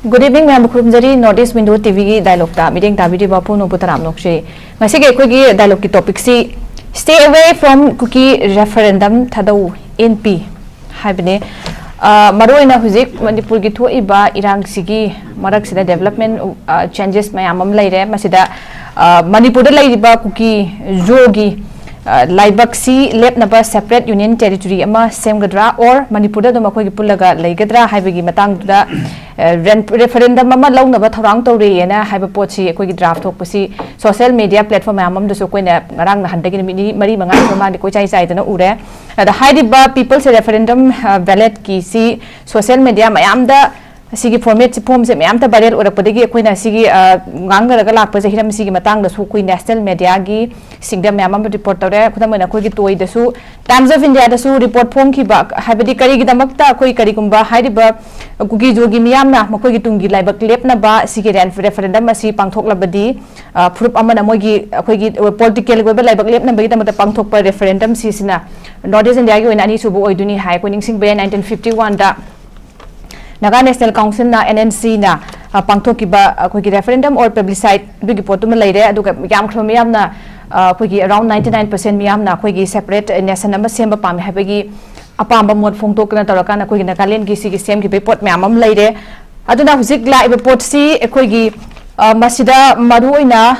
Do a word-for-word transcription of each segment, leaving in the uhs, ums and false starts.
Good evening, ꯃꯌꯥꯝꯕꯨ ꯈꯨꯔꯨꯝꯖꯔꯤ꯫ North East Window ꯇꯤꯚꯤꯒꯤ ꯗꯥꯏꯂꯣꯛꯇ ꯃꯤꯠꯌꯦꯡ ꯇꯥꯕꯤꯔꯤꯕ ꯄꯨꯝꯅꯃꯛꯄꯨ ꯇꯔꯥꯝꯅ ꯑꯣꯛꯆꯔꯤ꯫ ꯉꯁꯤꯒꯤ ꯑꯩꯈꯣꯏꯒꯤ ꯗꯥꯏꯂꯣꯛꯀꯤ ꯇꯣꯄꯤꯛꯁꯤ "Stay away from Kuki referendum, Thadou N P" ꯍꯥꯏꯕꯅꯤ꯫ ꯑ, ꯃꯔꯨꯑꯣꯏꯅ ꯍꯧꯖꯤꯛ ꯃꯅꯤꯄꯨꯔꯒꯤ ꯊꯣꯛꯏꯕ ꯏꯔꯥꯡꯁꯤꯒꯤ ꯃꯔꯛꯁꯤꯗ ꯗꯦꯕꯂꯞꯃꯦꯟ, ꯑ, ꯆꯦꯟꯖꯦꯁ ꯃꯌꯥꯝ ꯑꯃ ꯂꯩꯔꯦ꯫ ꯃꯁꯤꯗ, ꯑ, ꯃꯅꯤꯄꯨꯔꯗ ꯂꯩꯔꯤꯕ ꯀꯨꯀꯤ ꯖꯣꯒꯤ, ꯑ, ꯂꯥꯏꯕꯛꯁꯤ ꯂꯦꯞꯅꯕ ꯁꯦꯄꯔꯦꯠ ꯌꯨꯅꯤꯌꯟ ꯇꯦꯔꯤꯇꯣꯔꯤ ꯑꯃ ꯁꯦꯝꯒꯗ꯭ꯔꯥ, or ꯃꯅꯤꯄꯨꯔꯗ ꯑꯗꯨꯝ ꯑꯩꯈꯣꯏꯒꯤ ꯄꯨꯜꯂꯒ ꯂꯩꯒꯗ꯭ꯔꯥ ꯍꯥꯏꯕꯒꯤ ꯃꯇꯥꯡꯗꯨꯗ, ꯑ, ꯔꯦꯟ-, ꯔꯦꯐꯔꯦꯟꯗꯝ ꯑꯃ ꯂꯧꯅꯕ ꯊꯧꯔꯥꯡ ꯇꯧꯔꯤꯑꯅ ꯍꯥꯏꯕ ꯄꯣꯠꯁꯤ ꯑꯩꯈꯣꯏꯒꯤ ꯗ꯭ꯔꯥꯐ ꯊꯣꯛꯄꯁꯤ ꯁꯣꯁꯤꯌꯦꯜ ꯃꯤꯗꯤꯌꯥ ꯄ꯭ꯂꯦꯠꯐꯣꯔꯝ ꯃꯌꯥꯝ ꯑꯃꯗꯁꯨ ꯑꯩꯈꯣꯏꯅ ꯉꯔꯥꯡ ꯅꯍꯥꯟꯗꯒꯤ ꯅꯨꯃꯤꯠ ꯅꯤꯅꯤ, ꯃꯔꯤ, ꯃꯉꯥꯒꯤ ꯃꯃꯥꯡꯗ ꯀꯣꯏꯆꯥꯏ ꯆꯥꯏꯗꯅ ꯎꯔꯦ꯫ ꯑꯗ ꯍꯥꯏꯔꯤꯕ ꯄꯤꯄꯜꯁ ꯔꯦꯐꯔꯦꯟꯗꯝ, ꯑ, ꯕꯦꯂꯦꯠꯀꯤꯁꯤ ꯁꯣꯁꯤꯌꯦꯜ ꯃꯤꯗꯤꯌꯥ ꯃꯌꯥꯝꯗ ꯁꯤꯒꯤ ꯐꯣꯔꯃꯦꯠꯁꯤ, ꯐꯣꯝꯁꯦ ꯃꯌꯥꯝꯇ ꯚꯥꯏꯔꯦꯜ ꯑꯣꯏꯔꯛꯄꯗꯒꯤ ꯑꯩꯈꯣꯏꯅ ꯁꯤꯒꯤ, ꯑ, ꯉꯥꯡꯅꯔꯒ ꯂꯥꯛꯄꯁꯦ, ꯍꯤꯔꯝꯁꯤꯒꯤ ꯃꯇꯥꯡꯗꯁꯨ ꯑꯩꯈꯣꯏ ꯅꯦꯁꯅꯦꯜ ꯃꯦꯗꯤꯌꯥꯒꯤ ꯁꯤꯡꯗ ꯃꯌꯥꯝ ꯑꯃ ꯔꯤꯄꯣꯔꯠ ꯇꯧꯔꯦ꯫ ꯈꯨꯗꯝ ꯑꯣꯏꯅ ꯑꯩꯈꯣꯏꯒꯤ ꯇꯣꯏꯗꯁꯨ ꯇꯥꯏꯝꯁ ꯑꯣꯐ ꯏꯟꯗꯤꯌꯥꯗꯁꯨ ꯔꯤꯄꯣꯔꯠ ꯐꯣꯡꯈꯤꯕ, ꯍꯥꯏꯕꯗꯤ ꯀꯔꯤꯒꯤꯗꯃꯛꯇ ꯑꯩꯈꯣꯏ ꯀꯔꯤꯒꯨꯝꯕ ꯍꯥꯏꯔꯤꯕ ꯀꯨꯀꯤꯖꯣꯒꯤ ꯃꯤꯌꯥꯝꯅ ꯃꯈꯣꯏꯒꯤ ꯇꯨꯡꯒꯤ ꯂꯥꯏꯕꯛ ꯂꯦꯞꯅꯕ ꯁꯤꯒꯤ ꯔꯦꯟ-, ꯔꯦꯐꯔꯦꯟꯗꯝ ꯑꯁꯤ ꯄꯥꯡꯊꯣꯛꯂꯕꯗꯤ, ꯑ, ꯐꯨꯔꯨꯞ ꯑꯃꯅ ꯃꯣꯏꯒꯤ, ꯑꯩꯈꯣꯏꯒꯤ ꯄꯣꯂꯤꯇꯤꯀꯦꯜꯒꯤ ꯑꯣꯏꯕ ꯂꯥꯏꯕꯛ ꯂꯦꯞꯅꯕꯒꯤꯗꯃꯛꯇ ꯄꯥꯡꯊꯣꯛꯄ ꯔꯦꯐꯔꯦꯟꯗꯝ ꯁꯤꯁꯤꯅ ꯅꯣꯔꯠ ꯏꯁ ꯏꯟꯗꯤꯌꯥꯒꯤ ꯑꯣꯏꯅ ꯑꯅꯤꯁꯨꯕ ꯑꯣꯏꯗꯣꯏꯅꯤ ꯍꯥꯏ꯫ ꯑꯩꯈꯣꯏ ꯅꯤꯡꯁꯤꯡꯕ ꯌꯥꯏ, ꯅꯥꯏꯟꯇꯤꯟ ꯐꯤꯐꯇꯤ ꯋꯥꯟꯗ ꯅꯥꯒꯥ ꯅꯦꯁꯅꯦꯜ ꯀꯥꯎꯟꯁꯤꯜꯅ, ꯑꯦꯟ ꯑꯦꯟ ꯁꯤꯅ, ꯑ, ꯄꯥꯡꯊꯣꯛꯈꯤꯕ ꯑꯩꯈꯣꯏꯒꯤ ꯔꯦꯐꯔꯦꯟꯗꯝ ꯑꯣꯔ ꯄꯕ꯭ꯂꯤꯁꯥꯏꯠ ꯑꯗꯨꯒꯤ ꯄꯣꯠꯇꯨꯃ ꯂꯩꯔꯦ꯫ ꯑꯗꯨꯒ ꯌꯥꯝꯈ꯭ꯔꯕ ꯃꯤꯌꯥꯝꯅ, ꯑ, ꯑꯩꯈꯣꯏꯒꯤ ꯑꯔꯥꯎꯟ ꯅꯥꯏꯟꯇꯤ ꯅꯥꯏꯟ ꯄꯔꯁꯦꯟ ꯃꯤꯌꯥꯝꯅ ꯑꯩꯈꯣꯏꯒꯤ ꯁꯦꯄꯔꯦꯠ ꯅꯦꯁꯟ ꯑꯃ ꯁꯦꯝꯕ ꯄꯥꯝꯃꯤ ꯍꯥꯏꯕꯒꯤ ꯑꯄꯥꯝꯕ ꯃꯣꯠ ꯐꯣꯡꯗꯣꯛꯇꯅ ꯇꯧꯔꯀꯥꯟꯗ ꯑꯩꯈꯣꯏꯒꯤ ꯅꯥꯒꯥꯂꯦꯟꯒꯤ ꯁꯤꯒꯤ ꯁꯦꯝꯈꯤꯕꯒꯤ ꯄꯣꯠ ꯃꯌꯥꯝ ꯑꯃ ꯂꯩꯔꯦ꯫ ꯑꯗꯨꯅ ꯍꯧꯖꯤꯛ ꯂꯥꯛꯏꯕ ꯄꯣꯠꯁꯤ ꯑꯩꯈꯣꯏꯒꯤ, ꯑ, ꯃꯁꯤꯗ ꯃꯔꯨꯑꯣꯏꯅ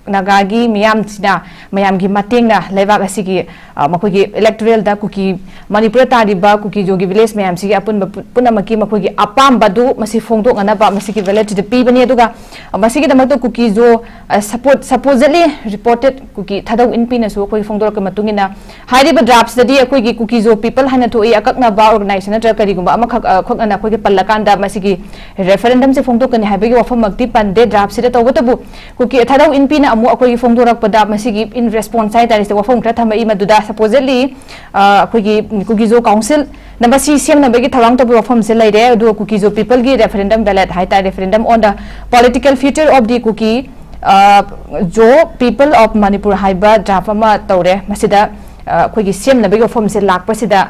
ꯅꯥꯒꯥꯒꯤ ꯃꯤꯌꯥꯝꯁꯤꯅ, ꯃꯌꯥꯝꯒꯤ ꯃꯇꯦꯡꯅ ꯂꯩꯕꯥꯛ ꯑꯁꯤꯒꯤ, ꯑ, ꯃꯈꯣꯏꯒꯤ ꯏꯂꯦꯛꯇꯣꯔꯦꯜꯗ ꯀꯨꯀꯤ ꯃꯅꯤꯄꯨꯔꯗ ꯇꯥꯔꯤꯕ ꯀꯨꯀꯤꯖꯣꯒꯤ ꯚꯤꯂꯦꯖ ꯃꯌꯥꯝꯁꯤꯒꯤ ꯑꯄꯨꯟꯕ ꯄꯨ-, ꯄꯨꯝꯅꯃꯛꯀꯤ ꯃꯈꯣꯏꯒꯤ ꯑꯄꯥꯝꯕꯗꯨ ꯃꯁꯤ ꯐꯣꯡꯗꯣꯛꯅꯅꯕ ꯃꯁꯤꯒꯤ ꯕꯦꯂꯦꯠꯁꯤꯗ ꯄꯤꯕꯅꯤ꯫ ꯑꯗꯨꯒ, ꯑ, ꯃꯁꯤꯒꯤꯗꯃꯛꯇ ꯀꯨꯀꯤꯖꯣ, ꯑ, ꯁꯄꯣ-, supposedly reported ꯀꯨꯀꯤ ꯊꯥꯗꯧ ꯏꯟꯄꯤꯅꯁꯨ ꯑꯩꯈꯣꯏ ꯐꯣꯡꯗꯣꯔꯛꯄ ꯃꯇꯨꯡ ꯏꯟꯅ ꯍꯥꯏꯔꯤꯕ ꯗ꯭ꯔꯥꯐꯁꯤꯗꯗꯤ ꯑꯩꯈꯣꯏꯒꯤ ꯀꯨꯀꯤꯖꯣ ꯄꯤꯄꯜ ꯍꯥꯏꯅ ꯊꯣꯛꯏ, ꯑꯀꯛꯅꯕ ꯑꯣꯔꯒꯅꯥꯏꯖꯦꯁꯟ ꯅꯠꯇ꯭ꯔꯒ ꯀꯔꯤꯒꯨꯝꯕ ꯑꯃꯈꯛ, ꯑ, ꯈꯛꯅꯅ ꯑꯩꯈꯣꯏꯒꯤ ꯄꯜꯂꯀꯥꯟꯗ ꯃꯁꯤꯒꯤ ꯔꯦꯐꯔꯦꯟꯗꯝꯁꯦ ꯐꯣꯡꯗꯣꯛꯀꯅꯤ ꯍꯥꯏꯕꯒꯤ ꯋꯥꯐꯝꯃꯛꯇꯤ ꯄꯟꯗꯦ ꯗ꯭ꯔꯥꯐꯁꯤꯗ꯫ ꯇꯧꯕꯇꯕꯨ ꯀꯨꯀꯤ ꯊꯥꯗꯧ ꯏꯟꯄꯤꯅ ꯑꯃꯨꯛ ꯑꯩꯈꯣꯏꯒꯤ ꯐꯣꯡꯗꯣꯔꯛꯄꯗ ꯃꯁꯤꯒꯤ in response ꯍꯥꯏꯇꯥꯔꯦ, ꯁꯤꯗ ꯋꯥꯐꯝ ꯈꯔ ꯊꯝꯃꯛꯏ꯫ ꯃꯗꯨꯗ supposedly, ꯑ, ꯑꯩꯈꯣꯏꯒꯤ ꯀꯨꯀꯤꯖꯣ ꯀꯥꯎꯟꯁꯤꯜꯅ ꯃꯁꯤ ꯁꯦꯝꯅꯕꯒꯤ ꯊꯧꯔꯥꯡ ꯇꯧꯕꯒꯤ ꯋꯥꯐꯝꯁꯦ ꯂꯩꯔꯦ꯫ ꯑꯗꯨꯒ ꯀꯨꯀꯤꯖꯣ ꯄꯤꯄꯜꯒꯤ ꯔꯦꯐꯔꯦꯟꯗꯝ ꯕꯦꯂꯦꯠ ꯍꯥꯏꯇꯥꯔꯦ, referendum on the political future of the Kuki, ꯑ, Zo People of Manipur ꯍꯥꯏꯕ ꯗ꯭ꯔꯥꯐ ꯑꯃ ꯇꯧꯔꯦ꯫ ꯃꯁꯤꯗ, ꯑ, ꯑꯩꯈꯣꯏꯒꯤ ꯁꯦꯝꯅꯕꯒꯤ ꯋꯥꯐꯝꯁꯦ ꯂꯥꯛꯄꯁꯤꯗ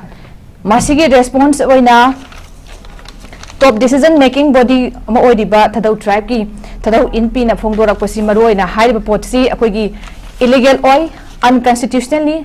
ꯃꯁꯤꯒꯤ ꯔꯦꯁꯄꯣꯟꯁ ꯑꯣꯏꯅ Top decision making body ꯑꯃ ꯑꯣꯏꯔꯤꯕ ꯊꯥꯗꯧ tribeꯀꯤ ꯊꯥꯗꯧ ꯏꯟꯄꯤꯅ ꯐꯣꯡꯗꯣꯔꯛꯄꯁꯤ ꯃꯔꯨꯑꯣꯏꯅ ꯍꯥꯏꯔꯤꯕ ꯄꯣꯠꯁꯤ ꯑꯩꯈꯣꯏꯒꯤ illegal ꯑꯣꯏ, unconstitutionalꯅꯤ꯫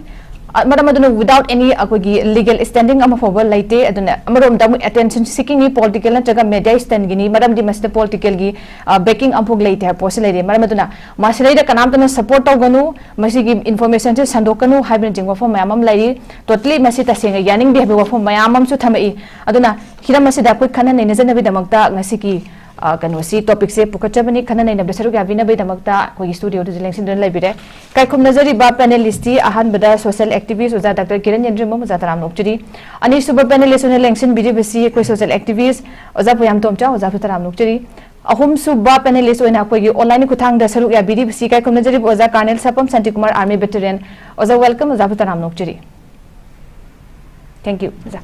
ꯑ, ꯃꯔꯝ ꯑꯗꯨꯅ without any ꯑꯩꯈꯣꯏꯒꯤ legal standing ꯑꯃ ꯐꯥꯎꯕ ꯂꯩꯇꯦ꯫ ꯑꯗꯨꯅ ꯑꯃꯔꯣꯝꯗ ꯑꯃꯨꯛ attention seekingꯅꯤ, political ꯅꯠꯇ꯭ꯔꯒ media standꯒꯤꯅꯤ, ꯃꯔꯝꯗꯤ ꯃꯁꯤꯗ politicalꯒꯤ, ꯑ, backing ꯑꯃꯐꯥꯎ ꯂꯩꯇꯦ ꯍꯥꯏꯕ ꯄꯣꯠꯁꯤ ꯂꯩꯔꯦ꯫ ꯃꯔꯝ ꯑꯗꯨꯅ ꯃꯁꯤꯗꯩꯗ ꯀꯅꯥꯝꯇꯅ support ꯇꯧꯒꯅꯨ, ꯃꯁꯤꯒꯤ informationꯁꯦ ꯁꯟꯗꯣꯛꯀꯅꯨ ꯍꯥꯏꯕꯅꯆꯤꯡꯕ ꯋꯥꯐꯝ ꯃꯌꯥꯝ ꯑꯃ ꯂꯩꯔꯤ꯫ Totally ꯃꯁꯤ ꯇꯁꯦꯡꯅ ꯌꯥꯅꯤꯡꯗꯦ ꯍꯥꯏꯕ ꯋꯥꯐꯝ ꯃꯌꯥꯝ ꯑꯃꯁꯨ ꯊꯝꯃꯛꯏ꯫ ꯑꯗꯨꯅ ꯍꯤꯔꯝ ꯑꯁꯤꯗ ꯑꯩꯈꯣꯏ ꯈꯟꯅ ꯅꯩꯅꯖꯅꯕꯒꯤꯗꯃꯛꯇ ꯉꯁꯤꯒꯤ, ꯑ, ꯀꯩꯅꯣꯁꯤ, topicꯁꯦ ꯄꯨꯈꯠꯆꯕꯅꯤ꯫ ꯈꯟꯅ ꯅꯩꯅꯕꯗ ꯁꯔꯨꯛ ꯌꯥꯕꯤꯅꯕꯒꯤꯗꯃꯛꯇ ꯑꯩꯈꯣꯏꯒꯤ studioꯗꯁꯨ ꯂꯦꯡꯁꯤꯟꯗꯨꯅ ꯂꯩꯕꯤꯔꯦ꯫ ꯏꯀꯥꯏ ꯈꯨꯝꯅꯖꯔꯤꯕ panelistꯇꯤ ꯑꯍꯥꯟꯕꯗ social activist ꯑꯣꯖꯥ ꯗꯥꯛꯇꯔ ꯀꯤꯔꯟ ꯌꯦꯟꯗ꯭ꯔꯤꯃ, ꯑꯣꯖꯥ ꯇꯔꯥꯝꯅ ꯑꯣꯛꯆꯔꯤ꯫ ꯑꯅꯤꯁꯨꯕ panelist ꯑꯣꯏꯅ ꯂꯦꯡꯁꯤꯟꯕꯤꯔꯤꯕꯁꯤ ꯑꯩꯈꯣꯏ social activist ꯑꯣꯖꯥ ꯄꯣꯌꯥꯝ ꯇꯣꯝꯆꯥ, ꯑꯣꯖꯥꯕꯨ ꯇꯔꯥꯝꯅ ꯑꯣꯛꯆꯔꯤ꯫ ꯑꯍꯨꯝꯁꯨꯕ panelist ꯑꯣꯏꯅ ꯑꯩꯈꯣꯏꯒꯤ online ꯈꯨꯠꯊꯥꯡꯗ ꯁꯔꯨꯛ ꯌꯥꯕꯤꯔꯤꯕꯁꯤ ꯏꯀꯥꯏ ꯈꯨꯝꯅꯖꯔꯤꯕ ꯑꯣꯖꯥ Colonel ꯁꯥꯄꯝ ꯁꯥꯟꯇꯤꯀꯨꯃꯥꯔ, army veteran꯫ ꯑꯣꯖꯥ, welcome, ꯑꯣꯖꯥꯕꯨ ꯇꯔꯥꯝꯅ ꯑꯣꯛꯆꯔꯤ꯫ Thank you, ꯑꯣꯖꯥ꯫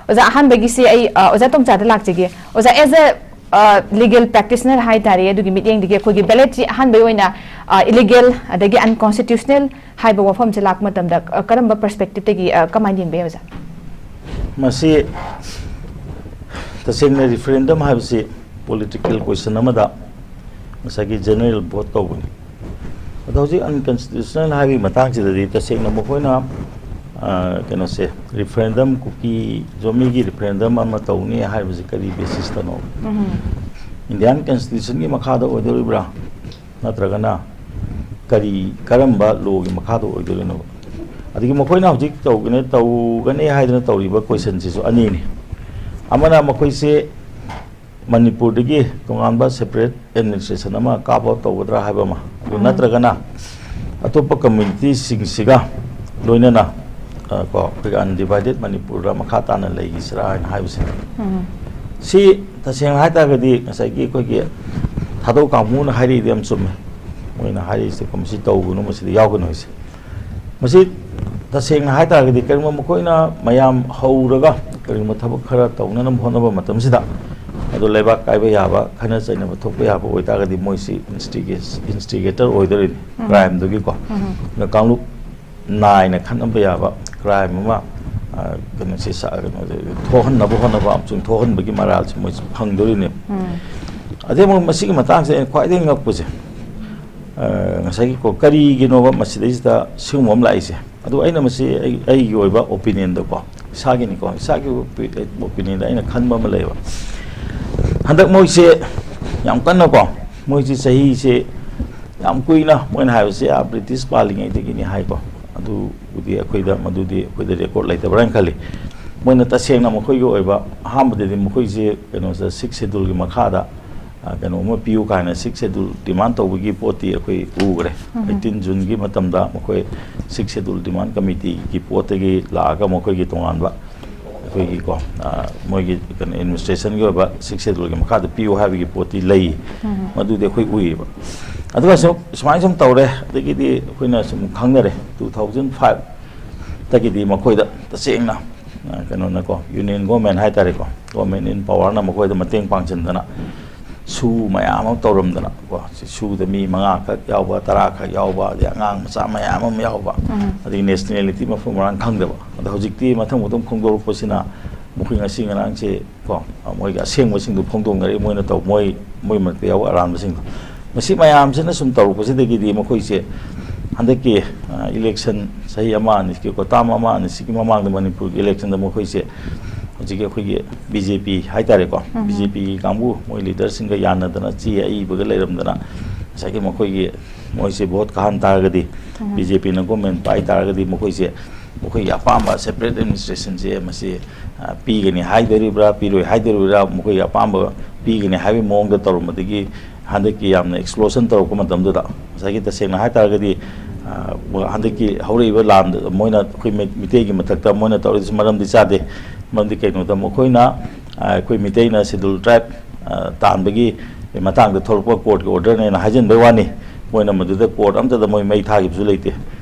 ꯑꯣꯖꯥ, ꯑꯍꯥꯟꯕꯒꯤꯁꯤ ꯑꯩ, ꯑ, ꯑꯣꯖꯥ ꯇꯣꯝꯆꯥꯗ ꯂꯥꯛꯆꯒꯦ꯫ ꯑꯣꯖꯥ, as a, ꯑ, legal practitioner ꯍꯥꯏ ꯇꯥꯔꯦ, ꯑꯗꯨꯒꯤ ꯃꯤꯠꯌꯦꯡꯗꯒꯤ ꯑꯩꯈꯣꯏꯒꯤ ballotꯁꯤ ꯑꯍꯥꯟꯕꯒꯤ ꯑꯣꯏꯅ, ꯑ, illegal ꯑꯗꯒꯤ unconstitutional ꯍꯥꯏꯕ ꯋꯥꯐꯝꯁꯦ ꯂꯥꯛꯄ ꯃꯇꯝꯗ, ꯑ, ꯀꯔꯝꯕ perspectiveꯇꯒꯤ, ꯑ, ꯀꯃꯥꯏꯅ ꯌꯦꯡꯕ ꯌꯥꯏ, ꯑꯣꯖꯥ? ꯃꯁꯤ ꯇꯁꯦꯡꯅ referendum ꯍꯥꯏꯕꯁꯤ political question ꯑꯃꯗ ꯉꯁꯥꯏꯒꯤ general vote ꯇꯧꯕꯅꯤ꯫ ꯑꯗꯣ ꯍꯧꯖꯤꯛ unconstitutional ꯍꯥꯏꯕꯒꯤ ꯃꯇꯥꯡꯁꯤꯗꯗꯤ ꯇꯁꯦꯡꯅ ꯃꯈꯣꯏꯅ, ꯑ, ꯀꯩꯅꯣꯁꯦ, referendum, ꯀꯨꯀꯤ ꯖꯣꯃꯤꯒꯤ referendum ꯑꯃ ꯇꯧꯅꯤ ꯍꯥꯏꯕꯁꯤ ꯀꯔꯤ basisꯇꯅꯣ? Indian constitutionꯒꯤ ꯃꯈꯥꯗ ꯑꯣꯏꯗꯣꯔꯤꯕ꯭ꯔꯥ? ꯅꯠꯇ꯭ꯔꯒꯅ ꯀꯔꯤ, ꯀꯔꯝꯕ lawꯒꯤ ꯃꯈꯥꯗ ꯑꯣꯏꯗꯣꯔꯤꯅꯣ? ꯑꯗꯒꯤ ꯃꯈꯣꯏꯅ ꯍꯧꯖꯤꯛ ꯇꯧꯒꯅꯤ, ꯇꯧꯒꯅꯤ ꯍꯥꯏꯗꯅ ꯇꯧꯔꯤꯕ questionꯁꯤꯁꯨ ꯑꯅꯤꯅꯤ꯫ ꯑꯃꯅ ꯃꯈꯣꯏꯁꯦ ꯃꯅꯤꯄꯨꯔꯗꯒꯤ ꯇꯣꯉꯥꯟꯕ separate administration ꯑꯃ carve out ꯇꯧꯒꯗ꯭ꯔꯥ ꯍꯥꯏꯕ ꯑꯃ, ꯑꯗꯨ ꯎꯝ꯫ ꯅꯠꯇ꯭ꯔꯒꯅ ꯑꯇꯣꯞꯄ communityꯁꯤꯡꯁꯤꯒ ꯂꯣꯏꯅꯅ, ꯑ, ꯀꯣ, ꯑꯩꯈꯣꯏꯒꯤ undivided ꯃꯅꯤꯄꯨꯔꯗ ꯃꯈꯥ ꯇꯥꯅ ꯂꯩꯈꯤꯁꯤꯔꯥ ꯍꯥꯏꯅ ꯍꯥꯏꯕꯁꯦ꯫ ꯎꯝ꯫ ꯁꯤ ꯇꯁꯦꯡꯅ ꯍꯥꯏ ꯇꯥꯔꯒꯗꯤ ꯉꯁꯥꯏꯒꯤ ꯑꯩꯈꯣꯏꯒꯤ ꯊꯥꯗꯧ ꯀꯥꯡꯕꯨꯅ ꯍꯥꯏꯔꯛꯏꯗꯤ ꯌꯥꯝ ꯆꯨꯝꯃꯦ꯫ ꯃꯣꯏꯅ ꯍꯥꯏꯔꯤꯁꯦ, ꯀꯣ, ꯃꯁꯤ ꯇꯧꯒꯅꯨ, ꯃꯁꯤꯗ ꯌꯥꯎꯒꯅꯨ ꯍꯥꯏꯁꯦ꯫ ꯃꯁꯤ ꯇꯁꯦꯡꯅ ꯍꯥꯏ ꯇꯥꯔꯒꯗꯤ ꯀꯔꯤꯒꯨꯝꯕ ꯃꯈꯣꯏꯅ ꯃꯌꯥꯝ ꯍꯧꯔꯒ ꯀꯔꯤꯒꯨꯝꯕ ꯊꯕꯛ ꯈꯔ ꯇꯧꯅꯅꯕ ꯍꯣꯠꯅꯕ ꯃꯇꯝꯁꯤꯗ ꯑꯗꯣ ꯂꯩꯕꯥꯛ ꯀꯥꯏꯕ ꯌꯥꯕ, ꯈꯠꯅ ꯆꯩꯅꯕ ꯊꯣꯛꯄ ꯌꯥꯕ ꯑꯣꯏꯇꯥꯔꯒꯗꯤ ꯃꯣꯏꯁꯤ instiga-, instigator ꯑꯣꯏꯗꯣꯔꯤꯅꯤ, ꯎꯝ꯫ Crimeꯗꯨꯒꯤꯀꯣ꯫ ꯎꯝ꯫ ꯑꯗ ꯀꯥꯡꯂꯨꯞ ꯅꯥꯏꯅ ꯈꯠꯅꯕ ꯌꯥꯕ crime ꯑꯃ ꯑ, ꯀꯩꯅꯣꯁꯦ ꯁ-, ꯀꯩꯅꯣꯁꯦ ꯊꯣꯛꯍꯟꯅꯕ ꯍꯣꯠꯅꯕ ꯑꯃꯁꯨꯡ ꯊꯣꯛꯍꯟꯕꯒꯤ ꯃꯔꯥꯜꯁꯦ ꯃꯣꯏꯁꯦ ꯐꯪꯗꯣꯔꯤꯅꯦꯕ꯫ ꯎꯝ꯫ ꯑꯗꯩ ꯑꯃꯨꯛ ꯃꯁꯤꯒꯤ ꯃꯇꯥꯡꯁꯦ ꯑꯩꯅ ꯈ꯭ꯋꯥꯏꯗꯒꯤ ꯉꯛꯄꯁꯦ, ꯑ, ꯉꯁꯥꯏꯒꯤꯀꯣ, ꯀꯔꯤꯒꯤꯅꯣꯕ ꯃꯁꯤꯗꯩꯁꯤꯗ ꯁꯤꯒꯨꯝꯕ ꯑꯃ ꯂꯥꯛꯏꯁꯦ? ꯑꯗꯨ ꯑꯩꯅ ꯃꯁꯤ ꯑꯩ, ꯑꯩꯒꯤ ꯑꯣꯏꯕ opinion ꯗꯀꯣ, ꯏꯁꯥꯒꯤꯅꯤꯀꯣ, ꯏꯁꯥꯒꯤ ꯑꯣꯄꯤ-, opinion ꯗ ꯑꯩꯅ ꯈꯟꯕ ꯑꯃ ꯂꯩꯌꯦꯕ꯫ ꯍꯟꯗꯛ ꯃꯣꯏꯁꯦ ꯌꯥꯝ ꯀꯟꯅꯀꯣ, ꯃꯣꯏꯁꯦ ꯆꯍꯤꯁꯦ ꯌꯥꯝ ꯀꯨꯏꯅ, ꯃꯣꯏꯅ ꯍꯥꯏꯕꯁꯦ, ꯑꯥ, ꯕ꯭ꯔꯤꯇꯤꯁ ꯄꯥꯜꯂꯤꯉꯩꯗꯒꯤꯅꯤ ꯍꯥꯏꯀꯣ꯫ ꯑꯗꯨꯕꯨꯗꯤ ꯑꯩꯈꯣꯏꯗ, ꯃꯗꯨꯗꯤ ꯑꯩꯈꯣꯏꯗ record ꯂꯩꯇꯕ꯭ꯔꯥ ꯍꯥꯏꯅ ꯈꯜꯂꯤ꯫ ꯃꯣꯏꯅ ꯇꯁꯦꯡꯅ ꯃꯈꯣꯏꯒꯤ ꯑꯣꯏꯕ, ꯑꯍꯥꯟꯕꯗꯗꯤ ꯃꯈꯣꯏꯁꯦ ꯀꯩꯅꯣꯁꯦ, sixth schedule ꯒꯤ ꯃꯈꯥꯗ, ꯑ, ꯀꯩꯅꯣꯝꯃ ꯄꯤꯌꯨ ꯀꯥꯏꯅ sixth schedule demand ꯇꯧꯕꯒꯤ ꯄꯣꯠꯇꯤ ꯑꯩꯈꯣꯏ ꯎꯈ꯭ꯔꯦ꯫ ꯎꯝ꯫ Eighteen June ꯒꯤ ꯃꯇꯝꯗ ꯃꯈꯣꯏ sixth schedule demand committee ꯒꯤ ꯄꯣꯠꯇꯒꯤ ꯂꯥꯛꯑꯒ ꯃꯈꯣꯏꯒꯤ ꯇꯣꯉꯥꯟꯕ ꯑꯩꯈꯣꯏꯒꯤꯀꯣ, ꯑ, ꯃꯣꯏꯒꯤ ꯀꯩꯅꯣ, administration ꯒꯤ ꯑꯣꯏꯕ sixth schedule ꯒꯤ ꯃꯈꯥꯗ ꯄꯤꯌꯨ ꯍꯥꯏꯕꯒꯤ ꯄꯣꯠꯇꯤ ꯂꯩ꯫ ꯎꯝ꯫ ꯃꯗꯨꯗꯤ ꯑꯩꯈꯣꯏ ꯎꯏꯌꯦꯕ꯫ ꯑꯗꯨꯒ ꯁꯨꯝ, ꯁꯨꯃꯥꯏꯅ ꯁꯨꯝ ꯇꯧꯔꯦ, ꯑꯗꯒꯤꯗꯤ ꯑꯩꯈꯣꯏꯅ ꯁꯨꯝ ꯈꯪꯅꯔꯦ, two thousand five ꯇꯒꯤꯗꯤ ꯃꯈꯣꯏꯗ ꯇꯁꯦꯡꯅ, ꯑ, ꯀꯩꯅꯣꯅꯀꯣ, union government ꯍꯥꯏꯇꯥꯔꯦꯀꯣ, government in power ꯅ ꯃꯈꯣꯏꯗ ꯃꯇꯦꯡ ꯄꯥꯡꯁꯤꯟꯗꯅ, ꯁꯨ ꯃꯌꯥꯝ ꯑꯃ ꯇꯧꯔꯝꯗꯅ ꯀꯣ, ꯁꯤ ꯁꯨꯗ ꯃꯤ ꯃꯉꯥ ꯈꯛ ꯌꯥꯎꯕ, ꯇꯔꯥ ꯈꯛ ꯌꯥꯎꯕ, ꯑꯗꯩ ꯑꯉꯥꯡ ꯃꯆꯥ ꯃꯌꯥꯝ ꯑꯃ ꯌꯥꯎꯕ, ꯎꯝ꯫ ꯑꯗꯒꯤ nationality ꯃꯐꯝ ꯃꯔꯥꯡ ꯈꯪꯗꯕ꯫ ꯑꯗꯣ ꯍꯧꯖꯤꯛꯇꯤ ꯃꯊꯪ ꯃꯊꯪ ꯐꯣꯡꯗꯣꯔꯛꯄꯁꯤꯅ ꯃꯈꯣꯏ ꯉꯁꯤ ꯉꯔꯥꯡꯁꯦ ꯀꯣ, ꯃꯣꯏꯒꯤ ꯑꯁꯦꯡꯕꯁꯤꯡꯗꯨ ꯐꯣꯡꯗꯣꯛꯅꯔꯛꯏ, ꯃꯣꯏꯅ ꯇꯧ-, ꯃꯣꯏ, ꯃꯣꯏ ꯃꯔꯛꯇ ꯌꯥꯎꯕ ꯑꯔꯥꯟꯕꯁꯤꯡꯗꯣ꯫ ꯃꯁꯤ ꯃꯌꯥꯝꯁꯤꯅ ꯁꯨꯝ ꯇꯧꯔꯛꯄꯁꯤꯗꯒꯤꯗꯤ ꯃꯈꯣꯏꯁꯦ ꯍꯟꯗꯛꯀꯤ, ꯑ, election ꯆꯍꯤ ꯑꯃ ꯑꯅꯤꯁꯤꯒꯤꯀꯣ, term ꯑꯃ ꯑꯅꯤꯁꯤꯒꯤ ꯃꯃꯥꯡꯗ ꯃꯅꯤꯄꯨꯔꯒꯤ election ꯗ ꯃꯈꯣꯏꯁꯦ ꯍꯧꯖꯤꯛꯀꯤ ꯑꯩꯈꯣꯏꯒꯤ B J P ꯍꯥꯏꯇꯥꯔꯦꯀꯣ, ꯎꯝ꯫ B J P ꯒꯤ ꯀꯥꯡꯕꯨ, ꯃꯣꯏ leader ꯁꯤꯡꯒ ꯌꯥꯅꯗꯅ, ꯆꯦ ꯑꯏꯕꯒ ꯂꯩꯔꯝꯗꯅ, ꯉꯁꯥꯏꯒꯤ ꯃꯈꯣꯏꯒꯤ, ꯃꯣꯏꯁꯦ vote ꯀꯥꯍꯟ ꯇꯥꯔꯒꯗꯤ, ꯎꯝ꯫ B J P ꯅ government ꯄꯥꯏ ꯇꯥꯔꯒꯗꯤ, ꯃꯈꯣꯏꯁꯦ ꯃꯈꯣꯏꯒꯤ ꯑꯄꯥꯝꯕ separate administration ꯁꯦ ꯃꯁꯤ, ꯑ, ꯄꯤꯒꯅꯤ ꯍꯥꯏꯗꯣꯔꯤꯕ꯭ꯔꯥ, ꯄꯤꯔꯣꯏ ꯍꯥꯏꯗꯣꯔꯤꯕ꯭ꯔꯥ, ꯃꯈꯣꯏꯒꯤ ꯑꯄꯥꯝꯕ ꯄꯤꯒꯅꯤ ꯍꯥꯏꯕꯒꯤ ꯃꯑꯣꯡꯗ ꯇꯧꯔꯝꯕꯗꯒꯤ, ꯍꯟꯗꯛꯀꯤ ꯌꯥꯝꯅ explosion ꯇꯧꯔꯛꯄ ꯃꯇꯝꯗꯨꯗ, ꯉꯁꯥꯏꯒꯤ ꯇꯁꯦꯡꯅ ꯍꯥꯏꯇꯥꯔꯒꯗꯤ, ꯑ, ꯍꯟꯗꯛꯀꯤ ꯍꯧꯔꯛꯏꯕ ꯂꯥꯟꯗ ꯃꯣꯏꯅ ꯑꯩꯈꯣꯏ ꯃꯩ-, ꯃꯤꯇꯩꯒꯤ ꯃꯊꯛꯇ ꯃꯣꯏꯅ ꯇꯧꯔꯤꯁꯤ ꯃꯔꯝꯗꯤ ꯆꯥꯗꯦ꯫ ꯃꯔꯝꯗꯤ ꯀꯩꯅꯣꯗ ꯃꯈꯣꯏꯅ, ꯑ, ꯑꯩꯈꯣꯏ ꯃꯤꯇꯩꯅ schedule tribe, ꯑ, ꯇꯥꯟꯕꯒꯤ ꯃꯇꯥꯡꯗ ꯊꯣꯛꯂꯛꯄ court ꯀꯤ order ꯅꯦꯅ ꯍꯥꯏꯖꯤꯟꯕꯩ ꯋꯥꯅꯤ꯫ ꯃꯣꯏꯅ ꯃꯗꯨꯗ court ꯑꯝꯇꯗ ꯃꯣꯏ ꯃꯩ ꯊꯥꯈꯤꯕꯁꯨ ꯂꯩꯇꯦ꯫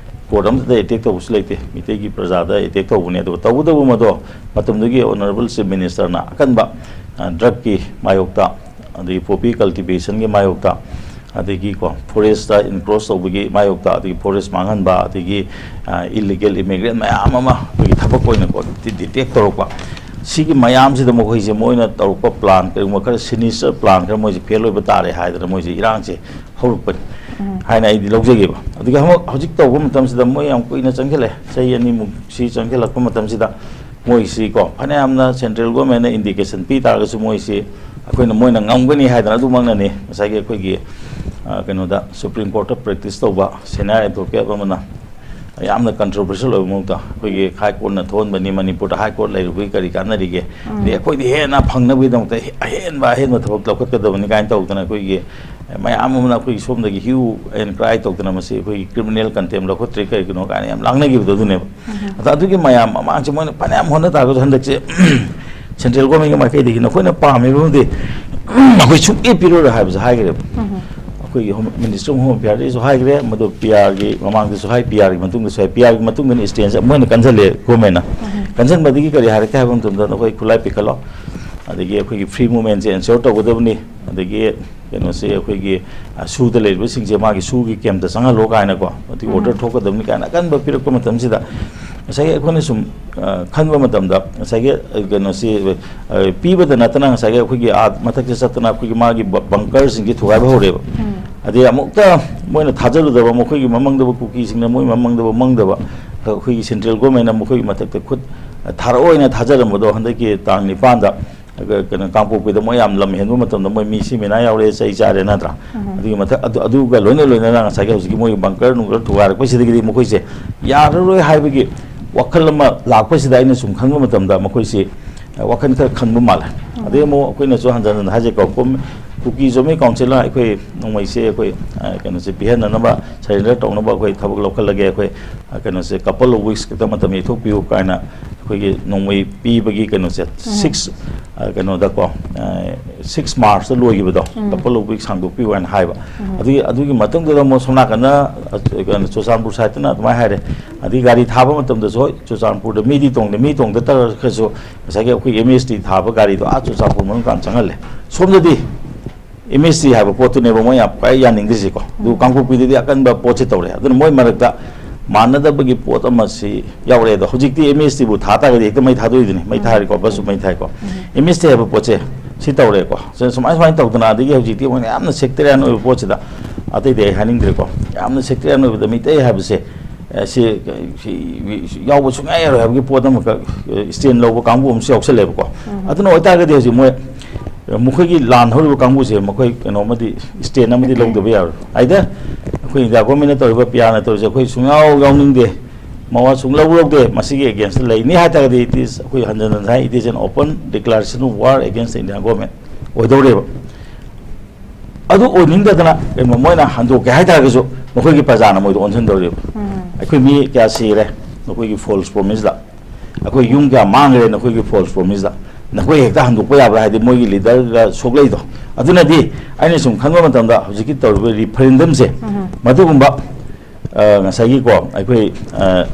Court ꯑꯝꯇꯗ attack ꯇꯧꯕꯁꯨ ꯂꯩꯇꯦ꯫ ꯃꯤꯇꯩꯒꯤ ꯄ꯭ꯔꯖꯥꯗ attack ꯇꯧꯕꯅꯦ꯫ ꯑꯗꯨꯒ ꯇꯧꯕꯇꯕꯨ ꯃꯗꯣ ꯃꯇꯝꯗꯨꯒꯤ honourable chief minister ꯅ ꯑꯀꯟꯕ, ꯑ, drug ꯀꯤ ꯃꯥꯌꯣꯛꯇ, ꯑꯗꯒꯤ poppy cultivation ꯒꯤ ꯃꯥꯌꯣꯛꯇ ꯑꯗꯒꯤꯀꯣ, ꯐꯣꯔꯦꯁꯇ ꯏꯟꯀ꯭ꯔꯣꯁ ꯇꯧꯕꯒꯤ ꯃꯥꯌꯣꯛꯇ, ꯑꯗꯒꯤ ꯐꯣꯔꯦꯁ ꯃꯥꯡꯍꯟꯕ, ꯑꯗꯒꯤ ꯏꯂꯤꯒꯦꯜ ꯏꯃꯤꯒ꯭ꯔꯦꯟ ꯃꯌꯥꯝ ꯑꯃ ꯑꯩꯈꯣꯏꯒꯤ ꯊꯕꯛ ꯑꯣꯏꯅꯀꯣ ꯗꯤꯇꯦꯛ ꯇꯧꯔꯛꯄ, ꯁꯤꯒꯤ ꯃꯌꯥꯝꯁꯤꯗ ꯃꯈꯣꯏꯁꯦ, ꯃꯣꯏꯅ ꯇꯧꯔꯛꯄ ꯄ꯭ꯂꯥꯟ, ꯀꯔꯤꯒꯨꯝꯕ ꯈꯔ ꯁꯤꯅꯤꯁꯇꯔ ꯄ꯭ꯂꯥꯟ ꯈꯔ ꯃꯣꯏꯁꯦ ꯐꯦꯜ ꯑꯣꯏꯕ ꯇꯥꯔꯦ ꯍꯥꯏꯗꯅ ꯃꯣꯏꯁꯦ ꯏꯔꯥꯡꯁꯦ ꯍꯧꯔꯛꯄꯅꯤ ꯍꯥꯏꯅ ꯑꯩꯗꯤ ꯂꯧꯖꯒꯦꯕ꯫ ꯑꯗꯨꯒ ꯑꯃꯨꯛ ꯍꯧꯖꯤꯛ ꯇꯧꯕ ꯃꯇꯝꯁꯤꯗ ꯃꯣꯏ ꯌꯥꯝ ꯀꯨꯏꯅ ꯆꯪꯁꯤꯜꯂꯛꯑꯦ, ꯆꯍꯤ ꯑꯅꯤꯃꯨꯛꯁꯤ ꯆꯪꯁꯤꯜꯂꯛꯄ ꯃꯇꯝꯁꯤꯗ ꯃꯣꯏꯁꯤ ꯀꯣ, ꯐꯅꯌꯥꯝꯅ ꯁꯦꯟꯇ꯭ꯔꯦꯜ ꯒꯣꯔꯃꯦꯟꯅ ꯏꯟꯗꯤꯀꯦꯁꯟ ꯄꯤ ꯇꯥꯔꯒꯁꯨ, ꯃꯣꯏꯁꯤ ꯑꯩꯈꯣꯏꯅ, ꯃꯣꯏꯅ ꯉꯝꯒꯅꯤ ꯍꯥꯏꯗꯅ ꯑꯗꯨꯃꯛꯅꯅꯤ ꯉꯁꯥꯏꯒꯤ ꯑꯩꯈꯣꯏꯒꯤ, ꯑ, ꯀꯩꯅꯣꯗ, ꯁꯨꯄ꯭ꯔꯤꯝ ꯀꯣꯔꯠꯇ ꯄ꯭ꯔꯦꯛꯇꯤꯁ ꯇꯧꯕ ꯁꯦꯅꯤꯌꯔ ꯑꯦꯗꯚꯣꯀꯦꯠ ꯑꯃꯅ ꯌꯥꯝꯅ ꯀꯟꯇ꯭ꯔꯣꯚꯔꯁꯤꯌꯦꯜ ꯑꯣꯏꯕ ꯃꯑꯣꯡꯗ, ꯑꯩꯈꯣꯏꯒꯤ ꯍꯥꯏ ꯀꯣꯔꯠꯅ ꯊꯣꯛꯍꯟꯕꯅꯤ, ꯃꯅꯤꯄꯨꯔꯗ ꯍꯥꯏ ꯀꯣꯔꯠ ꯂꯩꯔꯨꯕꯒꯤ ꯀꯔꯤ ꯀꯥꯟꯅꯔꯤꯒꯦ? ꯑꯗꯩ ꯑꯩꯈꯣꯏꯗꯤ ꯍꯦꯟꯅ ꯐꯪꯅꯕꯒꯤꯗꯃꯛꯇ ꯑꯍꯦꯟꯕ ꯑꯍꯦꯟꯕ ꯊꯕꯛ ꯂꯧꯈꯠꯀꯗꯕꯅꯤ ꯀꯥꯏꯅ ꯇꯧꯗꯅ, ꯑꯩꯈꯣꯏꯒꯤ ꯃꯌꯥꯝ ꯑꯃꯅ ꯑꯩꯈꯣꯏꯒꯤ ꯁꯣꯝꯗꯒꯤ ꯍ꯭ꯌꯨ ꯑꯦꯟ ꯀ꯭ꯔꯥꯏ ꯇꯧꯗꯅ, ꯃꯁꯤ ꯑꯩꯈꯣꯏꯒꯤ ꯀ꯭ꯔꯤꯃꯤꯅꯦꯜ ꯀꯟꯇꯦꯝ ꯂꯧꯈꯠꯇ꯭ꯔꯤ ꯀꯔꯤꯒꯤꯅꯣ ꯀꯥꯏꯅ ꯌꯥꯝ ꯂꯥꯡꯅꯈꯤꯕꯗꯣ ꯑꯗꯨꯅꯦꯕ꯫ ꯑꯗ ꯑꯗꯨꯒꯤ ꯃꯌꯥꯝ ꯃꯃꯥꯡꯁꯦ ꯃꯣꯏꯅ ꯐꯅꯌꯥꯝ ꯍꯣꯠꯅ ꯇꯥꯔꯒꯁꯨ, ꯍꯟꯗꯛꯁꯦ ꯁꯦꯟꯇ꯭ꯔꯦꯜ ꯒꯣꯔꯃꯦꯟꯒꯤ ꯃꯥꯏꯀꯩꯗꯒꯤ ꯅꯈꯣꯏꯅ ꯄꯥꯝꯃꯤꯕ ꯑꯃꯗꯤ ꯑꯩꯈꯣꯏ ꯁꯨꯡꯄꯤ ꯄꯤꯔꯣꯏ ꯍꯥꯏꯕꯁꯦ ꯍꯥꯏꯈ꯭ꯔꯦꯕ꯫ ꯑꯩꯈꯣꯏꯒꯤ ꯍꯣꯝ, ꯃꯤꯅꯤꯁꯇ꯭ꯔꯤ ꯑꯣꯐ ꯍꯣꯝ ꯑꯦꯐꯤꯌꯥꯔꯗꯁꯨ ꯍꯥꯏꯈ꯭ꯔꯦ, ꯃꯗꯨ ꯄꯤ ꯑꯥꯔꯒꯤ ꯃꯃꯥꯡꯗꯁꯨ ꯍꯥꯏ, ꯄꯤ ꯑꯥꯔꯒꯤ ꯃꯇꯨꯡꯗꯁꯨ ꯍꯥꯏ, ꯄꯤ ꯑꯥꯔꯒꯤ ꯃꯇꯨꯡꯗꯅ ꯏꯁꯇꯦꯟꯁ ꯃꯣꯏꯅ ꯀꯟꯁꯤꯜꯂꯦ ꯒꯣꯔꯃꯦꯟꯅ꯫ ꯀꯟꯁꯤꯟꯕꯗꯒꯤ ꯀꯔꯤ ꯍꯥꯏꯔꯛꯀꯦ ꯍꯥꯏꯕ ꯃꯇꯝꯗ, ꯅꯈꯣꯏ ꯈꯨꯠꯂꯥꯏ ꯄꯤꯈꯠꯂꯣ, ꯑꯗꯒꯤ ꯑꯩꯈꯣꯏꯒꯤ ꯐ꯭ꯔꯤ ꯃꯨꯚꯃꯦꯟꯁꯦ ꯑꯦꯟꯁꯤꯌꯣꯔ ꯇꯧꯒꯗꯕꯅꯤ, ꯑꯗꯒꯤ ꯀꯩꯅꯣꯁꯦ ꯑꯩꯈꯣꯏꯒꯤ, ꯑ, ꯁꯨꯗ ꯂꯩꯔꯤꯕꯁꯤꯡꯁꯦ ꯃꯥꯒꯤ ꯁꯨꯒꯤ ꯀꯦꯝꯇ ꯆꯪꯍꯜꯂꯣ ꯀꯥꯏꯅꯀꯣ, ꯑꯗꯒꯤ ꯑꯣꯔꯗꯔ ꯊꯣꯛꯀꯗꯕꯅꯤ ꯀꯥꯏꯅ ꯑꯀꯟꯕ ꯄꯤꯔꯛꯄ ꯃꯇꯝꯁꯤꯗ, ꯉꯁꯥꯏꯒꯤ ꯑꯩꯈꯣꯏꯅ ꯁꯨꯝ, ꯑ, ꯈꯟꯕ ꯃꯇꯝꯗ, ꯉꯁꯥꯏꯒꯤ, ꯑ, ꯀꯩꯅꯣꯁꯤ, ꯑ, ꯄꯤꯕꯗ ꯅꯠꯇꯅ, ꯉꯁꯥꯏꯒꯤ ꯑꯩꯈꯣꯏꯒꯤ ꯑꯥ ꯃꯊꯛꯇ ꯆꯠꯇꯅ ꯑꯩꯈꯣꯏꯒꯤ ꯃꯥꯒꯤ ꯕ-, ꯕꯪꯀꯔꯁꯤꯡꯁꯦ ꯊꯨꯒꯥꯏꯕ ꯍꯧꯔꯦꯕ꯫ ꯑꯗꯩ ꯑꯃꯨꯛꯇ ꯃꯣꯏꯅ ꯊꯥꯖꯔꯨꯗꯕ, ꯃꯈꯣꯏꯒꯤ ꯃꯃꯥꯡꯗꯕꯨ ꯀꯨꯀꯤꯁꯤꯡꯅ ꯃꯣꯏ ꯃꯃꯥꯡꯗꯕꯨ ꯃꯪꯗꯕ, ꯑꯩꯈꯣꯏꯒꯤ ꯁꯦꯟꯇ꯭ꯔꯦꯜ ꯒꯣꯔꯃꯦꯟꯅ ꯃꯈꯣꯏꯒꯤ ꯃꯊꯛꯇ ꯈꯨꯠ ꯊꯥꯔꯛꯑꯣꯏꯅ ꯊꯥꯖꯔꯝꯕꯗꯣ, ꯍꯟꯗꯛꯀꯤ ꯇꯥꯡ ꯅꯤꯄꯥꯟꯗ, ꯑ, ꯀꯩꯅꯣ, ꯀꯥꯡꯄꯣꯛꯄꯤꯗ ꯃꯣꯏ ꯌꯥꯝ ꯂꯝ ꯍꯦꯟꯕ ꯃꯇꯝꯗ ꯃꯣꯏ ꯃꯤ ꯁꯤ ꯃꯤꯅꯥ ꯌꯥꯎꯔꯦ, ꯆꯩ ꯆꯥꯔꯦ ꯅꯠꯇ꯭ꯔꯥ? ꯑꯗꯨꯒꯤ ꯃꯊꯛ, ꯑꯗꯨ, ꯑꯗꯨꯒ ꯂꯣꯏꯅ ꯂꯣꯏꯅꯅ ꯉꯁꯥꯏꯒꯤ ꯍꯧꯖꯤꯛꯀꯤ ꯃꯣꯏꯒꯤ ꯕꯪꯀꯔ ꯅꯨꯡꯀꯔ ꯊꯨꯒꯥꯏꯔꯛꯄꯁꯤꯗꯒꯤꯗꯤ ꯃꯈꯣꯏꯁꯦ ꯌꯥꯔꯔꯣꯏ ꯍꯥꯏꯕꯒꯤ ꯋꯥꯈꯜ ꯑꯃ ꯂꯥꯛꯄꯁꯤꯗ, ꯑꯩꯅ ꯁꯨꯝ ꯈꯟꯕ ꯃꯇꯝꯗ ꯃꯈꯣꯏꯁꯤ, ꯑ, ꯋꯥꯈꯜ ꯈꯔ ꯈꯟꯕ ꯃꯥꯜꯂꯦ꯫ ꯑꯗꯩ ꯑꯃꯨꯛ ꯑꯩꯈꯣꯏꯅꯁꯨ ꯍꯟꯖꯟ ꯍꯟꯖꯟ ꯍꯥꯏꯖꯩꯀꯣ, ꯀꯣꯝ-, ꯀꯨꯀꯤ ꯖꯣꯃꯤ ꯀꯥꯎꯟꯁꯤꯜꯅ ꯑꯩꯈꯣꯏ ꯅꯣꯡꯃꯩꯁꯦ ꯑꯩꯈꯣꯏ, ꯑ, ꯀꯩꯅꯣꯁꯦ ꯄꯤꯍꯟꯅꯅꯕ, ꯁꯔꯦꯟꯗꯔ ꯇꯧꯅꯕ ꯑꯩꯈꯣꯏ ꯊꯕꯛ ꯂꯧꯈꯠꯂꯒꯦ, ꯑꯩꯈꯣꯏ, ꯑ, ꯀꯩꯅꯣꯁꯦ ꯀꯄꯜ ꯑꯣꯐ ꯋꯤꯛꯁ ꯈꯛꯇ ꯃꯇꯝ ꯌꯩꯊꯣꯛꯄꯤꯌꯨ ꯀꯥꯏꯅ ꯑꯩꯈꯣꯏꯒꯤ ꯅꯣꯡꯃꯩ ꯄꯤꯕꯒꯤ ꯀꯩꯅꯣꯁꯦ, ꯁꯤꯛꯁ, ꯑ, ꯀꯩꯅꯣꯗꯀꯣ, ꯑ, ꯁꯤꯛꯁ ꯃꯥꯔꯆꯇ ꯂꯣꯏꯈꯤꯕꯗꯣ, ꯀꯄꯜ ꯑꯣꯐ ꯋꯤꯛꯁ ꯁꯥꯡꯗꯣꯛꯄꯤꯌꯨ ꯍꯥꯏꯅ ꯍꯥꯏꯕ꯫ ꯑꯗꯨꯒꯤ, ꯑꯗꯨꯒꯤ ꯃꯇꯨꯡꯗꯨꯗ ꯑꯃꯨꯛ ꯁꯣꯝ ꯅꯥꯀꯟꯗ, ꯑ, ꯀꯩꯅꯣ, ꯆꯨꯔꯆꯥꯟꯄꯨꯔ ꯁꯥꯏꯠꯇꯅ ꯑꯗꯨꯃꯥꯏꯅ ꯍꯥꯏꯔꯦ, ꯑꯗꯒꯤ ꯒꯥꯔꯤ ꯊꯥꯕ ꯃꯇꯝꯗꯁꯨ, ꯍꯣꯏ, ꯆꯨꯔꯆꯥꯟꯄꯨꯔꯗ ꯃꯤꯗꯤ ꯇꯣꯡꯗꯦ, ꯃꯤ ꯇꯣꯡꯗ ꯇꯥꯔꯒꯁꯨ ꯉꯁꯥꯏꯒꯤ ꯑꯩꯈꯣꯏꯒꯤ ꯑꯦꯝ ꯑꯦꯁ ꯇꯤ ꯊꯥꯕ ꯒꯥꯔꯤꯗꯣ ꯑꯥ ꯆꯨꯔꯆꯥꯟꯄꯨꯔ ꯃꯅꯨꯡ ꯇꯥꯟꯅ ꯆꯪꯍꯜꯂꯦ꯫ ꯁꯣꯝꯗꯗꯤ ꯑꯦꯝ ꯑꯦꯁ ꯇꯤ ꯍꯥꯏꯕ ꯄꯣꯠꯇꯨꯅꯦꯕ ꯃꯣꯏ ꯌꯥꯝ ꯈ꯭ꯋꯥꯏ ꯌꯥꯅꯤꯡꯗ꯭ꯔꯤꯁꯤꯀꯣ꯫ ꯑꯗꯨ ꯎꯝ꯫ ꯀꯥꯡꯄꯣꯛꯄꯤꯗꯗꯤ ꯑꯀꯟꯕ ꯄꯣꯠꯁꯤ ꯇꯧꯔꯦ꯫ ꯑꯗꯨꯅ ꯃꯣꯏ ꯃꯔꯛꯇ ꯃꯥꯟꯅꯗꯕꯒꯤ ꯄꯣꯠ ꯑꯃꯁꯤ ꯌꯥꯎꯔꯛꯑꯦ꯫ ꯑꯗꯣ ꯍꯧꯖꯤꯛꯇꯤ ꯑꯦꯝ ꯑꯦꯁ ꯇꯤꯕꯨ ꯊꯥ ꯇꯥꯔꯒꯗꯤ ꯍꯦꯛꯇ ꯃꯩ ꯊꯥꯗꯣꯛꯏꯗꯨꯅꯤ, ꯃꯩ ꯎꯝ꯫ ꯊꯥꯔꯤꯀꯣ, ꯕꯁꯁꯨ ꯎꯝ꯫ ꯃꯩ ꯊꯥꯏꯀꯣ꯫ ꯎꯝ꯫ ꯑꯦꯝ ꯑꯦꯁ ꯇꯤ ꯍꯥꯏꯕ ꯄꯣꯠꯁꯦ ꯁꯤ ꯇꯧꯔꯦꯀꯣ꯫ ꯁꯤ ꯁꯨꯃꯥꯏ ꯁꯨꯃꯥꯏꯅ ꯇꯧꯗꯅ, ꯑꯗꯒꯤ ꯍꯧꯖꯤꯛꯇꯤ ꯃꯣꯏꯅ ꯌꯥꯝꯅ ꯁꯦꯛꯇꯔꯤꯌꯥꯟ ꯑꯣꯏꯕ ꯄꯣꯠꯁꯤꯗ, ꯑꯇꯩꯗꯤ ꯑꯩ ꯍꯥꯏꯅꯤꯡꯗ꯭ꯔꯦꯀꯣ, ꯌꯥꯝꯅ ꯁꯦꯛꯇꯔꯤꯌꯥꯟ ꯑꯣꯏꯕꯗ ꯃꯤꯇꯩ ꯍꯥꯏꯕꯁꯦ, ꯑꯦ, ꯁꯤ, ꯁꯤ ꯌꯥꯎꯕ ꯁꯨꯡꯌꯥ ꯌꯥꯔꯣꯏ ꯍꯥꯏꯕꯒꯤ ꯄꯣꯠ ꯑꯃꯈꯛ, ꯑꯦ, ꯁ꯭ꯇꯦꯟ ꯂꯧꯕ ꯀꯥꯡꯕꯨ ꯑꯃꯁꯨ ꯌꯥꯎꯁꯜꯂꯦꯕꯀꯣ꯫ ꯎꯝ꯫ ꯑꯗꯨꯅ ꯑꯣꯏꯇꯥꯔꯒꯗꯤ ꯍꯧꯖꯤꯛ ꯃꯣꯏ, ꯃꯈꯣꯏꯒꯤ ꯂꯥꯟ ꯍꯧꯔꯤꯕ ꯀꯥꯡꯕꯨꯁꯦ ꯃꯈꯣꯏ ꯀꯩꯅꯣ ꯑꯃꯗꯤ, ꯁ꯭ꯇꯦꯟ ꯑꯃꯗꯤ ꯂꯧꯗꯕ ꯌꯥꯔꯣꯏ꯫ ꯑꯥꯏꯗꯔ ꯑꯩꯈꯣꯏ ꯏꯟꯗꯤꯌꯥ ꯒꯣꯔꯃꯦꯟꯅ ꯇꯧꯔꯤꯕ, ꯄꯤ ꯑꯥꯔꯅ ꯇꯧꯔꯤꯁꯦ ꯑꯩꯈꯣꯏ ꯁꯨꯡꯌꯥꯎ ꯌꯥꯎꯅꯤꯡꯗꯦ, ꯃꯋꯥ ꯁꯨꯡꯂꯧ ꯂꯧꯗꯦ, ꯃꯁꯤꯒꯤ ꯑꯦꯒꯦꯟꯁꯇ ꯂꯩꯅꯤ ꯍꯥꯏꯇꯥꯔꯒꯗꯤ, it is, ꯑꯩꯈꯣꯏ ꯍꯟꯖꯟ ꯍꯟꯖꯟ ꯍꯥꯏ, it is an open declaration of war against the Indian government ꯑꯣꯏꯗꯧꯔꯦꯕ꯫ ꯑꯗꯨ ꯑꯣꯏꯅꯤꯡꯗꯗꯅ ꯀꯩꯅꯣ ꯃꯣꯏꯅ ꯍꯟꯗꯣꯛꯀꯦ ꯍꯥꯏꯇꯥꯔꯒꯁꯨ ꯃꯈꯣꯏꯒꯤ ꯄ꯭ꯔꯖꯥꯅ ꯃꯣꯏꯗ ꯑꯣꯟꯁꯤꯟꯗꯧꯔꯤꯕ꯫ ꯎꯝ꯫ ꯑꯩꯈꯣꯏ ꯃꯤ ꯀꯌꯥ ꯁꯤꯔꯦ ꯅꯈꯣꯏꯒꯤ ꯐꯣꯜꯁ ꯄ꯭ꯔꯣꯃꯤꯁꯇ, ꯑꯩꯈꯣꯏ ꯌꯨꯝ ꯀꯌꯥ ꯃꯥꯡꯈ꯭ꯔꯦ ꯅꯈꯣꯏꯒꯤ ꯐꯣꯜꯁ ꯄ꯭ꯔꯣꯃꯤꯁꯇ, ꯅꯈꯣꯏ ꯍꯦꯛꯇ ꯍꯟꯗꯣꯛꯄ ꯌꯥꯕ꯭ꯔꯥ ꯍꯥꯏꯗꯤ ꯃꯣꯏꯒꯤ ꯂꯤꯗꯔꯒ ꯁꯣꯛꯂꯩꯗꯣ꯫ ꯑꯗꯨꯅꯗꯤ ꯑꯩꯅ ꯁꯨꯝ ꯈꯟꯕ ꯃꯇꯝꯗ ꯍꯧꯖꯤꯛꯀꯤ ꯇꯧꯔꯤꯕ ꯔꯤꯐꯔꯦꯟꯗꯝꯁꯦ ꯎꯝ꯫ ꯃꯗꯨꯒꯨꯝꯕ ꯑ, ꯉꯁꯥꯏꯒꯤꯀꯣ, ꯑꯩꯈꯣꯏ, ꯑ,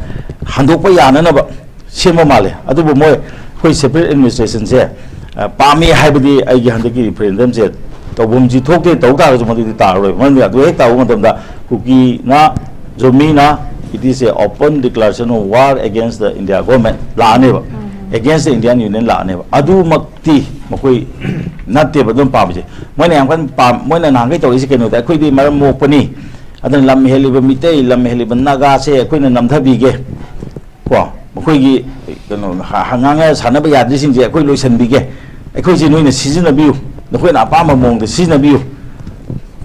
ꯍꯟꯗꯣꯛꯄ ꯌꯥꯅꯅꯕ ꯁꯦꯝꯕ ꯃꯥꯜꯂꯦ꯫ ꯑꯗꯨꯕꯨ ꯃꯣꯏ, ꯑꯩꯈꯣꯏ ꯁꯦꯄꯔꯦꯠ ꯑꯦꯗꯃꯤꯅꯤꯁꯇ꯭ꯔꯦꯁꯟꯁꯦ, ꯑ, ꯄꯥꯝꯃꯤ ꯍꯥꯏꯕꯗꯤ ꯑꯩꯒꯤ ꯍꯟꯗꯛꯀꯤ ꯔꯤꯐꯔꯦꯟꯗꯝꯁꯦ ꯇꯧꯐꯝꯁꯤ ꯊꯣꯛꯇꯦ, ꯇꯧ ꯇꯥꯔꯒꯁꯨ ꯃꯗꯨꯗꯤ ꯇꯥꯔꯔꯣꯏ꯫ ꯃꯔꯝꯗꯤ ꯑꯗꯨ ꯍꯦꯛ ꯇꯥꯕ ꯃꯇꯝꯗ ꯀꯨꯀꯤꯅ, ꯖꯣꯃꯤꯅ, it is a open declaration of war against the India government ꯂꯥꯛꯑꯅꯦꯕ, um. Against the Indian Union ꯂꯥꯛꯑꯅꯦꯕ꯫ ꯑꯗꯨꯃꯛꯇꯤ ꯃꯈꯣꯏ ꯅꯠꯇꯦꯕ ꯑꯗꯨꯝ ꯄꯥꯝꯃꯤꯁꯦ꯫ ꯃꯣꯏꯅ ꯌꯥꯝ ꯀꯟꯅ ꯄꯥꯝ-, ꯃꯣꯏꯅ ꯅꯍꯥꯟꯈꯩ ꯇꯧꯔꯛꯏꯁꯦ ꯀꯩꯅꯣꯗ, ꯑꯩꯈꯣꯏꯗꯤ ꯃꯔꯝ ꯃꯣꯛꯄꯅꯤ, ꯑꯗꯨꯅ ꯂꯝ ꯍꯦꯜꯂꯤꯕ ꯃꯤꯇꯩ, ꯂꯝ ꯍꯦꯜꯂꯤꯕ ꯅꯥꯒꯥꯁꯦ ꯑꯩꯈꯣꯏꯅ ꯅꯝꯊꯕꯤꯒꯦ꯫ ꯀꯣ, ꯃꯈꯣꯏꯒꯤ ꯀꯩꯅꯣ, ꯍ-, ꯍ-, ꯉꯥꯡꯅ ꯁꯥꯟꯅꯕ ꯌꯥꯗ꯭ꯔꯤꯁꯤꯡꯁꯦ ꯑꯩꯈꯣꯏ ꯂꯣꯏꯁꯤꯟꯕꯤꯒꯦ, ꯑꯩꯈꯣꯏꯁꯦ ꯅꯣꯏꯅ ꯁꯤꯖꯤꯟꯅꯕꯤꯌꯨ, ꯅꯈꯣꯏꯅ ꯑꯄꯥꯝꯕ ꯃꯑꯣꯡꯗ ꯁꯤꯖꯤꯟꯅꯕꯤꯌꯨ,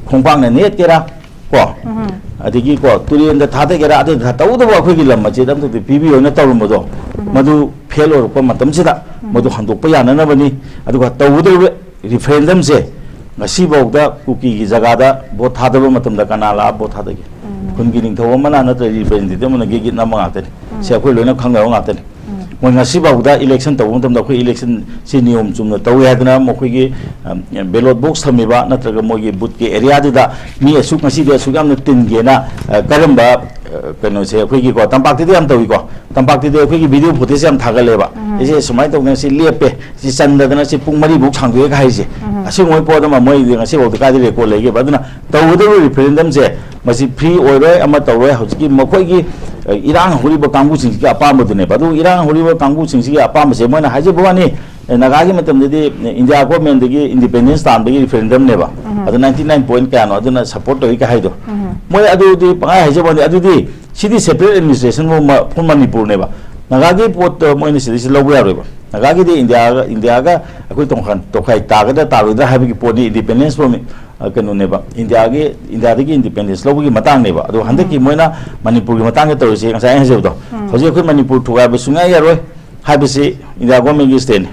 ꯈꯣꯡꯄꯥꯛꯅ ꯅꯦꯠꯀꯦꯔꯥ, ꯀꯣ, ꯎꯝ꯫ ꯑꯗꯒꯤ ꯀꯣ, ꯇꯨꯔꯦꯟꯗ ꯊꯥꯗꯒꯦꯔꯥ, ꯑꯗꯨ ꯊꯥ-, ꯇꯧꯕꯇꯕꯨ ꯑꯩꯈꯣꯏꯒꯤ ꯂꯝ ꯃꯆꯦꯠ ꯑꯃꯗꯗꯤ ꯄꯤꯕꯤꯌꯣꯅ ꯇꯧꯔꯝꯕꯗꯣ, ꯎꯝ꯫ ꯃꯗꯨ ꯐꯦꯜ ꯑꯣꯏꯔꯛꯄ ꯃꯇꯝꯁꯤꯗ ꯎꯝ꯫ ꯃꯗꯨ ꯍꯟꯗꯣꯛꯄ ꯌꯥꯅꯅꯕꯅꯤ꯫ ꯑꯗꯨꯒ ꯇꯧꯒꯗꯧꯔꯤꯕ ꯔꯤꯐꯔꯦꯟꯗꯝꯁꯦ ꯉꯁꯤꯐꯥꯎꯗ ꯀꯨꯀꯤꯒꯤ ꯖꯒꯥꯗ ꯚꯣꯠ ꯊꯥꯗꯕ ꯃꯇꯝꯗ ꯀꯅꯥ ꯂꯥꯛꯑ ꯚꯣꯠ ꯊꯥꯗꯒꯦ? ꯎꯝ꯫ ꯈꯨꯟꯒꯤ ꯅꯤꯡꯊꯧ ꯑꯃꯅ ꯅꯠꯇ꯭ꯔꯒ ꯔꯤꯄ꯭ꯔꯖꯦꯟꯇꯦꯇꯤꯚ ꯑꯃꯅ ꯒꯤꯠ ꯒꯤꯠ ꯅꯝꯕ ꯉꯥꯛꯇꯅꯤ꯫ ꯎꯝ꯫ ꯁꯤ ꯑꯩꯈꯣꯏ ꯂꯣꯏꯅ ꯈꯪꯅꯕ ꯉꯥꯛꯇꯅꯤ꯫ ꯎꯝ꯫ ꯃꯣꯏ ꯉꯁꯤꯐꯥꯎꯗ ꯏꯂꯦꯛꯁꯟ ꯇꯧꯕ ꯃꯇꯝꯗ ꯑꯩꯈꯣꯏ ꯏꯂꯦꯛꯁꯟꯁꯤ ꯅꯤꯌꯣꯝ ꯆꯨꯝꯅ ꯇꯧꯏ ꯍꯥꯏꯗꯅ ꯃꯈꯣꯏꯒꯤ, ꯑ, ꯕꯦꯂꯣꯠ ꯕꯣꯛꯁ ꯊꯝꯃꯤꯕ ꯅꯠꯇ꯭ꯔꯒ ꯃꯣꯏꯒꯤ ꯕꯨꯠꯀꯤ ꯑꯦꯔꯤꯌꯥꯗꯨꯗ ꯃꯤ ꯑꯁꯨꯛ ꯉꯁꯤꯗꯤ ꯑꯁꯨꯛ ꯌꯥꯝꯅ ꯇꯤꯟꯒꯦꯅ, ꯑ, ꯀꯔꯝꯕ ꯀꯩꯅꯣꯁꯦ ꯑꯩꯈꯣꯏꯒꯤꯀꯣ, ꯇꯝꯄꯥꯛꯇꯗꯤ ꯌꯥꯝ ꯇꯧꯏꯀꯣ, ꯇꯝꯄꯥꯛꯇꯗꯤ ꯑꯩꯈꯣꯏꯒꯤ ꯚꯤꯗꯤꯑꯣ ꯐꯨꯇꯦꯖ ꯌꯥꯝ ꯊꯥꯒꯠꯂꯦꯕ꯫ ꯎꯝ꯫ ꯑꯩꯁꯦ ꯁꯨꯃꯥꯏꯅ ꯇꯧꯗꯅ ꯁꯤ ꯂꯦꯞꯄꯦ, ꯁꯤ ꯆꯟꯗꯗꯅ ꯁꯤ ꯄꯨꯡ ꯃꯔꯤꯃꯨꯛ ꯁꯥꯡꯗꯣꯛꯑꯦꯒ ꯍꯥꯏꯁꯦ꯫ ꯎꯝ꯫ ꯑꯁꯦꯡꯕ ꯄꯣꯠ ꯑꯃ ꯃꯣꯏꯗꯤ ꯉꯁꯤꯐꯥꯎꯗ ꯀꯥꯏꯗ ꯔꯦꯀꯣꯔꯗ ꯂꯩꯒꯦꯕ? ꯑꯗꯨꯅ ꯇꯧꯒꯗꯧꯔꯤꯕ ꯔꯤꯐꯔꯦꯟꯗꯝꯁꯦ ꯃꯁꯤ ꯐ꯭ꯔꯤ ꯑꯣꯏꯔꯣꯏ, ꯑꯃ ꯇꯧꯔꯣꯏ꯫ ꯍꯧꯖꯤꯛꯀꯤ ꯃꯈꯣꯏꯒꯤ, ꯑ, ꯏꯔꯥꯡ ꯍꯧꯔꯤꯕ ꯀꯥꯡꯕꯨꯁꯤꯡꯁꯤꯒꯤ ꯑꯄꯥꯝꯕꯗꯨꯅꯦꯕ꯫ ꯑꯗꯨ ꯏꯔꯥꯡ ꯍꯧꯔꯤꯕ ꯀꯥꯡꯕꯨꯁꯤꯡꯁꯤꯒꯤ ꯑꯄꯥꯝꯕꯁꯦ ꯃꯣꯏꯅ ꯍꯥꯏꯖꯕ ꯋꯥꯅꯤ, ꯑꯦ, ꯅꯥꯒꯥꯒꯤ ꯃꯇꯝꯗꯗꯤ ꯏꯟꯗꯤꯌꯥ ꯒꯣꯔꯃꯦꯟꯗꯒꯤ ꯏꯟꯗꯤꯄꯦꯟꯗꯦꯟꯁ ꯇꯥꯟꯕꯒꯤ ꯔꯤꯐꯔꯦꯟꯗꯝꯅꯦꯕ꯫ ꯎꯝ꯫ ꯑꯗꯨ ninety nine point ꯀꯌꯥꯅꯣ ꯑꯗꯨꯅ ꯁꯄꯣꯔꯠ ꯇꯧꯏ ꯀꯥꯏ ꯍꯥꯏꯗꯣ꯫ ꯎꯝ꯫ ꯃꯣꯏ ꯑꯗꯨꯗꯤ ꯄꯪꯍꯥꯏ ꯍꯥꯏꯖꯕ ꯋꯥꯅꯤ꯫ ꯑꯗꯨꯗꯤ ꯁꯤꯗꯤ ꯁꯦꯄꯔꯦꯠ ꯑꯦꯗꯃꯤꯅꯤꯁꯇ꯭ꯔꯦꯁꯟ ꯐꯣꯔ ꯃꯅꯤꯄꯨꯔꯅꯦꯕ꯫ ꯅꯥꯒꯥꯒꯤ ꯄꯣꯠꯇ ꯃꯣꯏꯅ ꯁꯤꯗꯩꯁꯤ ꯂꯧꯕ ꯌꯥꯔꯣꯏꯕ꯫ ꯅꯥꯒꯥꯒꯤꯗꯤ ꯏꯟꯗꯤꯌꯥꯒ, ꯏꯟꯗꯤꯌꯥꯒ ꯑꯩꯈꯣꯏ ꯇꯣꯈꯥꯏ, ꯇꯣꯈꯥꯏ ꯇꯥꯒꯗ꯭ꯔꯥ ꯇꯥꯔꯣꯏꯗ꯭ꯔꯥ ꯍꯥꯏꯕꯒꯤ ꯄꯣꯠꯅꯤ ꯏꯟꯗꯤꯄꯦꯟꯗꯦꯟꯁ ꯐꯣꯔ ꯃꯤ-, ꯑ, ꯀꯩꯅꯣꯅꯦꯕ, ꯏꯟꯗꯤꯌꯥꯒꯤ, ꯏꯟꯗꯤꯌꯥꯗꯒꯤ ꯏꯟꯗꯤꯄꯦꯟꯗꯦꯟꯁ ꯂꯧꯕꯒꯤ ꯃꯇꯥꯡꯅꯦꯕ꯫ ꯑꯗꯣ ꯍꯟꯗꯛꯀꯤ ꯎꯝ꯫ ꯃꯣꯏꯅ ꯃꯅꯤꯄꯨꯔꯒꯤ ꯃꯇꯥꯡꯗ ꯇꯧꯔꯤꯁꯦ ꯉꯁꯥꯏ ꯑꯩꯅ ꯍꯥꯏꯖꯕꯗꯣ, ꯎꯝ꯫ ꯍꯧꯖꯤꯛ ꯑꯩꯈꯣꯏ ꯃꯅꯤꯄꯨꯔ ꯊꯨꯒꯥꯏꯕ ꯁꯨꯡꯌꯥ ꯌꯥꯔꯣꯏ ꯍꯥꯏꯕꯁꯤ ꯏꯟꯗꯤꯌꯥ ꯒꯣꯔꯃꯦꯟꯒꯤ ꯁ꯭ꯇꯦꯟꯅꯤ꯫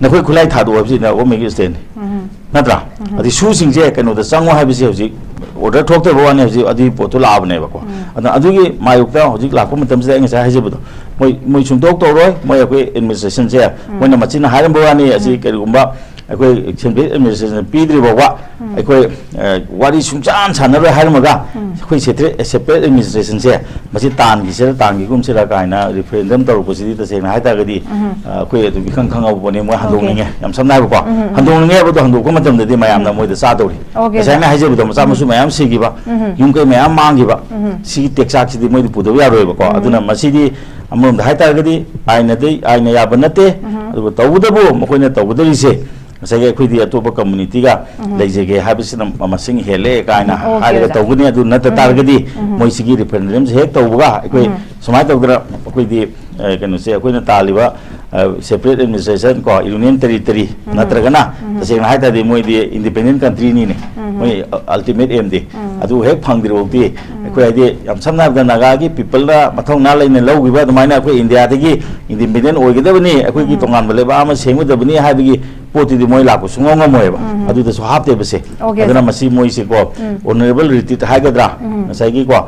ꯅꯈꯣꯏ ꯈꯨꯠꯂꯥꯏ ꯊꯥꯗꯣꯛꯑꯣ ꯍꯥꯏꯕꯁꯤ ꯏꯟꯗꯤꯌꯥ ꯒꯣꯔꯃꯦꯟꯒꯤ ꯁ꯭ꯇꯦꯟꯅꯤ꯫ ꯎꯝ꯫ ꯅꯠꯇ꯭ꯔꯥ? ꯎꯝ꯫ ꯑꯗꯩ ꯁꯨꯁꯤꯡꯁꯦ ꯀꯩꯅꯣꯗ ꯆꯪꯉꯣ ꯍꯥꯏꯕꯁꯤ ꯍꯧꯖꯤꯛ ꯑꯣꯔꯗꯔ ꯊꯣꯛꯇꯕ ꯋꯥꯅꯤ, ꯍꯧꯖꯤꯛ ꯑꯗꯨꯒꯤ ꯄꯣꯠꯇꯨ ꯂꯥꯛꯑꯕꯅꯦꯕꯀꯣ꯫ ꯎꯝ꯫ ꯑꯗꯨꯅ ꯑꯗꯨꯒꯤ ꯃꯥꯌꯣꯛꯇ ꯍꯧꯖꯤꯛ ꯂꯥꯛꯄ ꯃꯇꯝꯁꯤꯗ ꯑꯩ ꯉꯁꯥꯏ ꯍꯥꯏꯖꯕꯗꯣ, ꯃꯣꯏ, ꯃꯣꯏ ꯁꯨꯡꯇꯧ ꯇꯧꯔꯣꯏ, ꯃꯣꯏ ꯑꯩꯈꯣꯏ ꯑꯦꯗꯃꯤꯅꯤꯁꯇ꯭ꯔꯦꯁꯟꯁꯦ, ꯎꯝ꯫ ꯃꯣꯏꯅ ꯃꯆꯤꯟꯅ ꯍꯥꯏꯔꯝꯕ ꯋꯥꯅꯤ, ꯑꯁꯤ ꯎꯝ꯫ ꯀꯔꯤꯒꯨꯝꯕ ꯑꯩꯈꯣꯏ ꯁꯦꯟꯇ꯭ꯔꯦꯜ ꯑꯦꯗꯃꯤꯅꯤꯁꯇ꯭ꯔꯦꯁꯟ ꯄꯤꯗ꯭ꯔꯤ ꯐꯥꯎꯕ ꯎꯝ꯫ ꯑꯩꯈꯣꯏ, ꯑ, ꯋꯥꯔꯤ ꯁꯨꯡꯁꯥꯟ ꯁꯥꯟꯅꯔꯣꯏ ꯍꯥꯏꯔꯝꯃꯒ ꯎꯝ꯫ ꯑꯩꯈꯣꯏ ꯁꯦꯇ꯭ꯔꯦ-, ꯁꯦꯄꯔꯦꯠ ꯑꯦꯗꯃꯤꯅꯤꯁꯇ꯭ꯔꯦꯁꯟꯁꯦ ꯃꯁꯤ ꯇꯥꯟꯈꯤꯁꯤꯔ ꯇꯥꯟꯈꯤꯒꯨꯝꯁꯤꯔ ꯀꯥꯏꯅ ꯔꯤꯐꯔꯦꯟꯗꯝ ꯇꯧꯔꯛꯄꯁꯤꯗꯤ ꯇꯁꯦꯡꯅ ꯍꯥꯏ ꯇꯥꯔꯒꯗꯤ, ꯎꯝ꯫ ꯑ, ꯑꯩꯈꯣꯏ ꯑꯗꯨꯝ ꯏꯈꯪ ꯈꯪꯉꯕ ꯄꯣꯠꯅꯤ, ꯃꯣꯏ ꯑꯣꯀꯦ꯫ ꯍꯟꯗꯣꯛꯅꯤꯡꯉꯦ, ꯌꯥꯝ ꯁꯝꯅ ꯍꯥꯏꯕꯀꯣ, ꯎꯝ, ꯎꯝ꯫ ꯍꯟꯗꯣꯛꯅꯤꯡꯉꯦ ꯍꯥꯏꯕꯗꯣ ꯍꯟꯗꯣꯛꯄ ꯃꯇꯝꯗꯗꯤ ꯃꯌꯥꯝꯅ ꯎꯝ꯫ ꯃꯣꯏꯗ ꯆꯥꯗꯧꯔꯤ꯫ ꯑꯣꯀꯦ, ꯉꯁꯥꯏ ꯁꯥꯔ꯫ ꯑꯩꯅ ꯍꯥꯏꯖꯕꯗꯣ ꯃꯆꯥ ꯎꯝ꯫ ꯃꯁꯨ ꯃꯌꯥꯝ ꯁꯤꯈꯤꯕ, ꯎꯝ꯫ ꯌꯨꯝ ꯀꯩ ꯃꯌꯥꯝ ꯃꯥꯡꯈꯤꯕ, ꯎꯝ꯫ ꯁꯤꯒꯤ ꯇꯦꯛꯆꯥꯛꯁꯤꯗꯤ ꯃꯣꯏꯗꯤ ꯄꯨꯗꯕ ꯌꯥꯔꯣꯏꯕꯀꯣ꯫ ꯎꯝ꯫ ꯑꯗꯨꯅ ꯃꯁꯤꯗꯤ ꯑꯃꯔꯣꯝꯗ ꯍꯥꯏ ꯇꯥꯔꯒꯗꯤ ꯑꯥꯏꯟꯅꯗꯤ, ꯑꯥꯏꯟꯅ ꯌꯥꯕ ꯅꯠꯇꯦ꯫ ꯎꯝ꯫ ꯑꯗꯨꯕꯨ ꯇꯧꯕꯇꯕꯨ ꯃꯈꯣꯏꯅ ꯇꯧꯒꯗꯧꯔꯤꯁꯦ ꯉꯁꯥꯏꯒꯤ ꯑꯩꯈꯣꯏꯗꯤ ꯑꯇꯣꯞꯄ ꯀꯝꯃꯨꯅꯤꯇꯤꯒ ꯎꯝ꯫ ꯂꯩꯖꯒꯦ ꯍꯥꯏꯕꯁꯤꯅ ꯃ-, ꯃꯁꯤꯡ ꯍꯦꯜꯂꯦ ꯀꯥꯏꯅ ꯎꯝ, ꯑꯣꯀꯦ, ꯍꯥꯏꯔꯒ ꯑꯣꯖꯥ꯫ ꯇꯧꯒꯅꯤ꯫ ꯑꯗꯨ ꯅꯠꯇ ꯎꯝ꯫ ꯇꯥꯔꯒꯗꯤ ꯎꯝ꯫ ꯃꯣꯏꯁꯤꯒꯤ ꯔꯤꯐꯔꯦꯟꯗꯝꯁꯦ ꯍꯦꯛ ꯇꯧꯕꯒ ꯑꯩꯈꯣꯏ ꯎꯝ꯫ ꯁꯨꯃꯥꯏꯅ ꯇꯧꯗꯅ ꯑꯩꯈꯣꯏꯗꯤ, ꯑ, ꯀꯩꯅꯣꯁꯦ ꯑꯩꯈꯣꯏꯅ ꯇꯥꯜꯂꯤꯕ, ꯑ, ꯁꯦꯄꯔꯦꯠ ꯑꯦꯗꯃꯤꯅꯤꯁꯇ꯭ꯔꯦꯁꯟ ꯀꯣ, ꯌꯨꯅꯤꯌꯟ ꯇꯦꯔꯤꯇꯔꯤ ꯎꯝ꯫ ꯅꯠꯇ꯭ꯔꯒꯅ ꯎꯝ꯫ ꯇꯁꯦꯡꯅ ꯍꯥꯏ ꯇꯥꯔꯗꯤ ꯃꯣꯏꯗꯤ ꯏꯟꯗꯤꯄꯦꯟꯗꯦꯟ ꯀꯟꯇ꯭ꯔꯤꯅꯤꯅꯦ꯫ ꯎꯝ꯫ ꯃꯣꯏ, ꯑ, ꯑꯜꯇꯤꯃꯦꯠ ꯑꯦꯝꯗꯤ ꯎꯝ꯫ ꯑꯗꯨ ꯍꯦꯛ ꯐꯪꯗ꯭ꯔꯤꯐꯥꯎꯗꯤ ꯎꯝ꯫ ꯑꯩꯈꯣꯏ ꯍꯥꯏꯗꯤ ꯌꯥꯝ ꯁꯝꯅ ꯍꯥꯏꯔꯕꯗ ꯅꯥꯒꯥꯒꯤ ꯄꯤꯄꯜꯅ ꯃꯊꯧꯅꯥ ꯂꯩꯅ ꯂꯧꯈꯤꯕ ꯑꯗꯨꯃꯥꯏꯅ ꯑꯩꯈꯣꯏ ꯏꯟꯗꯤꯌꯥꯗꯒꯤ ꯏꯟꯗꯤꯄꯦꯟꯗꯦꯟ ꯑꯣꯏꯒꯗꯕꯅꯤ, ꯑꯩꯈꯣꯏꯒꯤ ꯎꯝ꯫ ꯇꯣꯉꯥꯟꯕ ꯂꯩꯕꯥꯛ ꯑꯃ ꯁꯦꯝꯒꯗꯕꯅꯤ ꯍꯥꯏꯕꯒꯤ ꯄꯣꯠꯇꯨꯗꯤ ꯃꯣꯏ ꯂꯥꯛꯄ ꯁꯨꯡꯉꯝ ꯉꯝꯃꯣꯏꯕ꯫ ꯑꯗꯨꯗꯁꯨ ꯍꯥꯞꯇꯦꯕꯁꯦ꯫ Okay, ꯑꯗꯨꯅ sir꯫ ꯃꯁꯤ ꯃꯣꯏꯁꯦꯀꯣ, honourable retreat ꯍꯥꯏꯒꯗ꯭ꯔꯥ, ꯉꯁꯥꯏꯒꯤꯀꯣ,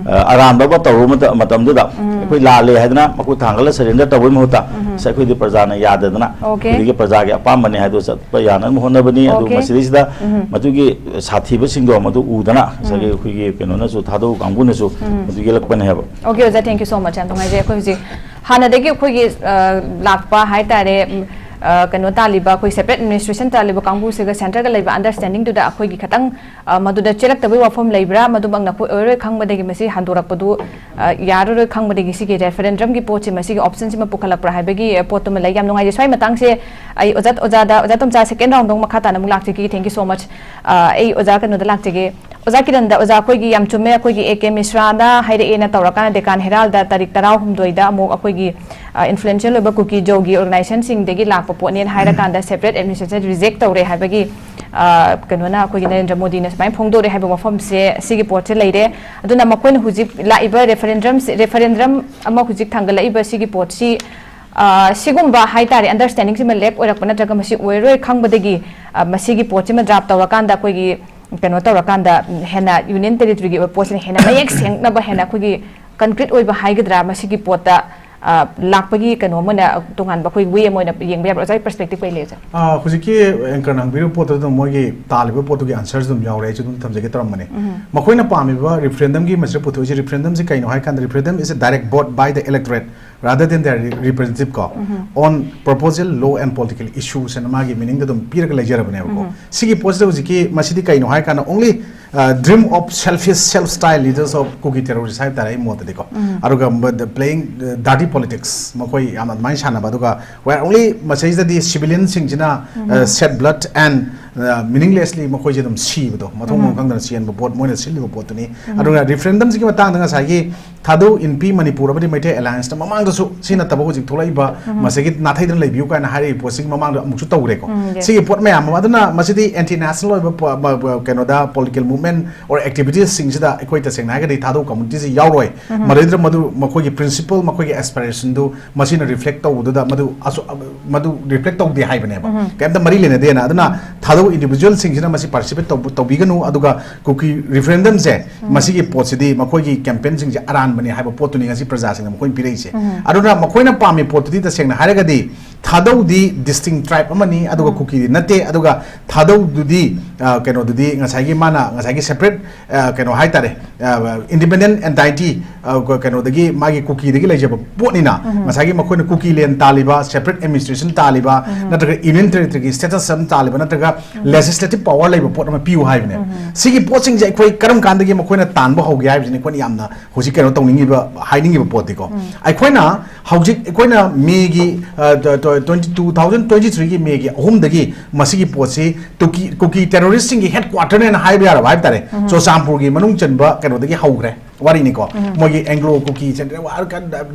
ꯑ, ꯑꯔꯥꯟꯕ ꯑꯃ ꯇꯧꯔꯨꯕ ꯃꯇꯝ-, ꯃꯇꯝꯗꯨꯗ ꯑꯩꯈꯣꯏ ꯂꯥꯜꯂꯦ ꯍꯥꯏꯗꯅ ꯃꯈꯨꯠ ꯊꯥꯡꯒꯠꯂ surrender ꯇꯧꯕꯒꯤ ꯃꯍꯨꯠꯇ, ꯉꯁꯥꯏ ꯑꯩꯈꯣꯏꯗꯤ ꯄ꯭ꯔꯖꯥꯅ ꯌꯥꯗꯗꯅ, Okay꯫ ꯑꯩꯈꯣꯏꯗꯒꯤ ꯄ꯭ꯔꯖꯥꯒꯤ ꯑꯄꯥꯝꯕꯅꯤ ꯍꯥꯏꯗꯣ ꯆꯠꯄ ꯌꯥꯅꯕ ꯍꯣꯠꯅꯕꯅꯤ꯫ ꯑꯗꯨ Okay꯫ ꯃꯁꯤꯗꯩꯁꯤꯗ ꯃꯗꯨꯒꯤ ꯁꯥꯊꯤꯕꯁꯤꯡꯗꯣ ꯃꯗꯨ ꯎꯗꯅ ꯉꯁꯥꯏꯒꯤ ꯑꯩꯈꯣꯏꯒꯤ ꯀꯩꯅꯣꯅꯁꯨ, ꯊꯥꯗꯧ ꯀꯥꯡꯕꯨꯅꯁꯨ ꯃꯗꯨ ꯌꯦꯜꯂꯛꯄꯅꯦ ꯍꯥꯏꯕ꯫ Okay, ꯑꯣꯖꯥ, thank you so much꯫ ꯌꯥꯝ ꯅꯨꯡꯉꯥꯏꯖꯩ꯫ ꯑꯩꯈꯣꯏ ꯍꯧꯖꯤꯛ ꯍꯥꯟꯅꯗꯒꯤ ꯑꯩꯈꯣꯏꯒꯤ, ꯑ, ꯂꯥꯛꯄ ꯍꯥꯏꯇꯥꯔꯦ, ꯎꯝ, ꯑ, ꯀꯩꯅꯣ ꯇꯥꯜꯂꯤꯕ, ꯑꯩꯈꯣꯏ separate administration ꯇꯥꯜꯂꯤꯕ ꯀꯥꯡꯕꯨꯁꯤꯒ centre ꯒ ꯂꯩꯕ understanding ꯗꯨꯗ ꯑꯩꯈꯣꯏꯒꯤ ꯈꯤꯇꯪ, ꯑ, ꯃꯗꯨꯗ ꯆꯦꯜꯂꯛꯇꯕꯒꯤ ꯋꯥꯐꯝ ꯂꯩꯕ꯭ꯔꯥ? ꯃꯗꯨꯃꯛꯅ ꯑꯩꯈꯣꯏ ꯑꯣꯏꯔꯣꯏ ꯈꯪꯕꯗꯒꯤ ꯃꯁꯤ ꯍꯟꯗꯣꯔꯛꯄꯗꯨ, ꯑ, ꯌꯥꯔꯔꯣꯏ ꯈꯪꯕꯗꯒꯤ ꯁꯤꯒꯤ referendum ꯒꯤ ꯄꯣꯠꯁꯤ, ꯃꯁꯤꯒꯤ option ꯁꯤꯃ ꯄꯨꯈꯠꯂꯛꯄ꯭ꯔꯥ ꯍꯥꯏꯕꯒꯤ, ꯑ, ꯄꯣꯠꯇꯨꯃ ꯂꯩ꯫ ꯌꯥꯝ ꯅꯨꯡꯉꯥꯏꯖꯩ꯫ ꯁ꯭ꯋꯥꯏ ꯃꯇꯥꯡꯁꯦ ꯑꯩ ꯑꯣꯖꯥ, ꯑꯣꯖꯥꯗ, ꯑꯣꯖꯥ ꯇꯣꯝꯆꯥ, second round ꯗ ꯑꯃꯨꯛ ꯃꯈꯥ ꯇꯥꯅ ꯑꯃꯨꯛ ꯂꯥꯛꯆꯒꯦ꯫ Thank you so much꯫ ꯑ, ꯑꯩ ꯑꯣꯖꯥ ꯀꯩꯅꯣꯗ ꯂꯥꯛꯆꯒꯦ꯫ ꯑꯣꯖꯥ ꯀꯤꯔꯟꯗ, ꯑꯣꯖꯥ, ꯑꯩꯈꯣꯏꯒꯤ ꯌꯥꯝ ꯆꯨꯝꯃꯦ, ꯑꯩꯈꯣꯏꯒꯤ A K ꯃꯤꯁ꯭ꯔꯥꯅ ꯍꯥꯏꯔꯛꯑꯦꯅ ꯇꯧꯔꯀꯥꯟꯗ Deccan Herald ꯗ ꯇꯥꯔꯤꯛ ꯇꯔꯥꯍꯨꯝꯗꯣꯏꯗ ꯑꯃꯨꯛ ꯑꯩꯈꯣꯏꯒꯤ, ꯑ, influential ꯑꯣꯏꯕ ꯀꯨꯀꯤ ꯖꯧꯒꯤ organization ꯁꯤꯡꯗꯒꯤ ꯂꯥꯛꯄ ꯄꯣꯠꯅꯦꯅ ꯍꯥꯏꯔꯀꯥꯟꯗ separate administration reject ꯇꯧꯔꯦ ꯍꯥꯏꯕꯒꯤ, ꯑ, ꯀꯩꯅꯣꯅ, ꯑꯩꯈꯣꯏꯒꯤ ꯅꯔꯦꯟꯗ꯭ꯔ ꯃꯣꯗꯤꯅ ꯁꯨꯃꯥꯏꯅ ꯐꯣꯡꯗꯣꯔꯛꯑꯦ ꯍꯥꯏꯕ ꯋꯥꯐꯝꯁꯦ, ꯁꯤꯒꯤ ꯄꯣꯠꯁꯦ ꯂꯩꯔꯦ꯫ ꯑꯗꯨꯅ ꯃꯈꯣꯏꯅ ꯍꯧꯖꯤꯛ ꯂꯥꯛꯏꯕ referendum ꯁꯦ, referendum ꯑꯃ ꯍꯧꯖꯤꯛ ꯊꯥꯡꯒꯠꯂꯛꯏꯕ ꯁꯤꯒꯤ ꯄꯣꯠꯁꯤ, ꯑ, ꯁꯤꯒꯨꯝꯕ ꯍꯥꯏꯇꯥꯔꯦ, understanding ꯁꯤꯃ lack ꯑꯣꯏꯔꯛꯄ ꯅꯠꯇ꯭ꯔꯒ ꯃꯁꯤ ꯑꯣꯏꯔꯣꯏ ꯈꯪꯕꯗꯒꯤ, ꯑ, ꯃꯁꯤꯒꯤ ꯄꯣꯠꯁꯤꯃ draft ꯇꯧꯔꯀꯥꯟꯗ ꯑꯩꯈꯣꯏꯒꯤ ꯀꯩꯅꯣ ꯇꯧꯔꯀꯥꯟꯗ, ꯎꯝ, ꯍꯦꯟꯅ Union Territory ꯒꯤ ꯑꯣꯏꯕ ꯄꯣꯠꯁꯤꯅ ꯍꯦꯟꯅ ꯃꯌꯦꯛ ꯁꯦꯡꯅꯕ, ꯍꯦꯟꯅ ꯑꯩꯈꯣꯏꯒꯤ concrete ꯑꯣꯏꯕ ꯍꯥꯏꯒꯗ꯭ꯔꯥ, ꯃꯁꯤꯒꯤ ꯄꯣꯠꯇ, ꯑ, ꯂꯥꯛꯄꯒꯤ ꯀꯩꯅꯣ ꯑꯃ ꯑꯣꯏꯅ, ꯇꯣꯉꯥꯟꯕ ꯑꯩꯈꯣꯏ way ꯑꯃ ꯑꯣꯏꯅ ꯌꯦꯡꯕ ꯌꯥꯕ꯭ꯔꯥ? ꯑꯣꯖꯥꯒꯤ perspective ꯀꯩ ꯂꯩ, ꯑꯣꯖꯥ? ꯑ, ꯍꯧꯖꯤꯛꯀꯤ anchor ꯅ ꯍꯪꯕꯤꯔꯤꯕ ꯄꯣꯠꯇꯨ ꯑꯗꯨꯝ ꯃꯣꯏꯒꯤ ꯇꯥꯜꯂꯤꯕ ꯄꯣꯠꯇꯨꯒꯤ answer ꯁꯨ ꯑꯗꯨꯝ ꯌꯥꯎꯔꯦ, ꯑꯩꯁꯨ ꯑꯗꯨꯝ ꯊꯝꯖꯒꯦ ꯇꯧꯔꯝꯕꯅꯦ꯫ ꯎꯝ꯫ ꯃꯈꯣꯏꯅ ꯄꯥꯝꯃꯤꯕ referendum ꯒꯤ ꯃꯁꯤꯗ ꯄꯨꯊꯣꯛꯏꯁꯦ, referendum ꯁꯦ ꯀꯩꯅꯣ ꯍꯥꯏ ꯀꯥꯟꯗ, referendum is a direct vote by the electorate rather than their re-, representative ꯀꯣ, on proposal, law and political issues ꯍꯥꯏꯅ ꯃꯥꯒꯤ meaning ꯗ ꯑꯗꯨꯝ ꯄꯤꯔꯒ ꯂꯩꯖꯔꯕꯅꯦꯕꯀꯣ꯫ ꯁꯤꯒꯤ ꯄꯣꯠꯁꯤꯗ ꯍꯧꯖꯤꯛꯀꯤ ꯃꯁꯤꯗꯤ ꯀꯩꯅꯣ ꯍꯥꯏ ꯀꯥꯟꯗ, only, uh, dream of selfish, self-styled leaders of Kuki terrorists ꯍꯥꯏꯕ ꯇꯥꯔꯦ ꯑꯩ ꯃꯣꯠꯇꯗꯤꯀꯣ꯫ ꯑꯗꯨꯒ ꯃ-, the playing, uh, dirty politics, ꯃꯈꯣꯏ ꯌꯥꯝꯅ ꯑꯗꯨꯃꯥꯏꯅ ꯁꯥꯟꯅꯕ, ꯑꯗꯨꯒ we are only ꯃꯁꯤꯗꯩꯁꯤꯗꯗꯤ civilian ꯁꯤꯡꯁꯤꯅ, uh, shed blood and, uh, meaninglessly ꯃꯈꯣꯏꯁꯦ ꯑꯗꯨꯝ ꯁꯤꯕꯗꯣ, ꯃꯊꯣꯡ ꯃꯔꯝ ꯈꯪꯗꯅ ꯆꯦꯟꯕ ꯄꯣꯠ, ꯃꯣꯏꯅ ꯁꯤꯜꯂꯤꯕ ꯄꯣꯠꯇꯨꯅꯤ꯫ ꯑꯗꯨꯒ referendum ꯁꯤꯒꯤ ꯃꯇꯥꯡꯗ ꯉꯁꯥꯏꯒꯤ ꯊꯥꯗꯧ ꯏꯟꯄꯤ ꯃꯅꯤꯄꯨꯔ ꯑꯃꯗꯤ ꯃꯩꯇꯩ alliance ꯅ ꯃꯃꯥꯡꯗꯁꯨ ꯁꯤ ꯅꯠꯇꯕ ꯍꯧꯖꯤꯛ ꯊꯣꯛꯂꯛꯏꯕ ꯃꯁꯤꯒꯤ ꯅꯥꯊꯩꯗꯅ ꯂꯩꯕꯤꯌꯨ ꯀꯥꯏꯅ ꯍꯥꯏꯔꯤꯕ ꯄꯣꯠꯁꯤꯒꯤ ꯃꯃꯥꯡꯗ ꯑꯃꯨꯛꯁꯨ ꯇꯧꯈ꯭ꯔꯦꯀꯣ꯫ ꯎꯝ, yes꯫ ꯁꯤꯒꯤ ꯄꯣꯠ ꯃꯌꯥꯝ ꯑꯃ ꯑꯗꯨꯅ ꯃꯁꯤꯗꯤ anti national ꯑꯣꯏꯕ ꯄ-, ꯃ-, ꯃ-, ꯀꯩꯅꯣꯗ political movement movement or activities ꯁꯤꯡꯁꯤꯗ ꯑꯩꯈꯣꯏ ꯇꯁꯦꯡꯅ ꯍꯥꯏꯔꯒꯗꯤ ꯊꯥꯗꯧ community ꯁꯤ ꯌꯥꯎꯔꯣꯏ꯫ ꯃꯗꯨꯗ ꯃꯗꯨ ꯃꯈꯣꯏꯒꯤ principle, ꯃꯈꯣꯏꯒꯤ aspiration ꯗꯨ ꯃꯁꯤꯅ reflect ꯇꯧꯕꯗꯨꯗ ꯃꯗꯨ ꯑꯁꯨ-, ꯃꯗꯨ reflect ꯇꯧꯗꯦ ꯍꯥꯏꯕꯅꯦꯕ꯫ ꯀꯩꯝꯇ ꯃꯔꯤ ꯂꯩꯅꯗꯦꯅ꯫ ꯑꯗꯨꯅ ꯊꯥꯗꯧ individual ꯁꯤꯡꯁꯤꯅ ꯃꯁꯤ participate ꯇꯧꯕ, ꯇꯧꯕꯤꯒꯅꯨ꯫ ꯑꯗꯨꯒ ꯀꯨꯀꯤ referendum ꯁꯦ, ꯃꯁꯤꯒꯤ ꯄꯣꯠꯁꯤꯗꯤ ꯃꯈꯣꯏꯒꯤ campaign ꯁꯤꯡꯁꯦ ꯑꯔꯥꯟꯕꯅꯤ ꯍꯥꯏꯕ ꯄꯣꯠꯇꯨꯅꯤ ꯉꯁꯤ ꯄ꯭ꯔꯖꯥꯁꯤꯡꯅ ꯃꯈꯣꯏꯅ ꯄꯤꯔꯛꯏꯁꯦ꯫ ꯑꯗꯨꯅ ꯃꯈꯣꯏꯅ ꯄꯥꯝꯃꯤ ꯄꯣꯠꯇꯨꯗꯤ ꯇꯁꯦꯡꯅ ꯍꯥꯏꯔꯒꯗꯤ ꯊꯥꯗꯧꯗꯤ distinct tribe ꯑꯃꯅꯤ, ꯑꯗꯨꯒ ꯀꯨꯀꯤꯗꯤ ꯅꯠꯇꯦ꯫ ꯑꯗꯨꯒ ꯊꯥꯗꯧꯗꯨꯗꯤ, ꯑ, ꯀꯩꯅꯣꯗꯨꯗꯤ ꯉꯁꯥꯏꯒꯤ ꯃꯥꯅ ꯉꯁꯥꯏꯒꯤ separate, ꯑ, ꯀꯩꯅꯣ ꯍꯥꯏꯇꯥꯔꯦ, ꯑ, independent entity, ꯑ, ꯀ-, ꯀꯩꯅꯣꯗꯒꯤ, ꯃꯥꯒꯤ ꯀꯨꯀꯤꯗꯒꯤ ꯂꯩꯖꯕ ꯄꯣꯠꯅꯤꯅ, ꯉꯁꯥꯏꯒꯤ ꯃꯈꯣꯏꯅ ꯀꯨꯀꯤ land ꯇꯥꯜꯂꯤꯕ, separate administration ꯇꯥꯜꯂꯤꯕ, ꯅꯠꯇ꯭ꯔꯒ union territory ꯒꯤ status ꯑꯃ ꯇꯥꯜꯂꯤꯕ, ꯅꯠꯇ꯭ꯔꯒ legislative power ꯂꯩꯕ ꯄꯣꯠ ꯑꯃ ꯄꯤꯌꯨ ꯍꯥꯏꯕꯅꯦ꯫ ꯁꯤꯒꯤ ꯄꯣꯠꯁꯤꯡꯁꯦ ꯑꯩꯈꯣꯏ ꯀꯔꯝ ꯀꯥꯟꯗꯒꯤ ꯃꯈꯣꯏꯅ ꯇꯥꯟꯕ ꯍꯧꯒꯦ ꯍꯥꯏꯕꯁꯤꯅꯤ ꯑꯩꯈꯣꯏꯅ ꯌꯥꯝꯅ ꯍꯧꯖꯤꯛ ꯀꯩꯅꯣ ꯇꯧꯅꯤꯡꯉꯤꯕ, ꯍꯥꯏꯅꯤꯡꯉꯤꯕ ꯄꯣꯠꯇꯤꯀꯣ꯫ ꯑꯩꯈꯣꯏꯅ ꯍꯧꯖꯤꯛ, ꯑꯩꯈꯣꯏꯅ ꯃꯦꯒꯤ, ꯑ, ꯇ-, ꯇ-, twenty, two thousand twenty three ꯒꯤ ꯃꯦꯒꯤ ꯑꯍꯨꯝꯗꯒꯤ ꯃꯁꯤꯒꯤ ꯄꯣꯠꯁꯤ ꯇꯨꯀꯤ-, ꯀꯨꯀꯤ terrorist ꯁꯤꯡꯒꯤ headquarter ꯅꯦꯅ ꯍꯥꯏꯕ ꯌꯥꯔꯕ ꯍꯥꯏꯕ ꯇꯥꯔꯦ꯫ ꯆꯨꯔꯆꯥꯟꯄꯨꯔꯒꯤ ꯃꯅꯨꯡ ꯆꯟꯕ ꯀꯩꯅꯣꯗꯒꯤ ꯍꯧꯈ꯭ꯔꯦ ꯋꯥꯔꯤꯅꯤꯀꯣ꯫ ꯃꯣꯏꯒꯤ Anglo Kuki,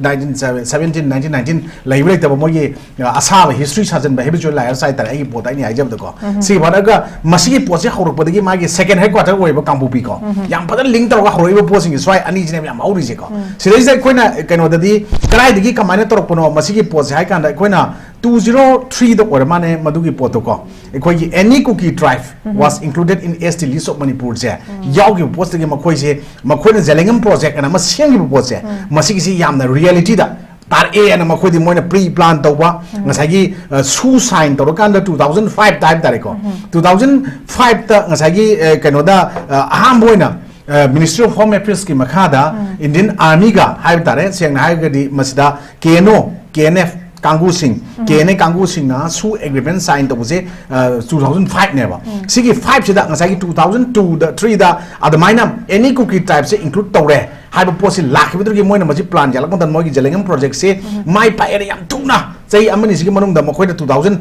nineteen seventeen, nineteen nineteen ꯂꯩꯕ ꯂꯩꯇꯕ ꯃꯣꯏꯒꯤ, ꯑ, ꯑꯁꯥꯕ history ꯁꯥꯖꯟꯕ habitual liars ꯍꯥꯏꯇꯥꯔꯦ, ꯑꯩꯒꯤ ꯄꯣꯠꯇ ꯑꯩꯅ ꯍꯥꯏꯖꯕꯗꯀꯣ꯫ ꯁꯤ ꯐꯔꯒ ꯃꯁꯤꯒꯤ ꯄꯣꯠꯁꯦ ꯍꯧꯔꯛꯄꯗꯒꯤ ꯃꯥꯒꯤ second headquarter ꯑꯣꯏꯕ ꯀꯥꯡꯄꯣꯛꯄꯤꯀꯣ꯫ ꯌꯥꯝ ꯐꯖꯅ link ꯇꯧꯔꯒ ꯍꯧꯔꯛꯏꯕ ꯄꯣꯠꯁꯤꯡꯁꯦ ꯁ꯭ꯋꯥꯏ ꯑꯅꯤꯁꯤꯅꯦꯕ ꯌꯥꯝ ꯍꯧꯔꯤꯁꯦꯀꯣ꯫ ꯁꯤꯗꯩꯁꯤꯗ ꯑꯩꯈꯣꯏꯅ ꯀꯩꯅꯣꯗꯗꯤ ꯀꯗꯥꯏꯗꯒꯤ ꯀꯃꯥꯏꯅ ꯇꯧꯔꯛꯄꯅꯣ ꯃꯁꯤꯒꯤ ꯄꯣꯠꯁꯦ ꯍꯥꯏ ꯀꯥꯟꯗ, ꯑꯩꯈꯣꯏꯅ two zero three ꯗ ꯑꯣꯏꯔ ꯃꯥꯅꯦ ꯃꯗꯨꯒꯤ ꯄꯣꯠꯇꯣꯀꯣ꯫ ꯑꯩꯈꯣꯏꯒꯤ any Kuki tribe was included in S T list of Manipur ꯁꯦ ꯌꯥꯎꯈꯤꯕ ꯄꯣꯠꯁꯤꯗꯒꯤ ꯃꯈꯣꯏꯁꯦ, ꯃꯈꯣꯏꯅ ꯖꯦꯂꯦꯡꯉꯝ project ꯑꯅ ꯑꯃ ꯁꯦꯝꯈꯤꯕ ꯄꯣꯠꯁꯦ, ꯃꯁꯤꯒꯤꯁꯤ ꯌꯥꯝꯅ reality ꯗ ꯇꯥꯔꯛꯑꯦꯅ ꯃꯈꯣꯏꯗꯤ ꯃꯣꯏꯅ pre plan ꯇꯧꯕ, ꯉꯁꯥꯏꯒꯤ, ꯑ, ꯁꯨ sign ꯇꯧꯔꯀꯥꯟꯗ two thousand five ꯇ ꯍꯥꯏꯕ ꯇꯥꯔꯦꯀꯣ꯫ Two thousand five ꯇ ꯉꯁꯥꯏꯒꯤ, ꯑ, ꯀꯩꯅꯣꯗ, ꯑ, ꯑꯍꯥꯟꯕ ꯑꯣꯏꯅ, ꯑ, Ministry of Home Affairs ꯀꯤ ꯃꯈꯥꯗ Indian Army ꯒ ꯍꯥꯏꯕ ꯇꯥꯔꯦ, ꯁꯦꯡꯅ ꯍꯥꯏꯔꯒꯗꯤ ꯃꯁꯤꯗ K N O, K N F ꯀꯥꯡꯕꯨꯁꯤꯡ, K N A ꯀꯥꯡꯕꯨꯁꯤꯡꯅ ꯁꯨ agreement sign ꯇꯧꯕꯁꯦ, ꯑ, two thousand five ꯅꯦꯕ꯫ ꯁꯤꯒꯤ five ꯁꯤꯗ ꯉꯁꯥꯏꯒꯤ two thousand two ꯗ, three ꯗ ꯑꯗꯨꯃꯥꯏꯅ any Kuki tribe ꯁꯦ include ꯇꯧꯔꯦ꯫ ꯍꯥꯏꯕ ꯄꯣꯠꯁꯤ ꯂꯥꯛꯈꯤꯕꯗꯨꯗꯒꯤ ꯃꯣꯏꯅ ꯃꯁꯤ plan ꯌꯥꯜꯂꯛꯄ ꯃꯇꯝꯗ ꯃꯣꯏꯒꯤ ꯖꯦꯂꯦꯡꯒꯝ project ꯁꯦ ꯃꯥꯏ ꯄꯥꯛꯑꯦꯅ ꯌꯥꯝ ꯊꯨꯅ ꯆꯍꯤ ꯑꯃꯅꯤꯁꯤꯒꯤ ꯃꯅꯨꯡꯗ ꯃꯈꯣꯏꯅ two thousand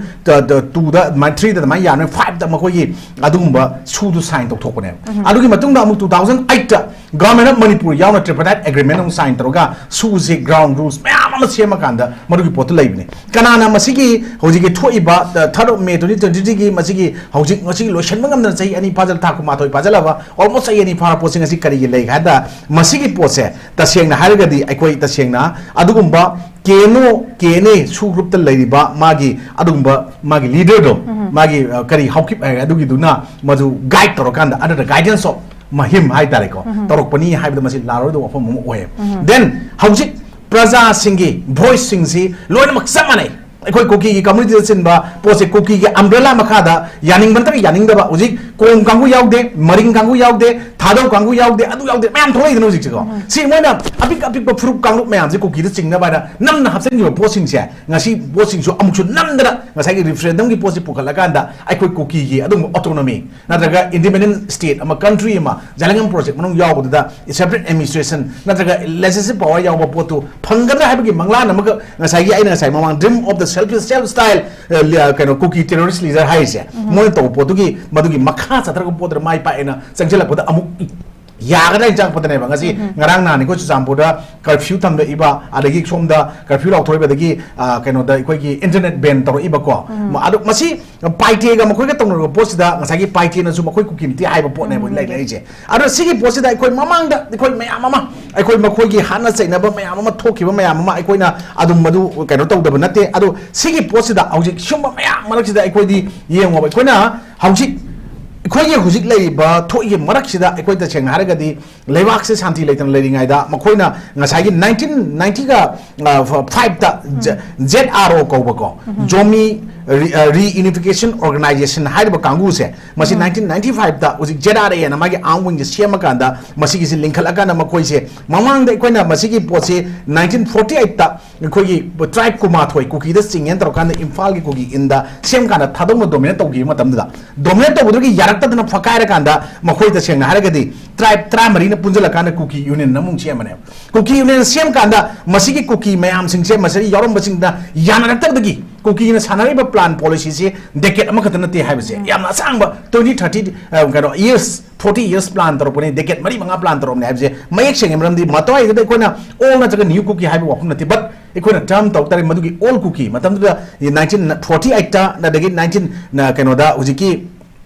two ꯗ ꯑꯗꯨꯃꯥꯏꯅ ꯌꯥꯔꯝꯃꯦ, five ꯇ ꯃꯈꯣꯏꯒꯤ ꯑꯗꯨꯒꯨꯝꯕ ꯁꯨꯗꯨ sign ꯇꯧꯊꯣꯛꯄꯅꯦꯕ꯫ ꯑꯗꯨꯒꯤ ꯃꯇꯨꯡꯗ ꯑꯃꯨꯛ two thousand eight ꯇ Government of Manipur ꯌꯥꯎꯅ tripartite agreement ꯑꯃꯨꯛ sign ꯇꯧꯔꯒ ꯁꯨꯁꯦ ground rules ꯃꯌꯥꯝ ꯑꯃ ꯁꯦꯝꯃꯀꯥꯟꯗ ꯃꯗꯨꯒꯤ ꯄꯣꯠꯇꯨ ꯂꯩꯕꯅꯤ꯫ ꯀꯅꯥꯅ ꯃꯁꯤꯒꯤ ꯍꯧꯖꯤꯛꯀꯤ ꯊꯣꯛꯏꯕ, uh, third of May twenty twenty three ꯒꯤ ꯃꯁꯤꯒꯤ ꯍꯧꯖꯤꯛ ꯉꯁꯤ ꯂꯣꯏꯁꯤꯟꯕ ꯉꯝꯗꯅ ꯆꯍꯤ ꯑꯅꯤ ꯐꯥꯖꯤꯜ, ꯊꯥ ꯀꯨꯟꯃꯥꯊꯣꯏ ꯐꯥꯖꯤꯜꯂꯕ, almost ꯆꯍꯤ ꯑꯅꯤ ꯐꯥꯔ ꯄꯣꯠꯁꯤ ꯉꯁꯤ ꯀꯔꯤꯒꯤ ꯂꯩ ꯍꯥꯏꯗ ꯃꯁꯤꯒꯤ ꯄꯣꯠꯁꯦ ꯇꯁꯦꯡꯅ ꯍꯥꯏꯔꯒꯗꯤ ꯑꯩꯈꯣꯏ ꯇꯁꯦꯡꯅ ꯑꯗꯨꯒꯨꯝꯕ ꯀꯦꯅꯣ ꯀꯦꯅꯦ ꯁꯨ group ꯇ ꯂꯩꯔꯤꯕ ꯃꯥꯒꯤ ꯑꯗꯨꯒꯨꯝꯕ ꯃꯥꯒꯤ leader ꯗꯣ, ꯃꯥꯒꯤ, uh, ꯀꯔꯤ ꯍꯥꯎꯀꯤꯞ ꯍꯥꯏꯔꯦ ꯑꯗꯨꯒꯤꯗꯨꯅ ꯃꯗꯨ guide ꯇꯧꯔꯀꯥꯟꯗ under the guidance of ꯃꯍꯤꯝ ꯍꯥꯏꯇꯥꯔꯦꯀꯣ, ꯇꯧꯔꯛꯄꯅꯤ ꯍꯥꯏꯕꯗ ꯃꯁꯤ ꯂꯥꯜꯂꯣꯏꯗꯕ ꯋꯥꯐꯝ ꯑꯃ ꯑꯣꯏꯌꯦꯕ꯫ Then ꯍꯧꯖꯤꯛ ꯄ꯭ꯔꯖꯥꯁꯤꯡꯒꯤ voice ꯁꯤꯡꯁꯤ ꯂꯣꯏꯅꯃꯛ ꯆꯞ ꯃꯥꯟꯅꯩ꯫ ꯑꯩꯈꯣꯏ ꯀꯨꯀꯤꯒꯤ community ꯗ ꯆꯤꯟꯕ ꯄꯣꯠꯁꯦ, ꯀꯨꯀꯤꯒꯤ umbrella ꯃꯈꯥꯗ ꯌꯥꯅꯤꯡꯕ ꯅꯠꯇ꯭ꯔꯒ ꯌꯥꯅꯤꯡꯗꯕ, ꯍꯧꯖꯤꯛ ꯀꯣꯝ ꯀꯥꯡꯕꯨ ꯌꯥꯎꯗꯦ, ꯃꯔꯤꯡ ꯀꯥꯡꯕꯨ ꯌꯥꯎꯗꯦ, ꯊꯥꯗꯧ ꯀꯥꯡꯕꯨ ꯌꯥꯎꯗꯦ, ꯑꯗꯨ ꯌꯥꯎꯗꯦ, ꯃꯌꯥꯝ ꯊꯣꯛꯂꯛꯏꯗꯅ ꯍꯧꯖꯤꯛꯁꯦꯀꯣ꯫ ꯁꯤ ꯃꯣꯏꯅ ꯑꯄꯤꯛ ꯑꯄꯤꯛꯄ ꯐꯨꯔꯨꯞ ꯀꯥꯡꯂꯨꯞ ꯃꯌꯥꯝꯁꯦ ꯀꯨꯀꯤꯗ ꯆꯤꯡꯅꯕ ꯍꯥꯏꯅ ꯅꯝꯅ ꯍꯥꯞꯆꯤꯟꯈꯤꯕ ꯄꯣꯠꯁꯤꯡꯁꯦ, ꯉꯁꯤ ꯄꯣꯠꯁꯤꯡꯁꯨ ꯑꯃꯨꯛꯁꯨ ꯅꯝꯗꯅ ꯉꯁꯥꯏꯒꯤ referendum ꯒꯤ ꯄꯣꯠꯁꯤ ꯄꯨꯈꯠꯂꯀꯥꯟꯗ ꯑꯩꯈꯣꯏ ꯀꯨꯀꯤꯒꯤ ꯑꯗꯨꯒꯨꯝꯕ autonomy ꯅꯠꯇ꯭ꯔꯒ independent state ꯑꯃ, country ꯑꯃ, ꯖꯦꯂꯦꯡꯒꯝ project ꯃꯅꯨꯡ ꯌꯥꯎꯕꯗꯨꯗ separate administration ꯅꯠꯇ꯭ꯔꯒ legislative power ꯌꯥꯎꯕ ꯄꯣꯠꯇꯨ ꯐꯪꯒꯗ꯭ꯔꯥ ꯍꯥꯏꯕꯒꯤ ꯃꯪꯂꯥꯟ ꯑꯃꯒ ꯉꯁꯥꯏꯒꯤ ꯑꯩꯅ ꯉꯁꯥꯏ ꯃꯃꯥꯡ dream of the self, self style, ꯑ, ꯂꯤ-, ꯑ, ꯀꯩꯅꯣ, ꯀꯨꯀꯤ terrorist leader ꯍꯥꯏꯔꯤꯁꯦ, ꯃꯣꯏꯅ ꯇꯧꯕ ꯄꯣꯠꯇꯨꯒꯤ, ꯃꯗꯨꯒꯤ ꯃꯈꯥ ꯆꯠꯊꯔꯛꯄ ꯄꯣꯠꯇꯨꯗ ꯃꯥꯏ ꯄꯥꯛꯑꯦꯅ ꯆꯪꯁꯤꯜꯂꯛꯄꯗ ꯑꯃꯨꯛ ꯌꯥꯒꯗ꯭ꯔꯥ ꯍꯥꯏꯅ ꯆꯪꯉꯛꯄꯗꯅꯦꯕ ꯉꯁꯤ ꯉꯔꯥꯡ ꯅꯍꯥꯟ ꯑꯩꯈꯣꯏ ꯆꯨꯔꯆꯥꯟꯄꯨꯔꯗ curfew ꯊꯝꯂꯛꯏꯕ, ꯑꯗꯒꯤ ꯁꯣꯝꯗ curfew ꯂꯥꯎꯊꯣꯔꯛꯏꯕꯗꯒꯤ, ꯑ, ꯀꯩꯅꯣꯗ ꯑꯩꯈꯣꯏꯒꯤ internet ban ꯇꯧꯔꯛꯏꯕꯀꯣ꯫ ꯃ-, ꯑꯗꯣ ꯃꯁꯤ ꯄꯥꯏꯇꯦꯒ ꯃꯈꯣꯏꯒ ꯇꯧꯅꯔꯤꯕ ꯄꯣꯠꯁꯤꯗ ꯉꯁꯥꯏꯒꯤ ꯄꯥꯏꯇꯦꯅꯁꯨ ꯃꯈꯣꯏ ꯀꯨꯀꯤ ꯅꯠꯇꯦ ꯍꯥꯏꯕ ꯄꯣꯠꯅꯦꯕ ꯂꯩꯔꯛꯏꯁꯦ꯫ ꯑꯗꯣ ꯁꯤꯒꯤ ꯄꯣꯠꯁꯤꯗ ꯑꯩꯈꯣꯏ ꯃꯃꯥꯡꯗ ꯑꯩꯈꯣꯏ ꯃꯌꯥꯝ ꯑꯃ, ꯑꯩꯈꯣꯏ ꯃꯈꯣꯏꯒꯤ ꯍꯥꯠꯅ ꯆꯩꯅꯕ ꯃꯌꯥꯝ ꯑꯃ ꯊꯣꯛꯈꯤꯕ ꯃꯌꯥꯝ ꯑꯃ ꯑꯩꯈꯣꯏꯅ ꯑꯗꯨꯝ ꯃꯗꯨ ꯀꯩꯅꯣ ꯇꯧꯗꯕ ꯅꯠꯇꯦ꯫ ꯑꯗꯣ ꯁꯤꯒꯤ ꯄꯣꯠꯁꯤꯗ ꯍꯧꯖꯤꯛ ꯁꯨꯝꯕ ꯃꯌꯥꯝ ꯃꯔꯛꯁꯤꯗ ꯑꯩꯈꯣꯏꯗꯤ ꯌꯦꯡꯉꯣꯕ, ꯑꯩꯈꯣꯏꯅ ꯍꯧꯖꯤꯛ, ꯑꯩꯈꯣꯏꯒꯤ ꯍꯧꯖꯤꯛ ꯂꯩꯔꯤꯕ ꯊꯣꯛꯏꯕ ꯃꯔꯛꯁꯤꯗ ꯑꯩꯈꯣꯏ ꯇꯁꯦꯡꯅ ꯍꯥꯏꯔꯒꯗꯤ ꯂꯩꯕꯥꯛꯁꯦ ꯁꯥꯟꯇꯤ ꯂꯩꯇꯅ ꯂꯩꯔꯤꯉꯩꯗ ꯃꯈꯣꯏꯅ ꯉꯁꯥꯏꯒꯤ nineteen ninety ꯒ, ꯑ, ꯐ-, five ꯇ ꯖ-, ꯖꯦꯠ ꯑꯥꯔ ꯑꯣ ꯀꯧꯕꯀꯣ, ꯖꯣꯃꯤ Reunification Organization ꯍꯥꯏꯔꯤꯕ ꯀꯥꯡꯕꯨꯁꯦ, ꯃꯁꯤ ꯅꯥꯏꯟꯇꯤꯟ ꯅꯥꯏꯟꯇꯤ ꯐꯥꯏꯚꯇ ꯍꯧꯖꯤꯛ ꯖꯦꯠ ꯑꯥꯔ ꯑꯦ ꯑꯅ ꯃꯥꯒꯤ ꯑꯥꯔꯝ ꯋꯤꯡꯁꯦ ꯁꯦꯝꯃꯀꯥꯟꯗ, ꯃꯁꯤꯒꯤꯁꯤ ꯂꯤꯡꯈꯠꯂꯀꯥꯟꯗ, ꯃꯈꯣꯏꯁꯦ ꯃꯃꯥꯡꯗ ꯑꯩꯈꯣꯏꯅ ꯃꯁꯤꯒꯤ ꯄꯣꯠꯁꯤ ꯅꯥꯏꯟꯇꯤꯟ ꯐꯣꯔꯇꯤ ꯑꯩꯠꯇ ꯑꯩꯈꯣꯏꯒꯤ ꯇ꯭ꯔꯥꯏꯕ ꯀꯨꯟꯃꯥꯊꯣꯏ ꯀꯨꯀꯤꯗ ꯆꯤꯡꯉꯦꯅ ꯇꯧꯔꯀꯥꯟꯗ ꯏꯝꯐꯥꯜꯒꯤ ꯀꯨꯀꯤ ꯏꯟꯗ ꯁꯦꯝ ꯀꯥꯟꯗ ꯊꯥꯗꯣꯛꯅ ꯗꯣꯃꯤꯅꯦꯠ ꯇꯧꯈꯤꯕ ꯃꯇꯝꯗꯨꯗ, ꯗꯣꯃꯤꯅꯦꯠ ꯇꯧꯕꯗꯨꯒꯤ ꯌꯥꯔꯛꯇꯗꯅ ꯐꯀꯥꯏꯔꯀꯥꯟꯗ, ꯃꯈꯣꯏ ꯇꯁꯦꯡꯅ ꯍꯥꯏꯔꯒꯗꯤ ꯇ꯭ꯔꯥꯏꯕ ꯇꯔꯥꯃꯔꯤꯅ ꯄꯨꯟꯁꯤꯜꯂꯀꯥꯟꯗ ꯀꯨꯀꯤ ꯌꯨꯅꯤꯌꯟ ꯑꯃꯨꯛ ꯁꯦꯝꯕꯅꯦꯕ꯫ ꯀꯨꯀꯤ ꯌꯨꯅꯤꯌꯟ ꯁꯦꯝ ꯀꯥꯟꯗ ꯃꯁꯤꯒꯤ ꯀꯨꯀꯤ ꯃꯌꯥꯝꯁꯤꯡꯁꯦ, ꯃꯁꯤꯗ ꯌꯥꯎꯔꯝꯕꯁꯤꯡꯗ ꯌꯥꯅꯔꯛꯇꯕꯗꯒꯤ, ꯀꯨꯀꯤꯅ ꯁꯥꯟꯅꯔꯤꯕ ꯄ꯭ꯂꯥꯟ ꯄꯣꯂꯤꯁꯤꯁꯦ ꯗꯦꯀꯦꯠ ꯑꯃꯈꯛꯇ ꯅꯠꯇꯦ ꯍꯥꯏꯕꯁꯦ, ꯌꯥꯝꯅ ꯑꯁꯥꯡꯕ ꯇ꯭ꯋꯦꯟꯇꯤ ꯊꯥꯔꯇꯤ, ꯑ, ꯀꯩꯅꯣ, ꯌꯔꯁ, ꯐꯣꯔꯇꯤ ꯌꯔꯁ ꯄ꯭ꯂꯥꯟ ꯇꯧꯔꯛꯄꯅꯦ, ꯗꯦꯀꯦꯠ ꯃꯔꯤ ꯃꯉꯥ ꯄ꯭ꯂꯥꯟ ꯇꯧꯔꯛꯄꯅꯦ ꯍꯥꯏꯕꯁꯦ ꯃꯌꯦꯛ ꯁꯦꯡꯉꯦ꯫ ꯃꯔꯝꯗꯤ ꯃꯇꯥꯏꯗꯨꯗ ꯑꯩꯈꯣꯏꯅ ꯑꯣꯜ ꯅꯠꯇ꯭ꯔꯒ ꯅ꯭ꯌꯨ ꯀꯨꯀꯤ ꯍꯥꯏꯕ ꯋꯥꯐꯝ ꯅꯠꯇꯦ, ꯕꯠ ꯑꯩꯈꯣꯏꯅ ꯇꯔꯝ ꯇꯧ ꯇꯥꯔꯦ, ꯃꯗꯨꯒꯤ ꯑꯣꯜ ꯀꯨꯀꯤ ꯃꯇꯝꯗꯨꯗ ꯅꯥꯏꯟꯇꯤꯟ ꯐꯣꯔꯇꯤ ꯑꯩꯠꯇ, ꯑꯗꯒꯤ ꯅꯥꯏꯟꯇꯤꯟ, ꯀꯩꯅꯣꯗ, ꯍꯧꯖꯤꯛꯀꯤ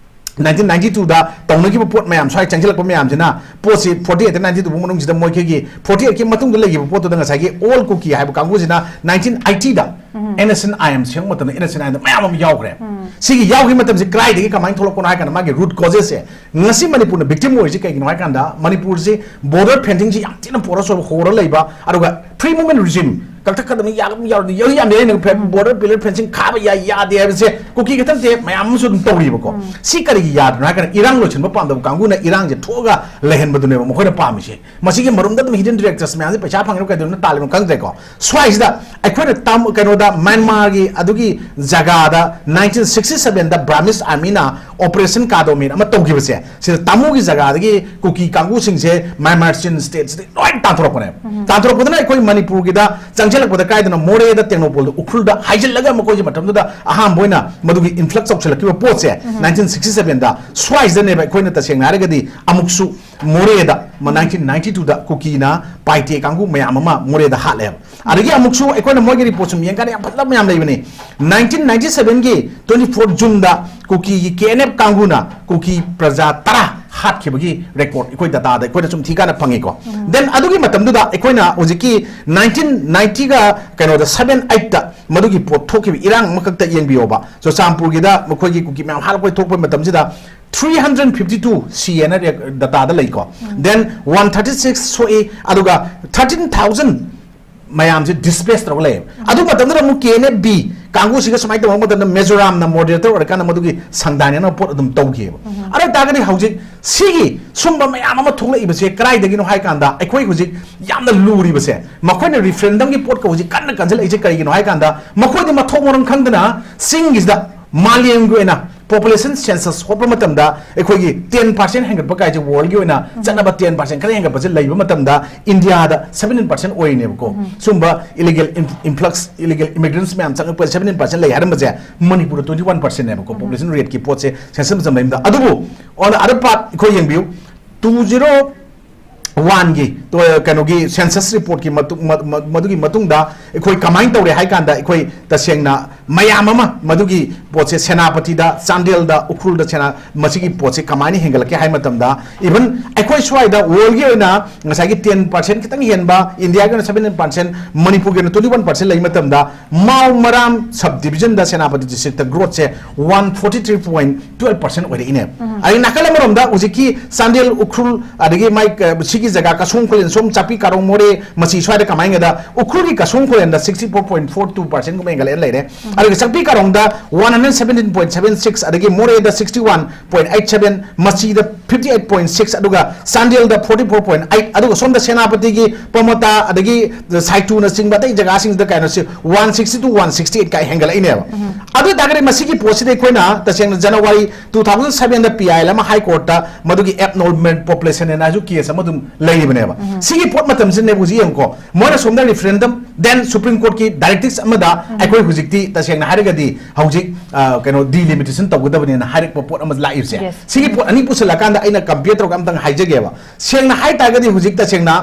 ꯅꯥꯏꯟꯇꯤꯟ ꯅꯥꯏꯟꯇꯤ ꯇꯨꯗ ꯇꯧꯅꯈꯤꯕ ꯄꯣꯠ ꯃꯌꯥꯝ, ꯁ꯭ꯋꯥꯏ ꯆꯪꯁꯤꯜꯂꯛꯄ ꯃꯌꯥꯝꯁꯤꯅ, ꯄꯣꯠꯁꯤ ꯐꯣꯔꯇꯤ ꯑꯩꯠꯇ ꯅꯥꯏꯟꯇꯤ ꯇꯨ ꯐꯥꯎ ꯃꯅꯨꯡꯁꯤꯗ, ꯃꯣꯏꯈꯣꯏꯒꯤ ꯐꯣꯔꯇꯤ ꯑꯩꯠꯀꯤ ꯃꯇꯨꯡꯗ ꯂꯩꯈꯤꯕ ꯄꯣꯠꯇꯨꯗ ꯉꯁꯥꯏꯒꯤ ꯑꯣꯜ ꯀꯨꯀꯤ ꯍꯥꯏꯕ ꯀꯥꯡꯕꯨꯁꯤꯅ ꯅꯥꯏꯟꯇꯤꯟ ꯑꯩꯠꯇꯤꯗ N S N I M ꯁꯦꯝꯕ ꯃꯇꯝꯗ, ꯑꯦꯟ ꯑꯦꯁ ꯑꯦꯟ ꯑꯥꯏ ꯑꯦꯝꯗ ꯃꯌꯥꯝ ꯑꯃ ꯌꯥꯎꯈ꯭ꯔꯦ꯫ ꯁꯤꯒꯤ ꯌꯥꯎꯈꯤꯕ ꯃꯇꯝꯁꯤ ꯀꯗꯥꯏꯗꯒꯤ ꯀꯃꯥꯏꯅ ꯊꯣꯛꯂꯛꯄꯅꯣ ꯍꯥꯏ ꯀꯥꯟꯗ, ꯃꯥꯒꯤ ꯔꯨꯠ ꯀꯣꯖꯦꯁꯁꯦ, ꯉꯁꯤ ꯃꯅꯤꯄꯨꯔꯅ ꯚꯤꯛꯇꯤꯝ ꯑꯣꯏꯔꯤꯁꯤ ꯀꯩꯒꯤꯅꯣ ꯍꯥꯏ ꯀꯥꯟꯗ, ꯃꯅꯤꯄꯨꯔꯁꯤ ꯕꯣꯔꯗꯔ ꯐꯦꯟꯁꯤꯡꯁꯤ ꯌꯥꯝ ꯊꯤꯅ ꯄꯣꯔꯁ ꯑꯣꯏꯕ ꯍꯣꯔ ꯂꯩꯕ, ꯑꯗꯨꯒ ꯐ꯭ꯔꯤ ꯃꯨꯚꯃꯦꯟ ꯔꯤꯖꯤꯝ, ꯀꯛꯊꯠꯀꯗꯕꯅꯤ, ꯌꯥꯒꯗꯕꯅꯤ, ꯌꯥꯔꯣꯏꯗꯕꯅꯤ, ꯌꯥꯔꯤ ꯌꯥꯝ ꯌꯥꯏ, ꯕꯣꯔꯗꯔ ꯄꯤꯂꯔ ꯐꯦꯟꯁꯤꯡ ꯈꯥꯕ ꯌꯥꯏ, ꯌꯥꯗꯦ ꯍꯥꯏꯕꯁꯦ ꯀꯨꯀꯤ ꯈꯛꯇ ꯅꯠꯇꯦ, ꯃꯌꯥꯝ ꯑꯃꯁꯨ ꯑꯗꯨꯝ ꯇꯧꯔꯤꯕꯀꯣ꯫ ꯁꯤ ꯀꯔꯤꯒꯤ ꯌꯥꯗ꯭ꯔꯤꯅꯣ ꯍꯥꯏ ꯀꯥꯟꯗ, ꯏꯔꯥꯡ ꯂꯣꯏꯁꯤꯟꯕ ꯄꯥꯝꯗꯕ ꯀꯥꯡꯕꯨꯅ ꯏꯔꯥꯡꯁꯦ ꯊꯣꯛꯑꯒ ꯂꯩꯍꯟꯕꯗꯨꯅꯦꯕ ꯃꯈꯣꯏꯅ ꯄꯥꯝꯃꯤꯁꯦ꯫ ꯃꯁꯤꯒꯤ ꯃꯔꯨꯝꯗ ꯑꯗꯨꯝ ꯍꯤꯗꯟ ꯗꯤꯔꯦꯛꯇꯔꯁ ꯃꯌꯥꯝꯁꯦ ꯄꯩꯁꯥ ꯐꯪꯉꯤꯔꯣ ꯀꯩꯗꯧꯅ ꯇꯥꯜꯂꯤꯅꯣ ꯈꯪꯗ꯭ꯔꯦꯀꯣ꯫ ꯁ꯭ꯋꯥꯏꯁꯤꯗ ꯑꯩꯈꯣꯏꯅ ꯇꯝ-, ꯀꯩꯅꯣꯗ, ꯃ꯭ꯌꯥꯟꯃꯥꯔꯒꯤ ꯑꯗꯨꯒꯤ ꯖꯒꯥꯗ ꯅꯥꯏꯟꯇꯤꯟ ꯁꯤꯛꯁꯇꯤ ꯁꯚꯦꯟꯗ ꯕ꯭ꯔꯥꯃꯤꯁ ꯑꯥꯔꯃꯤꯅ ꯑꯣꯄꯔꯦꯁꯟ ꯀꯥꯗꯣꯃꯤꯟ ꯑꯃ ꯇꯧꯈꯤꯕꯁꯦ, ꯁꯤꯗ ꯇꯥꯃꯨꯒꯤ ꯖꯒꯥꯗꯒꯤ ꯀꯨꯀꯤ ꯀꯥꯡꯕꯨꯁꯤꯡꯁꯦ ꯃ꯭ꯌꯥꯟꯃꯥꯔ ꯆꯤꯟ ꯁ꯭ꯇꯦꯠꯁꯤꯗ ꯂꯣꯏ ꯇꯥꯟꯊꯣꯔꯛꯄꯅꯦꯕ꯫ ꯇꯥꯟꯊꯣꯔꯛꯄꯗꯨꯅ ꯑꯩꯈꯣꯏ ꯃꯅꯤꯄꯨꯔꯒꯤꯗ ꯆꯪꯁꯤꯜꯂꯛꯄꯗ ꯀꯥꯏꯗꯅ ꯃꯣꯔꯦꯗ, ꯇꯦꯡꯅꯧꯄꯜꯗ, ꯎꯈ꯭ꯔꯨꯜꯗ ꯍꯥꯏꯖꯤꯜꯂꯒ, ꯃꯈꯣꯏꯁꯦ ꯃꯇꯝꯗꯨꯗ ꯑꯍꯥꯟꯕ ꯑꯣꯏꯅ ꯃꯗꯨꯒꯤ ꯏꯟꯐ꯭ꯂꯛꯁ ꯇꯧꯁꯤꯜꯂꯛꯈꯤꯕ ꯄꯣꯠꯁꯦ ꯅꯥꯏꯟꯇꯤꯟ ꯁꯤꯛꯁꯇꯤ ꯁꯚꯦꯟꯗ, ꯁ꯭ꯋꯥꯏꯁꯤꯗꯅꯦꯕ ꯑꯩꯈꯣꯏꯅ ꯇꯁꯦꯡꯅ ꯍꯥꯏꯔꯒꯗꯤ ꯑꯃꯨꯛꯁꯨ ꯃꯣꯔꯦꯗ, ꯅꯥꯏꯟꯇꯤꯟ ꯅꯥꯏꯟꯇꯤ ꯇꯨꯗ ꯀꯨꯀꯤꯅ ꯄꯥꯏꯇꯦ ꯀꯥꯡꯕꯨ ꯃꯌꯥꯝ ꯑꯃ ꯃꯣꯔꯦꯗ ꯍꯥꯠꯂꯦꯕ꯫ ꯑꯗꯒꯤ ꯑꯃꯨꯛꯁꯨ ꯑꯩꯈꯣꯏꯅ ꯃꯣꯏꯒꯤ ꯔꯤꯄꯣꯔꯠ ꯁꯨꯝ ꯌꯦꯡꯀꯥꯟꯗ ꯌꯥꯝ ꯐꯖꯕ ꯃꯌꯥꯝ ꯂꯩꯕꯅꯤ꯫ ꯅꯥꯏꯟꯇꯤꯟ ꯅꯥꯏꯟꯇꯤ ꯁꯚꯦꯟꯒꯤ ꯇ꯭ꯋꯦꯟꯇꯤ ꯐꯣꯔ ꯖꯨꯟꯗ ꯀꯨꯀꯤꯒꯤ ꯀꯦ ꯑꯦꯟ ꯑꯦꯐ ꯀꯥꯡꯕꯨꯅ ꯀꯨꯀꯤ ꯄ꯭ꯔꯖꯥ ꯇꯔꯥ ꯍꯥꯠꯈꯤꯕꯒꯤ ꯔꯦꯀꯣꯔꯠ ꯑꯩꯈꯣꯏ ꯗꯇꯥꯗ ꯑꯩꯈꯣꯏꯅ ꯁꯨꯝ ꯊꯤꯀꯥꯟꯗ ꯐꯪꯉꯤꯀꯣ꯫ ꯗꯦꯟ ꯑꯗꯨꯒꯤ ꯃꯇꯝꯗꯨꯗ ꯑꯩꯈꯣꯏꯅ ꯍꯧꯖꯤꯛꯀꯤ ꯅꯥꯏꯟꯇꯤꯟ ꯅꯥꯏꯟꯇꯤꯒ ꯀꯩꯅꯣꯗ, ꯁꯚꯦꯟ ꯑꯩꯠꯇ ꯃꯗꯨꯒꯤ ꯄꯣꯠ ꯊꯣꯛꯈꯤꯕ ꯏꯔꯥꯡ ꯑꯃꯈꯛꯇ ꯌꯦꯡꯕꯤꯌꯣꯕ꯫ ꯆꯨꯔꯆꯥꯟꯄꯨꯔꯒꯤꯗ ꯃꯈꯣꯏꯒꯤ ꯀꯨꯀꯤ ꯃꯌꯥꯝ ꯍꯥꯠꯂꯛꯄ ꯊꯣꯛꯄ ꯃꯇꯝꯁꯤꯗ ꯊ꯭ꯔꯤ ꯍꯟꯗ꯭ꯔꯦꯠ ꯐꯤꯐꯇꯤ ꯇꯨ ꯁꯤ ꯑꯦꯅ ꯗꯇꯥꯗ ꯂꯩꯀꯣ꯫ ꯗꯦꯟ ꯋꯥꯟ ꯊꯥꯔꯇꯤ ꯁꯤꯛꯁ ꯁꯣꯛꯏ, ꯑꯗꯨꯒ ꯊꯥꯔꯇꯤꯟ ꯊꯥꯎꯖꯟ ꯃꯌꯥꯝꯁꯦ ꯗꯤꯁꯄ꯭ꯂꯦꯁ ꯇꯧꯔꯒ ꯂꯩꯌꯦꯕ꯫ ꯑꯗꯨ ꯃꯇꯝꯗꯨꯗ ꯑꯃꯨꯛ ꯀꯦ ꯑꯦꯟ ꯑꯦꯐ ꯕꯤ, ꯀꯥꯡꯕꯨꯁꯤꯒ ꯁꯨꯃꯥꯏꯅ ꯇꯧꯕ ꯃꯇꯝꯗ ꯃꯤꯖꯣꯔꯥꯝꯅ ꯃꯣꯗꯔꯦꯇꯔ ꯑꯣꯏꯔꯀꯥꯟꯗ ꯃꯗꯨꯒꯤ ꯁꯪꯗꯥꯏꯅꯅꯕ ꯄꯣꯠ ꯑꯗꯨꯝ ꯇꯧꯈꯤꯑꯕ꯫ ꯑꯗꯨ ꯑꯣꯏꯇꯥꯔꯒꯗꯤ ꯍꯧꯖꯤꯛ ꯁꯤꯒꯤ ꯁꯨꯝꯕ ꯃꯌꯥꯝ ꯑꯃ ꯊꯣꯛꯂꯛꯏꯕꯁꯦ ꯀꯗꯥꯏꯗꯒꯤꯅꯣ ꯍꯥꯏ ꯀꯥꯟꯗ, ꯑꯩꯈꯣꯏ ꯍꯧꯖꯤꯛ ꯌꯥꯝꯅ ꯂꯨꯔꯤꯕꯁꯦ, ꯃꯈꯣꯏꯅ ꯔꯤꯐꯔꯦꯟꯗꯝꯒꯤ ꯄꯣꯠꯀ ꯍꯧꯖꯤꯛ ꯀꯟꯅ ꯀꯟꯁꯤꯜꯂꯛꯏꯁꯦ ꯀꯔꯤꯒꯤꯅꯣ ꯍꯥꯏ ꯀꯥꯟꯗ, ꯃꯈꯣꯏꯗꯤ ꯃꯊꯣꯡ ꯃꯔꯝ ꯈꯪꯗꯅ ꯆꯤꯡꯒꯤꯁꯤꯗ ꯃꯥꯂꯦꯝꯒꯤ ꯑꯣꯏꯅ ꯄꯣꯄꯨꯂꯦꯁꯟ ꯁꯦꯟꯁꯁ ꯍꯣꯠꯄ ꯃꯇꯝꯗ ꯑꯩꯈꯣꯏꯒꯤ ꯇꯦꯟ ꯄꯥꯔꯁꯦꯟ ꯍꯦꯟꯒꯠꯄ ꯀꯥꯏꯁꯦ, ꯋꯥꯔꯜꯒꯤ ꯑꯣꯏꯅ ꯆꯠꯅꯕ ꯇꯦꯟ ꯄꯥꯔꯁꯦꯟ ꯈꯔ ꯍꯦꯟꯒꯠꯄꯁꯦ ꯂꯩꯕ ꯃꯇꯝꯗ, ꯏꯟꯗꯤꯌꯥꯗ ꯁꯕꯦꯟꯇꯤꯟ ꯄꯥꯔꯁꯦꯟ ꯑꯣꯏꯔꯤꯅꯦꯕꯀꯣ꯫ ꯁꯨꯝꯕ ꯏꯂꯤꯒꯦꯜ ꯏꯟꯐ꯭ꯂꯛꯁ, ꯏꯂꯤꯒꯦꯜ ꯏꯃꯤꯒ꯭ꯔꯦꯟꯠꯁ ꯃꯌꯥꯝ ꯆꯪꯉꯛꯄ ꯁꯕꯦꯟꯇꯤꯟ ꯄꯥꯔꯁꯦꯟ ꯂꯩ ꯍꯥꯏꯔꯝꯕꯁꯦ, ꯃꯅꯤꯄꯨꯔꯗ ꯇ꯭ꯋꯦꯟꯇꯤ ꯋꯥꯟ ꯄꯥꯔꯁꯦꯟꯅꯦꯕꯀꯣ꯫ ꯄꯣꯄꯨꯂꯦꯁꯟ ꯔꯦꯠꯀꯤ ꯄꯣꯠꯁꯦ ꯁꯦꯟꯁꯁ ꯃꯇꯝꯗ꯫ ꯑꯗꯨꯕꯨ on the other part ꯑꯩꯈꯣꯏ ꯌꯦꯡꯕꯤꯌꯨ, ꯇꯨ ꯖꯤꯔꯣ ꯋꯥꯟꯒꯤ ꯀꯩꯅꯣꯒꯤ ꯁꯦꯟꯁꯁ ꯔꯤꯄꯣꯔꯠꯀꯤ ꯃꯇꯨꯡ, ꯃ-, ꯃ-, ꯃꯗꯨꯒꯤ ꯃꯇꯨꯡꯗ ꯑꯩꯈꯣꯏ ꯀꯃꯥꯏꯅ ꯇꯧꯔꯦ ꯍꯥꯏ ꯀꯥꯟꯗ, ꯑꯩꯈꯣꯏ ꯇꯁꯦꯡꯅ ꯃꯌꯥꯝ ꯑꯃ ꯃꯗꯨꯒꯤ ꯄꯣꯠꯁꯦ ꯁꯦꯅꯥꯄꯇꯤꯗ, ꯆꯥꯟꯗꯦꯜꯗ, ꯎꯈ꯭ꯔꯨꯜꯗ ꯁꯦꯅꯥ-, ꯃꯁꯤꯒꯤ ꯄꯣꯠꯁꯦ ꯀꯃꯥꯏꯅ ꯍꯦꯟꯒꯠꯂꯛꯀꯦ ꯍꯥꯏ ꯃꯇꯝꯗ, even ꯑꯩꯈꯣꯏ ꯁ꯭ꯋꯥꯏꯗ ꯋꯥꯔꯜꯒꯤ ꯑꯣꯏꯅ ꯉꯁꯥꯏꯒꯤ ꯇꯦꯟ ꯄꯥꯔꯁꯦꯟ ꯈꯤꯇꯪ ꯍꯦꯟꯕ, ꯏꯟꯗꯤꯌꯥꯒꯤ ꯑꯣꯏꯅ ꯁꯕꯦꯟꯇꯤꯟ ꯄꯥꯔꯁꯦꯟ, ꯃꯅꯤꯄꯨꯔꯒꯤ ꯑꯣꯏꯅ ꯇ꯭ꯋꯦꯟꯇꯤ ꯋꯥꯟ ꯄꯥꯔꯁꯦꯟ ꯂꯩ ꯃꯇꯝꯗ, ꯃꯥꯎ ꯃꯔꯥꯝ ꯁꯕ ꯗꯤꯕꯤꯖꯟꯗ ꯁꯦꯅꯥꯄꯇꯤ ꯗꯤꯁꯇ꯭ꯔꯤꯛꯇ ꯒ꯭ꯔꯣꯠꯁꯦ one forty three point twelve percent ꯑꯣꯏꯔꯛꯏꯅꯦꯕ꯫ ꯑꯗꯒꯤ ꯅꯥꯀꯜ ꯑꯃꯔꯣꯝꯗ ꯍꯧꯖꯤꯛꯀꯤ ꯆꯥꯟꯗꯦꯜ, ꯎꯈ꯭ꯔꯨꯜ, ꯑꯗꯒꯤ ꯃꯥꯏ, ꯑ, ꯁꯤꯒꯤ ꯖꯒꯥ ꯀꯁꯣꯡ ꯈꯨꯂꯦꯟ, ꯁꯣꯝ ꯆꯥꯛꯄꯤ ꯀꯥꯔꯣꯡ, ꯃꯣꯔꯦ, ꯃꯁꯤ ꯁ꯭ꯋꯥꯏꯗ ꯀꯃꯥꯏꯅ ꯍꯦꯟꯒꯗ, ꯎꯈ꯭ꯔꯨꯜꯒꯤ ꯀꯁꯣꯡ ꯈꯨꯂꯦꯟꯗ sixty four point four two ꯄꯥꯔꯁꯦꯟꯒꯨꯝꯕ ꯍꯦꯟꯒꯠꯂꯛꯑꯦ ꯂꯩꯔꯦ꯫ ꯑꯗꯨꯒ ꯆꯥꯛꯄꯤ ꯀꯥꯔꯣꯡꯗ one hundred seventeen point seven six, ꯑꯗꯒꯤ ꯃꯣꯔꯦꯗ sixty one point eight seven, ꯃꯁꯤꯗ ꯐꯤꯐꯇꯤ ꯑꯩꯠ ꯄꯣꯏꯟ ꯁꯤꯛꯁ, ꯑꯗꯨꯒ ꯆꯥꯟꯗꯦꯜꯗ ꯐꯣꯔꯇꯤ ꯐꯣꯔ ꯄꯣꯏꯟ ꯑꯩꯠ, ꯑꯗꯨꯒ ꯁꯣꯝꯗ ꯁꯦꯅꯥꯄꯇꯤꯒꯤ ꯄꯣꯃꯇꯥ ꯑꯗꯒꯤ ꯁꯥꯏꯇꯨꯅꯆꯤꯡꯕ ꯑꯇꯩ ꯖꯒꯥꯁꯤꯡꯁꯤꯗ ꯀꯩꯅꯣꯁꯤ one sixty two, one sixty eight ꯀꯥꯏ ꯍꯦꯟꯒꯠꯂꯛꯏꯅꯦꯕ꯫ ꯑꯗꯨ ꯑꯣꯏꯇꯥꯔꯒꯗꯤ ꯃꯁꯤꯒꯤ ꯄꯣꯠꯁꯤꯗ ꯑꯩꯈꯣꯏꯅ ꯇꯁꯦꯡꯅ ꯖꯅꯋꯥꯔꯤ ꯇꯨ ꯊꯥꯎꯖꯟ ꯁꯕꯦꯟꯗ ꯄꯤ ꯑꯥꯏ ꯑꯦꯜ ꯑꯃ ꯍꯥꯏ ꯀꯣꯔꯠꯇ ꯃꯗꯨꯒꯤ ꯑꯦꯕꯅꯣꯔꯃꯦꯜ ꯄꯣꯄꯨꯂꯦꯁꯟ ꯍꯥꯏꯅ ꯍꯥꯏꯁꯨ ꯀꯦꯁ ꯑꯃ ꯑꯗꯨꯝ ꯂꯩꯔꯤꯕꯅꯦꯕ꯫ ꯁꯤꯒꯤ ꯄꯣꯠ ꯃꯇꯝꯁꯤꯗꯅꯦꯕ ꯍꯧꯖꯤꯛ ꯌꯦꯡꯉꯨꯀꯣ, ꯃꯣꯏꯅ ꯁꯣꯝꯗ ꯔꯤꯐꯔꯦꯟꯗꯝ, then ꯁꯨꯄ꯭ꯔꯤꯝ ꯀꯣꯔꯠꯀꯤ ꯗꯥꯏꯔꯦꯛꯇꯤꯛꯁ ꯑꯃꯗ ꯑꯩꯈꯣꯏ ꯍꯧꯖꯤꯛꯇꯤ ꯇꯁꯦꯡꯅ ꯍꯥꯏꯔꯒꯗꯤ ꯍꯧꯖꯤꯛ, ꯑ, ꯀꯩꯅꯣ, ꯗꯤꯂꯤꯃꯤꯇꯦꯁꯟ ꯇꯧꯒꯗꯕꯅꯦꯅ ꯍꯥꯏꯔꯛꯄ ꯄꯣꯠ ꯑꯃ ꯂꯥꯛꯏꯕꯁꯦ꯫ Yes. ꯁꯤꯒꯤ ꯄꯣꯠ ꯑꯅꯤ ꯄꯨꯁꯤꯜꯂꯀꯥꯟꯗ ꯑꯩꯅ ꯀꯝꯄꯤꯌꯔ ꯇꯧꯔꯒ ꯑꯝꯇꯪ ꯍꯥꯏꯖꯒꯦꯕ꯫ ꯁꯦꯡꯅ ꯍꯥꯏ ꯇꯥꯔꯒꯗꯤ ꯍꯧꯖꯤꯛ ꯇꯁꯦꯡꯅ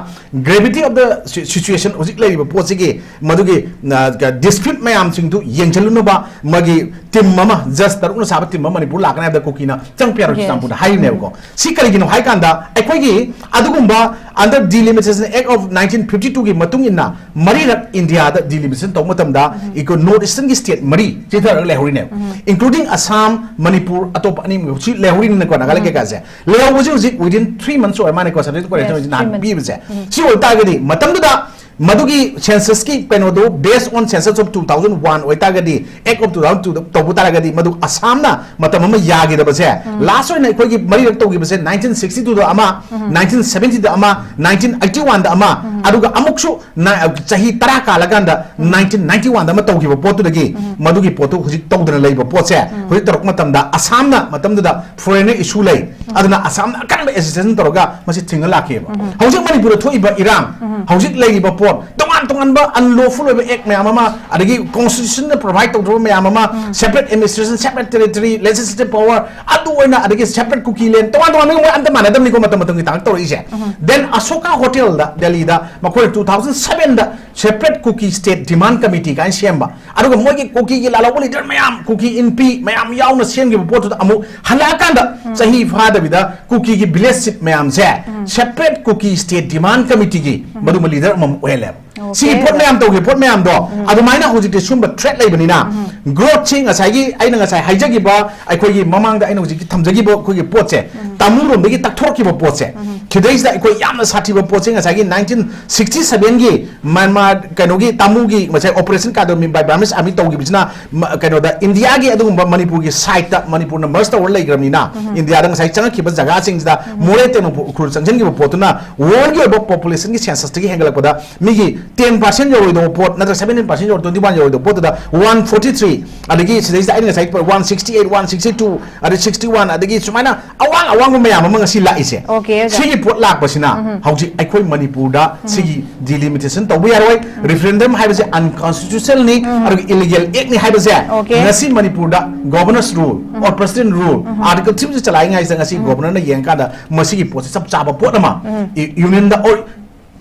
gravity of the si-, situation ꯍꯧꯖꯤꯛ ꯂꯩꯔꯤꯕ ꯄꯣꯠꯁꯤꯒꯤ ꯃꯗꯨꯒꯤ, ꯑ, ꯀ-, dispute ꯃꯌꯥꯝꯁꯤꯡꯗꯨ ꯌꯦꯡꯁꯤꯜꯂꯨꯅꯕ ꯃꯥꯒꯤ ꯇꯤꯝ ꯑꯃ, ꯖꯁ ꯇꯔꯨꯛꯅ ꯁꯥꯕ ꯇꯤꯝ ꯑꯃ ꯃꯅꯤꯄꯨꯔ ꯂꯥꯛꯀꯅꯤ ꯍꯥꯏꯕꯗ ꯀꯨꯀꯤꯅ ꯆꯪꯕ ꯌꯥꯔꯣꯏ, yes, ꯆꯨꯔꯆꯥꯟꯄꯨꯔꯗ ꯍꯥꯏꯔꯤꯅꯦꯕꯀꯣ꯫ ꯁꯤ ꯀꯔꯤꯒꯤꯅꯣ ꯍꯥꯏ ꯀꯥꯟꯗ ꯑꯩꯈꯣꯏꯒꯤ ꯑꯗꯨꯒꯨꯝꯕ under Delimitation Act of nineteen fifty two ꯒꯤ ꯃꯇꯨꯡ ꯏꯟꯅ ꯃꯔꯤꯔꯛ ꯏꯟꯗꯤꯌꯥꯗ ꯗꯤꯂꯤꯃꯤꯇꯦꯁꯟ ꯇꯧꯕ ꯃꯇꯝꯗ, ꯎꯝ, ꯏꯀꯣ-, ꯅꯣꯔꯠ ꯏꯁꯇꯔꯟꯒꯤ ꯁ꯭ꯇꯦꯠ ꯃꯔꯤ ꯆꯤꯊꯔꯒ ꯂꯩꯍꯧꯔꯤꯅꯦꯕ, ꯎꯝ, including Assam, ꯃꯅꯤꯄꯨꯔ, ꯑꯇꯣꯞꯄ ꯑꯅꯤ ꯑꯃꯁꯨ ꯂꯩꯍꯧꯔꯤꯅꯤꯅꯀꯣ, ꯅꯥꯒꯥꯂꯦꯟ, ꯎꯝ, ꯀꯩꯀꯥꯁꯦ꯫ ꯂꯩꯍꯧꯕꯁꯦ ꯍꯧꯖꯤꯛ within three months ꯑꯣꯏꯔ ꯃꯥꯅꯦꯀꯣ, subject to correction, yes, ꯍꯧꯖꯤꯛ ꯅꯍꯥꯟ, three months, ꯄꯤꯕꯁꯦ꯫ ꯎꯝ꯫ ꯁꯤ ꯑꯣꯏ ꯇꯥꯔꯒꯗꯤ ꯃꯇꯝꯗꯨꯗ ꯃꯗꯨꯒꯤ census ꯀꯤ ꯀꯩꯅꯣꯗꯨ based on census of two thousand one ꯑꯣꯏꯇꯥꯔꯒꯗꯤ, Act of two thousand two ꯇꯧꯕ ꯇꯥꯔꯒꯗꯤ, ꯃꯗꯨ ꯑꯁꯥꯝꯅ ꯃꯇꯝ ꯑꯃ ꯌꯥꯈꯤꯗꯕꯁꯦ, last ꯑꯣꯏꯅ ꯑꯩꯈꯣꯏꯒꯤ ꯃꯔꯤꯔꯛ ꯇꯧꯈꯤꯕꯁꯦ, nineteen sixty two ꯗ ꯑꯃ, nineteen seventy ꯗ ꯑꯃ, nineteen eighty one ꯗ ꯑꯃ, ꯑꯗꯨꯒ ꯑꯃꯨꯛꯁꯨ ꯅ-, ꯆꯍꯤ ꯇꯔꯥ ꯀꯥꯜꯂꯀꯥꯟꯗ nineteen ninety one ꯗ ꯑꯃ ꯇꯧꯈꯤꯕ ꯄꯣꯠꯇꯨꯗꯒꯤ ꯃꯗꯨꯒꯤ ꯄꯣꯠꯇꯨ ꯍꯧꯖꯤꯛ ꯇꯧꯗꯅ ꯂꯩꯕ ꯄꯣꯠꯁꯦ, ꯍꯧꯖꯤꯛ ꯇꯧꯔꯛꯄ ꯃꯇꯝꯗ ꯑꯁꯥꯝꯅ ꯃꯇꯝꯗꯨꯗ foreigner issue ꯂꯩ, ꯑꯗꯨꯅ ꯑꯁꯥꯝꯅ ꯑꯀꯟꯕ agitation ꯇꯧꯔꯒ ꯃꯁꯤ ꯊꯤꯡꯉ ꯂꯥꯛꯈꯤꯑꯕ꯫ ꯍꯧꯖꯤꯛ ꯃꯅꯤꯄꯨꯔꯗ ꯊꯣꯛꯏꯕ ꯏꯔꯥꯡ, ꯍꯧꯖꯤꯛ ꯂꯩꯔꯤꯕ ꯄꯣꯠ, ꯇꯣꯉꯥꯟ ꯇꯣꯉꯥꯟꯕ unlawful ꯑꯣꯏꯕ act ꯃꯌꯥꯝ ꯑꯃ, ꯑꯗꯒꯤ constitution ꯅ provide ꯇꯧꯗ꯭ꯔꯕ ꯃꯌꯥꯝ ꯑꯃ, separate administration, separate territory, legislative power, ꯑꯗꯨ ꯑꯣꯏꯅ, ꯑꯗꯒꯤ separate Kuki land, ꯇꯣꯉꯥꯟ ꯇꯣꯉꯥꯟꯕ ꯃꯣꯏ ꯑꯝꯇ ꯃꯥꯟꯅꯗꯕꯅꯤꯀꯣ, ꯃꯇꯝ ꯃꯇꯝꯒꯤ ꯇꯥꯡꯀꯛ ꯇꯧꯔꯛꯏꯁꯦ꯫ Then Ashoka Hotel ꯗ, ꯗꯦꯜꯂꯤꯗ ꯃꯈꯣꯏꯅ two thousand seven ꯗ separate Kuki state demand committee ꯀꯥꯏꯅ ꯁꯦꯝꯕ, ꯑꯗꯨꯒ ꯃꯣꯏꯒꯤ ꯀꯨꯀꯤꯒꯤ ꯂꯥꯜꯍꯧꯕ leader ꯃꯌꯥꯝ, ꯀꯨꯀꯤ ꯏꯟꯄꯤ ꯃꯌꯥꯝ ꯌꯥꯎꯅ ꯁꯦꯝꯈꯤꯕ ꯄꯣꯠꯇꯨꯗ ꯑꯃꯨꯛ ꯍꯜꯂꯛꯑꯀꯥꯟꯗ ꯆꯍꯤ ꯐꯥꯗꯕꯤꯗ ꯀꯨꯀꯤꯒꯤ village chief ꯃꯌꯥꯝꯁꯦ separate Kuki state demand committee ꯒꯤ ꯃꯗꯨꯃ leader ꯑꯃꯃꯝ ꯑꯣꯏꯍꯜꯂꯦꯕ꯫ Okay. ꯁꯤꯒꯤ ꯄꯣꯠ ꯃꯌꯥꯝ ꯇꯧꯈꯤꯕ ꯄꯣꯠ ꯃꯌꯥꯝꯗꯣ, ꯑꯗꯨꯃꯥꯏꯅ ꯍꯧꯖꯤꯛꯇꯤ ꯁꯨꯝꯕ threat ꯂꯩꯕꯅꯤꯅ, growth ꯁꯤ ꯉꯁꯥꯏꯒꯤ ꯑꯩꯅ ꯉꯁꯥꯏ ꯍꯥꯏꯖꯈꯤꯕ, ꯑꯩꯈꯣꯏꯒꯤ ꯃꯃꯥꯡꯗ ꯑꯩꯅ ꯍꯧꯖꯤꯛꯀꯤ ꯊꯝꯖꯈꯤꯕ ꯑꯩꯈꯣꯏꯒꯤ ꯄꯣꯠꯁꯦ, ꯇꯥꯃꯨꯔꯣꯝꯗꯒꯤ ꯇꯛꯊꯣꯔꯛꯈꯤꯕ ꯄꯣꯠꯁꯦ, ꯁꯤꯗꯩꯁꯤꯗ ꯑꯩꯈꯣꯏ ꯌꯥꯝꯅ ꯁꯥꯊꯤꯕ ꯄꯣꯠꯁꯦ ꯉꯁꯥꯏꯒꯤ nineteen sixty seven ꯒꯤ ꯃ꯭ꯌꯥꯟꯃꯥꯔ ꯀꯩꯅꯣꯒꯤ ꯇꯥꯃꯨꯒꯤ ꯉꯁꯥꯏ Operation Kadom by Burmese Army ꯇꯧꯈꯤꯕꯁꯤꯅ ꯃ-, ꯀꯩꯅꯣꯗ ꯏꯟꯗꯤꯌꯥꯒꯤ ꯑꯗꯨꯒꯨꯝꯕ ꯃꯅꯤꯄꯨꯔꯒꯤ side ꯇ ꯃꯅꯤꯄꯨꯔꯅ merge ꯇꯧꯔ ꯂꯩꯈ꯭ꯔꯕꯅꯤꯅ, ꯏꯟꯗꯤꯌꯥꯗ ꯉꯁꯥꯏ ꯆꯪꯉꯛꯈꯤꯕ ꯖꯒꯥꯁꯤꯡꯁꯤꯗ ꯃꯣꯔꯦ ꯇꯦꯡꯅꯧꯄꯜ ꯎꯈ꯭ꯔꯨꯜ ꯆꯪꯁꯤꯟꯈꯤꯕ ꯄꯣꯠꯇꯨꯅ world ꯒꯤ ꯑꯣꯏꯕ population ꯒꯤ census ꯇꯒꯤ ꯍꯦꯟꯒꯠꯂꯛꯄꯗ ꯃꯤꯒꯤ ten percent ꯌꯧꯔꯣꯏꯗꯧꯕ ꯄꯣꯠ ꯅꯠꯇ꯭ꯔꯒ seventeen percent ꯌꯧꯔꯣꯏ, twenty one ꯌꯧꯔꯣꯏꯗꯧꯕ ꯄꯣꯠꯇꯨꯗ one forty three, ꯑꯗꯒꯤ ꯁꯤꯗꯩꯁꯤꯗ ꯑꯩꯅ ꯉꯁꯥꯏ one sixty eight, one sixty two, ꯑꯗꯩ sixty one, ꯑꯗꯒꯤ ꯁꯨꯃꯥꯏꯅ ꯑꯋꯥꯡ ꯑꯋꯥꯡꯕ ꯃꯌꯥꯝ ꯑꯃ ꯉꯁꯤ ꯂꯥꯛꯏꯁꯦ꯫ Okay, ꯑꯣꯖꯥ꯫ ꯁꯤꯒꯤ ꯄꯣꯠ ꯂꯥꯛꯄꯁꯤꯅ ꯍꯧꯖꯤꯛ ꯑꯩꯈꯣꯏ ꯃꯅꯤꯄꯨꯔꯗ ꯁꯤꯒꯤ delimitation ꯇꯧꯕ ꯌꯥꯔꯣꯏ꯫ Referendum ꯍꯥꯏꯕꯁꯦ unconstitutional ꯅꯤ, ꯑꯗꯨꯒ illegal act ꯅꯤ ꯍꯥꯏꯕꯁꯦ Okay. ꯉꯁꯤ ꯃꯅꯤꯄꯨꯔꯗ Governor's Rule or President Rule, Article three ꯁꯦ ꯆꯂꯥꯏꯉꯩꯁꯤꯗ ꯉꯁꯤ Governor ꯅ ꯌꯦꯡꯀꯥꯟꯗ ꯃꯁꯤꯒꯤ ꯄꯣꯠꯁꯦ ꯆꯞ ꯆꯥꯕ ꯄꯣꯠ ꯑꯃ ꯏ-, Union ꯗ or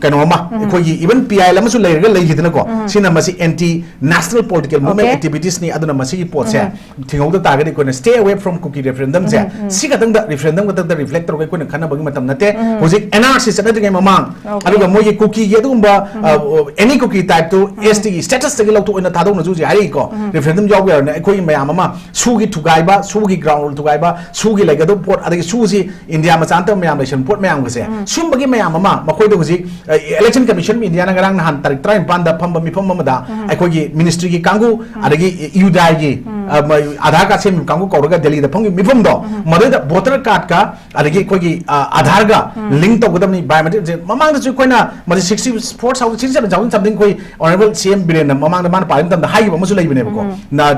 ꯀꯩꯅꯣ ꯑꯃ, ꯑꯩꯈꯣꯏꯒꯤ even P I L ꯑꯃꯁꯨ ꯂꯩꯔꯒ ꯂꯩꯈꯤꯗꯅꯀꯣ, ꯁꯤꯅ ꯃꯁꯤ anti national political movement Okay. activities ꯅꯤ, ꯑꯗꯨꯅ ꯃꯁꯤꯒꯤ ꯄꯣꯠꯁꯦ ꯊꯤꯡꯍꯧꯗ ꯇꯥꯔꯒꯗꯤ ꯑꯩꯈꯣꯏꯅ stay away from Kuki referendum ꯁꯦ ꯁꯤ ꯈꯛꯇꯪꯗ, referendum ꯈꯛꯇꯪꯗ reflect ꯇꯧꯔꯒ ꯑꯩꯈꯣꯏꯅ ꯈꯟꯅꯕꯒꯤ ꯃꯇꯝ ꯅꯠꯇꯦ꯫ ꯍꯧꯖꯤꯛ N R C ꯆꯠꯅꯗ꯭ꯔꯤꯉꯩ ꯃꯃꯥꯡ, Okay. ꯑꯗꯨꯒ ꯃꯣꯏꯒꯤ ꯀꯨꯀꯤꯒꯤ ꯑꯗꯨꯒꯨꯝꯕ, ꯑ, any Kuki type two S T ꯒꯤ status ꯇꯒꯤ ꯂꯧꯊꯣꯛ ꯑꯣꯏꯅ ꯊꯥꯗꯣꯛꯅꯁꯨ ꯍꯧꯖꯤꯛ ꯍꯥꯏꯔꯛꯏꯀꯣ꯫ Referendum ꯌꯥꯎꯕ ꯌꯥꯔꯣꯏꯅ ꯑꯩꯈꯣꯏ ꯃꯌꯥꯝ ꯑꯃ ꯁꯨꯒꯤ ꯊꯨꯒꯥꯏꯕ, ꯁꯨꯒꯤ ground rule ꯊꯨꯒꯥꯏꯕ, ꯁꯨꯒꯤ ꯂꯩꯒꯗꯕ ꯄꯣꯠ, ꯑꯗꯒꯤ ꯁꯨꯁꯤ ꯏꯟꯗꯤꯌꯥ ꯃꯆꯥ ꯅꯠꯇꯕ ꯃꯌꯥꯝ ꯂꯩꯁꯟꯕ ꯄꯣꯠ ꯃꯌꯥꯝꯒꯁꯦ, ꯁꯨꯝꯕꯒꯤ ꯃꯌꯥꯝ ꯑꯃ ꯃꯈꯣꯏꯗ ꯍꯧꯖꯤꯛ Election Commission of India ꯅ ꯉꯔꯥꯡ ꯅꯍꯥꯟ ꯇꯥꯔꯤꯛ ꯇꯔꯥꯅꯤꯄꯥꯟꯗ ꯐꯝꯕ ꯃꯤꯐꯝ ꯑꯃꯗ ꯑꯩꯈꯣꯏꯒꯤ ministry ꯒꯤ ꯀꯥꯡꯕꯨ, ꯑꯗꯒꯤ ꯌꯨꯗꯥꯏꯒꯤ ꯑꯥꯙꯥꯔ ꯀꯥꯔꯗ ꯁꯦꯝꯃꯤꯕ ꯀꯥꯡꯕꯨ ꯀꯧꯔꯒ ꯗꯦꯜꯂꯤꯗ ꯐꯝꯈꯤꯕ ꯃꯤꯐꯝꯗꯣ, ꯃꯗꯨꯗ voter card ꯀ ꯑꯗꯒꯤ ꯑꯩꯈꯣꯏꯒꯤ ꯑꯥꯙꯥꯔꯒ link ꯇꯧꯒꯗꯕꯅꯤ, biometric ꯁꯦ꯫ ꯃꯃꯥꯡꯗꯁꯨ ꯑꯩꯈꯣꯏꯅ ꯃꯁꯤ sixty four thousand, sixty seven thousand something ꯑꯩꯈꯣꯏ Honourable C M ꯕꯤꯔꯦꯟꯅ ꯃꯃꯥꯡꯗ ꯃꯥꯅ ꯄꯥꯜꯂꯤ ꯃꯇꯝꯗ ꯍꯥꯏꯈꯤꯕ ꯑꯃꯁꯨ ꯂꯩꯕꯅꯦꯕꯀꯣ꯫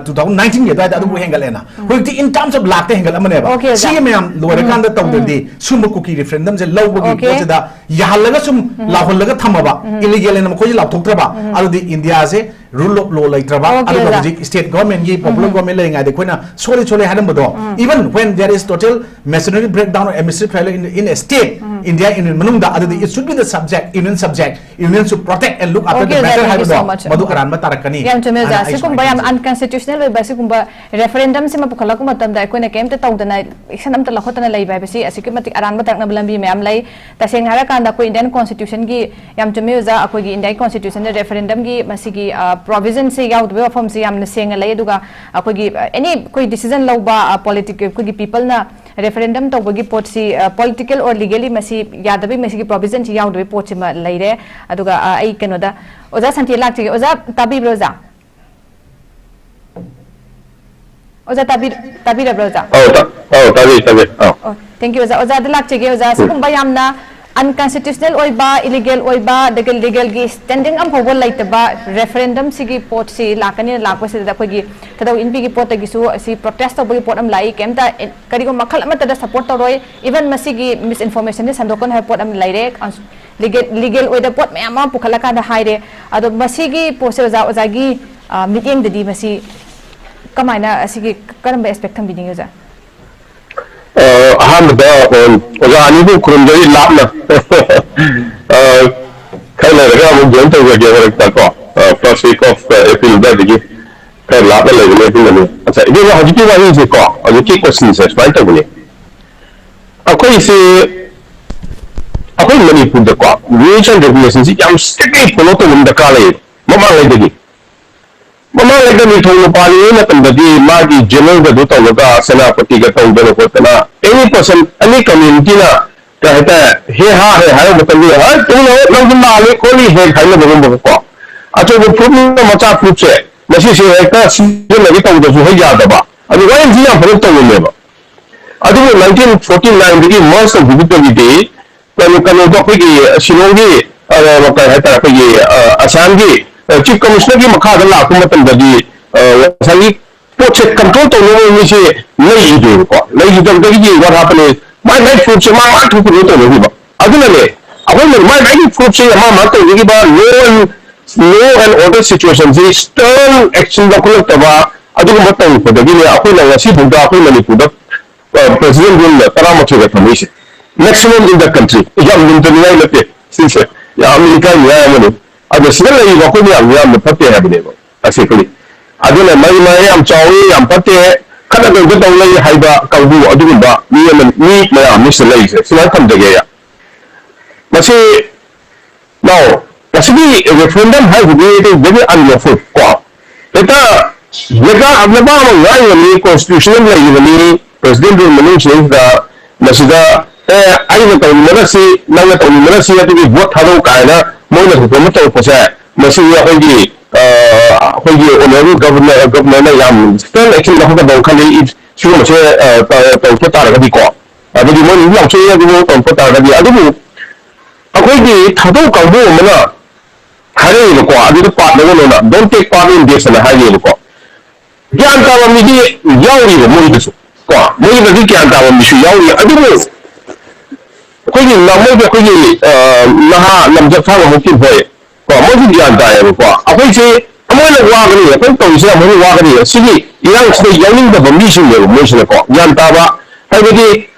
ꯇꯨ ꯊꯥꯎꯖꯟ ꯅꯥꯏꯟꯇꯤꯟꯒꯤꯗ ꯑꯗꯨꯋꯥꯏꯗ ꯑꯗꯨꯕꯨ ꯍꯦꯟꯒꯠꯂꯦꯅ꯫ ꯍꯧꯖꯤꯛꯇꯤ in terms of ꯂꯥꯛꯇ ꯍꯦꯟꯒꯠꯂꯝꯃꯅꯦꯕ꯫ Okay, ꯑꯣꯖꯥ꯫ ꯁꯤꯒꯤ ꯃꯌꯥꯝ ꯂꯣꯏꯔꯀꯥꯟꯗ ꯇꯧꯗ꯭ꯔꯗꯤ ꯁꯨꯝꯕ ꯀꯨꯀꯤ referendum ꯁꯦ ꯂꯧꯕꯒꯤ Okay. ꯄꯣꯠꯁꯤꯗ ꯌꯥꯍꯜꯂꯒ ꯁꯨꯝ ꯂꯥꯎꯍꯜꯂꯒ ꯊꯝꯃꯕ, illegal ꯍꯥꯏꯅ ꯃꯈꯣꯏꯁꯦ ꯂꯥꯎꯊꯣꯛꯇ꯭ꯔꯕ, ꯑꯗꯨꯗꯤ ꯏꯟꯗꯤꯌꯥꯁꯦ rule of law ꯂꯩꯇ꯭ꯔꯕ, Okay, ꯑꯗꯨꯒ ꯑꯣꯖꯥ꯫ ꯍꯧꯖꯤꯛ state government ꯒꯤ popular government ꯂꯩꯔꯤꯉꯩꯗ ꯑꯩꯈꯣꯏꯅ ꯁꯣꯜꯂꯤ ꯁꯣꯜꯂꯤ ꯍꯥꯏꯔꯝꯕꯗꯣ, even when there is total machinery breakdown or administrative failure in, in a state, India Union ꯃꯅꯨꯡꯗ, ꯑꯗꯨꯗꯤ it should be the subject, union subject, union should protect and look after Okay, the matter ꯍꯥꯏꯕꯗꯣ, ꯃꯗꯨ ꯑꯔꯥꯟꯕ ꯇꯥꯔꯛꯀꯅꯤ꯫ ꯌꯥꯝ ꯆꯨꯝꯃꯦ, ꯑꯣꯖꯥ꯫ ꯑꯁꯤꯒꯨꯝꯕ ꯌꯥꯝ unconstitutional ꯑꯣꯏꯕ ꯑꯁꯤꯒꯨꯝꯕ referendum ꯁꯤꯃ ꯄꯨꯈꯠꯂꯛꯄ ꯃꯇꯝꯗ ꯑꯩꯈꯣꯏꯅ ꯀꯩꯝꯇ ꯇꯧꯗꯅ, action ꯑꯝꯇ ꯂꯧꯈꯠꯇꯅ ꯂꯩꯕ ꯍꯥꯏꯕꯁꯤ ꯑꯁꯨꯛꯀꯤ ꯃꯇꯤꯛ ꯑꯔꯥꯟꯕ ꯇꯥꯔꯛꯅꯕ ꯂꯝꯕꯤ ꯃꯌꯥꯝ ꯂꯩ꯫ ꯇꯁꯦꯡꯅ ꯍꯥꯏꯔꯀꯥꯟꯗ ꯑꯩꯈꯣꯏ Indian Constitution ꯒꯤ, ꯌꯥꯝ ꯆꯨꯝꯃꯤ ꯑꯣꯖꯥ, ꯑꯩꯈꯣꯏꯒꯤ India Constitution ꯗ referendum ꯒꯤ ꯃꯁꯤꯒꯤ provision ꯁꯦ ꯌꯥꯎꯗꯕꯒꯤ ꯋꯥꯐꯝꯁꯦ ꯌꯥꯝꯅ ꯁꯦꯡꯅ ꯂꯩ꯫ ꯑꯗꯨꯒ ꯑꯩꯈꯣꯏꯒꯤ any ꯑꯩꯈꯣꯏ decision ꯂꯧꯕ, political, ꯑꯩꯈꯣꯏꯒꯤ people ꯅ referendum ꯇꯧꯕꯒꯤ ꯄꯣꯠꯁꯤ political or legally ꯃꯁꯤ ꯌꯥꯗꯕꯒꯤ, ꯃꯁꯤꯒꯤ provision ꯁꯤ ꯌꯥꯎꯗꯕꯒꯤ ꯄꯣꯠꯁꯤꯃ ꯂꯩꯔꯦ꯫ ꯑꯗꯨꯒ ꯑꯩ ꯀꯩꯅꯣꯗ ꯑꯣꯖꯥ ꯁꯟꯇꯤ ꯂꯥꯛꯆꯒꯦ꯫ ꯑꯣꯖꯥ ꯇꯥꯕꯤꯕ꯭ꯔꯣ ꯑꯣꯖꯥ? ꯑꯣꯖꯥ ꯇꯥꯕꯤ-, ꯇꯥꯕꯤꯔꯕ꯭ꯔꯣ ꯑꯣꯖꯥ? ꯑꯧ, ꯇꯥ-, ꯑꯧ, ꯇꯥꯖꯩ, ꯇꯥꯖꯩ꯫ ꯑꯧ꯫ ꯑꯣ, thank you ꯑꯣꯖꯥ꯫ ꯑꯣꯖꯥꯗ ꯂꯥꯛꯆꯒꯦ ꯑꯣꯖꯥ꯫ ꯎꯝ꯫ ꯁꯤꯒꯨꯝꯕ ꯌꯥꯝꯅ unconstitutional ꯑꯣꯏꯕ, illegal ꯑꯣꯏꯕ, ꯑꯗꯒꯤ legal ꯒꯤ standing ꯑꯃ ꯐꯥꯎꯕ ꯂꯩꯇꯕ referendum ꯁꯤꯒꯤ ꯄꯣꯠꯁꯤ ꯂꯥꯛꯀꯅꯤꯅ ꯂꯥꯛꯄꯁꯤꯗ ꯑꯩꯈꯣꯏꯒꯤ ꯊꯣꯏꯗꯣꯛ ꯏꯟꯕꯤꯒꯤ ꯄꯣꯠꯇꯒꯤꯁꯨ ꯑꯁꯤ protest ꯇꯧꯕꯒꯤ ꯄꯣꯠ ꯑꯃ ꯂꯥꯛꯏ꯫ ꯀꯩꯝꯇ, ꯑꯦ, ꯀꯔꯤꯒꯨꯝꯕ ꯃꯈꯜ ꯑꯃꯠꯇꯗ support ꯇꯧꯔꯣꯏ꯫ Even ꯃꯁꯤꯒꯤ misinformation ꯁꯦ ꯁꯟꯗꯣꯛꯀꯅꯨ ꯍꯥꯏꯕ ꯄꯣꯠ ꯑꯃ ꯂꯩꯔꯦ꯫ Legal, legal ꯑꯣꯏꯗꯕ ꯄꯣꯠ ꯃꯌꯥꯝ ꯑꯃ ꯄꯨꯈꯠꯂꯀꯥꯟꯗ ꯍꯥꯏꯔꯦ꯫ ꯑꯗꯣ ꯃꯁꯤꯒꯤ ꯄꯣꯠꯁꯦ ꯑꯣꯖꯥ, ꯑꯣꯖꯥꯒꯤ, ꯑ, ꯃꯤꯠꯌꯦꯡꯗꯗꯤ ꯃꯁꯤ ꯀꯃꯥꯏꯅ, ꯑꯁꯤꯒꯤ ꯀꯔꯝꯕ aspect ꯊꯝꯕꯤꯅꯤꯡꯉꯤ ꯑꯣꯖꯥ? ꯑ, ꯑꯍꯥꯟꯕꯗ, ꯑ, ꯑꯣꯖꯥ ꯑꯅꯤꯕꯨ ꯈꯨꯔꯨꯝꯖꯔꯤ ꯂꯥꯞꯅ꯫ ꯑ, ꯈꯔ ꯂꯩꯔꯒ ꯑꯃꯨꯛ join ꯇꯧꯖꯒꯦ ꯃꯔꯛꯇ ꯀꯣ꯫ ꯑ, first week of, ꯑ, April ꯑꯗꯨꯋꯥꯏꯗꯒꯤ ꯈꯔ ꯂꯥꯞꯅ ꯂꯩꯕꯅꯦ ꯑꯗꯨꯅꯅꯦ꯫ ꯑꯠꯆꯥ, ꯏꯕꯦꯝꯃ, ꯍꯧꯖꯤꯛꯀꯤ ꯋꯥꯔꯤꯁꯦ ꯀꯣ, ꯍꯧꯖꯤꯛꯀꯤ question ꯁꯦ ꯁꯨꯃꯥꯏꯅ ꯇꯧꯕꯅꯦ꯫ ꯑꯩꯈꯣꯏꯁꯦ, ꯑꯩꯈꯣꯏ ꯃꯅꯤꯄꯨꯔꯗꯀꯣ, rules and regulation ꯁꯤ ꯌꯥꯝ strictly follow ꯇꯧꯕ ꯑꯃ ꯗꯔꯀꯥꯔ ꯂꯩꯌꯦ, ꯃꯃꯥꯡꯉꯩꯗꯒꯤ꯫ ꯃꯃꯥꯡꯉꯩꯗ ꯅꯤꯡꯊꯧ ꯅꯨꯄꯥꯜꯂꯤꯉꯩ ꯃꯇꯝꯗꯗꯤ ꯃꯥꯒꯤ general ꯒꯗꯨ ꯇꯧꯔꯒ, ꯁꯦꯅꯥꯄꯇꯤꯒ ꯇꯧꯗꯅ ꯈꯣꯠꯇꯅ, any person, any community ꯅ ꯀꯩ ꯍꯥꯏꯇꯥꯔꯦ, ꯍꯦ ꯍꯥ ꯍꯦ ꯍꯥꯏꯕ ꯃꯇꯝꯗ, "ꯍꯥꯏ, ꯇꯨꯡꯅ ꯅꯪꯁꯨ ꯂꯥꯜꯂꯦ ꯈꯣꯠꯂꯤ" ꯍꯦꯛ ꯍꯥꯏꯅꯕꯒꯨꯝꯕꯀꯣ꯫ ꯑꯆꯧꯕ ꯐꯨꯔꯨꯞꯅ ꯃꯆꯥ ꯐꯨꯔꯨꯞꯁꯦ ꯃꯁꯤꯁꯦ ꯍꯦꯛꯇ ꯁꯤꯖꯤꯟꯅꯒꯦ ꯇꯧꯕꯗꯁꯨ ꯍꯦꯛ ꯌꯥꯗꯕ꯫ ꯑꯗꯨ ꯋꯥꯔꯤꯁꯤ ꯌꯥꯝ ꯐꯖꯅ ꯇꯧꯔꯝꯃꯦꯕ꯫ ꯑꯗꯨꯕꯨ ꯅꯥꯏꯟꯇꯤꯟ ꯐꯣꯔꯇꯤ ꯅꯥꯏꯟꯗꯒꯤ ꯃꯔꯁ ꯇꯧꯈꯤꯕꯗꯒꯤꯗꯤ ꯀꯩꯅꯣ, ꯀꯩꯅꯣꯗꯣ ꯑꯩꯈꯣꯏꯒꯤ ꯁꯤꯂꯣꯡꯒꯤ, ꯑ, ꯀꯩ ꯍꯥꯏꯇꯥꯔꯦ, ꯑꯩꯈꯣꯏꯒꯤ, ꯑ, ꯑꯁꯥꯝꯒꯤ, ꯑ, ꯆꯤꯐ ꯀꯃꯤꯁꯅꯔꯒꯤ ꯃꯈꯥꯗ ꯂꯥꯛꯄ ꯃꯇꯝꯗꯗꯤ, ꯑ, ꯉꯁꯥꯏꯒꯤ ꯄꯣꯠꯁꯦ ꯀꯟꯇ꯭ꯔꯣꯜ ꯇꯧꯅꯕ ꯃꯤꯁꯦ ꯂꯩꯈꯤꯗꯦꯕꯀꯣ꯫ ꯂꯩꯈꯤꯗꯕꯗꯒꯤꯗꯤ what happened is, ꯃꯥꯏ ꯃꯥꯏ ꯐꯨꯔꯨꯞꯁꯦ ꯃꯥ ꯃꯥ ꯊꯣꯛꯄ ꯂꯣꯏ ꯇꯧꯅꯈꯤꯕ꯫ ꯑꯗꯨꯅꯅꯦ, ꯑꯩꯈꯣꯏꯅ ꯃꯥꯏ ꯃꯥꯏꯒꯤ ꯐꯨꯔꯨꯞꯁꯦ ꯃꯥ ꯃꯥ ꯇꯧꯅꯈꯤꯕ, law and, law and order situationꯁꯦ stern action ꯂꯧꯈꯠꯂꯛꯇꯕ, ꯑꯗꯨꯒꯨꯝꯕ ꯇꯧꯔꯛꯄꯗꯒꯤꯅꯦ ꯑꯩꯈꯣꯏꯅ ꯉꯁꯤꯐꯥꯎꯗ ꯑꯩꯈꯣꯏ ꯃꯅꯤꯄꯨꯔꯗ, ꯑ, president ruleꯅ ꯇꯔꯥꯃꯥꯊꯣꯏꯒ ꯊꯝꯃꯛꯏꯁꯦ꯫ Maximum in the country꯫ ꯌꯥꯝ ꯂꯨꯝꯗꯅꯤꯡꯉꯥꯏ ꯅꯠꯇꯦ ꯁꯤꯁꯦ, ꯌꯥꯝ ꯏꯀꯥꯏꯅꯤꯡꯉꯥꯏ ꯑꯃꯅꯤ꯫ ꯑꯗ ꯁꯤꯗ ꯂꯩꯔꯤꯕ ꯑꯩꯈꯣꯏ ꯃꯌꯥꯝꯁꯦ ꯌꯥꯝꯅ ꯐꯠꯇꯦ ꯍꯥꯏꯕꯅꯦꯕ꯫ ꯑꯁꯦꯡꯕꯗꯤ꯫ ꯑꯗꯨꯅ ꯃꯔꯤ ꯃꯔꯤ ꯌꯥꯝ ꯆꯥꯎꯏ, ꯌꯥꯝ ꯐꯠꯇꯦ, ꯈꯠꯅ ꯀꯩꯅꯣ ꯇꯧ ꯂꯩ ꯍꯥꯏꯕ ꯀꯥꯡꯕꯨ ꯑꯗꯨꯒꯨꯝꯕ ꯃꯤ ꯑꯃ, ꯃꯤ ꯃꯌꯥꯝ ꯑꯃꯁꯨ ꯂꯩꯔꯤꯁꯦ꯫ ꯁꯨꯃꯥꯏꯅ ꯊꯝꯖꯒꯦ ꯑꯩ꯫ ꯃꯁꯤ, now, ꯉꯁꯤꯒꯤ referendum ꯍꯥꯏꯕꯗꯤ very unlawful ꯀꯣ꯫ ꯍꯦꯛꯇ ꯂꯩꯕꯥꯛ, ꯂꯩꯕꯥꯛ ꯑꯃ ꯉꯥꯛꯏꯕꯅꯤ, constitution ꯑꯃ ꯂꯩꯔꯤꯕꯅꯤ, president rule ꯃꯅꯨꯡꯁꯤꯗꯩꯁꯤꯗ ꯃꯁꯤꯗ, "ꯑꯦ, ꯑꯩꯅ ꯇꯧꯅꯤꯡꯕꯅ ꯁꯤ, ꯅꯪꯅ ꯇꯧꯅꯤꯡꯕꯅ ꯁꯤ, ꯑꯗꯨꯒꯤ vote ꯊꯥꯗꯧ" ꯀꯥꯏꯅ ꯃꯣꯏꯅ ꯊꯣꯛꯄ ꯑꯃ ꯇꯧꯔꯛꯄꯁꯦ, ꯃꯁꯤ ꯑꯩꯈꯣꯏꯒꯤ, ꯑ, ꯑꯩꯈꯣꯏꯒꯤ honourable governor, governorꯅ ꯌꯥꯝ stern action ꯂꯧꯍꯟꯒꯗꯧ ꯈꯜꯂꯤ꯫ ꯁꯤꯒꯨꯝꯕꯁꯦ, ꯑ, ꯇ-, ꯇꯧꯔꯛꯄ ꯇꯥꯔꯒꯗꯤꯀꯣ꯫ ꯑꯗꯨꯗꯤ ꯃꯣꯏꯅ ꯑꯗꯨꯝ ꯂꯥꯎꯊꯣꯛꯑꯦ, ꯑꯗꯨꯕꯨ ꯇꯧꯔꯛꯄ ꯇꯥꯔꯒꯗꯤ꯫ ꯑꯗꯨꯕꯨ ꯑꯩꯈꯣꯏꯒꯤ ꯊꯥꯗꯧ ꯀꯥꯡꯕꯨ ꯑꯃꯅ ꯍꯥꯏꯔꯛꯏꯕꯀꯣ, ꯑꯗꯨꯗ part ꯂꯧꯒꯅꯣꯅ, "Don't take part in this" ꯍꯥꯏꯅ ꯍꯥꯏꯔꯤꯑꯕꯀꯣ꯫ ꯒ꯭ꯌꯥꯟ ꯇꯥꯕ ꯃꯤꯗꯤ ꯌꯥꯎꯔꯤꯕ ꯃꯣꯏꯗꯁꯨ ꯀꯣ, ꯃꯣꯏꯗꯗꯤ ꯒ꯭ꯌꯥꯟ ꯇꯥꯕ ꯃꯤꯁꯨ ꯌꯥꯎꯔꯤ꯫ ꯑꯗꯨꯕꯨ ꯑꯩꯈꯣꯏꯒꯤ ꯅ-, ꯃꯣꯏꯒꯤ ꯑꯩꯈꯣꯏꯒꯤ, ꯑ, ꯅꯍꯥ ꯂꯝꯖꯠ ꯊꯥꯕ ꯍꯧꯈꯤꯕ ꯍꯣꯏ ꯀꯣ, ꯃꯣꯏꯁꯨ ꯒ꯭ꯌꯥꯟ ꯇꯥꯏꯌꯦꯕꯀꯣ꯫ ꯑꯩꯈꯣꯏꯁꯦ ꯑꯃꯨꯛ ꯍꯦꯟꯅ ꯋꯥꯒꯅꯤ, ꯑꯩꯈꯣꯏ ꯇꯧꯔꯤꯁꯦ ꯑꯃꯨꯛ ꯍꯦꯟꯅ ꯋꯥꯒꯅꯤ꯫ ꯁꯤꯒꯤ ꯏꯔꯥꯡꯁꯤꯗ ꯌꯥꯎꯅꯤꯡꯗꯕ ꯃꯤꯁꯤꯡꯅꯦꯕ ꯃꯣꯏꯁꯤꯅꯀꯣ꯫ ꯒ꯭ꯌꯥꯟ ꯇꯥꯕ ꯍꯥꯏꯕꯗꯤ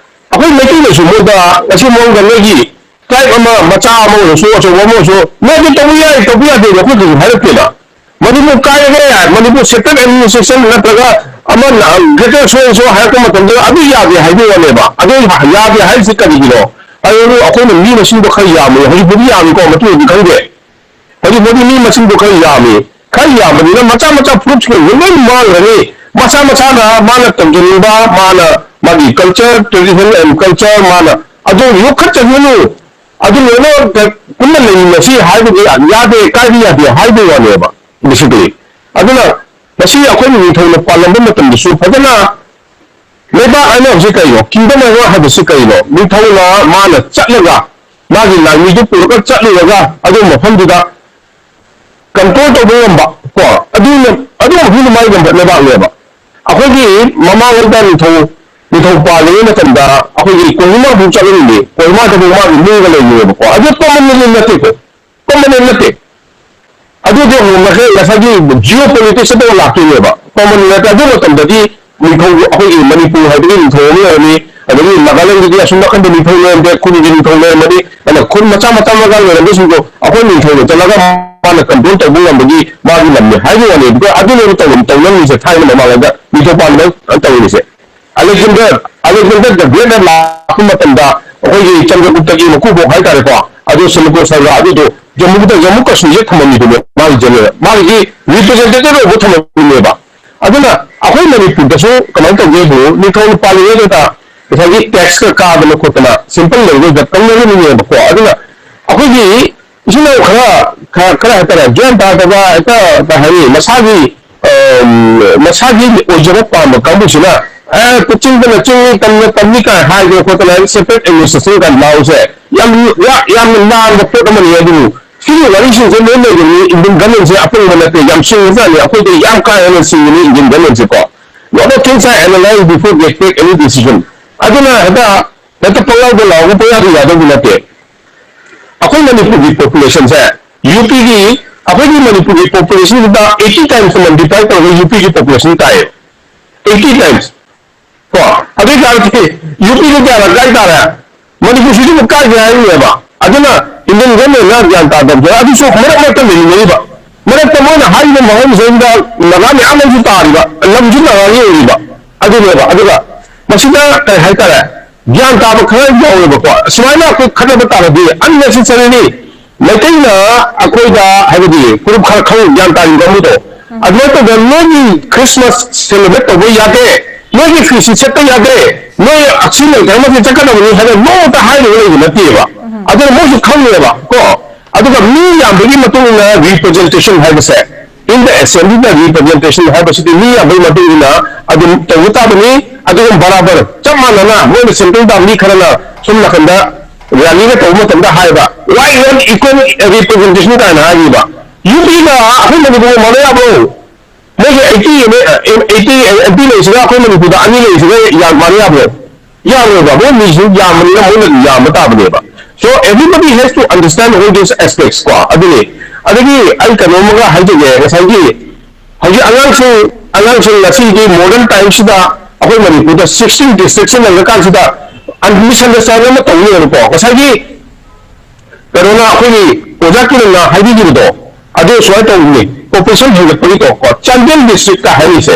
ꯑꯩꯈꯣꯏ ꯃꯩꯇꯩꯗꯁꯨ ꯃꯣꯏꯗ ꯉꯁꯤ ꯃꯑꯣꯡꯗ ꯅꯣꯏꯒꯤ tribe ꯑꯃ, ꯃꯆꯥ ꯑꯃ ꯑꯣꯏꯔꯁꯨ, ꯑꯆꯧꯕ ꯑꯃ ꯑꯣꯏꯔꯁꯨ, ꯅꯣꯏꯗꯤ ꯇꯧꯕ ꯌꯥꯏ, ꯇꯧꯕ ꯌꯥꯗꯦ, ꯑꯩꯈꯣꯏ ꯀꯩꯁꯨ ꯍꯥꯏꯔꯛꯇꯦꯅ꯫ ꯃꯅꯤꯄꯨꯔ ꯀꯥꯏꯔꯒ ꯌꯥꯏ, ꯃꯅꯤꯄꯨꯔ central administration ꯅꯠꯇ꯭ꯔꯒ ꯑꯃꯅ greater so and so ꯍꯥꯏꯔꯛꯄ ꯃꯇꯝꯗ ꯑꯗꯨ ꯌꯥꯗꯦ ꯍꯥꯏꯕꯒꯤ ꯋꯥꯅꯦꯕ꯫ ꯑꯗꯨ ꯌꯥꯗꯦ ꯍꯥꯏꯔꯤꯁꯤ ꯀꯔꯤꯒꯤꯅꯣ? ꯑꯗꯨ ꯑꯩꯈꯣꯏꯅ ꯃꯤ ꯃꯁꯤꯡꯗꯣ ꯈꯔ ꯌꯥꯝꯃꯦ, ꯍꯧꯖꯤꯛꯄꯨꯗꯤ ꯌꯥꯝꯃꯤꯀꯣ, ꯃꯇꯨꯡꯗꯗꯤ ꯈꯪꯗꯦ꯫ ꯍꯧꯖꯤꯛꯄꯨꯗꯤ ꯃꯤ ꯃꯁꯤꯡꯗꯣ ꯈꯔ ꯌꯥꯝꯃꯤ, ꯈꯔ ꯌꯥꯝꯕꯅꯤꯅ ꯃꯆꯥ ꯃꯆꯥ ꯐꯨꯔꯨꯞꯁꯤꯡ ꯂꯣꯏ ꯃꯥꯡꯈ꯭ꯔꯅꯤ꯫ ꯃꯆꯥ ꯃꯆꯥꯅ ꯃꯥꯅ ꯇꯧꯖꯅꯤꯡꯕ, ꯃꯥꯅ ꯃꯥꯒꯤ culture, tradition and culture, ꯃꯥꯅ ꯑꯗꯨ ꯌꯣꯛꯈꯠꯆꯒꯅꯨ, ꯑꯗꯨ ꯂꯣꯏꯅ ꯄꯨꯟꯅ ꯂꯩꯃꯤꯟꯅꯁꯤ ꯍꯥꯏꯕꯗꯤ ꯌꯥꯗꯦ, ꯀꯥꯏꯕ ꯌꯥꯗꯦ ꯍꯥꯏꯕꯒꯤ ꯋꯥꯅꯦꯕ꯫ Basically, ꯑꯗꯨꯅ ꯃꯁꯤ ꯑꯩꯈꯣꯏꯅ ꯅꯤꯡꯊꯧꯅ ꯄꯥꯜꯂꯝꯕ ꯃꯇꯝꯗꯁꯨ ꯐꯖꯅ, ꯂꯩꯕꯥꯛ ꯍꯥꯏꯅ ꯍꯧꯖꯤꯛ ꯀꯩꯅꯣ, kingdom ꯍꯥꯏꯕ ꯍꯥꯏꯕꯁꯤ ꯀꯩꯅꯣ? ꯅꯤꯡꯊꯧꯅ ꯃꯥꯅ ꯆꯠꯂꯒ, ꯃꯥꯒꯤ ꯂꯥꯟꯃꯤꯗꯨ ꯄꯨꯔꯒ ꯆꯠꯂꯨꯔꯒ ꯑꯗꯨ ꯃꯐꯝꯗꯨꯗ control ꯇꯧꯕ ꯉꯝꯕ ꯀꯣ, ꯑꯗꯨꯅ, ꯑꯗꯨ ꯃꯐꯝꯗꯨ ꯃꯥꯒꯤ ꯉꯝꯕ ꯂꯩꯕꯥꯛꯅꯦꯕ꯫ ꯑꯩꯈꯣꯏꯒꯤ ꯃꯃꯥꯡꯂꯣꯝꯗ ꯅꯤꯡꯊꯧ, ꯅꯤꯡꯊꯧ ꯄꯥꯜꯂꯤꯉꯩ ꯃꯇꯝꯗ ꯑꯩꯈꯣꯏꯒꯤ ꯀꯣꯍꯤꯃꯥ ꯐꯥꯎ ꯆꯠꯂꯝꯃꯤ, ꯀꯣꯍꯤꯃꯥꯗ ꯐꯥꯎ ꯃꯥꯒꯤ ꯅꯨꯡꯒ ꯂꯩꯔꯤꯅꯦꯕꯀꯣ꯫ ꯑꯗꯨ permanent ꯅꯠꯇꯦꯀꯣ, permanent ꯅꯠꯇꯦ꯫ ꯑꯗꯨꯗꯤ ꯑꯃꯨꯛ ꯉꯁꯥꯏ, ꯉꯁꯥꯏꯒꯤ geopolitics ꯇ ꯑꯃꯨꯛ ꯂꯥꯛꯇꯣꯏꯅꯦꯕ꯫ Permanent ꯅꯠꯇꯦ꯫ ꯑꯗꯨ ꯃꯇꯝꯗꯗꯤ ꯅꯤꯡꯊꯧ, ꯑꯩꯈꯣꯏꯒꯤ ꯃꯅꯤꯄꯨꯔ ꯍꯥꯏꯕꯒꯤ ꯅꯤꯡꯊꯧ ꯑꯃ ꯂꯩꯔꯝꯃꯤ, ꯑꯗꯒꯤ ꯅꯥꯒꯥꯂꯦꯟꯒꯤꯗꯤ ꯑꯁꯨꯝ ꯅꯥꯀꯟꯗ ꯅꯤꯡꯊꯧ ꯂꯩꯔꯝꯗꯦ, ꯈꯨꯟꯒꯤ ꯅꯤꯡꯊꯧ ꯂꯩꯔꯝꯃꯅꯤ, ꯑꯗꯨꯅ ꯈꯨꯟ ꯃꯆꯥ ꯃꯆꯥ ꯃꯆꯥ ꯂꯩꯔꯝꯕꯁꯤꯡꯗꯣ ꯑꯩꯈꯣꯏ ꯅꯤꯡꯊꯧꯗ ꯆꯠꯂꯒ ꯃꯥꯅ control ꯇꯧꯕ ꯉꯝꯕꯒꯤ ꯃꯥꯒꯤ ꯂꯝꯅꯤ ꯍꯥꯏꯕ ꯋꯥꯅꯤ꯫ ꯑꯗꯨꯒ ꯑꯗꯨꯅꯦꯕ ꯇꯧꯔꯝ-, ꯇꯧꯅꯔꯤꯁꯦ ꯊꯥꯏꯅ ꯃꯃꯥꯡꯉꯩꯗ ꯅꯤꯡꯊꯧ ꯄꯥꯟꯕ ꯇꯧꯔꯤꯁꯦ꯫ Alexander, Alexander the Great ꯂꯥꯛꯄ ꯃꯇꯝꯗ ꯑꯩꯈꯣꯏꯒꯤ ꯆꯟꯗ꯭ꯔꯒꯨꯞꯇꯒꯤ ꯃꯀꯨꯕꯣꯛ ꯍꯥꯏꯇꯥꯔꯦꯀꯣ, ꯑꯗꯨ ꯁꯤꯜꯂꯨꯀꯣ ꯁꯔꯒ ꯑꯗꯨꯗꯣ ꯖꯝꯃꯨꯗ, ꯖꯝꯃꯨ ꯀꯥꯁꯃꯤꯔꯁꯦ ꯊꯝꯃꯝꯃꯤꯗꯨꯅꯦ ꯃꯥꯒꯤ general, ꯃꯥꯒꯤ representative ꯑꯣꯏꯕ ꯊꯝꯃꯝꯃꯤꯅꯦꯕ꯫ ꯑꯗꯨꯅ ꯑꯩꯈꯣꯏ ꯃꯅꯤꯄꯨꯔꯗꯁꯨ ꯀꯃꯥꯏꯅ ꯇꯧꯒꯦ ꯍꯥꯏꯕꯨ, ꯅꯤꯡꯊꯧꯅ ꯄꯥꯜꯂꯤꯉꯩꯗꯨꯗ ꯉꯁꯥꯏꯒꯤ tax ꯀ ꯀꯥꯗꯅ ꯈꯣꯠꯇꯅ simple language ꯇ ꯇꯧꯅꯔꯤꯕꯅꯦꯕꯀꯣ꯫ ꯑꯗꯨꯅ ꯑꯩꯈꯣꯏꯒꯤ ꯏꯆꯤꯟ ꯏꯅꯥꯎ ꯈꯔ, ꯈꯔ, ꯈꯔ ꯍꯥꯏꯇꯥꯔꯦ, ꯒ꯭ꯌꯥꯟ ꯇꯥꯗꯕ, ꯍꯦꯛꯇ ꯀꯩ ꯍꯥꯏꯅꯤ, ꯃꯁꯥꯒꯤ, ꯑ, ꯃꯁꯥꯒꯤ ꯑꯣꯏꯖꯕ ꯄꯥꯝꯕ ꯀꯥꯡꯕꯨꯁꯤꯅ, "ꯑꯦ, ꯆꯤꯡꯗꯅ ꯆꯤꯡꯅꯤ, ꯇꯝꯅ ꯇꯝꯅꯤ" ꯀꯥꯏꯅ ꯍꯥꯏꯗꯅ ꯈꯣꯠꯇꯅ, separate administration ꯀꯥꯏꯅ ꯂꯥꯎꯁꯦ ꯌꯥꯝ, ꯌꯥ-, ꯌꯥꯝꯅ ꯂꯥꯟꯕ ꯄꯣꯠ ꯑꯃꯅꯤ꯫ ꯑꯗꯨꯕꯨ ꯁꯤꯒꯤ ꯋꯥꯔꯤꯁꯤꯡꯁꯦ ꯂꯣꯏ ꯂꯩꯔꯤꯕꯅꯤ꯫ Indian government ꯁꯦ ꯑꯄꯪꯕ ꯅꯠꯇꯦ, ꯌꯥꯝ ꯁꯤꯡꯕꯖꯥꯠꯅꯤ꯫ ꯑꯩꯈꯣꯏꯗ ꯌꯥꯝ ꯀꯥ ꯍꯦꯟꯅ ꯁꯤꯡꯕꯅꯤ Indian government ꯁꯦ ꯀꯣ꯫ Lot of things are analyzed before they take any decision. ꯑꯗꯨꯅ ꯍꯦꯛꯇ, ꯍꯦꯛꯇ ꯄꯪꯂꯥꯎꯗ ꯂꯥꯎꯕ, ꯄꯪꯌꯥꯗ ꯌꯥꯗꯧꯕ ꯅꯠꯇꯦ꯫ ꯑꯩꯈꯣꯏ ꯃꯅꯤꯄꯨꯔꯒꯤ population ꯁꯦ, ꯌꯨ ꯄꯤꯒꯤ, ꯑꯩꯈꯣꯏꯒꯤ ꯃꯅꯤꯄꯨꯔꯒꯤ population ꯁꯤꯗ eighty times ꯇ multiply ꯇꯧꯔꯒ ꯌꯨ ꯄꯤꯒꯤ population ꯇꯥꯏꯌꯦ꯫ Eighty times꯫ ꯀꯣ? ꯑꯗꯨ ꯑꯣꯏ ꯇꯥꯔꯗꯤ ꯌꯨ ꯄꯤꯗ ꯀꯌꯥꯔꯛ ꯀꯥꯏ ꯇꯥꯔꯦ? ꯃꯅꯤꯄꯨꯔꯁꯤꯁꯨ ꯑꯃꯨꯛ ꯀꯥꯏꯒꯦ ꯍꯥꯏꯔꯤꯅꯦꯕ꯫ ꯑꯗꯨꯅ Indian government ꯅ ꯒ꯭ꯌꯥꯟ ꯇꯥꯗꯕꯁꯦ ꯑꯗꯨꯁꯨ ꯃꯔꯛ ꯃꯔꯛꯇ ꯂꯩꯅꯔꯤꯕ꯫ ꯃꯔꯛꯇ ꯃꯣꯏꯅ ꯍꯥꯏꯔꯤꯕ ꯃꯐꯝꯁꯤꯗ ꯅꯥꯒꯥ ꯃꯌꯥꯝ ꯑꯃꯁꯨ ꯇꯥꯔꯤꯕ, ꯂꯝꯁꯨ ꯅꯥꯒꯥꯒꯤ ꯑꯣꯏꯔꯤꯕ꯫ ꯑꯗꯨꯅꯦꯕ꯫ ꯑꯗꯨꯒ ꯃꯁꯤꯗ ꯀꯩ ꯍꯥꯏꯇꯥꯔꯦ, ꯒ꯭ꯌꯥꯟ ꯇꯥꯕ ꯈꯔ ꯌꯥꯎꯋꯦꯕꯀꯣ꯫ ꯁꯨꯃꯥꯏꯅ ꯑꯩꯈꯣꯏ ꯈꯠꯅꯕ ꯇꯥꯔꯗꯤ unnecessarily ꯃꯩꯇꯩꯅ ꯑꯩꯈꯣꯏꯗ, ꯍꯥꯏꯕꯗꯤ ꯐꯨꯔꯨꯞ ꯈꯔ ꯈꯪ ꯒ꯭ꯌꯥꯟ ꯇꯥꯔꯤꯕ ꯀꯥꯡꯕꯨꯗꯣ, ꯑꯗꯨꯃꯥꯏꯅ ꯇꯧꯗꯅ ꯅꯣꯏꯒꯤ Christmas celebrate ꯇꯧꯕ ꯌꯥꯗꯦ, ꯅꯣꯏꯒꯤ ꯐꯤꯁꯤ ꯁꯦꯠꯄ ꯌꯥꯗꯦ, ꯅꯣꯏ ꯑꯁꯤ ꯂꯩꯇ꯭ꯔꯃꯛꯇꯤ ꯆꯠꯀꯗꯕꯅꯤ ꯍꯥꯏꯅ ꯅꯣꯡꯃꯇ ꯍꯥꯏꯔꯨꯕ ꯂꯩꯕ ꯅꯠꯇꯦꯕ꯫ ꯑꯗꯨꯅ ꯃꯣꯏꯁꯨ ꯈꯪꯉꯦꯕ ꯀꯣ꯫ ꯑꯗꯨꯒ ꯃꯤ ꯌꯥꯝꯕꯒꯤ ꯃꯇꯨꯡ ꯏꯟꯅ ꯔꯤꯄ꯭ꯔꯖꯦꯟꯇꯦꯁꯟ ꯍꯥꯏꯕꯁꯦ, in the assembly the representation ꯍꯥꯏꯕꯁꯤꯗꯤ ꯃꯤ ꯌꯥꯝꯕꯒꯤ ꯃꯇꯨꯡ ꯏꯟꯅ ꯑꯗꯨꯝ ꯇꯧꯕ ꯇꯥꯕꯅꯤ꯫ ꯑꯗꯨꯒ ꯕꯔꯥꯕꯔ ꯆꯞ ꯃꯥꯟꯅꯅ ꯃꯣꯏꯅ ꯁꯦꯟꯇ꯭ꯔꯦꯜꯗ ꯃꯤ ꯈꯔꯅ ꯁꯣꯝ ꯅꯥꯀꯟꯗ ꯔꯦꯂꯤꯒ ꯇꯧꯕ ꯃꯇꯝꯗ ꯍꯥꯏꯕ, "Why not equal representation?" ꯀꯥꯏꯅ ꯍꯥꯏꯔꯤꯕ꯫ ꯌꯨ ꯄꯤꯒ ꯑꯩꯈꯣꯏ ꯃꯅꯤꯄꯨꯔꯒ ꯃꯥꯟꯅ ꯌꯥꯕ꯭ꯔꯣ? ꯃꯣꯏꯒꯤ eighty M A, eighty M P ꯂꯩꯁꯤꯒ ꯑꯩꯈꯣꯏ ꯃꯅꯤꯄꯨꯔꯗ ꯑꯅꯤ ꯂꯩꯁꯤꯒ ꯌꯥꯝ ꯃꯥꯟꯅ ꯌꯥꯕ꯭ꯔꯣ? ꯌꯥꯔꯣꯏꯕ꯫ ꯃꯣꯏ ꯃꯤꯁꯨ ꯌꯥꯝꯕꯅꯤꯅ ꯃꯣꯏꯅ ꯌꯥꯝꯕ ꯇꯥꯕꯅꯦꯕ꯫ So everybody has to understand all these aspects ꯀꯣ꯫ ꯑꯗꯨꯅꯤ꯫ ꯑꯗꯒꯤ ꯑꯩ ꯀꯩꯅꯣꯝꯃꯒ ꯍꯥꯏꯖꯒꯦ꯫ ꯉꯁꯥꯏꯒꯤ ꯍꯧꯖꯤꯛ ꯑꯉꯥꯡꯁꯤꯡ, ꯑꯉꯥꯡꯁꯤꯡ ꯉꯁꯤꯒꯤ ꯃꯣꯗꯔꯟ ꯇꯥꯏꯝꯁꯤꯗ ꯑꯩꯈꯣꯏ ꯃꯅꯤꯄꯨꯔꯗ ꯁꯤꯛꯁꯇꯤꯟ ꯗꯤꯁꯇ꯭ꯔꯤꯛꯁꯤ ꯂꯩꯔꯀꯥꯟꯁꯤꯗ ꯃꯤꯁꯑꯟꯗꯔꯁꯇꯦꯟꯗꯤꯡ ꯑꯃ ꯇꯧꯅꯦꯕꯀꯣ꯫ ꯉꯁꯥꯏꯒꯤ ꯀꯩꯅꯣꯅ, ꯑꯩꯈꯣꯏꯒꯤ ꯑꯣꯖꯥ ꯀꯤꯔꯟꯅ ꯍꯥꯏꯕꯤꯈꯤꯕꯗꯣ, ꯑꯗꯨ ꯁꯨꯃꯥꯏꯅ ꯇꯧꯕꯅꯤ, ꯄꯣꯄꯨꯂꯦꯁꯟ ꯍꯦꯟꯒꯠꯄꯒꯤꯗꯣ ꯀꯣ, ꯆꯥꯟꯗꯦꯜ ꯗꯤꯁꯇ꯭ꯔꯤꯛꯇ ꯍꯥꯏꯔꯤꯁꯦ,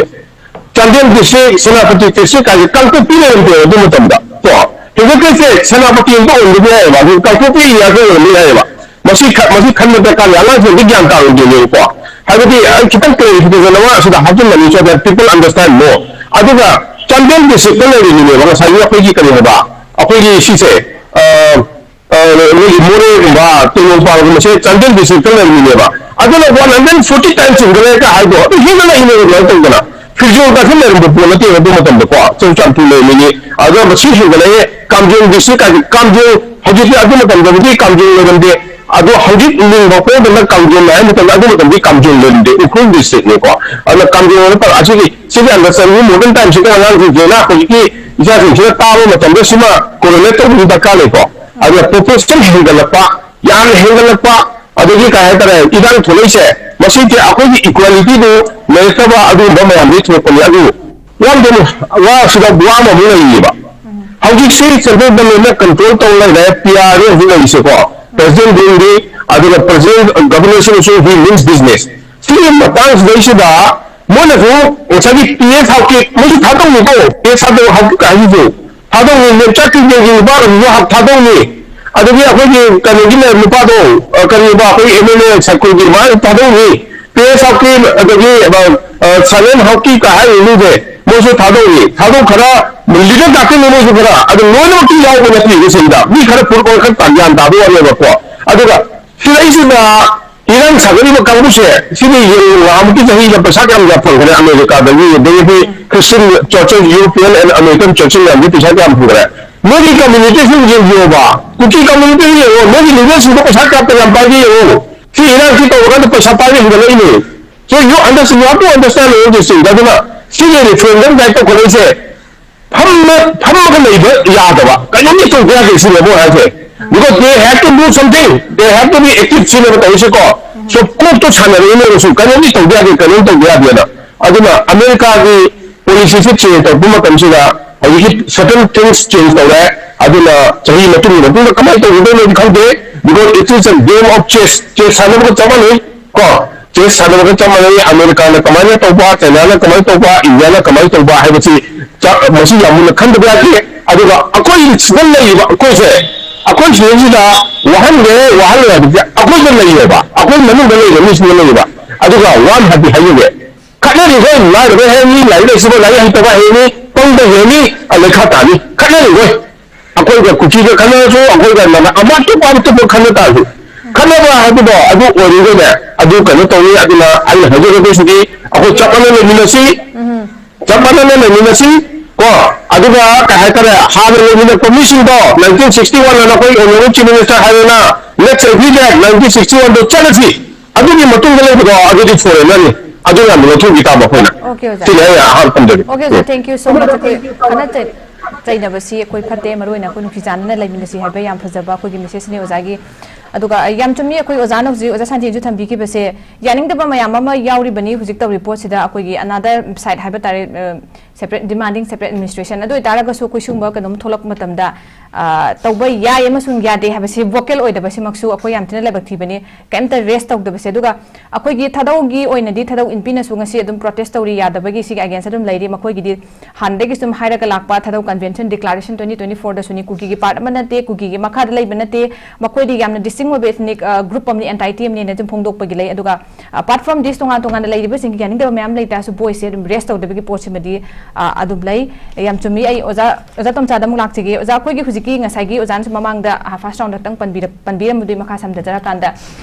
ꯆꯥꯟꯗꯦꯜ ꯗꯤꯁꯇ꯭ꯔꯤꯛ, ꯁꯦꯅꯥꯄꯇꯤ ꯗꯤꯁꯇ꯭ꯔꯤꯛ ꯍꯥꯏꯁꯦ ꯀꯥꯡꯄꯣꯛꯄꯤ ꯂꯩꯔꯝꯗꯦꯕ ꯑꯗꯨ ꯃꯇꯝꯗ ꯀꯣ꯫ ꯍꯧꯖꯤꯛꯇꯩꯁꯦ ꯁꯦꯅꯥꯄꯇꯤ ꯑꯝꯇ ꯑꯣꯏꯔꯝꯕꯗꯤ ꯌꯥꯏꯌꯦꯕ, ꯑꯗꯨ ꯀꯥꯡꯄꯣꯛꯄꯤ ꯑꯦꯔꯤꯌꯥꯗ ꯑꯣꯏꯔꯝꯕ ꯌꯥꯏꯌꯦꯕ꯫ ꯃꯁꯤ ꯈ-, ꯃꯁꯤ ꯈꯟꯕ ꯗꯔꯀꯥꯔ ꯂꯩ, ꯑꯉꯥꯡꯁꯤꯡꯗꯤ ꯒ꯭ꯌꯥꯟ ꯇꯥꯔꯣꯏꯗꯣꯏꯅꯦꯕꯀꯣ꯫ ꯍꯥꯏꯕꯗꯤ ꯑꯩ ꯈꯤꯇꯪ ꯀ꯭ꯂꯦꯔꯤꯐꯤꯀꯦꯁꯟ ꯑꯃ ꯑꯁꯤꯗ ꯍꯥꯞꯆꯤꯟꯕꯅꯤ, so that people understand more꯫ ꯑꯗꯨꯒ ꯆꯥꯟꯗꯦꯜ ꯗꯤꯁꯇ꯭ꯔꯤꯛꯇ ꯂꯩꯔꯤꯅꯦꯕ ꯉꯁꯥꯏꯒꯤ ꯑꯩꯈꯣꯏꯒꯤ ꯀꯔꯤ ꯍꯥꯏꯕ, ꯑꯩꯈꯣꯏꯒꯤ ꯁꯤꯁꯦ, ꯑ, ꯑ, ꯅꯣꯏꯒꯤ ꯃꯣꯔꯦꯒꯨꯝꯕ, ꯇꯦꯡꯅꯧꯄꯜꯒꯨꯝꯕꯁꯦ ꯆꯥꯟꯗꯦꯜ ꯗꯤꯁꯇ꯭ꯔꯤꯛꯇ ꯂꯩꯔꯤꯅꯦꯕ꯫ ꯑꯗꯨꯅ ꯋꯥꯟ ꯍꯟꯗ꯭ꯔꯦꯠ ꯐꯣꯔꯇꯤ ꯇꯥꯏꯝꯁ ꯍꯦꯟꯒꯠꯂꯦ ꯀ ꯍꯥꯏꯗꯣ, ꯑꯗꯨ ꯍꯦꯟꯅ ꯂꯩꯅꯦꯕ ꯑꯗꯨꯃꯥꯏꯅ ꯇꯧꯗꯅ꯫ ꯐꯤꯖꯣꯜ ꯀꯥꯁꯤꯟ ꯂꯩꯔꯝꯕ ꯄꯣꯠ ꯅꯠꯇꯦꯕ ꯑꯗꯨ ꯃꯇꯝꯗꯀꯣ, ꯆꯨꯔꯆꯥꯟꯄꯨꯔ ꯂꯩꯔꯝꯃꯤꯅꯤ꯫ ꯑꯗꯨꯅ ꯃꯁꯤ ꯍꯦꯟꯒꯠꯂꯛꯑꯦ꯫ ꯀꯥꯝꯖꯣꯡ ꯗꯤꯁꯇ꯭ꯔꯤꯛ ꯍꯥꯏꯗꯤ ꯀꯥꯝꯖꯣꯡ, ꯍꯧꯖꯤꯛꯇꯤ ꯑꯗꯨ ꯃꯇꯝꯗꯕꯨꯗꯤ ꯀꯥꯝꯖꯣꯡ ꯂꯩꯔꯝꯗꯦ꯫ ꯑꯗꯣ ꯍꯧꯖꯤꯛ ꯃꯤꯡ ꯍꯣꯡꯗꯅ ꯀꯥꯝꯖꯣꯡ ꯍꯥꯏ ꯃꯇꯝꯗ ꯑꯗꯨ ꯃꯇꯝꯗꯤ ꯀꯥꯝꯖꯣꯡ ꯂꯩꯔꯝꯗꯦ, ꯎꯈ꯭ꯔꯨꯜ ꯗꯤꯁꯇ꯭ꯔꯤꯛꯅꯤꯀꯣ꯫ ꯑꯗꯨꯅ ꯀꯥꯝꯖꯣꯡ ꯍꯥꯏꯅ ꯇꯧꯔ ꯑꯁꯤꯒꯤ, ꯁꯤꯒꯤ ꯑꯟꯗꯔꯁꯇꯦꯟꯗꯤꯡ ꯃꯣꯗꯔꯟ ꯇꯥꯏꯝꯁꯤꯗ ꯑꯉꯥꯡꯁꯤꯡꯁꯤꯅ ꯍꯧꯖꯤꯛꯀꯤ ꯏꯆꯥꯁꯤꯡꯁꯤꯅ ꯇꯥꯕ ꯃꯇꯝꯗ ꯁꯤꯃ ꯀꯣꯔꯤꯂꯦꯠ ꯇꯧꯕꯒꯤ ꯗꯔꯀꯥꯔ ꯂꯩꯀꯣ꯫ ꯑꯗꯨꯅ ꯄꯣꯄꯨꯂꯦꯁꯟ ꯍꯦꯟꯒꯠꯂꯛꯄ, ꯌꯥꯝꯅ ꯍꯦꯟꯒꯠꯂꯛꯄ, ꯑꯗꯒꯤ ꯀꯩ ꯍꯥꯏꯇꯥꯔꯦ, ꯏꯔꯥꯡ ꯊꯣꯛꯂꯛꯏꯁꯦ, ꯃꯁꯤꯗꯤ ꯑꯩꯈꯣꯏꯒꯤ ꯏꯀ꯭ꯋꯦꯂꯤꯇꯤꯗꯨ ꯂꯩꯔꯛꯇꯕ ꯑꯗꯨꯒꯨꯝꯕ ꯃꯌꯥꯝꯗꯒꯤ ꯊꯣꯛꯂꯛꯄꯅꯤ꯫ ꯑꯗꯨ ꯋꯥꯗꯅ ꯋꯥꯁꯤꯗ ꯋꯥ ꯑꯃꯃꯨꯛ ꯂꯩꯔꯤꯑꯕ꯫ ꯍꯧꯖꯤꯛꯁꯤ ꯁꯦꯟꯇ꯭ꯔꯦꯜ ꯒꯚꯔꯟꯃꯦꯟꯠꯅ ꯀꯟꯇ꯭ꯔꯣꯜ ꯇꯧ ꯂꯩꯔꯦ, ꯄꯤ ꯑꯥꯔ ꯑꯦ ꯍꯧꯖꯤꯛ ꯂꯩꯔꯤꯁꯦꯀꯣ, ꯄ꯭ꯔꯦꯁꯤꯗꯦꯟꯠ ꯔꯨꯜꯒꯤ, ꯑꯗꯨꯒ ꯄ꯭ꯔꯦꯁꯤꯗꯦꯟꯠ ꯒꯚꯔꯅꯦꯟꯁꯤꯅꯁꯨ he means business꯫ ꯁꯤꯒꯤ ꯃꯇꯥꯡꯁꯤꯗꯩꯁꯤꯗ ꯃꯣꯏꯅꯁꯨ ꯉꯁꯥꯏꯒꯤ ꯄꯤ ꯑꯦꯁ ꯍꯥꯎꯀꯤꯞ, ꯃꯣꯏꯁꯨ ꯊꯥꯗꯧꯅꯤꯀꯣ, ꯄꯤ ꯑꯦꯁ ꯍꯥꯎꯀꯤꯞ ꯍꯥꯏꯁꯤꯁꯨ ꯊꯥꯗꯧꯅꯤ, ꯃꯦꯝꯆꯥ ꯀꯤꯔꯒꯦꯟꯒꯤ ꯅꯨꯄꯥ ꯑꯗꯨꯁꯨ ꯊꯥꯗꯧꯅꯤ꯫ ꯑꯗꯒꯤ ꯑꯩꯈꯣꯏꯒꯤ ꯀꯩꯅꯣꯒꯤ ꯅꯨꯄꯥꯗꯣ, ꯑ, ꯀꯔꯤꯕ, ꯑꯩꯈꯣꯏ ꯑꯦꯝ ꯑꯦꯜ ꯑꯦ ꯁꯥꯏꯀꯨꯜꯒꯤ ꯃꯥ ꯊꯥꯗꯧꯅꯤ꯫ ꯄꯤ ꯑꯦꯁ ꯍꯥꯎꯀꯤꯞ, ꯑꯗꯒꯤ, ꯑ, ꯑ, ꯁꯥꯏꯂꯦꯟ ꯍꯥꯎꯀꯤꯞ ꯀ ꯍꯥꯏꯔꯤꯕ ꯃꯤꯁꯦ, ꯃꯣꯏꯁꯨ ꯊꯥꯗꯣꯛꯏ, ꯊꯥꯗꯣꯛꯈ꯭ꯔ ꯂꯤꯗꯔ ꯉꯥꯛꯇꯅꯤ ꯃꯣꯏꯁꯨ ꯈꯔ, ꯑꯗꯨ ꯂꯣꯏꯅꯃꯛꯇꯤ ꯌꯥꯎꯕ ꯅꯠꯇꯦ ꯁꯤꯗ, ꯃꯤ ꯈꯔ ꯄꯨꯔꯛꯄ ꯈꯔ ꯒ꯭ꯌꯥꯟ ꯇꯥꯕ ꯋꯥꯅꯦꯕꯀꯣ꯫ ꯑꯗꯨꯒ ꯁꯤꯗꯩꯁꯤꯗ ꯏꯔꯥꯡ ꯁꯥꯒꯠꯂꯤꯕ ꯀꯥꯡꯕꯨꯁꯦ, ꯁꯤꯗꯤ ꯌꯦꯡꯉꯨ, ꯉꯍꯥꯟꯃꯨꯛꯀꯤ ꯆꯍꯤꯗ ꯄꯩꯁꯥ ꯀꯌꯥꯝ ꯀꯌꯥꯝ ꯐꯪꯈ꯭ꯔꯦ ꯑꯃꯦꯔꯤꯀꯥꯗꯒꯤ, ꯑꯗꯒꯤ ꯑꯩꯈꯣꯏ Christian churches, European and American churches ꯃꯌꯥꯝꯗꯤ ꯄꯩꯁꯥ ꯀꯌꯥꯝ ꯐꯪꯈ꯭ꯔꯦ꯫ ꯃꯣꯏꯒꯤ community ꯁꯤꯡ ꯌꯦꯡꯕꯤꯌꯣꯕ, ꯀꯨꯀꯤ community ꯁꯤꯡ ꯌꯦꯡꯉꯣ, ꯃꯣꯏꯒꯤ ꯂꯤꯗꯔꯁꯤꯡꯗꯣ ꯄꯩꯁꯥ ꯀꯌꯥꯝ ꯀꯌꯥꯝ ꯄꯥꯏꯒꯦ ꯌꯦꯡꯉꯣ꯫ ꯁꯤ ꯏꯔꯥꯡꯁꯤ ꯇꯧꯔꯀꯥꯟꯗ ꯄꯩꯁꯥ ꯄꯥꯏꯕ ꯍꯦꯟꯒꯠꯂꯛꯏꯅꯦ꯫ So you understand, you have to understand all these things. ꯑꯗꯨꯅ ꯁꯤꯒꯤ referendum ꯀꯥꯏ ꯇꯧꯈꯠꯂꯛꯏꯁꯦ ꯐꯝꯃ-, ꯐꯝꯃꯒ ꯂꯩꯕ ꯌꯥꯗꯕ, ꯀꯩꯅꯣꯝꯗꯤ ꯇꯧꯕ ꯌꯥꯗꯦ ꯁꯤꯅꯦꯕ ꯑꯩ ꯍꯥꯏꯁꯦ꯫ Because they have to do something, they have to be active ꯁꯤꯅꯦꯕ ꯇꯧꯔꯤꯁꯦꯀꯣ꯫ So ꯀꯣꯛꯇꯣ ꯁꯥꯟꯅꯔꯛꯏꯅꯦꯕꯁꯨ, ꯀꯩꯅꯣꯝꯗꯤ ꯇꯧꯕ ꯌꯥꯗꯦ, ꯀꯩꯅꯣꯝ ꯇꯧꯕ ꯌꯥꯗꯦꯅ꯫ ꯑꯗꯨꯅ ꯑꯃꯦꯔꯤꯀꯥꯒꯤ policy ꯁꯤ change ꯇꯧꯔꯛꯄ ꯃꯇꯝꯁꯤꯗ ꯍꯧꯖꯤꯛꯀꯤ certain things change ꯇꯧꯔꯦ꯫ ꯑꯗꯨꯅ ꯆꯍꯤ ꯃꯇꯨꯡꯒꯤ ꯃꯇꯨꯡꯗ ꯀꯃꯥꯏꯅ ꯇꯧꯒꯗꯣꯏꯅꯣꯗꯤ ꯈꯪꯗꯦ, because it is a game of chess, chess ꯁꯥꯟꯅꯕꯒ ꯆꯞ ꯃꯥꯟꯅꯩ꯫ ꯀꯣ, ꯆꯦꯁ ꯁꯥꯟꯅꯕꯒ ꯆꯞ ꯃꯥꯟꯅꯩ꯫ ꯑꯃꯦꯔꯤꯀꯥꯅ ꯀꯃꯥꯏꯅ ꯇꯧꯕ, ꯆꯥꯏꯅꯥꯅ ꯀꯃꯥꯏꯅ ꯇꯧꯕ, ꯏꯟꯗꯤꯌꯥꯅ ꯀꯃꯥꯏꯅ ꯇꯧꯕ ꯍꯥꯏꯕꯁꯤ ꯆ-, ꯃꯁꯤ ꯌꯥꯝ ꯃꯨꯟꯅ ꯈꯟꯗꯕ ꯌꯥꯗꯦ꯫ ꯑꯗꯨꯒ ꯑꯩꯈꯣꯏ ꯁꯤꯗ ꯂꯩꯔꯤꯕ ꯑꯩꯈꯣꯏꯁꯦ, ꯑꯩꯈꯣꯏ ꯁꯤꯗꯩꯁꯤꯗ ꯋꯥꯍꯟꯒꯦ ꯋꯥꯍꯜꯂꯣꯏ ꯍꯥꯏꯕꯁꯦ ꯑꯩꯈꯣꯏꯗ ꯂꯩꯌꯦꯕ, ꯑꯩꯈꯣꯏ ꯃꯅꯨꯡꯗ ꯂꯩꯔꯤꯕ ꯃꯤꯁꯤꯡꯗ ꯂꯩꯌꯦꯕ꯫ ꯑꯗꯨꯒ ꯋꯥ ꯑꯃ ꯍꯥꯏꯕꯤ ꯍꯥꯏꯖꯒꯦ, ꯈꯠꯅꯔꯤꯈꯣꯏ ꯂꯥꯏꯔꯕ ꯍꯦꯟꯅꯤ, ꯂꯥꯏꯔꯤꯛ ꯂꯩꯁꯨꯕ ꯂꯥꯏꯔꯤꯛ ꯍꯩꯇꯕ ꯍꯦꯟꯅꯤ, ꯄꯪꯕ ꯍꯦꯟꯅꯤ, ꯑꯗꯩ ꯈꯔ ꯇꯥꯅꯤ꯫ ꯈꯠꯅꯔꯤꯈꯣꯏ ꯑꯩꯈꯣꯏꯒ ꯀꯨꯀꯤꯒ ꯈꯠꯅꯔꯁꯨ, ꯑꯩꯈꯣꯏꯒ ꯅꯃ-, ꯑꯃ ꯑꯇꯣꯞꯄ ꯑꯇꯣꯞꯄ ꯈꯠꯅ ꯇꯥꯔꯁꯨ, ꯈꯠꯅꯕ ꯍꯥꯏꯕꯗꯣ ꯑꯗꯨ ꯑꯣꯏꯔꯤꯈꯩꯅꯦ, ꯑꯗꯨ ꯀꯩꯅꯣ ꯇꯧꯅꯤ꯫ ꯑꯗꯨꯅ ꯑꯩꯅ ꯍꯥꯏꯖꯒꯗꯣꯏꯁꯤꯗꯤ ꯑꯩꯈꯣꯏ ꯆꯞ ꯃꯥꯟꯅ ꯂꯩꯃꯤꯟꯅꯁꯤ, ꯆꯞ ꯃꯥꯟꯅꯅ ꯂꯩꯃꯤꯟꯅꯁꯤ꯫ ꯀꯣ, ꯑꯗꯨꯒ ꯀꯩ ꯍꯥꯏꯇꯥꯔꯦ, ꯍꯥꯟꯅ ꯂꯩꯃꯤꯟꯅꯔꯛꯄ ꯃꯤꯁꯤꯡꯗꯣ, nineteen sixty one ꯑꯅ ꯑꯩꯈꯣꯏ honourable chief minister ꯍꯥꯏꯔꯦꯅ, let's agree that nineteen sixty one ꯗꯣ ꯆꯠꯂꯁꯤ꯫ ꯑꯗꯨꯒꯤ ꯃꯇꯨꯡꯗ ꯂꯩꯕꯗꯣ ꯑꯗꯨꯗꯤ foreigner ꯅꯤ꯫ ꯑꯗꯨ ꯌꯥꯝꯅ ꯂꯧꯊꯣꯛꯈꯤ ꯇꯥꯕ ꯑꯩꯈꯣꯏꯅ꯫ Okay, ꯑꯣꯖꯥ꯫ ꯁꯤꯅꯤ ꯑꯩꯅ ꯑꯍꯥꯟꯕ ꯊꯝꯖꯒꯦ꯫ Okay, ꯑꯣꯖꯥ, thank you so much꯫ ꯑꯩꯈꯣꯏ ꯈꯠꯅ ꯆꯩ-, ꯆꯩꯅꯕꯁꯤ ꯑꯩꯈꯣꯏ ꯐꯠꯇꯦ, ꯃꯔꯨ ꯑꯣꯏꯅ ꯑꯩꯈꯣꯏ ꯅꯨꯡꯁꯤ ꯆꯥꯟꯅꯅ ꯂꯩꯃꯤꯟꯅꯁꯤ ꯍꯥꯏꯕ ꯌꯥꯝ ꯐꯖꯕ ꯑꯩꯈꯣꯏꯒꯤ message ꯅꯤ ꯑꯣꯖꯥꯒꯤ꯫ ꯑꯗꯨꯒ, ꯑ, ꯌꯥꯝ ꯆꯨꯝꯃꯤ, ꯑꯩꯈꯣꯏ ꯑꯣꯖꯥꯅ ꯍꯧꯖꯤꯛ, ꯑꯣꯖꯥ ꯁꯥꯟꯇꯤꯅꯁꯨ ꯊꯝꯕꯤꯈꯤꯕꯁꯦ, ꯌꯥꯅꯤꯡꯗꯕ ꯃꯌꯥꯝ ꯑꯃ ꯌꯥꯎꯔꯤꯕꯅꯤ ꯍꯧꯖꯤꯛ ꯇꯧꯔꯤꯕ ꯄꯣꯠꯁꯤꯗ꯫ ꯑꯩꯈꯣꯏꯒꯤ another side ꯍꯥꯏꯕ ꯇꯥꯔꯦ, ꯑ, separate, demanding separate administration꯫ ꯑꯗꯨ ꯑꯣꯏꯇꯥꯔꯒꯁꯨ ꯑꯩꯈꯣꯏ ꯁꯤꯒꯨꯝꯕ ꯀꯩꯅꯣꯝ ꯊꯣꯛꯂꯛꯄ ꯃꯇꯝꯗ, ꯑ, ꯇꯧꯕ ꯌꯥꯏ ꯑꯃꯁꯨꯡ ꯌꯥꯗꯦ ꯍꯥꯏꯕꯁꯤ vocal ꯑꯣꯏꯗꯕꯁꯤꯃꯛꯁꯨ ꯑꯩꯈꯣꯏ ꯌꯥꯝ ꯊꯤꯅ ꯂꯥꯏꯕꯛ ꯊꯤꯕꯅꯤ꯫ ꯀꯩꯝꯇ raise ꯇꯧꯗꯕꯁꯦ꯫ ꯑꯗꯨꯒ ꯑꯩꯈꯣꯏꯒꯤ ꯊꯥꯗꯧꯒꯤ ꯑꯣꯏꯅꯗꯤ ꯊꯥꯗꯧ ꯏꯟꯄꯤꯅꯁꯨ ꯉꯁꯤ ꯑꯗꯨꯝ protest ꯇꯧꯔꯤ, ꯌꯥꯗꯕꯒꯤ ꯁꯤꯒꯤ against ꯑꯗꯨꯝ ꯂꯩꯔꯤ꯫ ꯃꯈꯣꯏꯒꯤꯗꯤ ꯍꯥꯟꯅꯗꯒꯤ ꯁꯨꯝ ꯍꯥꯏꯔꯒ ꯂꯥꯛꯄ ꯊꯥꯗꯧ convention declaration twenty twenty four ꯗꯁꯨꯅꯤ, ꯀꯨꯀꯤꯒꯤ part ꯑꯃ ꯅꯠꯇꯦ, ꯀꯨꯀꯤꯒꯤ ꯃꯈꯥꯗ ꯂꯩꯕ ꯅꯠꯇꯦ, ꯃꯈꯣꯏꯗꯤ ꯌꯥꯝꯅ ꯃꯤꯁꯤꯡ ꯑꯣꯏꯕ ꯏꯊꯅꯤꯛ ꯒ꯭ꯔꯨꯞ ꯑꯃꯅꯤ, ꯑꯦꯟꯇꯥꯏꯇꯤ ꯑꯃꯅꯤꯅ ꯑꯗꯨꯝ ꯐꯣꯡꯗꯣꯛꯄꯒꯤ ꯂꯩ꯫ ꯑꯗꯨꯒ ꯑꯄꯥꯔꯠ ꯐ꯭ꯔꯣꯝ ꯗꯤꯁ, ꯇꯣꯉꯥꯟ ꯇꯣꯉꯥꯟꯅ ꯂꯩꯔꯤꯕꯁꯤꯡꯒꯤ ꯌꯥꯅꯤꯡꯗꯕ ꯃꯌꯥꯝ ꯂꯩꯇꯥꯔꯁꯨ ꯚꯣꯏꯁꯁꯦ ꯑꯗꯨꯝ ꯔꯦꯁ ꯇꯧꯗꯕꯒꯤ ꯄꯣꯠꯁꯤꯃꯗꯤ ꯑ, ꯑꯗꯨꯝ ꯂꯩ꯫ ꯌꯥꯝ ꯆꯨꯝꯃꯤ꯫ ꯑꯩ ꯑꯣꯖꯥ ꯑꯣꯖꯥ ꯇꯣꯝꯆꯥꯗ ꯑꯃꯨꯛ ꯂꯥꯛꯆꯒꯦ꯫ ꯑꯣꯖꯥ, ꯑꯩꯈꯣꯏꯒꯤ ꯍꯧꯖꯤꯛꯀꯤ ꯉꯁꯥꯏꯒꯤ ꯑꯣꯖꯥꯅꯁꯨ ꯃꯃꯥꯡꯗ ꯐꯥꯔꯁ ꯔꯥꯎꯟꯗ ꯈꯛꯇꯪ ꯄꯟꯕꯤꯔ- ꯄꯟꯕꯤꯔꯝꯕꯗꯨꯒꯤ ꯃꯈꯥ ꯁꯝꯊꯖꯔꯀꯥꯟꯗ,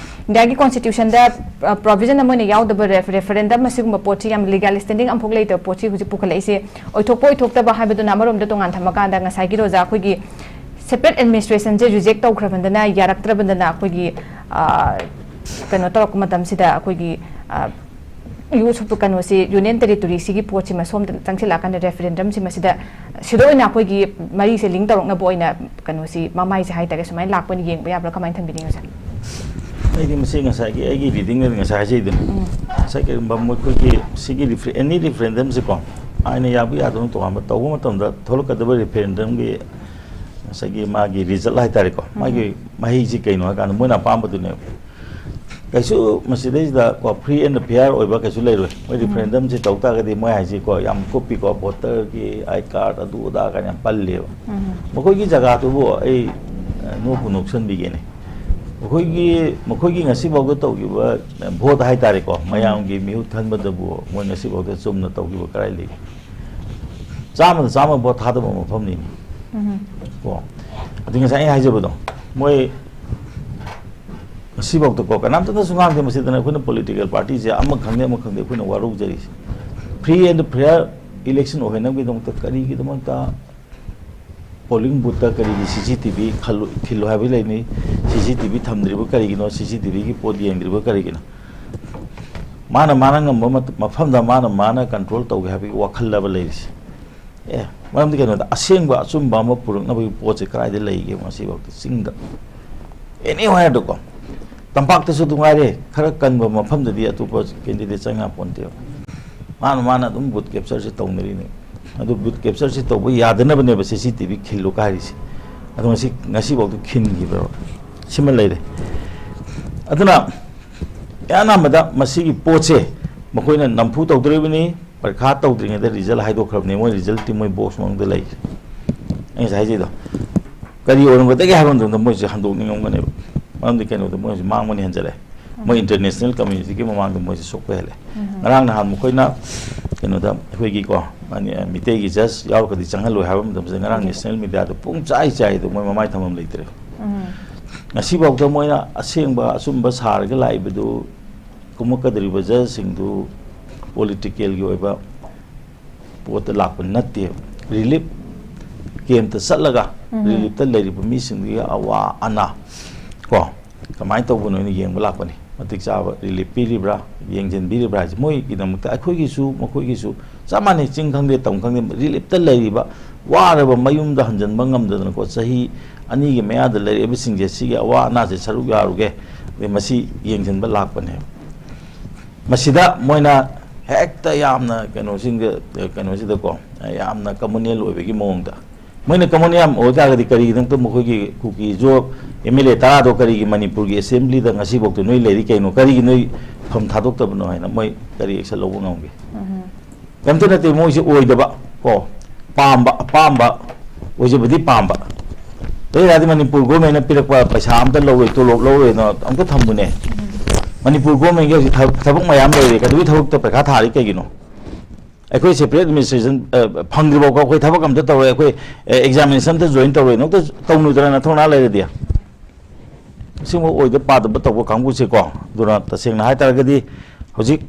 ꯏꯟꯗꯤꯌꯥꯒꯤ ꯀꯣꯟꯁꯇꯤꯇ꯭ꯌꯨꯁꯟꯗ ꯄ꯭ꯔꯣꯚꯤꯖꯟ ꯑꯃ ꯑꯣꯏꯅ ꯌꯥꯎꯗꯕ ꯔꯦꯐ- ꯔꯦꯐꯔꯦꯟꯗꯝ ꯑꯁꯤꯒꯨꯝꯕ ꯄꯣꯠꯁꯤ, ꯌꯥꯝ ꯂꯤꯒꯦꯜ ꯁ꯭ꯇꯦꯟꯗꯤꯡ ꯑꯃꯐꯥꯎ ꯂꯩꯇꯕ ꯄꯣꯠꯁꯤ ꯍꯧꯖꯤꯛ ꯄꯨꯈꯠꯂꯛꯏꯁꯦ ꯑꯣꯏꯊꯣꯛꯄ ꯑꯣꯏꯊꯣꯛꯇꯕ ꯍꯥꯏꯕꯗꯨꯅ ꯑꯃꯔꯣꯝꯗ ꯇꯣꯉꯥꯟ ꯊꯝꯃꯀꯥꯟꯗ, ꯉꯁꯥꯏꯒꯤ ꯑꯣꯖꯥ ꯑꯩꯈꯣꯏꯒꯤ ꯁꯦꯄꯔꯦꯠ ꯑꯦꯗꯃꯤꯅꯤꯁꯇ꯭ꯔꯦꯁꯟꯁꯦ ꯔꯤꯖꯦꯛ ꯇꯧꯈ꯭ꯔꯕꯅꯤꯅ, ꯌꯥꯔꯛꯇ꯭ꯔꯕꯅꯤꯅ, ꯑꯩꯈꯣꯏꯒꯤ ꯑ, ꯀꯩꯅꯣ ꯇꯧꯔꯛꯄ ꯃꯇꯝꯁꯤꯗ ꯑꯩꯈꯣꯏꯒꯤ ꯑ, ꯌꯨ- ꯁꯨꯞ- ꯀꯩꯅꯣꯁꯤ, ꯌꯨꯅꯤꯌꯟ ꯇꯦꯔꯤꯇꯣꯔꯤꯁꯤꯒꯤ ꯄꯣꯠꯁꯤꯃ ꯁꯣꯝꯗ ꯆꯪꯁꯤꯜꯂꯛꯑꯀꯥꯟꯗ ꯔꯦꯐꯔꯦꯟꯗꯝꯁꯤ ꯃꯁꯤꯗ ꯁꯤꯗ ꯑꯣꯏꯅ ꯑꯩꯈꯣꯏꯒꯤ ꯃꯔꯤꯁꯦ ꯂꯤꯡ ꯇꯧꯔꯛꯅꯕ ꯑꯣꯏꯅ ꯀꯩꯅꯣꯁꯤ, ꯃꯃꯥꯏꯁꯦ ꯍꯥꯏꯇꯥꯔꯦ, ꯁꯨꯃꯥꯏꯅ ꯂꯥꯛꯄ ꯑꯣꯏꯅ ꯌꯦꯡꯕ ꯌꯥꯕ꯭ꯔꯥ? ꯀꯃꯥꯏꯅ ꯊꯝꯕꯤꯅꯤꯡꯉꯤ, ꯁꯥꯔ? ꯑꯩꯗꯤ ꯃꯁꯤ ꯉꯁꯥꯏꯒꯤ ꯑꯩꯒꯤ ꯔꯤꯗꯤꯡꯗꯗꯤ ꯉꯁꯥꯏ ꯍꯥꯏꯖꯩꯗꯨꯅꯤ꯫ ꯎꯝ꯫ ꯉꯁꯥꯏ ꯀꯔꯤꯒꯨꯝꯕ ꯃꯈꯣꯏꯒꯤ ꯁꯤꯒꯤ ꯔꯤꯐ꯭ꯔꯦ- ꯑꯦꯅꯤ ꯔꯤꯐ꯭ꯔꯦꯟꯗꯝꯁꯤꯀꯣ, ꯑꯥꯏꯟꯅ ꯌꯥꯕ ꯌꯥꯗꯕ ꯇꯣꯉꯥꯟꯕ ꯇꯧꯕ ꯃꯇꯝꯗ ꯊꯣꯛꯂꯛꯀꯗꯕ ꯔꯤꯐ꯭ꯔꯦꯟꯗꯝꯒꯤ ꯉꯁꯥꯏꯒꯤ ꯃꯥꯒꯤ ꯔꯤꯖꯜ ꯍꯥꯏꯇꯥꯔꯦꯀꯣ, ꯎꯝ꯫ ꯃꯥꯒꯤ ꯃꯍꯩꯁꯤ ꯀꯩꯅꯣ ꯍꯥꯏ ꯀꯥꯟꯗ ꯃꯣꯏꯅ ꯑꯄꯥꯝꯕꯗꯨꯅꯦꯕ꯫ ꯀꯩꯁꯨ ꯃꯁꯤꯗꯩꯁꯤꯗ ꯀꯣ, ꯐ꯭ꯔꯤ ꯑꯦꯟ ꯐꯤꯌꯥꯔ ꯑꯣꯏꯕ ꯀꯩꯁꯨ ꯂꯩꯔꯣꯏ꯫ ꯃꯣꯏ ꯎꯝ꯫ ꯔꯤꯐ꯭ꯔꯦꯟꯗꯝꯁꯤ ꯇꯧ ꯇꯥꯔꯒꯗꯤ ꯃꯣꯏ ꯍꯥꯏꯁꯤ ꯀꯣ, ꯌꯥꯝ ꯀꯨꯞꯄꯤꯀꯣ, ꯚꯣꯇꯔꯒꯤ ꯑꯥꯏ ꯀꯥꯔꯗ, ꯑꯗꯨ ꯑꯗꯥ ꯀꯥꯏꯅ ꯌꯥꯝ ꯄꯜꯂꯦꯕ꯫ ꯎꯝ꯫ ꯃꯈꯣꯏꯒꯤ ꯖꯒꯥꯗꯨꯕꯨ ꯑꯩ, ꯑ, ꯅꯣꯛꯄꯨ ꯅꯣꯛꯁꯟꯕꯤꯒꯦꯅꯦ꯫ ꯃꯈꯣꯏꯒꯤ, ꯃꯈꯣꯏꯒꯤ ꯉꯁꯤꯐꯥꯎꯗ ꯇꯧꯈꯤꯕ ꯚꯣꯠ ꯍꯥꯏꯇꯥꯔꯦꯀꯣ, ꯎꯝ꯫ ꯃꯌꯥꯝꯒꯤ ꯃꯤꯍꯨꯠ ꯈꯟꯕꯗꯕꯨ ꯃꯣꯏ ꯉꯁꯤꯐꯥꯎꯗ ꯆꯨꯝꯅ ꯇꯧꯈꯤꯕ ꯀꯗꯥꯏ ꯂꯩꯒꯦ? ꯆꯥꯝꯃꯗ ꯆꯥꯝꯃ ꯚꯣꯠ ꯊꯥꯗꯕ ꯃꯐꯝꯅꯤꯅꯦ꯫ ꯎꯝ꯫ ꯀꯣ꯫ ꯑꯗꯨ ꯉꯁꯥꯏ ꯑꯩꯅ ꯍꯥꯏꯖꯕꯗꯣ, ꯃꯣꯏ ꯉꯁꯤꯐꯥꯎꯗꯀꯣ ꯀꯅꯥꯝꯇꯅꯁꯨ ꯉꯥꯡꯗꯦ꯫ ꯃꯁꯤꯗꯅ ꯑꯩꯈꯣꯏꯅ ꯄꯣꯂꯤꯇꯤꯀꯦꯜ ꯄꯥꯔꯇꯤꯁꯦ ꯑꯃ ꯈꯪꯗꯦ ꯑꯃ ꯈꯪꯗꯦ ꯑꯩꯈꯣꯏꯅ ꯋꯥꯔꯧꯖꯔꯤꯁꯦ꯫ ꯐ꯭ꯔꯤ ꯑꯦꯟ ꯐꯤꯌꯔ ꯏꯂꯦꯛꯁꯟ ꯑꯣꯏꯍꯟꯅꯕꯒꯤꯗꯃꯛꯇ ꯀꯔꯤꯒꯤꯗꯃꯛꯇ ꯄꯣꯂꯤꯡ ꯕꯨꯠꯇ ꯀꯔꯤꯒꯤ ꯁꯤ ꯁꯤ ꯇꯤ ꯚꯤ ꯈꯜꯂꯨ-, ꯈꯤꯜꯂꯨ ꯍꯥꯏꯕ ꯂꯩꯅꯤ? ꯁꯤ ꯁꯤ ꯇꯤ ꯚꯤ ꯊꯝꯗ꯭ꯔꯤꯕ ꯀꯔꯤꯒꯤꯅꯣ? ꯁꯤ ꯁꯤ ꯇꯤ ꯚꯤꯒꯤ ꯄꯣꯠ ꯌꯦꯡꯗ꯭ꯔꯤꯕ ꯀꯔꯤꯒꯤꯅꯣ? ꯃꯥꯅ, ꯃꯥꯅ ꯉꯝꯕ ꯃꯠ-, ꯃꯐꯝꯗ ꯃꯥꯅ, ꯃꯥꯅ ꯀꯟꯇ꯭ꯔꯣꯜ ꯇꯧꯒꯦ ꯍꯥꯏꯕꯒꯤ ꯋꯥꯈꯜꯂꯕ ꯂꯩꯔꯤꯁꯦ꯫ ꯑꯦ, ꯃꯔꯝꯗꯤ ꯀꯩꯅꯣꯗ, ꯑꯁꯦꯡꯕ ꯑꯆꯨꯝꯕ ꯑꯃ ꯄꯨꯔꯛꯅꯕꯒꯤ ꯄꯣꯠꯁꯦ ꯀꯗꯥꯏꯗ ꯂꯩꯒꯦ ꯉꯁꯤꯐꯥꯎꯗ ꯆꯤꯡꯗ? ꯑꯦꯅꯤꯋꯦꯌꯔꯗꯀꯣ, ꯇꯝꯄꯥꯛꯇꯁꯨ ꯑꯗꯨꯝ ꯉꯥꯏꯔꯦ, ꯈꯔ ꯀꯟꯕ ꯃꯐꯝꯗꯗꯤ ꯑꯇꯣꯞꯄ ꯀꯦꯟꯗꯤꯗꯦꯠ ꯆꯪ ꯌꯥꯄꯣꯟꯇꯦꯕ꯫ ꯃꯥꯅ, ꯃꯥꯅ ꯑꯗꯨꯝ ꯕꯨꯠ ꯀꯦꯞꯆꯔꯁꯦ ꯇꯧꯅꯔꯤꯅꯦ꯫ ꯑꯗꯨ ꯕꯨꯠ ꯀꯦꯞꯆꯔꯁꯦ ꯇꯧꯕ ꯌꯥꯗꯅꯕꯅꯦꯕ ꯁꯤ ꯁꯤ ꯇꯤ ꯚꯤ ꯈꯤꯜꯂꯨ ꯀꯥꯏꯔꯤꯁꯦ꯫ ꯑꯗꯣ ꯉꯁꯤ, ꯉꯁꯤꯐꯥꯎꯗ ꯈꯤꯟꯈꯤꯕ꯭ꯔꯕ? ꯁꯤꯃ ꯂꯩꯔꯦ꯫ ꯑꯗꯨꯅ ꯑꯌꯥꯝꯕꯗ ꯃꯁꯤꯒꯤ ꯄꯣꯠꯁꯦ ꯃꯈꯣꯏꯅ ꯅꯝꯐꯨ ꯇꯧꯗꯣꯔꯤꯕꯅꯤ꯫ ꯄꯔꯤꯈꯥ ꯇꯧꯗ꯭ꯔꯤꯉꯩꯗ ꯔꯤꯖꯜ ꯍꯥꯏꯗꯣꯛꯈ꯭ꯔꯕꯅꯤ, ꯃꯣꯏ ꯔꯤꯖꯜꯇꯤ ꯃꯣꯏ ꯕꯣꯛꯁ ꯃꯅꯨꯡꯗ ꯂꯩ꯫ ꯑꯩ ꯉꯁꯥꯏ ꯍꯥꯏꯖꯩꯗꯣ, ꯀꯔꯤ ꯑꯣꯏꯔꯝꯒꯗꯒꯦ ꯍꯥꯏꯕ ꯃꯇꯝꯗ ꯃꯣꯏꯁꯦ ꯍꯟꯗꯣꯛꯅꯤꯡꯉꯝꯒꯅꯦꯕ꯫ ꯃꯔꯝꯗꯤ ꯀꯩꯅꯣꯗ ꯃꯣꯏ ꯍꯧꯖꯤꯛ ꯃꯥꯡꯕꯅ ꯍꯦꯟꯖꯜꯂꯛꯑꯦ꯫ ꯃꯣꯏ ꯏꯟꯇꯔꯅꯦꯁꯅꯦꯜ ꯀꯝꯃ꯭ꯌꯨꯅꯤꯇꯤꯒꯤ ꯃꯃꯥꯡꯗ ꯃꯣꯏꯁꯦ ꯁꯣꯛꯄ ꯍꯦꯜꯂꯦ꯫ ꯉꯔꯥꯡ ꯅꯍꯥꯟ ꯃꯈꯣꯏꯅ ꯀꯩꯅꯣꯗ ꯑꯩꯈꯣꯏꯒꯤꯀꯣ, ꯃꯅꯤ-, ꯃꯤꯇꯩꯒꯤ ꯖꯁ ꯌꯥꯎꯔꯒꯗꯤ ꯆꯪꯍꯜꯂꯣꯏ ꯍꯥꯏꯕ ꯃꯇꯝꯁꯤꯗ, ꯉꯔꯥꯡ ꯅꯦꯁꯅꯦꯜ ꯃꯤꯗꯤꯌꯥꯗ ꯄꯨꯡ ꯆꯥꯏ ꯆꯥꯏꯗꯣ, ꯃꯣꯏ ꯃꯃꯥꯏ ꯊꯝꯐꯝ ꯂꯩꯇ꯭ꯔꯦ꯫ ꯉꯁꯤꯐꯥꯎꯗ ꯃꯣꯏꯅ ꯑꯁꯦꯡꯕ ꯑꯆꯨꯝꯕ ꯁꯥꯔꯒ ꯂꯥꯛꯏꯕꯗꯨ, ꯀꯨꯝꯃꯛꯀꯗꯧꯔꯤꯕ ꯖꯁꯁꯤꯡꯗꯨ ꯄꯣꯂꯤꯇꯤꯀꯦꯜꯒꯤ ꯑꯣꯏꯕ ꯄꯣꯠꯇ ꯂꯥꯛꯄ ꯅꯠꯇꯦ꯫ ꯔꯤꯂꯤꯐ ꯀꯦꯝꯞꯇ ꯆꯠꯂꯒ ꯔꯤꯂꯤꯐꯇ ꯂꯩꯔꯤꯕ ꯃꯤꯁꯤꯡꯗꯨꯒꯤ ꯑꯋꯥ ꯑꯅꯥ ꯀꯣ, ꯀꯃꯥꯏꯅ ꯇꯧꯕꯅꯣ ꯍꯥꯏꯅ ꯌꯦꯡꯕ ꯂꯥꯛꯄꯅꯤ꯫ ꯃꯇꯤꯛ ꯆꯥꯕ ꯔꯤꯂꯤꯐ ꯄꯤꯔꯤꯕ꯭ꯔꯥ, ꯌꯦꯡꯁꯤꯟꯕꯤꯔꯤꯕ꯭ꯔꯥ ꯍꯥꯏꯁꯦ ꯃꯣꯏꯒꯤꯗꯃꯛꯇ, ꯑꯩꯈꯣꯏꯒꯤꯁꯨ ꯃꯈꯣꯏꯒꯤꯁꯨ ꯆꯞ ꯃꯥꯟꯅꯩ꯫ ꯆꯤꯡ ꯈꯪꯗꯦ, ꯇꯝ ꯈꯪꯗꯦ, ꯔꯤꯂꯤꯐꯇ ꯂꯩꯔꯤꯕ ꯋꯥꯔꯕ, ꯃꯌꯨꯝꯗ ꯍꯟꯖꯤꯟꯕ ꯉꯝꯗꯗꯅꯀꯣ, ꯆꯍꯤ ꯑꯅꯤꯒꯤ ꯃꯌꯥꯗ ꯂꯩꯔꯛꯏꯕꯁꯤꯡꯁꯦ, ꯁꯤꯒꯤ ꯑꯋꯥ ꯑꯅꯥꯁꯦ ꯁꯔꯨꯛ ꯌꯥꯔꯨꯒꯦ, ꯑꯗꯩ ꯃꯁꯤ ꯌꯦꯡꯁꯤꯟꯕ ꯂꯥꯛꯄꯅꯦꯕ꯫ ꯃꯁꯤꯗ ꯃꯣꯏꯅ ꯍꯦꯛꯇ ꯌꯥꯝꯅ ꯀꯩꯅꯣꯁꯤꯡꯗ, ꯀꯩꯅꯣꯁꯤꯗꯀꯣ, ꯌꯥꯝꯅ ꯀꯃꯨꯅꯦꯜ ꯑꯣꯏꯕꯒꯤ ꯃꯑꯣꯡꯗ, ꯃꯣꯏꯅ ꯀꯃꯨꯅꯦꯜ ꯑꯣꯏꯇꯥꯔꯒꯗꯤ ꯀꯔꯤꯒꯤꯗꯃꯛꯇ ꯃꯈꯣꯏꯒꯤ ꯀꯨꯀꯤꯁꯨ ꯑꯦꯝ ꯑꯦꯜ ꯑꯦ ꯇꯔꯥꯗꯣ ꯀꯔꯤꯒꯤ ꯃꯅꯤꯄꯨꯔꯒꯤ ꯑꯦꯁꯦꯝꯕ꯭ꯂꯤꯗ ꯉꯁꯤꯐꯥꯎꯗ ꯅꯣꯏ ꯂꯩꯔꯤ ꯀꯩꯅꯣ, ꯀꯔꯤꯒꯤ ꯅꯣꯏ ꯐꯝ ꯊꯥꯗꯣꯛꯇꯕꯅꯣ ꯍꯥꯏꯅ ꯃꯣꯏ ꯀꯔꯤ ꯑꯦꯛꯁꯟ ꯂꯧꯕ ꯉꯝꯒꯦ? ꯀꯩꯝꯇ ꯅꯠꯇꯦ, ꯃꯣꯏꯁꯦ ꯑꯣꯏꯗꯕ ꯀꯣ, ꯄꯥꯝꯕ, ꯑꯄꯥꯝꯕ ꯑꯣꯏꯖꯕꯗꯤ ꯄꯥꯝꯕ꯫ ꯀꯩ ꯍꯥꯏꯔꯗꯤ ꯃꯅꯤꯄꯨꯔ ꯒꯣꯔꯃꯦꯟꯅ ꯄꯤꯔꯛꯄ ꯄꯩꯁꯥ ꯑꯝꯇ ꯂꯧꯔꯣꯏ, ꯇꯣꯂꯣꯞ ꯂꯧꯔꯣꯏꯅ ꯑꯝꯇ ꯊꯝꯕꯅꯦ꯫ ꯃꯅꯤꯄꯨꯔ ꯒꯣꯔꯃꯦꯟꯒꯤ ꯍꯧꯖꯤꯛ ꯊꯕꯛ, ꯊꯕꯛ ꯃꯌꯥꯝ ꯂꯩꯔꯦ, ꯀꯩꯗꯧꯕꯩ ꯊꯕꯛꯇ ꯄꯩꯈꯥ ꯊꯥꯔꯤ ꯀꯩꯒꯤꯅꯣ? ꯑꯩꯈꯣꯏ ꯁꯦꯄꯔꯦꯠ ꯑꯦꯗꯃꯤꯅꯤꯁꯇ꯭ꯔꯦꯁꯟ, ꯑ, ꯐꯪꯗ꯭ꯔꯤꯐꯥꯎ ꯑꯩꯈꯣꯏ ꯊꯕꯛ ꯑꯝꯇ ꯇꯧꯔꯣꯏ, ꯑꯩꯈꯣꯏ, ꯑ, ꯑꯦꯛꯖꯥꯃꯤꯅꯦꯁꯟ ꯑꯝꯇ ꯖꯣꯏꯟ ꯇꯧꯔꯣꯏ, ꯅꯣꯡꯇ ꯇꯧꯅꯨꯗꯅ ꯅꯊꯧꯅꯥ ꯂꯩꯔꯗꯤ꯫ ꯑꯁꯤꯒꯨꯝꯕ ꯑꯣꯏꯗ ꯄꯥꯗꯕ ꯇꯧꯕ ꯀꯥꯡꯕꯨꯁꯦꯀꯣ, ꯑꯗꯨꯅ ꯇꯁꯦꯡꯅ ꯍꯥꯏꯇꯥꯔꯒꯗꯤ ꯍꯧꯖꯤꯛ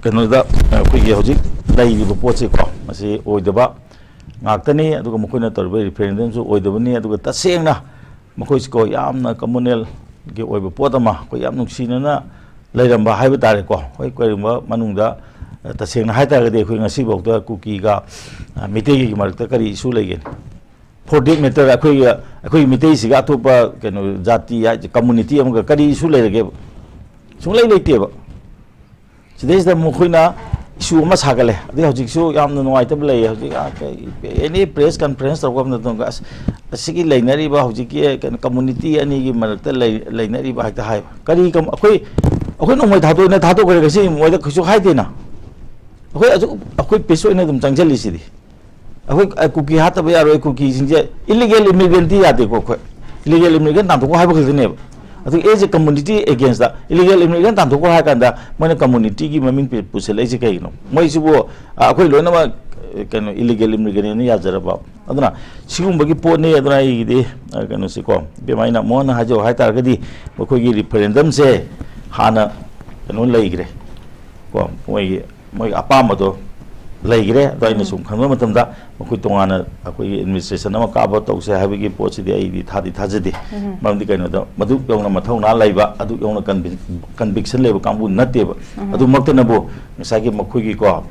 ꯀꯩꯅꯣꯗ, ꯑ, ꯑꯩꯈꯣꯏꯒꯤ ꯍꯧꯖꯤꯛ ꯂꯩꯔꯤꯕ ꯄꯣꯠꯁꯦꯀꯣ, ꯃꯁꯤ ꯑꯣꯏꯗꯕ ꯉꯥꯛꯇꯅꯤ꯫ ꯑꯗꯨꯒ ꯃꯈꯣꯏꯅ ꯇꯧꯔꯤꯕ ꯔꯤꯐꯔꯦꯟꯗꯝꯁꯨ ꯑꯣꯏꯗꯕꯅꯤ꯫ ꯑꯗꯨꯒ ꯇꯁꯦꯡꯅ ꯃꯈꯣꯏꯁꯤꯀꯣ ꯌꯥꯝꯅ ꯀꯃꯨꯅꯦꯜꯒꯤ ꯑꯣꯏꯕ ꯄꯣꯠ ꯑꯃ, ꯑꯩꯈꯣꯏ ꯌꯥꯝ ꯅꯨꯡꯁꯤꯅꯅ ꯂꯩꯔꯝꯕ ꯍꯥꯏꯕ ꯇꯥꯔꯦꯀꯣ꯫ ꯍꯣꯏ, ꯀꯔꯤꯒꯨꯝꯕ ꯃꯅꯨꯡꯗ, ꯑ, ꯇꯁꯦꯡꯅ ꯍꯥꯏ ꯇꯥꯔꯒꯗꯤ ꯑꯩꯈꯣꯏ ꯉꯁꯤꯐꯥꯎꯗ ꯀꯨꯀꯤꯒ, ꯑ, ꯃꯤꯇꯩꯒꯤ ꯃꯔꯛꯇ ꯀꯔꯤ ꯏꯁꯨ ꯂꯩꯒꯦ? ꯐꯣꯔ ꯗꯦꯠ ꯃꯦꯇꯔ ꯑꯩꯈꯣꯏꯒꯤ, ꯑꯩꯈꯣꯏꯒꯤ ꯃꯤꯇꯩꯁꯤꯒ ꯑꯇꯣꯞꯄ ꯀꯩꯅꯣ ꯖꯥꯇꯤ ꯍꯥꯏ-, ꯀꯝꯃꯨꯅꯤꯇꯤ ꯑꯃꯒ ꯀꯔꯤ ꯏꯁꯨ ꯂꯩꯔꯒꯦꯕ? ꯁꯨꯡꯂꯩ ꯂꯩꯇꯦꯕ꯫ ꯁꯤꯗꯩꯁꯤꯗ ꯃꯈꯣꯏꯅ ꯏꯁꯨ ꯑꯃ ꯁꯥꯒꯠꯂꯦ꯫ ꯑꯗꯩ ꯍꯧꯖꯤꯛꯁꯨ ꯌꯥꯝꯅ ꯅꯨꯡꯉꯥꯏꯇꯕ ꯂꯩꯌꯦ꯫ ꯍꯧꯖꯤꯛ, ꯑ, ꯀꯩ, ꯑꯦꯅꯤ ꯄ꯭ꯔꯦꯁ ꯀꯟꯐ꯭ꯔꯦꯟꯁ ꯇꯧꯔꯛꯄ ꯃꯇꯝꯗ, "ꯑꯁ, ꯑꯁꯤꯒꯤ ꯂꯩꯅꯔꯤꯕ ꯍꯧꯖꯤꯛꯀꯤ ꯀꯩꯅꯣ ꯀꯝꯃꯨꯅꯤꯇꯤ ꯑꯅꯤꯒꯤ ꯃꯔꯛꯇ ꯂꯩ-, ꯂꯩꯅꯔꯤꯕ" ꯍꯦꯛꯇ ꯍꯥꯏꯕ꯫ ꯀꯔꯤ ꯀꯝ-, ꯑꯩꯈꯣꯏ, ꯑꯩꯈꯣꯏ ꯅꯣꯡꯃꯩ ꯊꯥꯗꯣꯛꯑꯦꯅ ꯊꯥꯗꯣꯛꯈ꯭ꯔꯦ, ꯉꯁꯤ ꯃꯣꯏꯗ ꯀꯩꯁꯨ ꯍꯥꯏꯗꯦꯅ꯫ ꯑꯩꯈꯣꯏ ꯑꯁꯨꯛ, ꯑꯩꯈꯣꯏ ꯄꯤꯁ ꯑꯣꯏꯅ ꯑꯗꯨꯝ ꯆꯪꯁꯤꯜꯂꯤꯁꯤꯗꯤ꯫ ꯑꯩꯈꯣꯏ, ꯑ, ꯀꯨꯀꯤ ꯍꯥꯠꯇꯕ ꯌꯥꯔꯣꯏ, ꯀꯨꯀꯤꯁꯤꯡꯁꯦ ꯏꯂꯤꯒꯦꯜ ꯏꯃꯤꯒ꯭ꯔꯦꯟꯇꯤ ꯌꯥꯗꯦꯀꯣ, ꯑꯩꯈꯣꯏ ꯏꯂꯤꯒꯦꯜ ꯏꯃꯤꯒ꯭ꯔꯦꯟ ꯇꯥꯟꯊꯣꯛꯀꯣ ꯍꯥꯏꯕ ꯈꯛꯇꯅꯦꯕ꯫ ꯑꯗꯨ as a community against illegal immigrant ꯇꯥꯟꯊꯣꯛꯈ꯭ꯔꯣ ꯍꯥꯏ ꯀꯥꯟꯗ ꯃꯣꯏꯅ community ꯒꯤ ꯃꯃꯤꯡ ꯄꯨ- ꯄꯨꯁꯤꯜꯂꯛꯏꯁꯦ ꯀꯩꯒꯤꯅꯣ? ꯃꯣꯏꯁꯤꯕꯨ, ꯑ, ꯑꯩꯈꯣꯏ ꯂꯣꯏꯅꯃꯛ, ꯑ, ꯀꯩꯅꯣ, illegal immigrant ꯅ ꯌꯥꯖꯔꯕ? ꯑꯗꯨꯅ ꯁꯤꯒꯨꯝꯕꯒꯤ ꯄꯣꯠꯅꯤ꯫ ꯑꯗꯨꯅ ꯑꯩꯒꯤꯗꯤ, ꯑ, ꯀꯩꯅꯣꯁꯤꯀꯣ, ꯏꯕꯦꯝꯃ, ꯑꯩꯅ ꯃꯣꯍꯟꯅ ꯍꯥꯏꯖꯧ ꯍꯥꯏ ꯇꯥꯔꯒꯗꯤ ꯃꯈꯣꯏꯒꯤ referendum ꯁꯦ ꯍꯥꯟꯅ ꯀꯩꯅꯣ ꯂꯩꯈ꯭ꯔꯦ ꯀꯣ, ꯃꯣꯏꯒꯤ, ꯃꯣꯏꯒꯤ ꯑꯄꯥꯝꯕꯗꯣ ꯂꯩꯈ꯭ꯔꯦ꯫ ꯑꯗꯣ ꯑꯩꯅ ꯎꯝ꯫ ꯁꯨꯝ ꯈꯟꯕ ꯃꯇꯝꯗ ꯃꯈꯣꯏ ꯇꯣꯉꯥꯟꯅ ꯑꯩꯈꯣꯏꯒꯤ administration ꯑꯃ ꯀꯥꯞꯄ ꯇꯧꯁꯦ ꯍꯥꯏꯕꯒꯤ ꯄꯣꯠꯁꯤꯗꯤ ꯑꯩꯗꯤ ꯊꯥꯗꯤ ꯊꯥꯖꯗꯦ꯫ ꯎꯝ꯫ ꯃꯔꯝꯗꯤ ꯀꯩꯅꯣꯗ ꯃꯗꯨ ꯌꯧꯅ ꯃꯊꯧꯅꯥ ꯂꯩꯕ, ꯑꯗꯨ ꯌꯧꯅ convic-, conviction ꯂꯩꯕ ꯀꯥꯡꯕꯨ ꯅꯠꯇꯦꯕ꯫ ꯎꯝ꯫ ꯑꯗꯨꯃꯛꯇꯅꯕꯨ ꯉꯁꯥꯏꯒꯤ ꯃꯈꯣꯏꯒꯤꯀꯣ,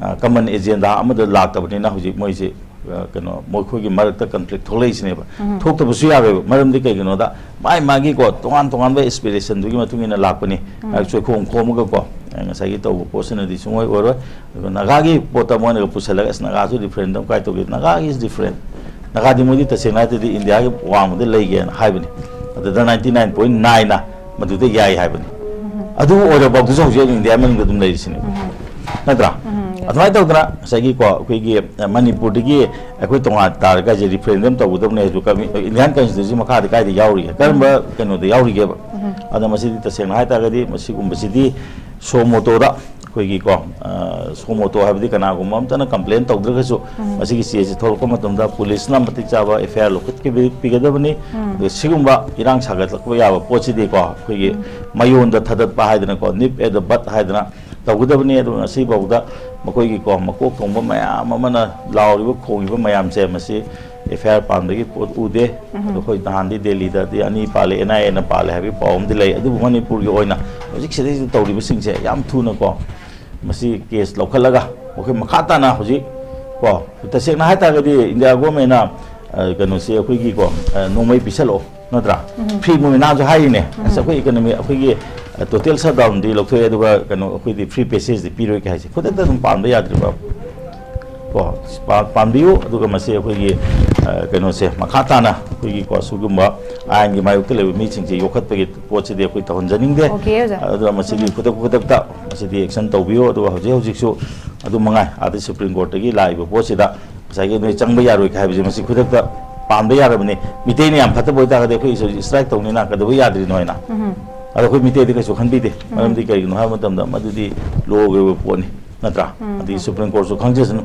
ꯑ, common agenda ꯑꯃꯗ ꯂꯥꯛꯇꯕꯅꯤꯅ ꯍꯧꯖꯤꯛ ꯃꯣꯏꯁꯤ, ꯑ, ꯀꯩꯅꯣ, ꯃꯈꯣꯏꯒꯤ ꯃꯔꯛꯇ conflict ꯊꯣꯛꯂꯛꯏꯁꯤꯅꯦꯕ꯫ ꯎꯝ꯫ ꯊꯣꯛꯇꯕꯁꯨ ꯌꯥꯔꯣꯏꯕ꯫ ꯃꯔꯝꯗꯤ ꯀꯩꯒꯤꯅꯣꯗ ꯃꯥꯏ ꯃꯥꯒꯤꯀꯣ ꯇꯣꯉꯥꯟ ꯇꯣꯉꯥꯟꯕ aspiration ꯗꯨꯒꯤ ꯃꯇꯨꯡ ꯏꯟꯅ ꯂꯥꯛꯄꯅꯤ꯫ ꯎꯝ꯫ ꯑ, ꯆꯣꯏꯈꯣꯡ ꯈꯣꯝꯃꯒꯀꯣ, ꯑ, ꯉꯁꯥꯏꯒꯤ ꯇꯧꯕ ꯄꯣꯠꯁꯤꯅꯗꯤ ꯁꯨꯡꯑꯣꯏ ꯑꯣꯏꯔꯣꯏ꯫ ꯑꯗꯨꯒ ꯅꯥꯒꯥꯒꯤ ꯄꯣꯠꯇ ꯃꯣꯏꯅꯒ ꯄꯨꯁꯜꯂꯒ, "ꯑꯁ, ꯅꯥꯒꯥꯁꯨ referendum ꯀꯥꯏ ꯇꯧꯒꯦ?" Naga is different꯫ ꯅꯥꯒꯥꯗꯤ ꯃꯣꯏꯗꯤ ꯇꯁꯦꯡꯅ ꯍꯥꯏꯔꯗꯤ ꯏꯟꯗꯤꯌꯥꯒꯤ ꯋꯥꯡꯃꯗ ꯂꯩꯒꯦꯅ ꯍꯥꯏꯕꯅꯤ꯫ ꯑꯗꯨꯗ ninety nine point nine ꯅ ꯃꯗꯨꯗ ꯌꯥꯏ ꯍꯥꯏꯕꯅꯤ꯫ ꯎꯝ꯫ ꯑꯗꯨ ꯑꯣꯏꯔꯕ ꯐꯥꯎꯗꯁꯨ ꯍꯧꯖꯤꯛ ꯍꯧꯖꯤꯛ ꯏꯟꯗꯤꯌꯥ ꯃꯅꯨꯡꯗ ꯑꯗꯨꯝ ꯂꯩꯔꯤꯁꯤꯅꯦ꯫ ꯎꯝ꯫ ꯅꯠꯇ꯭ꯔꯥ? ꯎꯝ, yes꯫ ꯑꯗꯨꯃꯥꯏꯅ ꯇꯧꯗꯅ ꯉꯁꯥꯏꯒꯤꯀꯣ, ꯑꯩꯈꯣꯏꯒꯤ, ꯑ, ꯃꯅꯤꯄꯨꯔꯗꯒꯤ ꯑꯩꯈꯣꯏ ꯇꯣꯉꯥꯟ ꯇꯥꯔꯒ ꯍꯧꯖꯤꯛ referendum ꯇꯧꯒꯗꯕꯅꯦ ꯍꯥꯏꯁꯨ ꯀꯃꯤ-, Indian Constitution ꯃꯈꯥꯗ ꯀꯥꯏꯗ ꯌꯥꯎꯔꯤꯒꯦ? ꯀꯔꯝꯕ ꯎꯝ꯫ ꯀꯩꯅꯣꯗ ꯌꯥꯎꯔꯤꯒꯦꯕ? ꯎꯝ꯫ ꯑꯗ ꯃꯁꯤꯗꯤ ꯇꯁꯦꯡꯅ ꯍꯥꯏ ꯇꯥꯔꯒꯗꯤ ꯃꯁꯤꯒꯨꯝꯕꯁꯤꯗꯤ suo moto ꯗ ꯑꯩꯈꯣꯏꯒꯤꯀꯣ, ꯑ, suo moto ꯍꯥꯏꯕꯗꯤ ꯀꯅꯥꯒꯨꯝꯕ ꯑꯝꯇꯅ complain ꯇꯧꯗ꯭ꯔꯒꯁꯨ ꯎꯝ꯫ ꯃꯁꯤꯒꯤ ꯆꯦꯁꯤ ꯊꯣꯛꯂꯛꯄ ꯃꯇꯝꯗ ꯄꯨꯂꯤꯁꯅ ꯃꯇꯤꯛ ꯆꯥꯕ F I R ꯂꯧꯈꯠꯄꯤꯒꯗꯕꯅꯤ꯫ ꯎꯝ꯫ ꯑꯗꯨꯒ ꯁꯤꯒꯨꯝꯕ ꯏꯔꯥꯡ ꯁꯥꯒꯠꯂꯛꯄ ꯌꯥꯕ ꯄꯣꯠꯁꯤꯗꯤꯀꯣ, ꯑꯩꯈꯣꯏꯒꯤ ꯎꯝ꯫ ꯃꯌꯣꯟꯗ ꯊꯥꯗꯠꯄ ꯍꯥꯏꯗꯅꯀꯣ, nip at the bud ꯍꯥꯏꯗꯅ ꯇꯧꯒꯗꯕꯅꯤ꯫ ꯑꯗꯨꯒ ꯉꯁꯤꯐꯥꯎꯗ ꯃꯈꯣꯏꯒꯤꯀꯣ ꯃꯀꯣꯛ ꯊꯣꯡꯕ ꯃꯌꯥꯝ ꯑꯃꯅ ꯂꯥꯎꯔꯤꯕ ꯈꯣꯡꯉꯤꯕ ꯃꯌꯥꯝꯁꯦ ꯃꯁꯤ F I R ꯄꯥꯟꯕꯒꯤ ꯄꯣꯠ ꯎꯗꯦ꯫ ꯎꯝ꯫ ꯑꯗꯣ ꯑꯩꯈꯣꯏ ꯅꯍꯥꯟꯗꯤ ꯗꯦꯜꯂꯤꯗꯗꯤ ꯑꯅꯤ ꯄꯥꯜꯂꯦ, N I A ꯅ ꯄꯥꯜꯂꯦ ꯍꯥꯏꯕꯒꯤ ꯄꯥꯎ ꯑꯃꯗꯤ ꯂꯩ꯫ ꯑꯗꯨꯕꯨ ꯃꯅꯤꯄꯨꯔꯒꯤ ꯑꯣꯏꯅ ꯍꯧꯖꯤꯛ ꯁꯤꯗꯩꯁꯤꯗ ꯇꯧꯔꯤꯕꯁꯤꯡꯁꯦ ꯌꯥꯝ ꯊꯨꯅꯀꯣ ꯃꯁꯤ case ꯂꯧꯈꯠꯂꯒ ꯃꯈꯣꯏ ꯃꯈꯥ ꯇꯥꯅ ꯍꯧꯖꯤꯛ ꯀꯣ, ꯇꯁꯦꯡꯅ ꯍꯥꯏꯇꯥꯔꯒꯗꯤ ꯏꯟꯗꯤꯌꯥ government ꯅ, ꯑ, ꯀꯩꯅꯣꯁꯤ ꯑꯩꯈꯣꯏꯒꯤ ꯀꯣ, ꯑ, ꯅꯣꯡꯃꯩ ꯄꯤꯁꯜꯂꯛꯑꯣ, ꯅꯠꯇ꯭ꯔꯥ? ꯎꯝ꯫ Free movement ꯅꯍꯥꯟꯁꯨ ꯍꯥꯏꯔꯤꯅꯦ, ꯎꯝ꯫ "ꯑꯁ, ꯑꯩꯈꯣꯏ economy, ꯑꯩꯈꯣꯏꯒꯤ, ꯑ, total shutdown ꯗꯤ ꯂꯧꯊꯣꯛꯑꯦ, ꯑꯗꯨꯒ ꯀꯩꯅꯣ, ꯑꯩꯈꯣꯏꯗꯤ free passage ꯗꯤ ꯄꯤꯔꯣꯏ" ꯀꯥꯏꯁꯦ ꯈꯨꯗꯛꯇ ꯑꯗꯨꯝ ꯄꯥꯟꯕ ꯌꯥꯗ꯭ꯔꯤꯕ? ꯀꯣ, ꯄꯥ-, ꯄꯥꯟꯕꯤꯌꯨ꯫ ꯑꯗꯨꯒ ꯃꯁꯤ ꯑꯩꯈꯣꯏꯒꯤ, ꯑ, ꯀꯩꯅꯣꯁꯦ ꯃꯈꯥ ꯇꯥꯅ ꯑꯩꯈꯣꯏꯒꯤ ꯀꯣ ꯁꯤꯒꯨꯝꯕ ꯑꯥꯏꯟꯒꯤ ꯃꯥꯌꯣꯛꯇ ꯂꯩꯕ ꯃꯤꯁꯤꯡꯁꯦ ꯌꯣꯛꯈꯠꯄꯒꯤ ꯄꯣꯠꯁꯤꯗꯤ ꯑꯩꯈꯣꯏ ꯇꯧꯍꯟꯖꯅꯤꯡꯗꯦ꯫ Okay, ꯑꯣꯖꯥ꯫ ꯑꯗꯨꯅ ꯃꯁꯤꯗꯤ ꯎꯝ꯫ ꯈꯨꯗꯛ ꯈꯨꯗꯛꯇ ꯃꯁꯤꯗꯤ action ꯇꯧꯕꯤꯌꯨ꯫ ꯑꯗꯨꯒ ꯍꯧꯖꯤꯛ ꯍꯧꯖꯤꯛꯁꯨ ꯑꯗꯨ ꯃꯉꯥꯏ, ꯑꯥꯗ Supreme Court ꯇꯒꯤ ꯂꯥꯛꯏꯕ ꯄꯣꯠꯁꯤꯗ ꯉꯁꯥꯏꯒꯤ ꯅꯣꯏ ꯆꯪꯕ ꯌꯥꯔꯣꯏ ꯍꯥꯏꯕꯁꯦ ꯃꯁꯤ ꯈꯨꯗꯛꯇ ꯄꯥꯟꯕ ꯌꯥꯔꯕꯅꯤ꯫ ꯃꯤꯇꯩꯅ ꯌꯥꯝ ꯐꯠꯇꯕ ꯑꯣꯏꯇꯥꯔꯒꯗꯤ ꯑꯩꯈꯣꯏ ꯏꯁꯇ꯭ꯔꯥꯏꯛ ꯇꯧꯅꯤꯅ ꯀꯩꯗꯧꯕ ꯌꯥꯗ꯭ꯔꯤꯅꯣ ꯍꯥꯏꯅ꯫ ꯑꯗꯣ ꯑꯩꯈꯣꯏ ꯃꯤꯇꯩꯗꯤ ꯀꯩꯁꯨ ꯈꯟꯕꯤꯗꯦ꯫ ꯃꯔꯝꯗꯤ ꯀꯩꯒꯤꯅꯣ ꯍꯥꯏꯕ ꯃꯇꯝꯗ ꯃꯗꯨꯗꯤ ꯂꯣꯒꯤ ꯑꯣꯏꯕ ꯄꯣꯠꯅꯤ, ꯅꯠꯇ꯭ꯔꯥ? ꯑꯗꯩ ꯁꯨꯄ꯭ꯔꯤꯝ ꯀꯣꯔꯠꯁꯨ ꯈꯪꯖꯁꯅꯨ,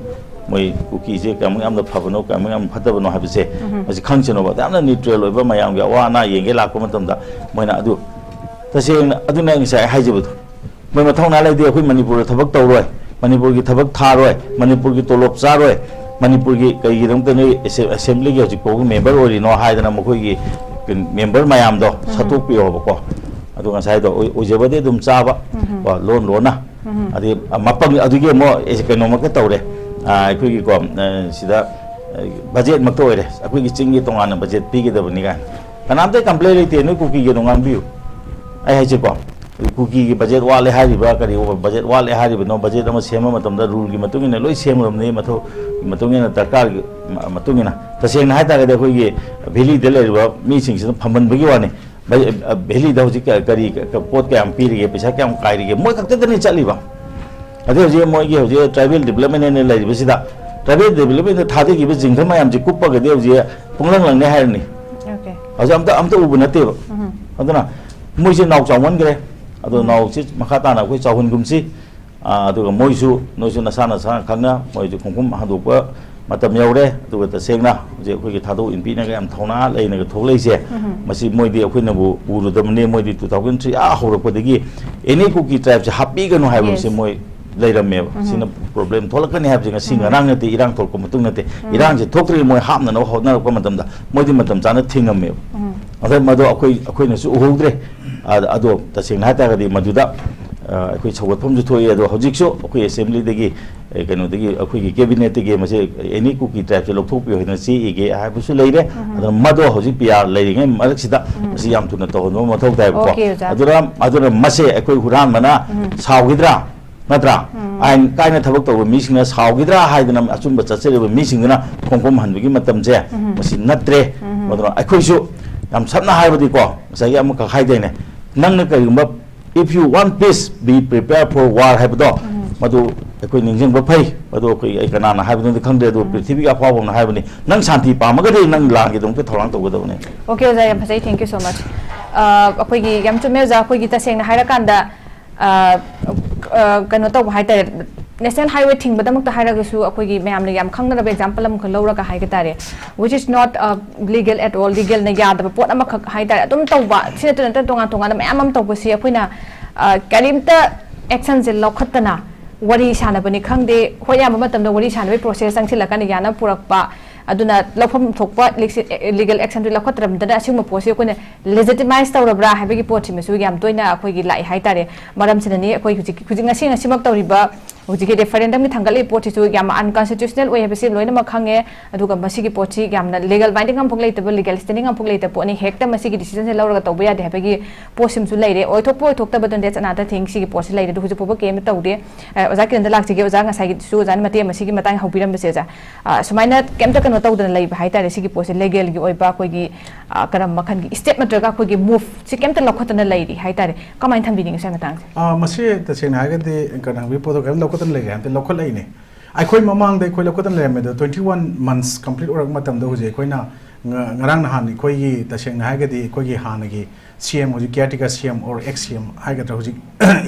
ꯃꯣꯏ ꯀꯨꯀꯤꯁꯦ ꯀꯌꯥꯃꯨꯛ ꯌꯥꯝꯅ ꯐꯕꯅꯣ, ꯀꯌꯥꯃꯨꯛ ꯌꯥꯝꯅ ꯐꯠꯇꯕꯅꯣ ꯍꯥꯏꯕꯁꯦ꯫ ꯃꯁꯤ ꯈꯪꯁꯅꯨꯕ꯫ ꯌꯥꯝꯅ ꯅ꯭ꯌꯨꯇ꯭ꯔꯦꯜ ꯑꯣꯏꯕ, ꯃꯌꯥꯝꯒꯤ ꯑꯋꯥ ꯑꯅꯥ ꯌꯦꯡꯒꯦ ꯂꯥꯛꯄ ꯃꯇꯝꯗ ꯃꯣꯏꯅ ꯑꯗꯨ, ꯇꯁꯦꯡꯅ ꯑꯗꯨꯅ ꯉꯁꯥꯏ ꯍꯥꯏꯖꯕꯗꯣ, ꯃꯣꯏ ꯃꯊꯧꯅꯥ ꯂꯩꯇꯦ꯫ ꯑꯩꯈꯣꯏ ꯃꯅꯤꯄꯨꯔꯗ ꯊꯕꯛ ꯇꯧꯔꯣꯏ, ꯃꯅꯤꯄꯨꯔꯒꯤ ꯊꯕꯛ ꯊꯥꯔꯣꯏ, ꯃꯅꯤꯄꯨꯔꯒꯤ ꯇꯣꯂꯣꯞ ꯆꯥꯔꯣꯏ, ꯃꯅꯤꯄꯨꯔꯒꯤ ꯀꯩꯒꯤꯗꯃꯛꯇ ꯅꯣꯏ ꯑꯦꯁꯦ-, ꯑꯦꯁꯦꯝꯕ꯭ꯂꯤꯒꯤ ꯍꯧꯖꯤꯛ ꯐꯥꯎꯕ ꯃꯦꯝꯕꯔ ꯑꯣꯏꯔꯤꯅꯣ ꯍꯥꯏꯗꯅ ꯃꯈꯣꯏꯒꯤ ꯃꯦꯝꯕꯔ ꯃꯌꯥꯝꯗꯣ ꯁꯠꯇꯣꯛꯄꯤꯌꯣꯕꯀꯣ꯫ ꯑꯗꯨ ꯉꯁꯥꯏꯗꯣ ꯑꯣꯏ-, ꯑꯣꯏꯖꯕꯗꯤ ꯑꯗꯨꯝ ꯆꯥꯕ, ꯀꯣ, ꯂꯣꯟ ꯂꯣꯟꯅ꯫ ꯑꯗꯩ ꯃꯄꯪ ꯑꯗꯨꯒꯤ ꯑꯃꯨꯛ ꯑꯦꯁ-, ꯀꯩꯅꯣꯃꯛꯇ ꯇꯧꯔꯦ꯫ ꯑ, ꯑꯩꯈꯣꯏꯒꯤꯀꯣ, ꯑ, ꯁꯤꯗ, ꯑ, ꯕꯖꯦꯠꯃꯛꯇ ꯑꯣꯏꯔꯦ, ꯑꯩꯈꯣꯏꯒꯤ ꯆꯤꯡꯒꯤ ꯇꯣꯉꯥꯟꯅ ꯕꯖꯦꯠ ꯄꯤꯒꯗꯕꯅꯤ ꯀꯥꯏꯅ꯫ ꯀꯅꯥꯝꯇ ꯀꯝꯄ꯭ꯂꯦꯟ ꯂꯩꯇꯦ, ꯅꯣꯏ ꯀꯨꯀꯤꯒꯤ ꯑꯗꯨꯝ ꯉꯥꯡꯕꯤꯌꯨ꯫ ꯑꯩ ꯍꯥꯏꯁꯦꯀꯣ, ꯀꯨꯀꯤꯒꯤ ꯕꯖꯦꯠ ꯋꯥꯠꯂꯦ ꯍꯥꯏꯔꯤꯕ, ꯀꯔꯤ ꯕꯖꯦꯠ ꯋꯥꯠꯂꯦ ꯍꯥꯏꯔꯤꯕꯅꯣ? ꯕꯖꯦꯠ ꯑꯃ ꯁꯦꯝꯕ ꯃꯇꯝꯗ ꯔꯨꯜꯒꯤ ꯃꯇꯨꯡ ꯏꯟꯅ ꯂꯣꯏ ꯁꯦꯝꯒꯗꯕꯅꯤ, ꯃꯊꯧ ꯃꯇꯨꯡ ꯏꯟꯅ, ꯗꯔꯀꯥꯔꯒꯤ ꯃ-, ꯃꯇꯨꯡ ꯏꯟꯅ꯫ ꯇꯁꯦꯡꯅ ꯍꯥꯏ ꯇꯥꯔꯒꯗꯤ ꯑꯩꯈꯣꯏꯒꯤ ꯚꯦꯂꯤꯗ ꯂꯩꯔꯤꯕ ꯃꯤꯁꯤꯡꯁꯤꯅ ꯐꯝꯍꯟꯕꯒꯤ ꯋꯥꯅꯤ꯫ ꯚꯦ-, ꯑ, ꯚꯦꯂꯤꯗ ꯍꯧꯖꯤꯛ ꯀ-, ꯀꯔꯤ ꯀ-, ꯀ-, ꯄꯣꯠ ꯀꯌꯥꯝ ꯄꯤꯔꯤꯒꯦ, ꯄꯩꯁꯥ ꯀꯌꯥꯝ ꯀꯥꯏꯔꯤꯒꯦ, ꯃꯣꯏ ꯈꯛꯇꯗꯅꯤ ꯆꯠꯂꯤꯕ꯫ ꯑꯗꯩ ꯍꯧꯖꯤꯛ ꯃꯣꯏꯒꯤ ꯍꯧꯖꯤꯛ ꯇ꯭ꯔꯥꯏꯕꯦꯜ ꯗꯤꯕꯂꯞꯃꯦꯟ ꯍꯥꯏꯅ ꯂꯩꯔꯤꯕꯁꯤꯗ, ꯇ꯭ꯔꯥꯏꯕꯦꯜ ꯗꯤꯕꯂꯞꯃꯦꯟꯗ ꯊꯥꯗꯈꯤꯕ ꯖꯤꯡꯒ ꯃꯌꯥꯝꯁꯦ ꯀꯨꯞꯄꯒꯗꯤ ꯍꯧꯖꯤꯛ ꯄꯨꯡꯂꯪ ꯂꯪꯅꯤ ꯍꯥꯏꯔꯅꯤ꯫ ꯑꯣꯀꯦ꯫ ꯍꯧꯖꯤꯛ ꯑꯝꯇ, ꯑꯝꯇ ꯎꯕ ꯅꯠꯇꯦꯕ꯫ ꯑꯗꯨꯅ ꯃꯣꯏꯁꯦ ꯅꯥꯎ ꯆꯥꯎꯃꯟꯈ꯭ꯔꯦ꯫ ꯑꯗꯣ ꯅꯥꯎꯁꯤ ꯃꯈꯥ ꯇꯥꯅ ꯑꯩꯈꯣꯏ ꯆꯥꯎꯍꯟꯒꯨꯝꯁꯤ꯫ ꯑꯥ, ꯑꯗꯨꯒ ꯃꯣꯏꯁꯨ, ꯅꯣꯏꯁꯨ ꯅꯁꯥ ꯅꯁꯥꯅ ꯈꯪꯅ ꯃꯣꯏꯁꯨ ꯈꯣꯡꯐꯝ ꯍꯟꯗꯣꯛꯄ ꯃꯇꯝ ꯌꯧꯔꯦ꯫ ꯑꯗꯨꯒ ꯇꯁꯦꯡꯅ ꯍꯧꯖꯤꯛ ꯑꯩꯈꯣꯏꯒꯤ ꯊꯥꯗꯣꯛ ꯏꯟꯕꯤꯅꯒ ꯌꯥꯝ ꯊꯧꯅꯥ ꯂꯩꯅꯒ ꯊꯣꯛꯂꯛꯏꯁꯦ, ꯃꯁꯤ ꯃꯣꯏꯗꯤ ꯑꯩꯈꯣꯏꯅꯕꯨ ꯎꯔꯨꯗꯕꯅꯤ꯫ ꯃꯣꯏꯗꯤ two thousand three ꯑꯥ ꯍꯧꯔꯛꯄꯗꯒꯤ ꯑꯦꯅꯤ ꯀꯨꯀꯤ ꯇ꯭ꯔꯥꯏꯕꯁꯦ ꯍꯥꯠꯄꯤꯒꯅꯨ ꯍꯥꯏꯕꯁꯦ ꯃꯣꯏ ꯂꯩꯔꯝꯃꯦꯕ꯫ ꯁꯤꯅ ꯄ꯭ꯔꯣꯕ꯭ꯂꯦꯝ ꯊꯣꯛꯂꯛꯀꯅꯤ ꯍꯥꯏꯕꯁꯦ ꯉꯁꯤ ꯉꯔꯥꯡ ꯅꯠꯇꯦ, ꯏꯔꯥꯡ ꯊꯣꯛꯂꯛꯄ ꯃꯇꯨꯡ ꯅꯠꯇꯦ꯫ ꯏꯔꯥꯡꯁꯦ ꯊꯣꯛꯇ꯭ꯔꯤꯉꯩ ꯃꯣꯏ ꯍꯥꯞꯅꯅꯕ ꯍꯣꯠꯅꯔꯛꯄ ꯃꯇꯝꯗ ꯃꯣꯏꯗꯤ ꯃꯇꯝ ꯆꯥꯅ ꯊꯤꯡꯉꯝꯃꯦꯕ꯫ ꯑꯗ ꯃꯗꯣ ꯑꯩꯈꯣꯏ, ꯑꯩꯈꯣꯏꯅꯁꯨ ꯎꯍꯧꯗ꯭ꯔꯦ꯫ ꯑ-, ꯑꯗꯣ ꯇꯁꯦꯡꯅ ꯍꯥꯏꯇꯥꯔꯒꯗꯤ ꯃꯗꯨꯗ, ꯑ, ꯑꯩꯈꯣꯏ ꯁꯧꯒꯠꯐꯝꯁꯨ ꯊꯣꯛꯏ꯫ ꯑꯗꯣ ꯍꯧꯖꯤꯛꯁꯨ ꯑꯩꯈꯣꯏ ꯑꯦꯁꯦꯝꯕ꯭ꯂꯤꯗꯒꯤ, ꯑꯦ, ꯀꯩꯅꯣꯗꯒꯤ, ꯑꯩꯈꯣꯏꯒꯤ ꯀꯦꯕꯤꯅꯦꯠꯇꯒꯤ ꯃꯁꯤ ꯑꯦꯅꯤ ꯀꯨꯀꯤ ꯇ꯭ꯔꯥꯏꯕꯁꯦ ꯂꯧꯊꯣꯛꯄꯤꯌꯨ ꯍꯥꯏꯅ ꯆꯦ ꯏꯒꯦ ꯍꯥꯏꯕꯁꯨ ꯂꯩꯔꯦ꯫ ꯑꯗꯨꯅ ꯃꯗꯣ ꯍꯧꯖꯤꯛ ꯄꯤ ꯑꯥꯔ ꯂꯩꯔꯤꯉꯩ ꯃꯔꯛꯁꯤꯗ ꯃꯁꯤ ꯌꯥꯝ ꯊꯨꯅ ꯇꯧꯍꯟꯕ ꯑꯃ ꯃꯊꯧ ꯇꯥꯏꯕꯀꯣ꯫ ꯑꯣꯀꯦ, ꯑꯣꯖꯥ꯫ ꯑꯗꯨꯅ, ꯑꯗꯨꯅ ꯃꯁꯦ ꯑꯩꯈꯣꯏ ꯍꯨꯔꯥꯟꯕꯅ ꯁꯥꯎꯈꯤꯗ꯭ꯔꯥ? ꯅꯠꯇ꯭ꯔꯥ? ꯑꯥꯏꯟ ꯀꯥꯏꯅ ꯊꯕꯛ ꯇꯧꯕ ꯃꯤꯁꯤꯡꯅ ꯁꯥꯎꯈꯤꯗ꯭ꯔꯥ ꯍꯥꯏꯗꯅ ꯑꯆꯨꯝꯕ ꯆꯠꯆꯔꯤꯕ ꯃꯤꯁꯤꯡꯗꯨꯅ ꯈꯣꯡꯐꯝ ꯍꯟꯕꯒꯤ ꯃꯇꯝꯁꯦ ꯃꯁꯤ ꯅꯠꯇ꯭ꯔꯦ꯫ ꯑꯗꯨꯅ ꯑꯩꯈꯣꯏꯁꯨ ꯌꯥꯝ ꯁꯝꯅ ꯍꯥꯏꯔꯕꯗꯤꯀꯣ, ꯉꯁꯥꯏꯒꯤ ꯑꯃꯈꯛ ꯍꯥꯏꯗꯣꯏꯅꯦ, ꯅꯪꯅ ꯀꯔꯤꯒꯨꯝꯕ "If you want peace, be prepared for war" ꯍꯥꯏꯕꯗꯣ, ꯃꯗꯨ ꯑꯩꯈꯣꯏ ꯅꯤꯡꯁꯤꯡꯕ ꯐꯩ꯫ ꯑꯗꯣ ꯑꯩꯈꯣꯏ, ꯑꯩ ꯀꯅꯥꯅ ꯍꯥꯏꯕꯅꯣꯗꯤ ꯈꯪꯗꯦ, ꯑꯗꯣ ꯄ꯭ꯔꯤꯊꯤꯕꯤꯒꯤ ꯑꯐꯥꯎꯕ ꯑꯃꯅ ꯍꯥꯏꯕꯅꯤ, "ꯅꯪ ꯁꯥꯟꯇꯤ ꯄꯥꯝꯃꯒꯗꯤ ꯅꯪ ꯂꯥꯟꯒꯤꯗꯃꯛꯇ ꯊꯧꯔꯥꯡ ꯇꯧꯒꯗꯕꯅꯤ"꯫ Okay, ꯑꯣꯖꯥ, ꯌꯥꯝ ꯐꯖꯩ, thank you so much꯫ ꯑꯩꯈꯣꯏꯒꯤ ꯌꯥꯝ ꯆꯨꯝꯃꯦ ꯑꯣꯖꯥ, ꯑꯩꯈꯣꯏꯒꯤ ꯇꯁꯦꯡꯅ ꯍꯥꯏꯔꯀꯥꯟꯗ ꯑ, ꯑ, ꯀꯩꯅꯣ ꯇꯧꯕ ꯍꯥꯏꯇꯥꯔꯦ, national highway ꯊꯤꯡꯕꯗꯃꯛꯇ ꯍꯥꯏꯔꯒꯁꯨ ꯑꯩꯈꯣꯏꯒꯤ ꯃꯌꯥꯝꯅ ꯌꯥꯝ ꯈꯪꯅꯔꯕ example ꯑꯃꯈꯛ ꯂꯧꯔꯒ ꯍꯥꯏꯒꯦ ꯇꯥꯔꯦ, which is not legal at all, legalꯅ ꯌꯥꯗꯕ ꯄꯣꯠ ꯑꯃꯈꯛ ꯍꯥꯏꯇꯥꯔꯦ, ꯑꯗꯨꯝ ꯇꯧꯕ, ꯁꯤ ꯅꯠꯇ ꯅꯠꯇꯅ ꯇꯣꯉꯥꯟ ꯇꯣꯉꯥꯟꯕ ꯃꯌꯥꯝ ꯑꯃ ꯇꯧꯕꯁꯤ ꯑꯩꯈꯣꯏꯅ ꯑ, ꯀꯔꯤꯝꯇ actionꯁꯦ ꯂꯧꯈꯠꯇꯅ ꯋꯥꯔꯤ ꯁꯥꯟꯅꯕꯅꯤ ꯈꯪꯗꯦ, ꯍꯣꯏ, ꯑꯌꯥꯝꯕ ꯃꯇꯝꯗ ꯋꯥꯔꯤ ꯁꯥꯟꯅꯕꯒꯤ process ꯆꯪꯁꯤꯜꯂꯛꯀꯥꯟꯗ ꯌꯥꯅꯕ ꯄꯨꯔꯛꯄ, ꯑꯗꯨꯅ ꯂꯧꯐꯝ ꯊꯣꯛꯄ legal actionꯗꯨ ꯂꯧꯈꯠꯇ꯭ꯔꯕꯗꯅ ꯑꯁꯤꯒꯨꯝꯕ ꯄꯣꯠꯁꯤ ꯑꯩꯈꯣꯏꯅ legitimize ꯇꯧꯔꯕ꯭ꯔꯥ ꯍꯥꯏꯕꯒꯤ ꯄꯣꯠꯁꯤꯃꯁꯨ ꯌꯥꯝ ꯇꯣꯏꯅ ꯑꯩꯈꯣꯏꯒꯤ ꯂꯥꯛꯏ ꯍꯥꯏꯇꯥꯔꯦ꯫ ꯃꯔꯝꯁꯤꯅꯅꯤ ꯑꯩꯈꯣꯏ ꯍꯧꯖꯤꯛ ꯍꯧꯖꯤꯛ ꯉꯁꯤ ꯉꯁꯤꯃꯛ ꯇꯧꯔꯤꯕ ꯍꯧꯖꯤꯛꯀꯤ referendumꯒꯤ ꯊꯥꯡꯒꯠꯂꯤꯕ ꯄꯣꯠꯁꯤꯁꯨ ꯌꯥꯝ unconstitutional ꯑꯣꯏ ꯍꯥꯏꯕꯁꯤ ꯂꯣꯏꯅꯃꯛ ꯈꯪꯉꯦ꯫ ꯑꯗꯨꯒ ꯃꯁꯤꯒꯤ ꯄꯣꯠꯁꯤ ꯌꯥꯝꯅ legal binding ꯑꯃꯐꯥꯎ ꯂꯩꯇꯕ, legal standing ꯑꯃꯐꯥꯎ ꯂꯩꯇꯕ ꯄꯣꯠꯅꯤ꯫ ꯍꯦꯛꯇ ꯃꯁꯤꯒꯤ decisionꯁꯦ ꯂꯧꯔꯒ ꯇꯧꯕ ꯌꯥꯗꯦ ꯍꯥꯏꯕꯒꯤ ꯄꯣꯠꯁꯤꯃꯁꯨ ꯂꯩꯔꯦ꯫ ꯑꯣꯏꯊꯣꯛꯄ ꯑꯣꯏꯊꯣꯛꯇꯕꯗꯨꯅ that's another thing꯫ ꯁꯤꯒꯤ ꯄꯣꯠꯁꯤ ꯂꯩꯔꯦ, ꯑꯗꯨ ꯍꯧꯖꯤꯛ ꯐꯥꯎꯕ ꯀꯔꯤꯝꯇ ꯇꯧꯗꯦ꯫ ꯑ, ꯑꯣꯖꯥ ꯀꯤꯔꯟꯗ ꯂꯥꯛꯆꯒꯦ꯫ ꯑꯣꯖꯥ, ꯉꯁꯥꯏꯒꯤꯁꯨ ꯑꯣꯖꯥꯅ ꯃꯇꯦꯛ ꯑꯃ ꯁꯤꯒꯤ ꯃꯇꯥꯡ ꯍꯧꯕꯤꯔꯝꯕꯁꯦ, ꯑꯣꯖꯥ, ꯑ, ꯁꯨꯃꯥꯏꯅ ꯀꯩꯝꯇ ꯀꯩꯅꯣ ꯇꯧꯗꯅ ꯂꯩꯕ ꯍꯥꯏꯇꯥꯔꯦ꯫ ꯁꯤꯒꯤ ꯄꯣꯠꯁꯦ legalꯒꯤ ꯑꯣꯏꯕ ꯑꯩꯈꯣꯏꯒꯤ, ꯑ, ꯀꯔꯝꯕ ꯃꯈꯜꯒꯤ step ꯅꯠꯇ꯭ꯔꯒ ꯑꯩꯈꯣꯏꯒꯤ moveꯁꯤ ꯀꯩꯝꯇ ꯂꯧꯈꯠꯇꯅ ꯂꯩꯔꯤ ꯍꯥꯏꯇꯥꯔꯦ꯫ ꯀꯃꯥꯏꯅ ꯊꯝꯕꯤꯅꯤꯡꯉꯤ ꯁꯤꯒꯤ ꯃꯇꯥꯡꯁꯦ? ꯑ, ꯃꯁꯤ ꯇꯁꯦꯡꯅ ꯍꯥꯏꯔꯒꯗꯤ ꯀꯩꯅꯣ, ꯍꯪꯕꯤꯕ ꯄꯣꯠꯇꯣ ꯀꯩꯝ ꯂꯧꯈꯠꯇꯅ ꯂꯩꯔꯦ ꯍꯥꯏꯕꯗꯤ ꯂꯧꯈꯠꯂꯛꯏꯅꯦ꯫ ꯑꯩꯈꯣꯏ ꯃꯃꯥꯡꯗ ꯑꯩꯈꯣꯏ ꯂꯧꯈꯠꯇꯅ ꯂꯩꯔꯝꯃꯦ, ꯑꯗꯣ twenty one months complete ꯑꯣꯏꯔꯛꯄ ꯃꯇꯝꯗ ꯍꯧꯖꯤꯛ ꯑꯩꯈꯣꯏꯅ ꯉ-, ꯉꯔꯥꯡ ꯅꯍꯥꯟ ꯑꯩꯈꯣꯏꯒꯤ, ꯇꯁꯦꯡꯅ ꯍꯥꯏꯔꯒꯗꯤ ꯑꯩꯈꯣꯏꯒꯤ ꯍꯥꯟꯅꯒꯤ C M, ꯍꯧꯖꯤꯛ caretaker C M or ex C M ꯍꯥꯏꯒꯗ꯭ꯔꯥ, ꯍꯧꯖꯤꯛ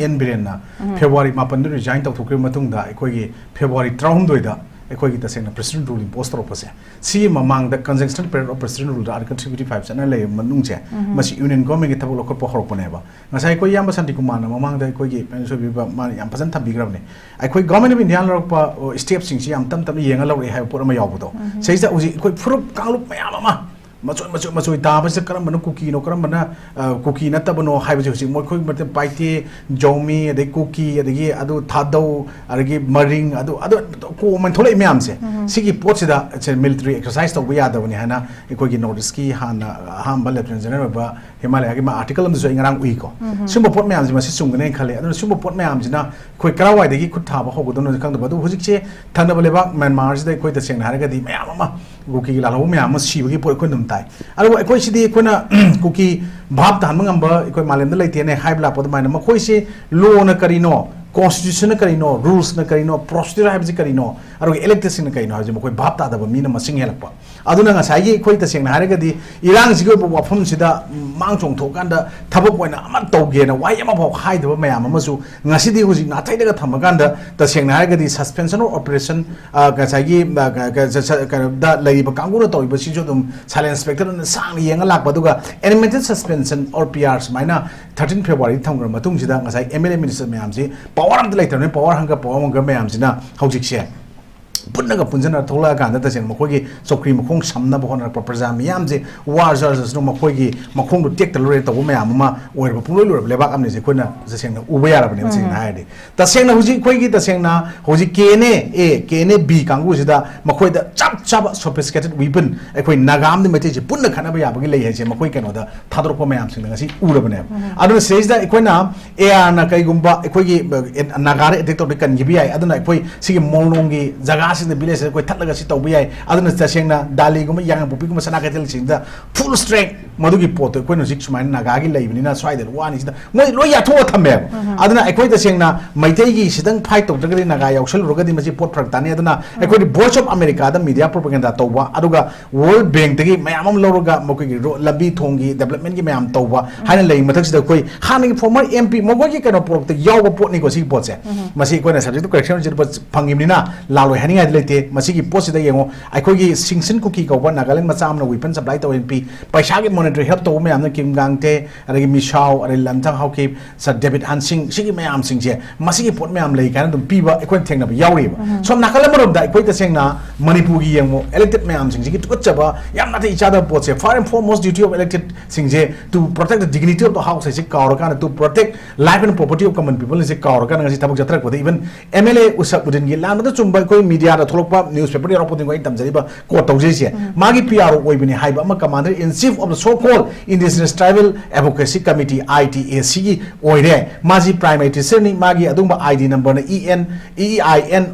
N ꯕꯤꯔꯦꯟꯅ February ꯃꯥꯄꯟꯗ resign ꯇꯧꯊꯣꯛꯈꯤꯕ ꯃꯇꯨꯡꯗ ꯑꯩꯈꯣꯏꯒꯤ February ꯇꯔꯥꯍꯨꯝꯗꯣꯏꯗ ꯑꯩꯈꯣꯏꯒꯤ ꯇꯁꯦꯡꯅ President Rule impose ꯇꯧꯔꯛꯄꯁꯦ, ꯁꯤꯒꯤ ꯃꯃꯥꯡꯗ Conjunctional Period of President Ruleꯗ Article three fifty five ꯆꯠꯅ ꯂꯩꯔꯕ ꯃꯅꯨꯡꯁꯦ, ꯃꯁꯤ Union Governmentꯀꯤ ꯊꯕꯛ ꯂꯧꯈꯠꯄ ꯍꯧꯔꯛꯄꯅꯦꯕ꯫ ꯉꯁꯥꯏ ꯑꯩꯈꯣꯏ ꯏꯌꯥꯝꯕ ꯁꯥꯟꯇꯤꯀꯨꯃꯥꯔꯅ ꯃꯃꯥꯡꯗ ꯑꯩꯈꯣꯏꯒꯤ ꯄ꯭ꯔꯥꯏꯝ ꯃꯤꯅꯤꯁꯇꯔ ꯑꯣꯏꯕꯤꯕ ꯃꯥꯅ ꯌꯥꯝ ꯐꯖꯅ ꯊꯝꯕꯤꯈ꯭ꯔꯕꯅꯦ꯫ ꯑꯩꯈꯣꯏ Government of India ꯂꯧꯔꯛꯄ, ꯑꯣ, stepꯁꯤꯡꯁꯤ ꯌꯥꯝ ꯇꯞ ꯇꯞꯅ ꯌꯦꯡꯉ ꯂꯧꯔꯛꯑꯦ ꯍꯥꯏꯕ ꯄꯣꯠ ꯑꯃ ꯌꯥꯎꯕꯗꯣ꯫ ꯁꯤꯁꯤꯗ ꯍꯧꯖꯤꯛ ꯑꯩꯈꯣꯏ ꯐꯨꯔꯨꯞ ꯀꯥꯡꯂꯨꯞ ꯃꯌꯥꯝ ꯑꯃ ꯃꯆꯣꯏ ꯃꯆꯣꯏ ꯃꯆꯣꯏ ꯇꯥꯕꯁꯤꯗ ꯀꯔꯝꯕꯅ ꯀꯨꯀꯤꯅꯣ, ꯀꯔꯝꯕꯅ, ꯑ, ꯀꯨꯀꯤ ꯅꯠꯇꯕꯅꯣ ꯍꯥꯏꯕꯁꯦ ꯍꯧꯖꯤꯛ ꯃꯈꯣꯏ ꯃꯇꯝ ꯄꯥꯏꯇꯦ, ꯖꯧꯃꯤ, ꯑꯗꯩ ꯀꯨꯀꯤ, ꯑꯗꯒꯤ ꯑꯗꯨ ꯊꯥꯗꯧ, ꯑꯗꯒꯤ ꯃꯔꯤꯡ, ꯑꯗꯨ, ꯑꯗꯨ ꯀꯣꯃꯟ ꯊꯣꯛꯂꯛꯏ ꯃꯌꯥꯝꯁꯦ, ꯁꯤꯒꯤ ꯄꯣꯠꯁꯤꯗ ꯁꯦ military exercise ꯇꯧꯕ ꯌꯥꯗꯕꯅꯤ ꯍꯥꯏꯅ ꯑꯩꯈꯣꯏꯒꯤ North Eastꯀꯤ ꯍꯥꯟꯅ ꯑꯍꯥꯟꯕ Lieutenant General ꯑꯣꯏꯕ ꯍꯤꯃꯥꯂꯌꯥꯒꯤ ꯃꯥ article ꯑꯃꯗꯁꯨ ꯑꯩ ꯉꯔꯥꯡ ꯎꯏꯀꯣ꯫ ꯁꯤꯒꯨꯝꯕ ꯄꯣꯠ ꯃꯌꯥꯝꯁꯦ ꯃꯁꯤ ꯆꯨꯝꯒꯅꯦꯅ ꯈꯜꯂꯦ꯫ ꯑꯗꯨꯅ ꯁꯤꯒꯨꯝꯕ ꯄꯣꯠ ꯃꯌꯥꯝꯁꯤꯅ ꯑꯩꯈꯣꯏ ꯀꯔꯥꯏꯋꯥꯏꯗꯒꯤ ꯈꯨꯠ ꯊꯥꯕ ꯍꯧꯒꯗꯕꯅꯣ ꯈꯪꯗꯕ꯫ ꯑꯗꯨ ꯍꯧꯖꯤꯛꯁꯦ ꯊꯪꯅꯕ ꯂꯩꯕꯥꯛ ꯃ꯭ꯌꯥꯟꯃꯥꯔꯁꯤꯗ ꯑꯩꯈꯣꯏ ꯇꯁꯦꯡꯅ ꯍꯥꯏꯔꯒꯗꯤ ꯃꯌꯥꯝ ꯑꯃ ꯀꯨꯀꯤꯒꯤ ꯂꯥꯜꯍꯧꯕ ꯃꯌꯥꯝ ꯑꯃ ꯁꯤꯕꯒꯤ ꯄꯣꯠ ꯑꯩꯈꯣꯏꯅ ꯑꯗꯨꯝ ꯇꯥꯏ꯫ ꯑꯗꯨꯕꯨ ꯑꯩꯈꯣꯏ ꯁꯤꯗꯤ ꯑꯩꯈꯣꯏꯅ ꯀꯨꯀꯤ ꯚꯥꯞ ꯇꯥꯍꯟꯕ ꯉꯝꯕ ꯑꯩꯈꯣꯏ ꯃꯥꯂꯦꯝꯗ ꯂꯩꯇꯦꯅꯦ ꯍꯥꯏꯕ ꯂꯥꯛꯄ ꯑꯗꯨꯃꯥꯏꯅ ꯃꯈꯣꯏꯁꯤ lawꯅ ꯀꯔꯤꯅꯣ, ꯀꯣꯟꯁꯇꯤꯇ꯭ꯌꯨꯁꯟꯅ ꯀꯔꯤꯅꯣ, ꯔꯨꯜꯁꯅ ꯀꯔꯤꯅꯣ, ꯄ꯭ꯔꯣꯁꯤꯗ꯭ꯌꯨꯔ ꯍꯥꯏꯕꯁꯤ ꯀꯔꯤꯅꯣ, ꯑꯗꯨꯒ ꯏꯂꯦꯛꯇꯦꯗꯁꯤꯡꯅ ꯀꯔꯤꯅꯣ ꯍꯥꯏꯕꯁꯤ ꯃꯈꯣꯏ ꯚꯥꯞ ꯇꯥꯗꯕ ꯃꯤꯅ ꯃꯁꯤꯡ ꯍꯦꯜꯂꯛꯄ꯫ ꯑꯗꯨꯅ ꯉꯁꯥꯏꯒꯤ ꯑꯩꯈꯣꯏ ꯇꯁꯦꯡꯅ ꯍꯥꯏꯔꯒꯗꯤ ꯏꯔꯥꯡꯁꯤꯒꯤ ꯑꯣꯏꯕ ꯋꯥꯐꯝꯁꯤꯗ ꯃꯥꯡ ꯆꯣꯡꯊꯣꯛꯑꯀꯥꯟꯗ ꯊꯕꯛ ꯑꯣꯏꯅ ꯑꯃ ꯇꯧꯒꯦꯅ ꯋꯥꯍꯩ ꯑꯃꯐꯥꯎ ꯍꯥꯏꯗꯕ ꯃꯌꯥꯝ ꯑꯃꯁꯨ ꯉꯁꯤꯗꯤ ꯍꯧꯖꯤꯛ ꯅꯥꯊꯩꯔꯒ ꯊꯝꯃꯀꯥꯟꯗ ꯇꯁꯦꯡꯅ ꯍꯥꯏꯔꯒꯗꯤ suspension of operation, ꯑ, ꯉꯁꯥꯏꯒꯤ, ꯑ, ꯀ-, ꯀ-, ꯁ-, ꯁ-, ꯀꯩꯅꯣꯗ ꯂꯩꯔꯤꯕ ꯀꯥꯡꯕꯨꯅ ꯇꯧꯔꯤꯕꯁꯤꯁꯨ ꯑꯗꯨꯝ silent spectator ꯑꯣꯏꯅ ꯁꯥꯡꯅ ꯌꯦꯡꯉ ꯂꯥꯛꯄ, ꯑꯗꯨꯒ animated suspension or P R ꯁꯨꯃꯥꯏꯅ thirteen February ꯊꯝꯈ꯭ꯔ ꯃꯇꯨꯡꯁꯤꯗ ꯉꯁꯥꯏ M L A minister ꯃꯌꯥꯝꯁꯤ power ꯑꯝꯇ ꯂꯩꯇ꯭ꯔꯕꯅꯤꯅ power hunger, power hunger ꯃꯌꯥꯝꯁꯤꯅ ꯍꯧꯖꯤꯛꯁꯦ ꯄꯨꯟꯅꯒ ꯄꯨꯟꯁꯤꯟꯅ ꯊꯣꯛꯂꯛꯑꯀꯥꯟꯗ ꯇꯁꯦꯡꯅ ꯃꯈꯣꯏꯒꯤ ꯆꯧꯀ꯭ꯔꯤ ꯃꯈꯣꯡ ꯁꯝꯅꯕ ꯍꯣꯠꯅꯔꯛꯄ ꯄ꯭ꯔꯖꯥ ꯃꯤꯌꯥꯝꯁꯦ ꯋꯥꯔꯖꯔꯁꯅꯨ ꯃꯈꯣꯏꯒꯤ ꯃꯈꯣꯡꯗꯨ ꯇꯦꯛꯇ ꯂꯣꯏꯔꯦ ꯇꯧꯕ ꯃꯌꯥꯝ ꯑꯃ ꯑꯣꯏꯔꯕ ꯄꯨꯡꯂꯣꯏ ꯂꯣꯏꯔꯕ ꯂꯩꯕꯥꯛ ꯑꯃꯅꯤꯁꯦ ꯑꯩꯈꯣꯏꯅ ꯇꯁꯦꯡꯅ ꯎꯕ ꯌꯥꯔꯕꯅꯦꯕ꯫ ꯁꯦꯡꯅ ꯍꯥꯏꯔꯗꯤ ꯇꯁꯦꯡꯅ ꯍꯧꯖꯤꯛ ꯑꯩꯈꯣꯏꯒꯤ ꯇꯁꯦꯡꯅ ꯍꯧꯖꯤꯛ K N A, K N A B ꯀꯥꯡꯕꯨꯁꯤꯗ ꯃꯈꯣꯏꯗ ꯆꯞ ꯆꯥꯕ sophisticated weapon ꯑꯩꯈꯣꯏ ꯅꯥꯒꯥ ꯑꯃꯗꯤ ꯃꯩꯇꯩꯁꯦ ꯄꯨꯟꯅ ꯈꯠꯅꯕ ꯌꯥꯕꯒꯤ ꯂꯩ ꯍꯥꯏꯁꯦ ꯃꯈꯣꯏ ꯀꯩꯅꯣꯗ ꯊꯥꯗꯣꯔꯛꯄ ꯃꯌꯥꯝꯁꯤꯡꯅ ꯉꯁꯤ ꯎꯔꯕꯅꯦꯕ꯫ ꯑꯗꯨꯅ ꯁꯤꯗꯩꯁꯤꯗ ꯑꯩꯈꯣꯏꯅ A R ꯅ ꯀꯩꯒꯨꯝꯕ ꯑꯩꯈꯣꯏꯒꯤ, ꯑ, ꯅꯥꯒꯥꯗ attack ꯇꯧꯔꯗꯤ ꯀꯟꯈꯤꯕ ꯌꯥꯏ꯫ ꯑꯗꯨꯅ ꯑꯩꯈꯣꯏ ꯁꯤꯒꯤ ꯃꯣꯡꯂꯣꯡꯒꯤ ꯖꯒꯥꯁꯤꯗ, village ꯁꯤꯗ ꯑꯩꯈꯣꯏ ꯊꯠꯂꯒ ꯁꯤ ꯇꯧꯕ ꯌꯥꯏ꯫ ꯑꯗꯨꯅ ꯇꯁꯦꯡꯅ ꯗꯥꯂꯤꯒꯨꯝꯕ, ꯌꯥꯏꯉꯪꯄꯣꯛꯄꯤꯒꯨꯝꯕ, ꯁꯅꯥ ꯀꯩꯊꯦꯜꯁꯤꯡꯗ full strength ꯃꯗꯨꯒꯤ ꯄꯣꯠꯇꯣ ꯑꯩꯈꯣꯏꯅ ꯍꯧꯖꯤꯛ ꯁꯨꯃꯥꯏꯅ ꯅꯥꯒꯥꯒꯤ ꯂꯩꯕꯅꯤꯅ ꯁ꯭ꯋꯥꯏꯗ ꯋꯥꯅꯤ ꯁꯤꯗ ꯃꯣꯏ ꯂꯣꯏ ꯌꯥꯊꯣꯛꯑ ꯊꯝꯃꯦꯕ꯫ ꯑꯗꯨꯅ ꯑꯩꯈꯣꯏ ꯇꯁꯦꯡꯅ ꯃꯩꯇꯩꯒꯤ ꯁꯤꯗꯪ fight ꯇꯧꯗ꯭ꯔꯒꯗꯤ ꯅꯥꯒꯥ ꯌꯥꯎꯁꯜꯂꯨꯔꯒꯗꯤ ꯃꯁꯤ ꯄꯣꯠ ꯐꯔꯛ ꯇꯥꯅꯤ꯫ ꯑꯗꯨꯅ ꯑꯩꯈꯣꯏꯗꯤ Voice of America the media propaganda ꯇꯧꯕ, ꯑꯗꯨꯒ World Bank ꯇꯒꯤ ꯃꯌꯥꯝ ꯑꯃ ꯂꯧꯔꯒ ꯃꯈꯣꯏꯒꯤ ꯔꯣ-, ꯂꯝꯕꯤ ꯊꯣꯡꯒꯤ development ꯀꯤ ꯃꯌꯥꯝ ꯇꯧꯕ ꯍꯥꯏꯅ ꯂꯩ꯫ ꯃꯊꯛꯁꯤꯗ ꯑꯩꯈꯣꯏ ꯍꯥꯟꯅꯒꯤ former M P ꯃꯈꯣꯏꯒꯤ ꯀꯩꯅꯣ ꯄꯣꯔꯛꯇ ꯌꯥꯎꯕ ꯄꯣꯠꯅꯤꯀꯣ ꯁꯤꯒꯤ ꯄꯣꯠꯁꯦ꯫ ꯃꯁꯤ ꯑꯩꯈꯣꯏꯅ subject to correction ꯁꯤꯗ ꯐꯪꯉꯤꯕꯅꯤꯅ ꯂꯥꯜꯂꯣꯏ ꯍꯥꯏꯅꯤꯡꯉꯥꯏꯗꯤ ꯂꯩꯇꯦ꯫ ꯃꯁꯤꯒꯤ ꯄꯣꯠꯁꯤꯗ ꯌꯦꯡꯉꯣ, ꯑꯩꯈꯣꯏꯒꯤ ꯁꯤꯡꯁꯤꯟ ꯀꯨꯀꯤ ꯀꯧꯕ ꯅꯥꯒꯥꯂꯦꯟ ꯃꯆꯥ ꯑꯃꯅ weapon supply ꯇꯧꯋꯦꯅ ꯄꯤ, ꯄꯩꯁꯥꯒꯤ monetary help ꯇꯧꯕ ꯃꯌꯥꯝꯅ ꯀꯤꯝ ꯒꯥꯡꯇꯦ, ꯑꯗꯒꯤ ꯃꯤꯁꯥꯎ, ꯑꯗꯩ ꯂꯟꯊꯪ ꯍꯥꯎꯀꯤꯞ, ꯁꯔ ꯗꯦꯕꯤꯠ ꯍꯥꯟꯁꯤꯡ, ꯁꯤꯒꯤ ꯃꯌꯥꯝꯁꯤꯡꯁꯦ, ꯃꯁꯤꯒꯤ ꯄꯣꯠ ꯃꯌꯥꯝ ꯂꯩ ꯀꯥꯏꯅ ꯑꯗꯨꯝ ꯄꯤꯕ ꯑꯩꯈꯣꯏꯅ ꯊꯦꯡꯅꯕ ꯌꯥꯎꯔꯤꯕ꯫ ꯁꯣꯝ ꯅꯥꯀꯜ ꯑꯃꯔꯣꯝꯗ ꯑꯩꯈꯣꯏ ꯇꯁꯦꯡꯅ ꯃꯅꯤꯄꯨꯔꯒꯤ ꯌꯦꯡꯉꯣ, elected ꯃꯌꯥꯝꯁꯤꯡꯁꯤꯒꯤ ꯇꯨꯀꯠꯆꯕ, ꯌꯥꯝ ꯅꯥꯊꯩ ꯆꯥꯗꯕ ꯄꯣꯠꯁꯦ, first and foremost duty of elected ꯁꯤꯡꯁꯦ to protect the dignity of the house ꯍꯥꯏꯁꯦ ꯀꯥꯎꯔꯀꯥꯟꯗ, to protect life and property of common people ꯁꯦ ꯀꯥꯎꯔꯀꯥꯟꯗ ꯉꯁꯤ ꯊꯕꯛ ꯆꯠꯊꯔꯛꯄꯗ, even M L A ꯎꯁꯞ ꯎꯗꯤꯟꯒꯤ ꯂꯥꯟꯕꯗ ꯆꯨꯝꯕ ꯑꯩꯈꯣꯏ media ꯗ ꯊꯣꯛꯂꯛꯄ newspaper ꯗ ꯌꯥꯎꯔꯛꯄꯗꯨꯅ ꯑꯩꯅ ꯇꯝꯖꯔꯤꯕ quote ꯇꯧꯖꯩꯁꯦ꯫ ꯃꯥꯒꯤ P R O ꯑꯣꯏꯕꯅꯤ ꯍꯥꯏꯕ ꯑꯃ commander in chief of the so called Indigenous Tribal Advocacy Committee, I T A C ꯒꯤ ꯑꯣꯏꯔꯦ꯫ ꯃꯥꯁꯤ prime minister ꯅꯤ, ꯃꯥꯒꯤ ꯑꯗꯨꯒꯨꯝꯕ I D number ꯅ E N, E I N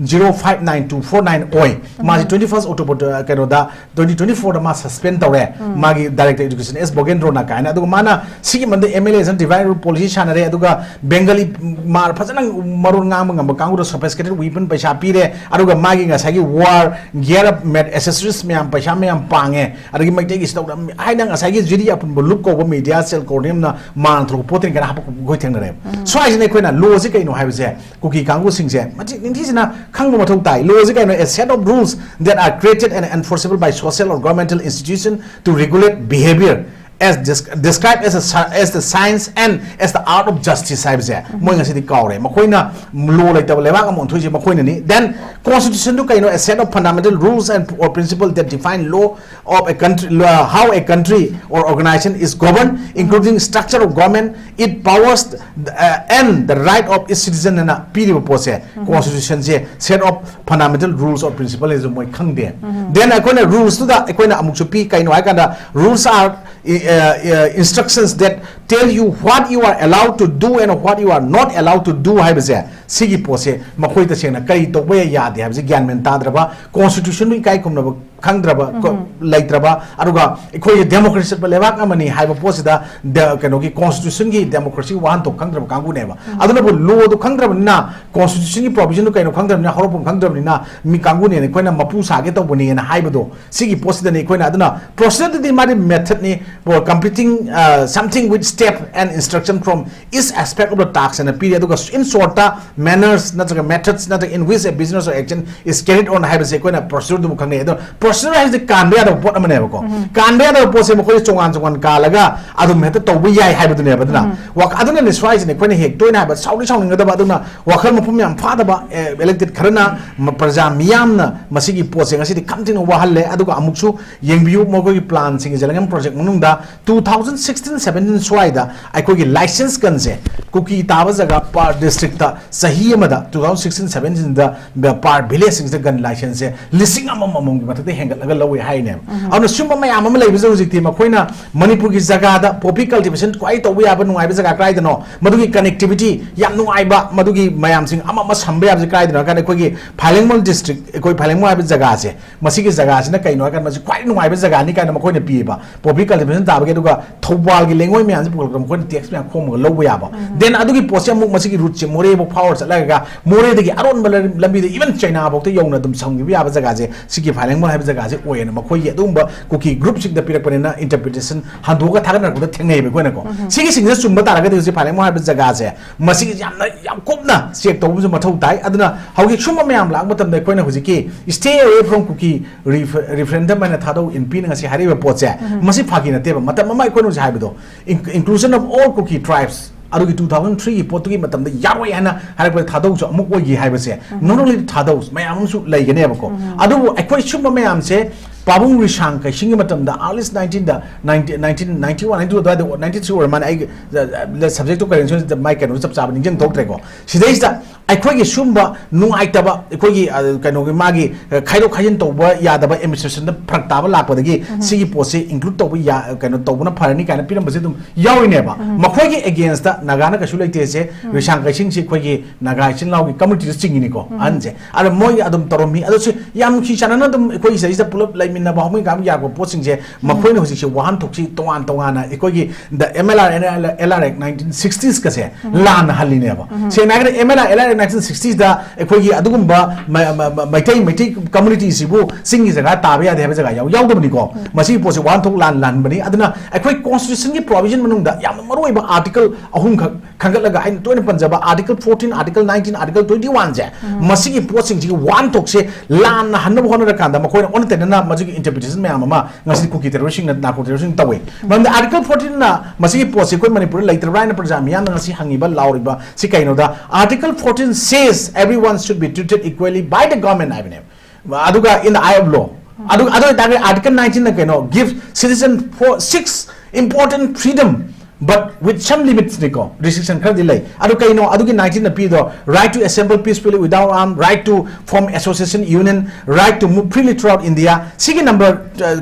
Zero five nine two four nine ꯑꯣꯏ꯫ ꯃꯥꯁꯤ twenty first October ꯀꯩꯅꯣꯗ twenty twenty fourꯗ ꯃꯥ suspend ꯇꯧꯔꯦ꯫ ꯃꯥꯒꯤ Director Education S ꯕꯣꯒꯦꯟꯗ꯭ꯔꯣꯅ ꯀꯥꯏꯅ꯫ ꯑꯗꯨꯒ ꯃꯥꯅ ꯁꯤꯒꯤ ꯃꯔꯝꯗ M L Aꯁꯤꯅ divide and rule policy ꯁꯥꯟꯅꯔꯦ꯫ ꯑꯗꯨꯒ Bengali ꯃꯥ ꯐꯖꯅ ꯃꯔꯣꯟ ꯉꯥꯡꯕ ꯉꯝꯕ ꯀꯥꯡꯕꯨꯗ sophisticated weapon ꯄꯩꯁꯥ ꯄꯤꯔꯦ꯫ ꯑꯗꯨꯒ ꯃꯥꯒꯤ ꯉꯁꯥꯏꯒꯤ war gear up mat accessories ꯃꯌꯥꯝ ꯄꯩꯁꯥ ꯃꯌꯥꯝ ꯄꯥꯡꯉꯦ꯫ ꯑꯗꯒꯤ ꯃꯩꯇꯩꯒꯤ ꯁꯤ ꯇꯧꯗ ꯍꯥꯏꯅ ꯉꯁꯥꯏꯒꯤ ꯖꯤꯔꯤ ꯑꯄꯨꯟꯕ ꯂꯨꯞ ꯀꯧꯕ media cell ꯀꯣꯔꯅꯤꯌꯝꯅ ꯃꯥꯟ ꯊꯣꯛꯄ ꯄꯣꯠꯇꯅꯤ ꯀꯥꯏꯅ ꯍꯥꯄꯛꯄ ꯑꯩꯈꯣꯏ ꯊꯦꯡꯅꯔꯦꯕ꯫ ꯁ꯭ꯋꯥꯏꯁꯤꯅ ꯑꯩꯈꯣꯏꯅ lawꯁꯤ ꯀꯩꯅꯣ ꯍꯥꯏꯕꯁꯦ ꯀꯨꯀꯤ ꯀꯥꯡꯕꯨꯁꯤꯡꯁꯦ ꯃꯁꯤ ꯅꯤꯡꯊꯤꯖꯅ ꯈꯪꯕ ꯃꯊꯧ ꯇꯥꯏ꯫ Lawꯁꯤ ꯀꯩꯅꯣ? A set of rules that are created and enforceable by social or governmental institution to regulate behavior as dis- described as a sci- as the science and as the art of justice ꯍꯥꯏꯕꯁꯦ ꯃꯣꯏ ꯉꯁꯤꯗꯤ ꯀꯥꯎꯔꯦ꯫ ꯃꯈꯣꯏꯅ law ꯂꯩꯇꯕ ꯂꯩꯕꯥꯛ ꯑꯃ ꯑꯣꯟꯊꯣꯛꯏꯁꯦ ꯃꯈꯣꯏꯅꯅꯤ꯫ Then constitutionꯗꯨ ꯀꯩꯅꯣ? A set of fundamental rules and or principle that define law of a country, uh, how a country or organization is governed, including structure of government, it powers, uh, and the right of its citizen ꯍꯥꯏꯅ ꯄꯤꯔꯤꯕ ꯄꯣꯠꯁꯦ constitutionꯁꯦ set of fundamental rules or principle ꯍꯥꯏꯁꯨ ꯃꯣꯏ ꯈꯪꯗꯦ꯫ Then ꯑꯩꯈꯣꯏꯅ rulesꯇꯨꯗ ꯑꯩꯈꯣꯏꯅ ꯑꯃꯨꯛꯁꯨ ꯄꯤ꯫ ꯀꯩꯅꯣ ꯍꯥꯏ ꯀꯥꯟꯗ rules are uh, uh, instructions that tell you what you are allowed to do and what you are not allowed to do ꯍꯥꯏꯕꯁꯦ ꯁꯤꯒꯤ ꯄꯣꯠꯁꯦ ꯃꯈꯣꯏ ꯇꯁꯦꯡꯅ ꯀꯔꯤ ꯇꯧꯕ ꯌꯥꯏ ꯌꯥꯗꯦ ꯍꯥꯏꯕꯁꯦ ꯒ꯭ꯌꯥꯟ ꯃꯦꯟ ꯇꯥꯗ꯭ꯔꯕ, constitutionꯗꯨ ꯏꯀꯥꯏ ꯈꯨꯝꯅꯕ ꯈꯪꯗ꯭ꯔꯕ ꯀꯣ- ꯂꯩꯇ꯭ꯔꯕ, ꯑꯗꯨꯒ ꯑꯩꯈꯣꯏ democracy ꯆꯠꯄ ꯂꯩꯕꯥꯛ ꯑꯃꯅꯤ ꯍꯥꯏꯕ ꯄꯣꯠꯁꯤꯗ ꯗ- ꯀꯩꯅꯣꯒꯤ constitutionꯒꯤ democracyꯒꯤ ꯋꯥꯍꯟꯊꯣꯛ ꯈꯪꯗ꯭ꯔꯕ ꯀꯥꯡꯕꯨꯅꯦꯕ꯫ ꯑꯗꯨꯅꯕꯨ lawꯗꯨ ꯈꯪꯗ꯭ꯔꯕꯅꯤꯅ, constitutionꯒꯤ provisionꯗꯨ ꯀꯩꯅꯣ ꯈꯪꯗ꯭ꯔꯕꯅꯤꯅ, ꯍꯧꯔꯛꯐꯝ ꯈꯪꯗ꯭ꯔꯕꯅꯤꯅ ꯃꯤ ꯀꯥꯡꯕꯨꯅꯦꯅ ꯑꯩꯈꯣꯏꯅ ꯃꯄꯨ ꯁꯥꯒꯦ ꯇꯧꯕꯅꯦꯅ ꯍꯥꯏꯕꯗꯣ ꯁꯤꯒꯤ ꯄꯣꯠꯁꯤꯗꯅꯤ ꯑꯩꯈꯣꯏꯅ꯫ ꯑꯗꯨꯅ procedureꯗꯗꯤ ꯃꯥꯗꯤ methodꯅꯤ, or completing, uh, something with step and instruction from each aspect of the task ꯍꯥꯏꯅ ꯄꯤꯔꯤ꯫ ꯑꯗꯨꯒ in shortꯇ manners ꯅꯠꯇ꯭ꯔꯒ methods ꯅꯠꯇ꯭ꯔꯒ in which a business or action is carried on ꯍꯥꯏꯕꯁꯦ ꯑꯩꯈꯣꯏꯅ procedureꯗꯨꯕꯨ ꯈꯪꯅꯩ꯫ ꯑꯗꯣ procedure ꯍꯥꯏꯕꯁꯤ ꯀꯥꯟꯕ ꯌꯥꯗꯕ ꯄꯣꯠ ꯑꯃꯅꯦꯕꯀꯣ꯫ ꯀꯥꯟꯕ ꯌꯥꯗꯕ ꯄꯣꯠꯁꯦ ꯃꯈꯣꯏ ꯆꯣꯉꯥꯟ ꯆꯣꯉꯥꯟ ꯀꯥꯜꯂꯒ ꯑꯗꯨꯝ ꯍꯦꯛꯇ ꯇꯧꯕ ꯌꯥꯏ ꯍꯥꯏꯕꯗꯨꯅꯦꯕ꯫ ꯑꯗꯨꯅ ꯋꯥꯈ- ꯑꯗꯨꯅꯅꯦ ꯁ꯭ꯋꯥꯏꯁꯤꯅ ꯑꯩꯈꯣꯏꯅ ꯍꯦꯛ ꯇꯣꯏꯅ ꯍꯥꯏꯕ ꯁꯥꯎꯗꯤ ꯁꯥꯎꯅꯤꯡꯒꯗꯕ, ꯑꯗꯨꯅ ꯋꯥꯈꯜ ꯃꯄꯨꯝ ꯌꯥꯝ ꯐꯥꯗꯕ, ꯑꯦ, elected ꯈꯔꯅ ꯃ- ꯄ꯭ꯔꯖꯥ ꯃꯤꯌꯥꯝꯅ ꯃꯁꯤꯒꯤ ꯄꯣꯠꯁꯦ ꯉꯁꯤꯗꯤ ꯈꯝ ꯊꯦꯡꯅ ꯋꯥꯍꯜꯂꯦ꯫ ꯑꯗꯨꯒ ꯑꯃꯨꯛꯁꯨ ꯌꯦꯡꯕꯤꯌꯨ, ꯃꯈꯣꯏꯒꯤ planꯁꯤꯡꯒꯤ ꯖꯦꯂꯪꯒꯝ project ꯃꯅꯨꯡꯗ two thousand sixteen seventeen ꯁ꯭ꯋꯥꯏꯗ ꯑꯩꯈꯣꯏꯒꯤ license gunꯁꯦ ꯀꯨꯀꯤ ꯇꯥꯕ ꯖꯒꯥ per districtꯇ ꯆꯍꯤ ꯑꯃꯗ two thousand sixteen seventeenꯗ per villageꯁꯤꯡꯁꯤꯗ gun licenseꯁꯦ ꯂꯤꯁꯤꯡ ꯑꯃꯃꯝꯒꯤ ꯃꯊꯛꯇ ꯍꯦꯟꯒꯠꯂꯒ ꯂꯧꯋꯦ ꯍꯥꯏꯅꯦꯕ꯫ ꯑꯗꯨꯅ ꯁꯤꯒꯨꯝꯕ ꯃꯌꯥꯝ ꯑꯃ ꯂꯩꯕꯁꯦ ꯍꯧꯖꯤꯛꯇꯤ ꯃꯈꯣꯏꯅ ꯃꯅꯤꯄꯨꯔꯒꯤ ꯖꯒꯥꯗ poppy cultivation ꯈ꯭ꯋꯥꯏ ꯇꯧꯕ ꯌꯥꯕ ꯅꯨꯡꯉꯥꯏꯕ ꯖꯒꯥ ꯀꯗꯥꯏꯗꯅꯣ, ꯃꯗꯨꯒꯤ connectivity ꯌꯥꯝ ꯅꯨꯡꯉꯥꯏꯕ, ꯃꯗꯨꯒꯤ ꯃꯌꯥꯝꯁꯤꯡ ꯑꯃ ꯑꯃ ꯁꯝꯕ ꯌꯥꯕꯁꯦ ꯀꯗꯥꯏꯗꯅꯣ ꯍꯥꯏ ꯀꯥꯟꯗ ꯑꯩꯈꯣꯏꯒꯤ ꯐꯥꯏꯂꯦꯡꯃꯣꯜ district, ꯑꯩꯈꯣꯏ ꯐꯥꯏꯂꯦꯡꯃꯣꯜ ꯍꯥꯏꯕ ꯖꯒꯥꯁꯦ, ꯃꯁꯤꯒꯤ ꯖꯒꯥꯁꯤꯅ ꯀꯩꯅꯣ ꯍꯥꯏ ꯀꯥꯟꯗ ꯃꯁꯤ ꯈ꯭ꯋꯥꯏ ꯅꯨꯡꯉꯥꯏꯕ ꯖꯒꯥꯅꯤ ꯀꯥꯏꯅ ꯃꯈꯣꯏꯅ ꯄꯤꯌꯦꯕ꯫ Poppy cultivation ꯇꯥꯕꯒꯤ, ꯑꯗꯨꯒ ꯊꯧꯕꯥꯜꯒꯤ ꯂꯩꯉꯣꯏ ꯃꯌꯥꯝꯁꯦ ꯄꯨꯈꯠꯂꯛꯄꯗ ꯃꯈꯣꯏꯅ tax ꯃꯌꯥꯝ ꯈꯣꯝꯃꯒ ꯂꯧꯕ ꯌꯥꯕ꯫ Then ꯑꯗꯨꯒꯤ ꯄꯣꯠꯁꯦ ꯑꯃꯨꯛ ꯃꯁꯤꯒꯤ routeꯁꯦ ꯃꯣꯔꯦꯐꯥꯎ ꯐꯥꯎꯔ ꯆꯠꯂꯒ ꯃꯣꯔꯦꯗꯒꯤ ꯑꯔꯣꯟꯕ ꯂꯝ-, ꯂꯝꯕꯤꯗ even ꯆꯩꯅꯥꯐꯥꯎꯗ ꯌꯧꯅ ꯑꯗꯨꯝ ꯁꯝꯈꯤꯕ ꯌꯥꯕ ꯖꯒꯥꯁꯦ ꯁꯤꯒꯤ ꯐꯥꯏꯂꯦꯡꯃꯣꯜ ꯍꯥꯏꯕ ꯖꯒꯥꯁꯦ ꯑꯣꯏꯌꯦꯅ ꯃꯈꯣꯏꯒꯤ ꯑꯗꯨꯒꯨꯝꯕ ꯀꯨꯀꯤ groupꯁꯤꯡꯗ ꯄꯤꯔꯛꯄꯅꯤꯅ interpretation ꯍꯟꯗꯣꯛꯑꯒ ꯊꯥꯒꯠꯅꯔꯛꯄꯗ ꯊꯦꯡꯅꯩꯌꯦꯕ ꯑꯩꯈꯣꯏꯅꯀꯣ꯫ ꯁꯤꯒꯤꯁꯤꯡꯁꯤꯅ ꯆꯨꯝꯕ ꯇꯥꯔꯒꯗꯤ ꯍꯧꯖꯤꯛ ꯐꯥꯏꯂꯦꯡꯃꯣꯜ ꯍꯥꯏꯕ ꯖꯒꯥꯁꯦ ꯃꯁꯤꯒꯤ ꯌꯥꯝꯅ, ꯌꯥꯝ ꯀꯨꯞꯅ check ꯇꯧꯕ ꯑꯃꯁꯨ ꯃꯊꯧ ꯇꯥꯏ꯫ ꯑꯗꯨꯅ ꯍꯧꯖꯤꯛ ꯁꯨꯝꯕ ꯃꯌꯥꯝ ꯂꯥꯛꯄ ꯃꯇꯝꯗ ꯑꯩꯈꯣꯏꯅ ꯍꯧꯖꯤꯛꯀꯤ stay away from Kuki refer-, referendum ꯍꯥꯏꯅ ꯊꯥꯗꯧ ꯏꯟꯄꯤꯅ ꯉꯁꯤ ꯍꯥꯏꯔꯛꯏꯕ ꯄꯣꯠꯁꯦ, ꯃꯁꯤ ꯐꯥꯒꯤ ꯅꯠꯇꯦꯕ꯫ ꯃꯇꯝ ꯑꯃ ꯑꯩꯈꯣꯏꯅ ꯍꯧꯖꯤꯛ ꯍꯥꯏꯕꯗꯣ, in-, inclusion of all Kuki tribes, ꯑꯗꯨꯒꯤ two thousand threeꯒꯤ ꯄꯣꯠꯇꯨꯒꯤ ꯃꯇꯝꯗ ꯌꯥꯔꯣꯏ ꯍꯥꯏꯅ ꯍꯥꯏꯔꯛꯄꯗ ꯊꯥꯗꯧꯁꯨ ꯑꯃꯨꯛ ꯑꯣꯏꯈꯤ ꯍꯥꯏꯕꯁꯦ, not only ꯊꯥꯗꯧ ꯃꯌꯥꯝ ꯑꯃꯁꯨ ꯂꯩꯒꯅꯦꯕꯀꯣ꯫ ꯑꯗꯨꯕꯨ ꯑꯩꯈꯣꯏ ꯁꯨꯝꯕ ꯃꯌꯥꯝꯁꯦ ꯄꯥꯕꯨꯡ ꯔꯤꯁꯥꯡ ꯀꯩꯁꯤꯡꯒꯤ ꯃꯇꯝꯗ, early nineteenꯗ, nineteen, nineteen ninety one, ninety two ꯑꯗꯨꯋꯥꯏꯗ, ninety three ꯑꯣꯏꯔ ꯃꯥꯜꯂꯦ, ꯑꯩ, ꯑ, subjectꯇꯣ ꯀꯔꯦꯟꯁꯤꯗ ꯃꯥꯏ ꯀꯩꯅꯣꯗꯣ ꯆꯞ ꯆꯥꯕ ꯅꯤꯡꯁꯤꯡ ꯊꯣꯛꯇ꯭ꯔꯦꯀꯣ꯫ ꯁꯤꯗꯩꯁꯤꯗ ꯑꯩꯈꯣꯏꯒꯤ ꯁꯨꯝꯕ ꯅꯨꯡꯉꯥꯏꯇꯕ, ꯑꯩꯈꯣꯏꯒꯤ, ꯑ, ꯀꯩꯅꯣꯒꯤ ꯃꯥꯒꯤ, ꯑ, ꯈꯥꯏꯗꯣꯛ ꯈꯥꯏꯖꯤꯟ ꯇꯧꯕ ꯌꯥꯗꯕ, administrationꯗ ꯐꯔꯛ ꯇꯥꯕ ꯂꯥꯛꯄꯗꯒꯤ ꯁꯤꯒꯤ ꯄꯣꯠꯁꯦ include ꯇꯧꯕ ꯌꯥ-, ꯀꯩꯅꯣ ꯇꯧꯕꯅ ꯐꯔꯅꯤ ꯀꯥꯏꯅ ꯄꯤꯔꯝꯕꯁꯦ ꯑꯗꯨꯝ ꯌꯥꯎꯔꯤꯅꯦꯕ꯫ ꯃꯈꯣꯏꯒꯤ againstꯇ ꯅꯥꯒꯥꯅ ꯀꯩꯁꯨ ꯂꯩꯇꯦꯁꯦ, ꯔꯤꯁꯥꯡ ꯀꯩꯁꯤꯡꯁꯤ ꯑꯩꯈꯣꯏꯒꯤ ꯅꯥꯒꯥ ꯏꯆꯤꯟ ꯏꯅꯥꯎꯒꯤ communityꯗ ꯆꯤꯡꯉꯤꯅꯤꯀꯣ, ꯑꯍꯟꯁꯦ꯫ ꯑꯗꯣ ꯃꯣꯏ ꯑꯗꯨꯝ ꯇꯧꯔꯝꯃꯤ꯫ ꯑꯗꯣ ꯁꯤ ꯌꯥꯝ ꯅꯨꯡꯁꯤ ꯆꯥꯟꯅꯅ ꯑꯗꯨꯝ ꯑꯩꯈꯣꯏꯒꯤ ꯁꯤꯗꯩꯁꯤꯗ ꯄꯨꯂꯞ ꯂꯩꯃꯤꯟꯅꯕ, ꯍꯧꯃꯤꯟ ꯀꯥꯃꯤꯟ ꯌꯥꯔꯛꯄ ꯄꯣꯠꯁꯤꯡꯁꯦ ꯃꯈꯣꯏꯅ ꯍꯧꯖꯤꯛꯁꯦ ꯋꯥꯍꯟꯊꯣꯛꯁꯤ ꯇꯣꯉꯥꯟ ꯇꯣꯉꯥꯟꯅ ꯑꯩꯈꯣꯏꯒꯤ the M L R, L R Act nineteen sixtiesꯀꯁꯦ ꯂꯥꯟꯅ ꯍꯜꯂꯤꯅꯦꯕ꯫ ꯁꯦꯡꯅ ꯍꯥꯏꯔꯒꯗꯤ M L R, L R Act nineteen sixtiesꯗ ꯑꯩꯈꯣꯏꯒꯤ ꯑꯗꯨꯒꯨꯝꯕ ꯃ-, ꯃ-, ꯃ-, ꯃꯩꯇꯩ, ꯃꯩꯇꯩ communityꯁꯤꯕꯨ ꯆꯤꯡꯒꯤ ꯖꯒꯥ ꯇꯥꯕ ꯌꯥꯗꯦ ꯍꯥꯏꯕ ꯖꯒꯥ ꯌꯥꯎ-, ꯌꯥꯎꯗꯕꯅꯤꯀꯣ꯫ ꯃꯁꯤꯒꯤ ꯄꯣꯠꯁꯤ ꯋꯥꯍꯟꯊꯣꯛ ꯂꯥꯟ ꯂꯥꯟꯕꯅꯤ꯫ ꯑꯗꯨꯅ ꯑꯩꯈꯣꯏ constitutionꯒꯤ provision ꯃꯅꯨꯡꯗ ꯌꯥꯝꯅ ꯃꯔꯨꯑꯣꯏꯕ article ꯑꯍꯨꯝꯈꯛ ꯈꯟꯒꯠꯂꯒ ꯑꯩꯅ ꯇꯣꯏꯅ ꯄꯟꯖꯕ article fourteen, article nineteen, article twenty oneꯁꯦ, ꯃꯁꯤꯒꯤ ꯄꯣꯠꯁꯤꯡꯁꯤꯒꯤ ꯋꯥꯍꯟꯊꯣꯛꯁꯦ ꯂꯥꯟꯅ ꯍꯟꯅꯕ ꯍꯣꯠꯅꯔꯀꯥꯟꯗ ꯃꯈꯣꯏꯅ ꯑꯣꯟꯅ ꯇꯩꯅꯅ ꯃꯁꯤꯒꯤ interpretation ꯃꯌꯥꯝ ꯑꯃ ꯉꯁꯤ ꯀꯨꯀꯤ terroristꯁꯤꯡꯅ, narco terroristꯁꯤꯡꯅ ꯇꯧꯋꯤ꯫ ꯃꯔꯝꯗꯤ article fourteenꯅ ꯃꯁꯤꯒꯤ ꯄꯣꯠꯁꯤ ꯑꯩꯈꯣꯏ ꯃꯅꯤꯄꯨꯔꯗ ꯂꯩꯇ꯭ꯔꯕ꯭ꯔꯥ ꯍꯥꯏꯅ ꯄ꯭ꯔꯖꯥ ꯃꯤꯌꯥꯝꯅ ꯉꯁꯤ ꯍꯪꯉꯤꯕ, ꯂꯥꯎꯔꯤꯕ ꯁꯤ ꯀꯩꯅꯣꯗ, article fourteen says everyone should be treated equally by the government ꯍꯥꯏꯕꯅꯦꯕ꯫ ꯑꯗꯨꯒ in the eye of law꯫ ꯑꯗꯨ, ꯑꯗꯨ ꯑꯣꯏꯇꯥꯔꯗꯤ article nineteenꯅ ꯀꯩꯅꯣ, give citizen for six important freedom But with some limits ꯅꯤꯀꯣ, restriction ꯈꯔꯗꯤ ꯂꯩ꯫ ꯑꯗꯨ ꯀꯩꯅꯣ ꯑꯗꯨꯒꯤ nineteen ꯅ ꯄꯤꯗꯣ? Right to assemble peacefully without arm, right to form association union, right to move freely throughout India꯫ ꯁꯤꯒꯤ number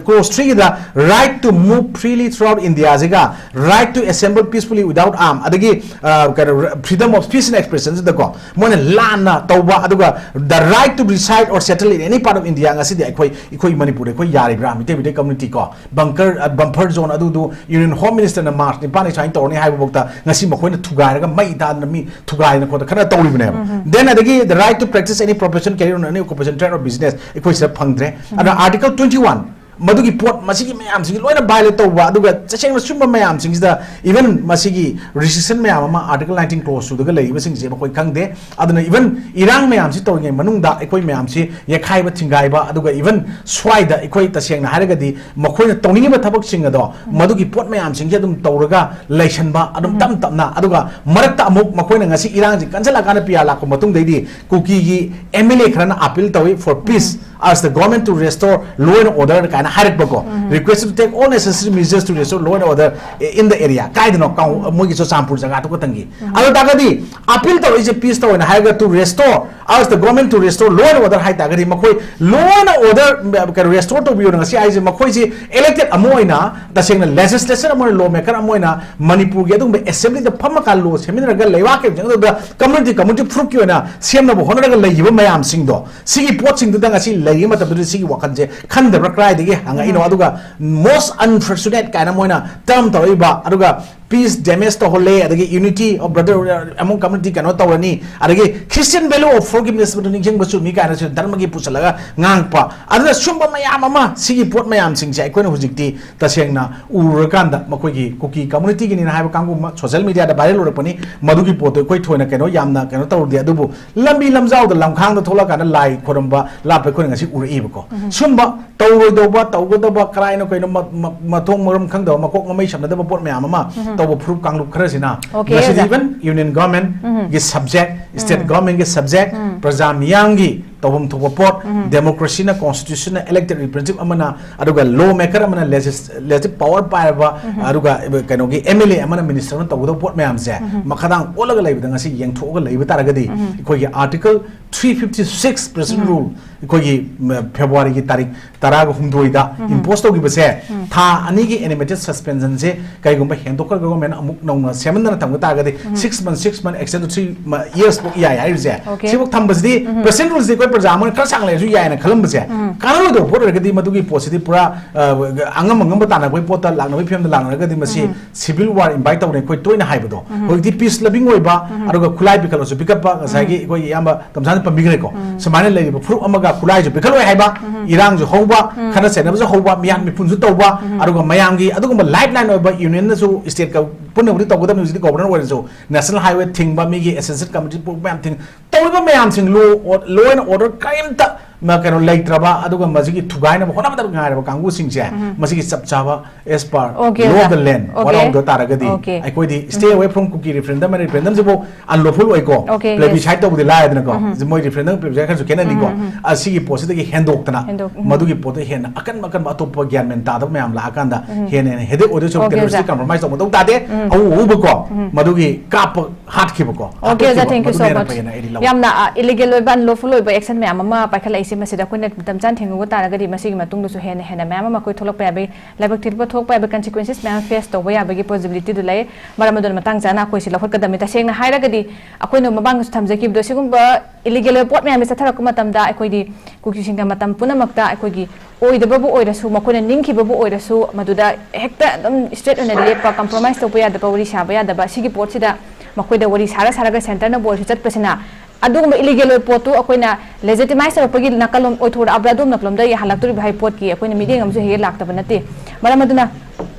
clause three ꯒꯤꯗ right to move freely throughout India ꯁꯤꯒ right to assemble peacefully without arm ꯑꯗꯒꯤ ꯑ, ꯀꯩꯅꯣ, freedom of speech and expression ꯁꯤꯗꯀꯣ ꯃꯣꯏꯅ ꯂꯥꯟꯅ ꯇꯧꯕ, ꯑꯗꯨꯒ the right to reside or settle in any part of India꯫ ꯉꯁꯤꯗꯤ ꯑꯩꯈꯣꯏ ꯑꯩꯈꯣꯏ ꯃꯅꯤꯄꯨꯔꯗ ꯑꯩꯈꯣꯏ ꯌꯥꯔꯤꯕ꯭ꯔꯥ ꯃꯤꯇꯩ ꯃꯤꯇꯩ community ꯀꯣ? Bunker, buffer zone ꯑꯗꯨꯗꯨ Union Home Minister ꯅ March ꯅꯤꯄꯥꯟꯗ ꯁꯨꯃꯥꯏꯅ ꯇꯧꯔꯅꯤ ꯍꯥꯏꯕꯐꯥꯎꯗ ꯉꯁꯤ ꯃꯈꯣꯏꯅ ꯊꯨꯒꯥꯏꯔꯒ ꯃꯩ ꯊꯥꯗꯅ ꯃꯤ ꯊꯨꯒꯥꯏꯗꯅ ꯈꯣꯠꯇꯅ ꯈꯔ ꯇꯧꯔꯤꯕꯅꯦꯕ꯫ Then ꯑꯗꯒꯤ the right to practice any profession, career on any occupation, trade or business ꯑꯩꯈꯣꯏ ꯁꯤꯗ ꯐꯪꯗ꯭ꯔꯦ꯫ ꯑꯗ Article twenty one ꯃꯗꯨꯒꯤ ꯄꯣꯠ ꯃꯁꯤꯒꯤ ꯃꯌꯥꯝꯁꯤꯒꯤ ꯂꯣꯏꯅ violate ꯇꯧꯕ, ꯑꯗꯨꯒ ꯇꯁꯦꯡꯅ ꯁꯨꯝꯕ ꯃꯌꯥꯝꯁꯤꯡꯁꯤꯗ even ꯃꯁꯤꯒꯤ restriction ꯃꯌꯥꯝ ꯑꯃ Article nineteen clause two ꯗꯒ ꯂꯩꯔꯤꯕꯁꯤꯡꯁꯦ ꯃꯈꯣꯏ ꯈꯪꯗꯦ꯫ ꯑꯗꯨꯅ even ꯏꯔꯥꯡ ꯃꯌꯥꯝꯁꯤ ꯇꯧꯔꯤꯉꯩ ꯃꯅꯨꯡꯗ ꯑꯩꯈꯣꯏ ꯃꯌꯥꯝꯁꯤ ꯌꯦꯛꯈꯥꯏꯕ ꯊꯤꯡꯒꯥꯏꯕ, ꯑꯗꯨꯒ even ꯁ꯭ꯋꯥꯏꯗ ꯑꯩꯈꯣꯏ ꯇꯁꯦꯡꯅ ꯍꯥꯏꯔꯒꯗꯤ ꯃꯈꯣꯏꯅ ꯇꯧꯅꯤꯡꯉꯤꯕ ꯊꯕꯛꯁꯤꯡ ꯑꯗꯣ ꯃꯗꯨꯒꯤ ꯄꯣꯠ ꯃꯌꯥꯝꯁꯤꯡꯁꯦ ꯑꯗꯨꯝ ꯇꯧꯔꯒ ꯂꯩꯁꯟꯕ ꯑꯗꯨꯝ ꯇꯞ ꯇꯞꯅ, ꯑꯗꯨꯒ ꯃꯔꯛꯇ ꯑꯃꯨꯛ ꯃꯈꯣꯏꯅ ꯉꯁꯤ ꯏꯔꯥꯡꯁꯤ ꯀꯟꯁꯤꯜꯂꯛꯑꯀꯥꯟꯗ P R ꯂꯥꯛꯄ ꯃꯇꯨꯡꯗꯩꯗꯤ ꯀꯨꯀꯤꯒꯤ M L A ꯈꯔꯅ appeal ꯇꯧꯏ for peace, urge the government to restore law and order ꯀꯥꯏꯅ ꯍꯥꯏꯔꯛꯄꯀꯣ꯫ Request to take all necessary measures to restore law and order in the area꯫ ꯀꯥꯏꯗꯅꯣ? ꯀꯥꯎ-, ꯃꯣꯏꯒꯤ ꯆꯨꯔꯆꯥꯟꯄꯨꯔ ꯖꯒꯥꯗꯨ ꯈꯛꯇꯪꯒꯤ꯫ ꯑꯗꯨ ꯇꯥꯔꯒꯗꯤ appeal ꯇꯧꯔꯛꯏꯁꯦ peace ꯇꯧꯋꯦꯅ ꯍꯥꯏꯔꯒ to restore, urge the government to restore law and order ꯍꯥꯏ ꯇꯥꯔꯒꯗꯤ ꯃꯈꯣꯏ law and order, ꯀꯩꯅꯣ, restore ꯇꯧꯕꯤꯌꯣꯅ ꯉꯁꯤ ꯍꯥꯏꯁꯦ ꯃꯈꯣꯏꯁꯦ elected ꯑꯃ ꯑꯣꯏꯅ, ꯇꯁꯦꯡꯅ legislature ꯑꯃ ꯑꯣꯏꯅ, lawmaker ꯑꯃ ꯑꯣꯏꯅ ꯃꯅꯤꯄꯨꯔꯒꯤ ꯑꯗꯨꯒꯨꯝꯕ assembly ꯗ ꯐꯝꯃꯀꯥꯟ law ꯁꯦꯝꯃꯤꯟꯅꯔꯒ ꯂꯩꯕꯥꯛꯀꯤ ꯑꯣꯏꯕ community, community ꯐꯨꯔꯨꯞꯀꯤ ꯑꯣꯏꯅ ꯁꯦꯝꯅꯕ ꯍꯣꯠꯅꯔꯒ ꯂꯩꯈꯤꯕ ꯃꯌꯥꯝꯁꯤꯡꯗꯣ ꯁꯤꯒꯤ ꯄꯣꯠꯁꯤꯡꯗꯨꯗ ꯉꯁꯤ ꯂꯩꯔꯤꯉꯩ ꯃꯇꯝꯗꯨꯗ ꯁꯤꯒꯤ ꯋꯥꯈꯜꯁꯦ ꯈꯟꯗꯕ꯭ꯔꯥ ꯀꯗꯥꯏꯗꯒꯤ ꯍꯪꯉꯛꯏꯅꯣ? ꯑꯗꯨꯒ most unfortunate ꯀꯥꯏꯅ ꯃꯣꯏꯅ term ꯇꯧꯔꯛꯏꯕ, ꯑꯗꯨꯒ peace damage ꯇꯧꯍꯜꯂꯦ, ꯑꯗꯒꯤ unity of brother among community ꯀꯩꯅꯣ ꯇꯧꯔꯅꯤ, ꯑꯗꯒꯤ Christian value of forgiveness ꯅꯤꯡꯁꯤꯡꯕ ꯆꯨꯝꯃꯤ ꯀꯥꯏꯅꯁꯨ ꯙꯔꯃꯒꯤ ꯄꯨꯁꯜꯂꯒ ꯉꯥꯡꯉꯛꯄ꯫ ꯑꯗꯨꯅ ꯁꯨꯝꯕ ꯃꯌꯥꯝ ꯑꯃ, ꯁꯤꯒꯤ ꯄꯣꯠ ꯃꯌꯥꯝꯁꯤꯡꯁꯦ ꯑꯩꯈꯣꯏꯅ ꯍꯧꯖꯤꯛꯇꯤ ꯇꯁꯦꯡꯅ ꯎꯔꯨꯔꯀꯥꯟꯗ ꯃꯈꯣꯏꯒꯤ ꯀꯨꯀꯤ community ꯒꯤꯅꯤꯅ ꯍꯥꯏꯕ ꯀꯥꯡꯕꯨ ꯑꯃ social media ꯗ viral ꯑꯣꯏꯔꯛꯄꯅꯤ꯫ ꯃꯗꯨꯒꯤ ꯄꯣꯠꯇꯣ ꯑꯩꯈꯣꯏ ꯊꯣꯏꯅ ꯀꯩꯅꯣ ꯌꯥꯝꯅ ꯀꯩꯅꯣ ꯇꯧꯔꯨꯗꯦ, ꯑꯗꯨꯕꯨ ꯂꯝꯕꯤ ꯂꯝꯖꯥꯎꯗ ꯂꯝꯈꯥꯡꯗ ꯊꯣꯛꯂꯛꯑꯀꯥꯟꯗ ꯂꯥꯏ ꯈꯣꯏꯔꯝꯕ ꯂꯥꯠꯄ ꯑꯩꯈꯣꯏꯅ ꯉꯁꯤ ꯎꯔꯛꯏꯕꯀꯣ꯫ ꯁꯨꯝꯕ ꯇꯧꯔꯣꯏꯗꯧꯕ, ꯇꯧꯒꯗꯕ, ꯀꯔꯥꯏꯅꯣ ꯀꯩꯅꯣ ꯃ-, ꯃ-, ꯃꯊꯣꯡ ꯃꯔꯝ ꯈꯪꯗꯕ, ꯃꯀꯣꯛ ꯃꯃꯩ ꯁꯝꯅꯗꯕ ꯄꯣꯠ ꯃꯌꯥꯝ ꯑꯃ ꯇꯧꯕ ꯐꯨꯔꯨꯞ ꯀꯥꯡꯂꯨꯞ ꯈꯔꯁꯤꯅ Okay, ꯉꯁꯤꯗꯤ ꯑꯣꯖꯥ꯫ Even union government ꯒꯤ subject, state government ꯒꯤ subject, ꯄ꯭ꯔꯖꯥ ꯃꯤꯌꯥꯝꯒꯤ ꯇꯧꯐꯝ ꯊꯣꯛꯄ ꯄꯣꯠ, democracy ꯅ, constitution ꯅ, elected representative ꯑꯃꯅ, ꯑꯗꯨꯒ law maker ꯑꯃꯅ, legislative power ꯄꯥꯏꯔꯕ, ꯑꯗꯨꯒ ꯀꯩꯅꯣꯒꯤ M L A ꯑꯃꯅ minister ꯑꯃꯅ ꯇꯧꯒꯗꯕ ꯄꯣꯠ ꯃꯌꯥꯝꯁꯦ ꯃꯈꯥꯗꯥꯡ ꯑꯣꯜꯂꯒ ꯂꯩꯕꯗ ꯉꯁꯤ ꯌꯦꯡꯊꯣꯛꯑꯒ ꯂꯩꯕ ꯇꯥꯔꯒꯗꯤ, ꯑꯩꯈꯣꯏꯒꯤ article three fifty six, President Rule, ꯑꯩꯈꯣꯏꯒꯤ, ꯎꯝ, February ꯒꯤ ꯇꯥꯔꯤꯛ ꯇꯔꯥꯒ ꯍꯨꯝꯗꯣꯏꯗ impose ꯇꯧꯈꯤꯕꯁꯦ, ꯊꯥ ꯑꯅꯤꯒꯤ animated suspension ꯁꯦ ꯀꯩꯒꯨꯝꯕ ꯍꯦꯟꯗꯣꯛꯈ꯭ꯔꯒ government ꯑꯃꯨꯛ ꯅꯧꯅ ꯁꯦꯝꯃꯟꯗꯅ ꯊꯝꯕ ꯇꯥꯔꯒꯗꯤ, six months, six months extend to three years ꯐꯥꯎ ꯌꯥꯏ ꯍꯥꯏꯔꯤꯁꯦ꯫ Okay. ꯁꯤꯐꯥꯎ ꯊꯝꯕꯁꯤꯗꯤ President Rule ꯁꯦ ꯑꯩꯈꯣꯏ ꯄ꯭ꯔꯖꯥ ꯑꯃꯅ ꯈꯔ ꯁꯥꯡꯅ ꯂꯩꯔꯁꯨ ꯌꯥꯏꯅ ꯈꯜꯂꯝꯕꯁꯦ ꯀꯥꯟꯅꯔꯣꯏꯗꯕ ꯄꯣꯠ ꯑꯣꯏꯔꯒꯗꯤ, ꯃꯗꯨꯒꯤ ꯄꯣꯠꯁꯤꯗꯤ ꯄꯨꯔꯥ, ꯑ, ꯑꯉꯝ ꯑꯉꯝꯕ ꯇꯥꯟꯅꯕꯒꯤ ꯄꯣꯠꯇ ꯂꯥꯛꯅꯕꯒꯤ ꯐꯤꯕꯝꯗ ꯂꯥꯛꯅꯔꯒꯗꯤ, ꯃꯁꯤ civil war invite ꯇꯧꯔꯦ ꯑꯩꯈꯣꯏ ꯇꯣꯏꯅ ꯍꯥꯏꯕꯗꯣ꯫ ꯍꯧꯖꯤꯛꯇꯤ peace loving ꯑꯣꯏꯕ, ꯑꯗꯨꯒ ꯈꯨꯠꯂꯥꯏ ꯄꯤꯈꯠꯂꯁꯨ ꯄꯤꯈꯠꯄ, ꯉꯁꯥꯏꯒꯤ ꯑꯩꯈꯣꯏ ꯏꯌꯥꯝꯕ ꯇꯝꯁꯥꯅ ꯄꯟꯕꯤꯈ꯭ꯔꯦꯀꯣ꯫ ꯁꯨꯃꯥꯏꯅ ꯂꯩꯔꯤꯕ ꯐꯨꯔꯨꯞ ꯑꯃꯒ ꯈꯨꯠꯂꯥꯏꯁꯨ ꯄꯤꯈꯠꯂꯣꯏ ꯍꯥꯏꯕ, ꯏꯔꯥꯡꯁꯨ ꯍꯧꯕ, ꯈꯠꯅ ꯆꯩꯅꯕꯁꯨ ꯍꯧꯕ, ꯃꯤꯌꯥꯟ ꯃꯤꯄꯨꯟꯁꯨ ꯇꯧꯕ, ꯑꯗꯨꯒ ꯃꯌꯥꯝꯒꯤ ꯑꯗꯨꯒꯨꯝꯕ lifeline ꯑꯣꯏꯕ union ꯅꯁꯨ, state ꯀ ꯄꯨꯟꯅꯕꯨꯗꯤ ꯇꯧꯒꯗꯕꯅꯤ, ꯍꯧꯖꯤꯛꯇꯤ governor ꯑꯣꯏꯔꯁꯨ, national highway ꯊꯤꯡꯕ, ꯃꯤꯒꯤ associate committee ꯄꯨ-, ꯃꯌꯥꯝ ꯊꯤꯡ-, ꯇꯧꯔꯤꯕ ꯃꯌꯥꯝꯁꯤꯡ, law, law and order ꯀꯔꯤꯝꯇ ꯃ-, ꯀꯩꯅꯣ ꯂꯩꯇ꯭ꯔꯕ, ꯑꯗꯨꯒ ꯃꯁꯤꯒꯤ ꯊꯨꯒꯥꯏꯅꯕ ꯍꯣꯠꯅꯕꯗ ꯉꯥꯏꯔꯕ ꯀꯥꯡꯕꯨꯁꯤꯡꯁꯦ, ꯃꯁꯤꯒꯤ ꯆꯞ ꯆꯥꯕ as per Okay, law of ꯑꯣꯖꯥ꯫ The land Okay. ꯋꯥꯔꯧꯗ ꯇꯥꯔꯒꯗꯤ, Okay. ꯑꯩꯈꯣꯏꯗꯤ stay away from Kuki referendum and referendum ꯁꯤꯕꯨ unlawful ꯑꯣꯏꯀꯣ꯫ Okay, yes. Plebiscite ꯇꯧꯕꯗꯤ ꯂꯥꯏꯔꯗꯅꯀꯣ꯫ ꯃꯣꯏ referendum plebiscite ꯈꯔꯁꯨ ꯈꯦꯠꯅꯅꯤꯀꯣ꯫ ꯑꯁꯤꯒꯤ ꯄꯣꯠꯁꯤꯗꯒꯤ ꯍꯦꯟꯗꯣꯛꯇꯅ, ꯍꯦꯟꯗꯣꯛ-, ꯎꯝ꯫ ꯃꯗꯨꯒꯤ ꯄꯣꯠꯇ ꯍꯦꯟꯅ ꯑꯀꯟꯕ ꯑꯀꯟꯕ ꯑꯇꯣꯞꯄ ꯒ꯭ꯌꯥꯟ ꯃꯦꯟ ꯇꯥꯗꯕ ꯃꯌꯥꯝ ꯂꯥꯛꯑꯀꯥꯟꯗ ꯍꯦꯟꯅ ꯍꯦꯟꯅ headache ꯑꯣꯏꯗꯣꯏ ꯁꯔꯨꯛ Okay, ꯑꯣꯖꯥ꯫ Democracy compromise ꯇꯧꯕ ꯃꯊꯧ ꯇꯥꯗꯦ꯫ ꯑꯎ ꯑꯎꯕꯀꯣ꯫ ꯃꯗꯨꯒꯤ ꯀꯥꯞꯄ ꯍꯥꯠꯈꯤꯕꯀꯣ꯫ Okay, ꯑꯣꯖꯥ, ꯍꯥꯠꯇꯣꯛꯈꯤꯕ꯫ Thank you so much꯫ ꯃꯗꯨꯅ ꯍꯦꯟꯅ ꯐꯩꯌꯦꯅ ꯑꯩꯗꯤ ꯂꯧꯋꯦ꯫ ꯌꯥꯝꯅ, ꯑ, illegal ꯑꯣꯏꯕ, unlawful ꯑꯣꯏꯕ action ꯃꯌꯥꯝ ꯑꯃ ꯄꯥꯏꯈꯠꯂꯛꯏꯁꯦ, ꯃꯁꯤꯗ ꯑꯩꯈꯣꯏꯅ ꯃꯇꯝ ꯆꯥꯅ ꯊꯦꯡꯉꯨꯕ ꯇꯥꯔꯒꯗꯤ, ꯃꯁꯤꯒꯤ ꯃꯇꯨꯡꯗꯁꯨ ꯍꯦꯟꯅ ꯍꯦꯟꯅ ꯃꯌꯥꯝ ꯑꯃ ꯑꯩꯈꯣꯏ ꯊꯣꯛꯂꯛꯄ ꯌꯥꯕꯒꯤ, ꯂꯥꯏꯕꯛ ꯊꯤꯕ ꯊꯣꯛꯄ ꯌꯥꯕ consequences ꯃꯌꯥꯝ face ꯇꯧꯕ ꯌꯥꯕꯒꯤ possibility ꯗꯨ ꯂꯩ꯫ ꯃꯔꯝ ꯑꯗꯨꯅ ꯃꯇꯥꯡ ꯆꯥꯅ ꯑꯩꯈꯣꯏꯁꯤ ꯂꯧꯈꯠꯀꯗꯕꯅꯤ꯫ ꯇꯁꯦꯡꯅ ꯍꯥꯏꯔꯒꯗꯤ, ꯑꯩꯈꯣꯏꯅ ꯃꯃꯥꯡꯗꯁꯨ ꯊꯝꯖꯈꯤꯕꯗꯣ, ꯁꯤꯒꯨꯝꯕ illegal ꯑꯣꯏꯕ ꯄꯣꯠ ꯃꯌꯥꯝꯁꯦ ꯆꯠꯊꯔꯛꯄ ꯃꯇꯝꯗ, ꯑꯩꯈꯣꯏꯒꯤ ꯀꯨꯀꯤꯁꯤꯡꯅ ꯃꯇꯝ ꯄꯨꯝꯅꯃꯛꯇ ꯑꯩꯈꯣꯏꯒꯤ ꯑꯣꯏꯗꯕꯕꯨ ꯑꯣꯏꯔꯁꯨ, ꯃꯈꯣꯏꯅ ꯅꯤꯡꯈꯤꯕꯕꯨ ꯑꯣꯏꯔꯁꯨ, ꯃꯗꯨꯗ ꯍꯦꯛꯇ ꯑꯗꯨꯝ straight ꯑꯣꯏꯅ ꯂꯦꯞꯄ, compromise ꯇꯧꯕ ꯌꯥꯗꯕ, ꯋꯥꯔꯤ ꯁꯥꯕ ꯌꯥꯗꯕ, ꯁꯤꯒꯤ ꯄꯣꯠꯁꯤꯗ ꯃꯈꯣꯏꯗ ꯋꯥꯔꯤ ꯁꯥꯔ ꯁꯥꯔꯒ centre ꯅꯕꯨ ꯑꯣꯏꯔꯁꯨ ꯆꯠꯄꯁꯤꯅ, ꯑꯗꯨꯒꯨꯝꯕ illegal ꯑꯣꯏꯕ ꯄꯣꯠꯇꯨ ꯑꯩꯈꯣꯏꯅ legitimize ꯇꯧꯔꯛꯄꯒꯤ ꯅꯥꯀꯜꯂꯣꯝ ꯑꯣꯏꯊꯣꯔꯛꯑꯕ꯭ꯔꯥ, ꯑꯗꯣꯝ ꯅꯥꯀꯜꯂꯣꯝꯗ ꯍꯜꯂꯛꯇꯣꯔꯤꯕ꯭ꯔꯥ ꯍꯥꯏꯕ ꯄꯣꯠꯀꯤ ꯑꯩꯈꯣꯏꯅ ꯃꯤꯠꯌꯦꯡ ꯑꯃꯁꯨ ꯍꯦꯛ ꯍꯦꯛ ꯂꯥꯛꯇꯕ ꯅꯠꯇꯦ꯫ ꯃꯔꯝ ꯑꯗꯨꯅ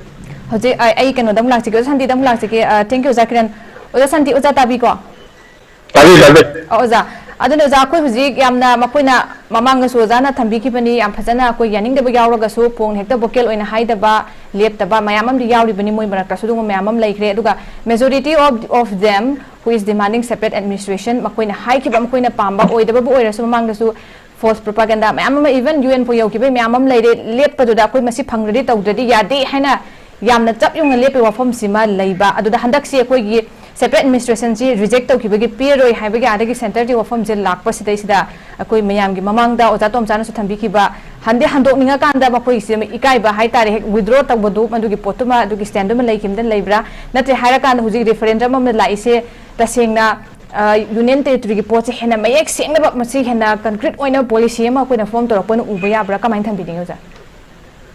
ꯍꯧꯖꯤꯛ ꯑꯩ, ꯑꯩ ꯀꯩꯅꯣꯗ ꯑꯃꯨꯛ ꯂꯥꯛꯆꯒꯦ, ꯑꯣꯖꯥ ꯁꯥꯟꯇꯤꯗ ꯑꯃꯨꯛ ꯂꯥꯛꯆꯒꯦ꯫ ꯑ, thank you, ꯑꯣꯖꯥ ꯀꯤꯔꯟ꯫ ꯑꯣꯖꯥ ꯁꯥꯟꯇꯤ, ꯑꯣꯖꯥ ꯇꯥꯕꯤꯀꯣ? ꯇꯥꯕꯤ, ꯇꯥꯕꯤ꯫ ꯑ, ꯑꯣꯖꯥ, ꯑꯗꯨꯅ ꯑꯣꯖꯥ, ꯑꯩꯈꯣꯏ ꯍꯧꯖꯤꯛ ꯌꯥꯝꯅ, ꯃꯈꯣꯏꯅ ꯃꯃꯥꯡꯗꯁꯨ ꯑꯣꯖꯥꯅ ꯊꯝꯕꯤꯈꯤꯕꯅꯤ, ꯌꯥꯝ ꯐꯖꯅ, ꯑꯩꯈꯣꯏ ꯌꯥꯅꯤꯡꯗꯕ ꯌꯥꯎꯔꯒꯁꯨ ꯐꯣꯡ ꯍꯦꯛꯇ ꯚꯣꯀꯦꯜ ꯑꯣꯏꯅ ꯍꯥꯏꯗꯕ, ꯂꯦꯞꯇꯕ ꯃꯌꯥꯝ ꯑꯃꯗꯤ ꯌꯥꯎꯔꯤꯕꯅꯤ꯫ ꯃꯣꯏ ꯃꯔꯛꯇꯁꯨ ꯑꯗꯨꯒꯨꯝꯕ ꯃꯌꯥꯝ ꯑꯃ ꯂꯩꯈ꯭ꯔꯦ꯫ ꯑꯗꯨꯒ majority of of them who is demanding separate administration, ꯃꯈꯣꯏꯅ ꯍꯥꯏꯈꯤꯕ, ꯃꯈꯣꯏꯅ ꯄꯥꯝꯕ ꯑꯣꯏꯗꯕꯕꯨ ꯑꯣꯏꯔꯁꯨ, ꯃꯃꯥꯡꯗꯁꯨ false propaganda ꯃꯌꯥꯝ ꯑꯃ, even U N ꯐꯥꯎ ꯌꯧꯈꯤꯕ ꯃꯌꯥꯝ ꯑꯃ ꯂꯩꯔꯦ꯫ ꯂꯦꯞꯄꯗꯨꯗ ꯑꯩꯈꯣꯏ ꯃꯁꯤ ꯐꯪꯗ꯭ꯔꯗꯤ ꯇꯧꯗ꯭ꯔꯗꯤ ꯌꯥꯗꯦ ꯍꯥꯏꯅ ꯌꯥꯝꯅ ꯆꯞ ꯌꯨꯡꯅ ꯂꯦꯞꯄꯒꯤ ꯋꯥꯐꯝꯁꯤꯃ ꯂꯩꯕ꯫ ꯑꯗꯨꯗ ꯍꯟꯗꯛꯁꯤ ꯑꯩꯈꯣꯏꯒꯤ separate administrationꯁꯤ reject ꯇꯧꯈꯤꯕꯒꯤ ꯄꯤꯔꯔꯣꯏ ꯍꯥꯏꯕꯒꯤ ꯑꯥꯗꯒꯤ centreꯒꯤ ꯋꯥꯐꯝꯁꯦ ꯂꯥꯛꯄꯁꯤꯗꯩꯁꯤꯗ, ꯑꯩꯈꯣꯏ ꯃꯌꯥꯝꯒꯤ ꯃꯃꯥꯡꯗ ꯑꯣꯖꯥ ꯇꯣꯝꯆꯥꯅꯁꯨ ꯊꯝꯕꯤꯈꯤꯕ, ꯍꯟꯗꯤ ꯍꯟꯗꯣꯛꯅꯤꯡꯉꯀꯥꯟꯗ ꯃꯈꯣꯏꯁꯤ ꯏꯀꯥꯏꯕ ꯍꯥꯏꯇꯥꯔꯦ, ꯍꯦꯛ withdraw ꯇꯧꯕꯗꯨ, ꯃꯗꯨꯒꯤ ꯄꯣꯠꯇꯨꯃ, ꯑꯗꯨꯒꯤ standꯗꯨꯃ ꯂꯩꯈꯤꯕꯗ ꯂꯩꯕ꯭ꯔꯥ? ꯅꯠꯇ꯭ꯔꯦ ꯍꯥꯏꯔꯀꯥꯟꯗ ꯍꯧꯖꯤꯛ referendum ꯑꯃ ꯂꯥꯛꯏꯁꯦ, ꯇꯁꯦꯡꯅ ꯑ, Union Territoryꯒꯤ ꯄꯣꯠꯁꯦ ꯍꯦꯟꯅ ꯃꯌꯦꯛ ꯁꯦꯡꯅꯕ, ꯃꯁꯤ ꯍꯦꯟꯅ concrete ꯑꯣꯏꯅ policy ꯑꯃ ꯑꯩꯈꯣꯏꯅ form ꯇꯧꯔꯛꯄ ꯑꯣꯏꯅ ꯎꯕ ꯌꯥꯕ꯭ꯔꯥ? ꯀꯃꯥꯏꯅ ꯊꯝꯕꯤꯅꯤꯡꯉꯤ ꯑꯣꯖꯥ?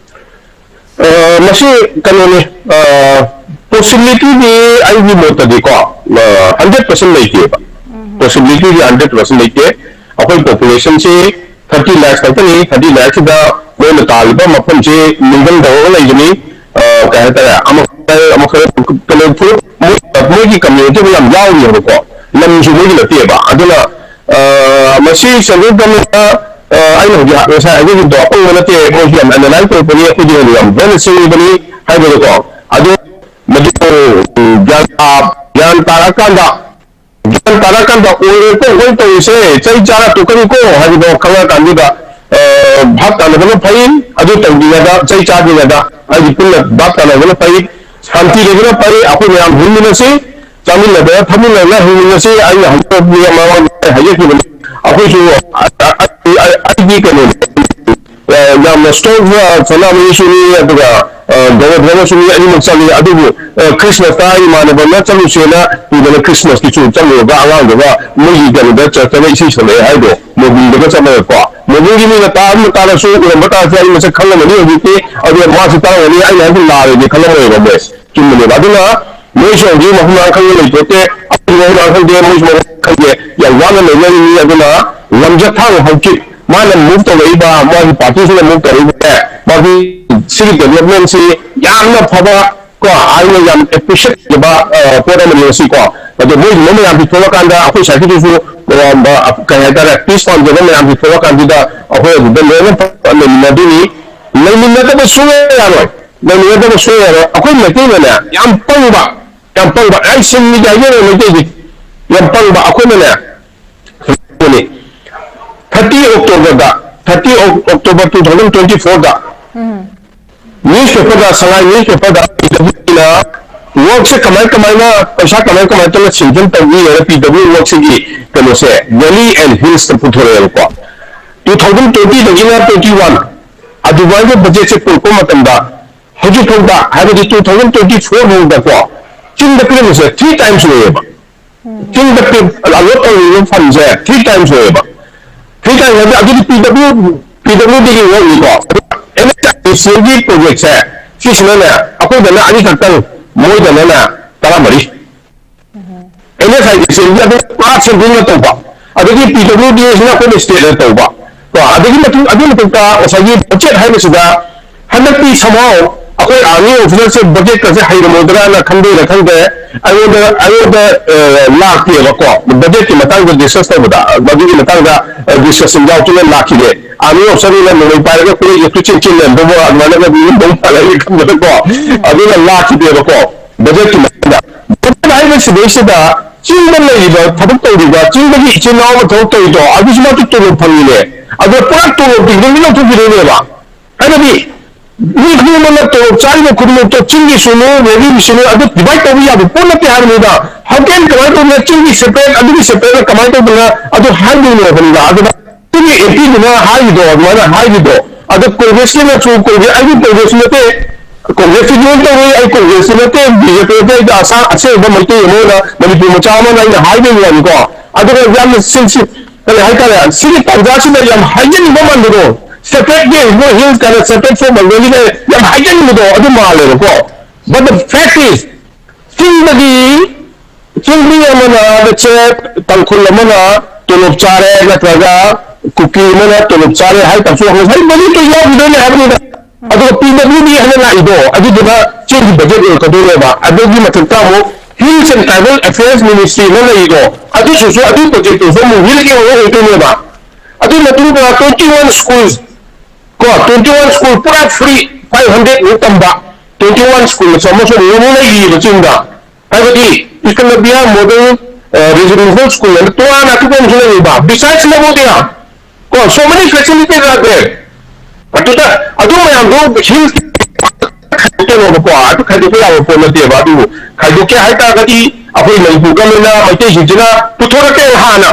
ꯑ, ꯃꯁꯤ ꯀꯩꯅꯣꯅꯤ, ꯑ, possibilityꯗꯤ ꯑꯩꯒꯤ ꯃꯣꯠꯇꯗꯤꯀꯣ, ꯑ, hundred percent ꯂꯩꯇꯦꯕ꯫ Possibilityꯗꯤ hundred percent ꯂꯩꯇꯦ꯫ ꯑꯩꯈꯣꯏ populationꯁꯤ thirty lakhs ꯈꯛꯇꯅꯤ꯫ Thirty lakhꯁꯤꯗ ꯃꯣꯏꯅ ꯇꯥꯜꯂꯤꯕ ꯃꯐꯝꯁꯤ mingle ꯇꯧꯔꯒ ꯂꯩꯕꯅꯤ꯫ ꯑ, ꯀꯩ ꯍꯥꯏꯇꯥꯔꯦ, ꯑꯃ ꯑꯃ ꯀꯩꯅꯣ ꯐꯨꯔꯨꯞ ꯃꯣꯏ, ꯃꯣꯏꯒꯤ communityꯕꯨ ꯌꯥꯝ ꯌꯥꯎꯔꯤꯑꯕꯀꯣ꯫ ꯂꯝꯁꯨ ꯃꯣꯏꯒꯤ ꯅꯠꯇꯦꯕ꯫ ꯑꯗꯨꯅ, ꯑ, ꯃꯁꯤ central governmentꯅ, ꯑ, ꯑꯩꯅ ꯍꯧꯖꯤꯛ ꯉꯁꯥꯏ ꯍꯥꯏꯖꯈꯤꯕꯗꯣ ꯑꯄꯪꯕ ꯅꯠꯇꯦ꯫ ꯃꯣꯏꯁꯨ ꯌꯥꯝ analyse ꯇꯧꯔꯛꯄꯅꯤ, ꯑꯩꯈꯣꯏꯗꯤ ꯍꯦꯟꯅ ꯌꯥꯝ ꯕ꯭ꯔꯦꯟꯅ ꯁꯤꯡꯉꯤꯕꯅꯤ ꯍꯥꯏꯕꯗꯣꯀꯣ꯫ ꯑꯗꯨ ꯃꯗꯨ, ꯎꯝ, ꯒ꯭ꯌꯥꯟ ꯇꯥ-, ꯒ꯭ꯌꯥꯟ ꯇꯥꯔꯀꯥꯟꯗ, ꯒ꯭ꯌꯥꯟ ꯇꯥꯔꯀꯥꯟꯗ ꯑꯣꯏꯔꯣꯏꯀꯣ, ꯑꯩꯈꯣꯏ ꯇꯧꯔꯤꯁꯦ ꯆꯩ ꯆꯥꯔ ꯇꯣꯛꯀꯅꯤꯀꯣ ꯍꯥꯏꯕꯗꯣ ꯈꯪꯉꯀꯥꯟꯗꯨꯗ, ꯑ, ꯚꯥꯞ ꯇꯥꯅꯕꯅ ꯐꯩ꯫ ꯑꯗꯨ ꯇꯧꯗ꯭ꯔꯤꯉꯩꯗ, ꯆꯩ ꯆꯥꯗ꯭ꯔꯤꯉꯩꯗ ꯍꯥꯏꯗꯤ ꯄꯨꯟꯅ ꯚꯥꯞ ꯇꯥꯅꯕꯅ ꯐꯩ꯫ ꯁꯥꯟꯇꯤ ꯂꯩꯕꯅ ꯐꯩ꯫ ꯑꯩꯈꯣꯏ ꯃꯌꯥꯝ ꯍꯤꯡꯃꯤꯟꯅꯁꯤ, ꯆꯥꯃꯤꯟꯅꯗꯅ ꯊꯛꯃꯤꯟꯅꯗꯅ ꯍꯤꯡꯃꯤꯟꯅꯁꯤ꯫ ꯑꯩꯅ ꯍꯧꯖꯤꯛ ꯃꯃꯥꯡꯗ ꯍꯥꯏꯖꯈꯤꯕꯅꯤ, ꯑꯩꯈꯣꯏꯁꯨ, ꯑ, ꯑ, ꯑ, ꯑꯩꯒꯤ ꯀꯩꯅꯣꯅꯤ, ꯑ, ꯌꯥꯝꯅ strong, ꯑ, ꯁꯅꯥꯃꯍꯤꯁꯨꯅꯤ, ꯑꯗꯨꯒ, ꯑ, ꯒꯧꯔꯙꯅꯁꯨꯅꯤ, ꯑꯅꯤꯃꯛ ꯆꯠꯂꯤ꯫ ꯑꯗꯨꯕꯨ, ꯑ, Christmasꯇ ꯏꯃꯥꯟꯅꯕꯅ ꯆꯠꯂꯨꯁꯦꯅ ꯄꯨꯗꯅ Christmasꯀꯤꯁꯨ ꯆꯠꯂꯨꯔꯒ ꯑꯉꯥꯡꯗꯨꯒ ꯃꯣꯏꯒꯤ ꯀꯩꯅꯣꯗ ꯆꯠꯇꯅ ꯏꯁꯩ ꯁꯛꯂꯛꯑꯦ ꯍꯥꯏꯗꯣ, ꯃꯣꯕꯤꯜꯗꯒ ꯆꯠꯂꯒꯀꯣ꯫ ꯃꯣꯕꯤꯜꯒꯤ ꯃꯤꯅ ꯇꯥꯔꯝꯕ ꯇꯥꯔꯁꯨ, ꯎꯔꯝꯕ ꯇꯥꯔꯁꯨ ꯑꯩ ꯃꯁꯛ ꯈꯪꯂꯝꯃꯅꯤ ꯍꯧꯖꯤꯛꯇꯤ꯫ ꯑꯗꯨꯅ ꯃꯥꯁꯨ ꯇꯥꯔꯝꯒꯅꯤ, ꯑꯩꯅ ꯍꯥꯏꯗꯤ ꯂꯥꯜꯂꯦꯗꯤ ꯈꯜꯂꯝꯃꯣꯏꯕ ꯃꯣꯏ꯫ ꯆꯨꯝꯕꯅꯦꯕ꯫ ꯑꯗꯨꯅ ꯃꯣꯏꯁꯨ ꯍꯧꯖꯤꯛ ꯃꯐꯝ ꯃꯔꯥꯡ ꯈꯪꯗꯦ, ꯂꯩꯄꯣꯠꯇꯦ꯫ ꯑꯩꯈꯣꯏꯁꯨ ꯃꯐꯝ ꯃꯔꯥꯡ ꯈꯪꯗꯦ, ꯃꯣꯏꯁꯨ ꯃꯐꯝ ꯈꯪꯗꯦ꯫ ꯌꯥꯝ ꯋꯥꯅ ꯂꯩꯅꯔꯤꯅꯤ꯫ ꯑꯗꯨꯅ ꯂꯝꯆꯠ ꯊꯥꯡ ꯍꯧꯈꯤꯕ, ꯃꯥꯅ move ꯇꯧꯔꯛꯏꯕ, ꯃꯥꯒꯤ partyꯁꯤꯅ move ꯇꯧꯔꯛꯏꯕꯁꯦ, ꯃꯥꯒꯤ ꯁꯤꯒꯤ developmentꯁꯤ ꯌꯥꯝꯅ ꯐꯕ, ꯀꯣ, ꯑꯩꯅ ꯌꯥꯝ ꯑꯦꯄ꯭ꯔꯤꯁꯤꯌꯦꯠ ꯇꯧꯕ ꯄꯣꯠ ꯑꯃꯅꯤ ꯉꯁꯤ ꯀꯣ꯫ ꯑꯗꯣ ꯃꯣꯏꯒꯨꯝꯕ ꯃꯌꯥꯝꯁꯤ ꯊꯣꯛꯂꯀꯥꯟꯗ ꯑꯩꯈꯣꯏ ꯁꯥꯏꯠꯀꯤꯗꯨꯁꯨ ꯀꯩ ꯍꯥꯏꯇꯥꯔꯦ, ꯄꯤꯁ ꯄꯥꯝꯖꯕ ꯃꯌꯥꯝꯁꯤ ꯊꯣꯛꯂꯀꯥꯟꯁꯤꯗ ꯑꯩꯈꯣꯏ ꯑꯗꯨꯗ ꯂꯣꯏꯅ ꯂꯩꯃꯤꯟꯅꯗꯣꯏꯅꯤ꯫ ꯂꯩꯃꯤꯟꯅꯗꯕ ꯁꯨꯡꯌꯥ ꯌꯥꯔꯣꯏ꯫ ꯂꯩꯃꯤꯟꯅꯗꯕ ꯁꯨꯡꯌꯥ ꯌꯥꯔꯣꯏ꯫ ꯑꯩꯈꯣꯏ ꯃꯩꯇꯩꯅꯅꯦ, ꯌꯥꯝ ꯄꯪꯕ, ꯌꯥꯝ ꯄꯪꯕ, ꯑꯩ ꯁꯤꯡꯒꯤ ꯍꯥꯏꯖꯔꯦ ꯃꯩꯇꯩꯒꯤ, ꯌꯥꯝ ꯄꯪꯕ ꯑꯩꯈꯣꯏꯅꯅꯦ꯫ ꯊꯥꯔꯇꯤ ꯑꯣꯛꯇꯣꯕꯔꯗ, thirty October two thousand twenty ꯐꯣꯔꯗ ꯅ꯭ꯌꯨꯁꯄꯦꯄꯔꯗ, ꯁꯉꯥꯏ ꯅ꯭ꯌꯨꯁꯄꯦꯄꯔꯗ ꯄꯤ ꯗꯕ꯭ꯂꯤꯎꯅ ꯋꯥꯔꯛꯁꯦ ꯀꯃꯥꯏ ꯀꯃꯥꯏꯅ, ꯄꯩꯁꯥ ꯀꯃꯥꯏ ꯀꯃꯥꯏꯅ ꯇꯧꯅ ꯁꯦꯡꯁꯟ ꯇꯧꯕꯤ ꯍꯥꯏꯅ ꯄꯤ ꯗꯕ꯭ꯂꯤꯎ ꯋꯥꯔꯛꯁꯤꯒꯤ ꯀꯩꯅꯣꯁꯦ ꯚꯦꯂꯤ ꯑꯦꯟ ꯍꯤꯜꯁꯇ ꯄꯨꯊꯣꯔꯛꯑꯦꯕꯀꯣ꯫ ꯇꯨ ꯊꯥꯎꯖꯟ ꯇ꯭ꯋꯦꯟꯇꯤꯗꯒꯤꯅ ꯇ꯭ꯋꯦꯟꯇꯤ ꯋꯥꯟ ꯑꯗꯨꯃꯥꯏꯅ ꯕꯖꯦꯠꯁꯦ ꯄꯨꯔꯛꯄ ꯃꯇꯝꯗ ꯍꯧꯖꯤꯛ ꯐꯥꯎꯗ, ꯍꯥꯏꯕꯗꯤ ꯇꯨ ꯊꯥꯎꯖꯟ ꯇ꯭ꯋꯦꯟꯇꯤ ꯐꯣꯔ ꯐꯥꯎꯗꯀꯣ, ꯆꯤꯡꯗ ꯄꯤꯔꯝꯕꯁꯦ ꯊ꯭ꯔꯤ ꯇꯥꯏꯝꯁ ꯑꯣꯏꯌꯦꯕ꯫ ꯆꯤꯡꯗ ꯑꯂꯣꯠ ꯇꯧꯔꯤꯕ ꯐꯟꯁꯦ ꯊ꯭ꯔꯤ ꯇꯥꯏꯝꯁ ꯑꯣꯏꯌꯦꯕ꯫ ꯊ꯭ꯔꯤ ꯇꯥꯏꯝꯁ ꯍꯥꯏꯗꯤ ꯑꯗꯨꯗꯤ ꯄꯤ ꯗꯕ꯭ꯂꯤꯎ, ꯄꯤ ꯗꯕ꯭ꯂꯤꯎ ꯗꯤꯒꯤ ꯋꯥꯔꯛꯅꯤꯀꯣ꯫ N S I D C ꯑꯦꯜꯒꯤ ꯄ꯭ꯔꯣꯖꯦꯛꯁꯦ ꯁꯤꯁꯤꯅꯅꯦ ꯑꯩꯈꯣꯏꯗꯅ ꯑꯅꯤꯈꯛꯇꯪ, ꯃꯣꯏꯗꯅꯅꯦ ꯇꯔꯥꯃꯔꯤ꯫ And S I D C ꯑꯦꯜꯒꯤ ꯑꯗꯨ ꯄꯨꯔꯥ ꯁꯦꯟꯇ꯭ꯔꯦꯜꯅ ꯇꯧꯕ, ꯑꯗꯒꯤ ꯄꯤ ꯗꯕ꯭ꯂꯤꯎ ꯗꯤ ꯑꯦꯁꯤꯅ ꯑꯩꯈꯣꯏꯅ ꯁ꯭ꯇꯦꯠꯅ ꯇꯧꯕ꯫ ꯀꯣ, ꯑꯗꯒꯤ ꯃꯇꯨꯡ, ꯑꯗꯨꯒꯤ ꯃꯊꯛꯇ ꯉꯁꯥꯏꯒꯤ ꯕꯖꯦꯠ ꯍꯥꯏꯕꯁꯤꯗ ꯍꯟꯗꯛꯇꯤ somehow ꯑꯩꯈꯣꯏ ꯑꯥꯔꯃꯤ ꯑꯣꯐꯤꯁꯔꯁꯦ ꯕꯖꯦꯠꯀꯁꯦ ꯍꯩꯔꯝꯃꯣꯏꯗ꯭ꯔꯥꯅ ꯈꯟꯕꯩꯔꯥ ꯈꯪꯗꯦ, ꯑꯩꯉꯣꯟꯗ, ꯑꯩꯉꯣꯟꯗ ꯑ, ꯂꯥꯛꯇꯦꯕꯀꯣ꯫ ꯕꯖꯦꯠꯀꯤ ꯃꯇꯥꯡꯗ ꯗꯤꯁꯀꯁ ꯇꯧꯕꯗ, ꯃꯗꯨꯒꯤ ꯃꯇꯥꯡꯗ ꯗꯤꯁꯀꯁꯟ ꯌꯥꯎꯗꯅ ꯂꯥꯛꯈꯤꯗꯦ꯫ ꯑꯥꯔꯃꯤ ꯑꯣꯐꯤꯁꯔꯅ ꯅꯣꯡꯃꯩ ꯄꯥꯏꯔꯒ ꯀꯣꯏꯆꯦꯟ ꯆꯦꯟ ꯂꯩꯔꯝꯗꯧꯕ ꯑꯗꯨꯃꯥꯏꯅꯒ ꯃꯤ ꯃꯑꯣꯡ ꯃꯥꯜꯂꯒ ꯈꯟꯕꯗꯀꯣ, ꯑꯗꯨꯅ ꯂꯥꯛꯈꯤꯗꯦꯕꯀꯣ꯫ ꯕꯖꯦꯠꯀꯤ ꯃꯇꯥꯡꯗ, ꯕꯖꯦꯠ ꯍꯥꯏꯕꯁꯤꯗꯩꯁꯤꯗ ꯆꯤꯡꯗ ꯂꯩꯔꯤꯕ, ꯊꯕꯛ ꯇꯧꯔꯤꯕ, ꯆꯤꯡꯗꯒꯤ ꯏꯆꯤꯜ ꯏꯅꯥꯎ ꯑꯃ ꯊꯕꯛ ꯇꯧꯔꯤꯗꯣ, ꯑꯗꯨꯁꯨ ꯃꯥꯁꯨ ꯇꯣꯂꯣꯞ ꯐꯪꯉꯤꯅꯦ꯫ ꯑꯗꯣ ꯄꯨꯔꯥ ꯇꯣꯂꯣꯞ ꯇꯤꯡꯗꯒꯤ ꯂꯧꯊꯣꯛꯈꯤꯗꯣꯏꯅꯦꯕ꯫ ꯍꯥꯏꯕꯗꯤ ꯃꯤ ꯈꯨꯗꯤꯡꯃꯛꯅ ꯇꯣꯂꯣꯞ ꯆꯥꯔꯤꯕ ꯈꯨꯗꯤꯡꯃꯛꯇꯣ ꯆꯤꯡꯒꯤꯁꯨꯅꯨ, ꯔꯦꯂꯤꯒꯤꯁꯨꯅꯨ, ꯑꯗꯨ ꯗꯤꯚꯥꯏꯠ ꯇꯧꯕ ꯌꯥꯕ ꯄꯣꯠ ꯅꯠꯇꯦ ꯍꯥꯏꯕꯅꯤꯗ꯫ ꯍꯧꯖꯤꯛ ꯀꯃꯥꯏꯅ ꯇꯧꯗꯅ ꯆꯤꯡꯒꯤ ꯁꯦꯄꯔꯦꯠ, ꯑꯗꯨꯒꯤ ꯁꯦꯄꯔꯦꯠꯅ ꯀꯃꯥꯏꯅ ꯇꯧꯗꯅ ꯑꯗꯨ ꯍꯥꯏꯗꯣꯏꯅꯣ ꯍꯥꯏꯕꯅꯤꯗ꯫ ꯑꯗꯨꯅ ꯑꯗꯨꯒꯤ ꯑꯦꯝ ꯄꯤꯗꯨꯅ ꯍꯥꯏꯔꯤꯗꯣ, ꯑꯗꯨꯃꯥꯏꯅ ꯍꯥꯏꯔꯤꯗꯣ, ꯑꯗꯣ ꯀꯣꯡꯒ꯭ꯔꯦꯁꯀꯤꯅꯁꯨ, ꯀꯣꯡꯒ꯭ꯔꯦꯁ, ꯑꯩꯗꯤ ꯀꯣꯡꯒ꯭ꯔꯦꯁꯀꯤ ꯖꯣꯏꯟ ꯇꯧꯔꯣꯏ, ꯑꯩ ꯀꯣꯡꯒ꯭ꯔꯦꯁꯀꯤ ꯅꯠꯇꯦ, ꯕꯤ ꯖꯦ ꯄꯤ ꯅꯠꯇꯦ, ꯑꯩꯗꯤ ꯑꯁꯥ-, ꯑꯁꯦꯡꯕ ꯃꯩꯇꯩ ꯑꯃ ꯑꯣꯏꯅ, ꯃꯅꯤꯄꯨꯔ ꯃꯆꯥ ꯑꯃ ꯑꯣꯏꯅ ꯑꯩꯅ ꯍꯥꯏꯕꯒꯤ ꯋꯥꯅꯤꯀꯣ꯫ ꯑꯗꯨꯒ ꯌꯥꯝꯅ ꯁꯤꯟꯁꯤ-, ꯀꯔꯤ ꯍꯥꯏꯇꯥꯔꯦ, ꯁꯤꯒꯤ ꯇꯥꯟꯖꯥꯁꯤꯗ ꯌꯥꯝ ꯍꯥꯏꯖꯅꯤꯡꯕ ꯃꯥꯟꯕꯗꯣ, ꯁꯦꯄꯔꯦꯠ ꯗꯦ, ꯃꯣꯏ ꯍꯤꯜꯁ ꯀꯥꯏꯅ ꯁꯦꯄꯔꯦꯠ ꯐꯣꯔ ꯃꯟꯒꯅꯤ ꯀꯥꯏꯅ ꯌꯥꯝ ꯍꯥꯏꯖꯅꯤꯡꯕꯗꯣ ꯑꯗꯨ ꯃꯥꯜꯂꯦꯕꯀꯣ꯫ But the fact is, ꯆꯤꯡꯗꯒꯤ, ꯆꯤꯡꯃꯤ ꯑꯃꯅ, let's say, ꯇꯥꯡꯈꯨꯜ ꯑꯃꯅ ꯇꯣꯂꯣꯞ ꯆꯥꯔꯦ ꯅꯠꯇ꯭ꯔꯒ ꯀꯨꯀꯤ ꯑꯃꯅ ꯇꯣꯂꯣꯞ ꯆꯥꯔꯦ ꯍꯥꯏ ꯇꯥꯔꯁꯨ ꯉꯁꯥꯏ ꯃꯗꯨꯗꯣ ꯌꯥꯎꯈꯤꯗꯣꯏꯅꯦ ꯍꯥꯏꯕꯅꯤꯗ꯫ ꯑꯗꯨꯒ ꯄꯤ ꯗꯕ꯭ꯂꯤꯎ ꯗꯤ ꯍꯥꯏꯅ ꯂꯥꯛꯏꯗꯣ, ꯑꯗꯨꯗꯨꯅ ꯆꯤꯡꯒꯤ ꯕꯖꯦꯠ ꯑꯣꯏꯔꯛꯀꯗꯣꯏꯅꯦꯕ꯫ ꯑꯗꯨꯒꯤ ꯃꯊꯛꯇ ꯑꯃꯨꯛ Hills and Tribal Affairs Ministry ꯅ ꯂꯩꯔꯤꯗꯣ, ꯑꯗꯨꯁꯨ ꯑꯗꯨꯒꯤ ꯕꯖꯦꯠꯇꯨꯁꯨ ꯑꯃꯨꯛ ꯍꯤꯜꯒꯤ ꯑꯣꯏꯔꯛꯇꯣꯏꯅꯦꯕ꯫ ꯑꯗꯨꯒꯤ ꯃꯇꯨꯡꯗ twenty one schools, ꯀꯣ, twenty one school ꯄꯨꯔꯥ free, five hundred ꯃꯨꯛ ꯇꯝꯕ twenty one school ꯑꯃꯁꯨ ꯑꯃꯨꯛ ꯂꯩꯔꯤꯕ ꯆꯤꯡꯗ꯫ ꯍꯥꯏꯕꯗꯤ Eklavya Model Residential School ꯑꯅ ꯇꯣꯉꯥꯟꯅ ꯑꯇꯣꯞꯄ ꯑꯃꯁꯨ ꯂꯩꯔꯤꯕ, besides Navodaya, ꯀꯣ, so many facilities are there꯫ ꯑꯗꯨꯗ ꯑꯗꯨ ꯃꯌꯥꯝꯗꯣ ꯍꯤꯜ ꯈꯥꯏꯗꯣꯛꯇꯣꯏꯅꯣꯕꯀꯣ꯫ ꯑꯗꯨ ꯈꯥꯏꯗꯣꯛꯄ ꯌꯥꯕ ꯄꯣꯠ ꯅꯠꯇꯦꯕ꯫ ꯑꯗꯨꯕꯨ ꯈꯥꯏꯗꯣꯛꯀꯦ ꯍꯥꯏꯇꯥꯔꯒꯗꯤ ꯑꯩꯈꯣꯏ ꯃꯅꯤꯄꯨꯔ ꯒꯃꯦꯟꯅ ꯃꯩꯇꯩꯁꯤꯡꯁꯤꯅ ꯄꯨꯊꯣꯔꯛꯀꯦ ꯍꯥꯟꯅ꯫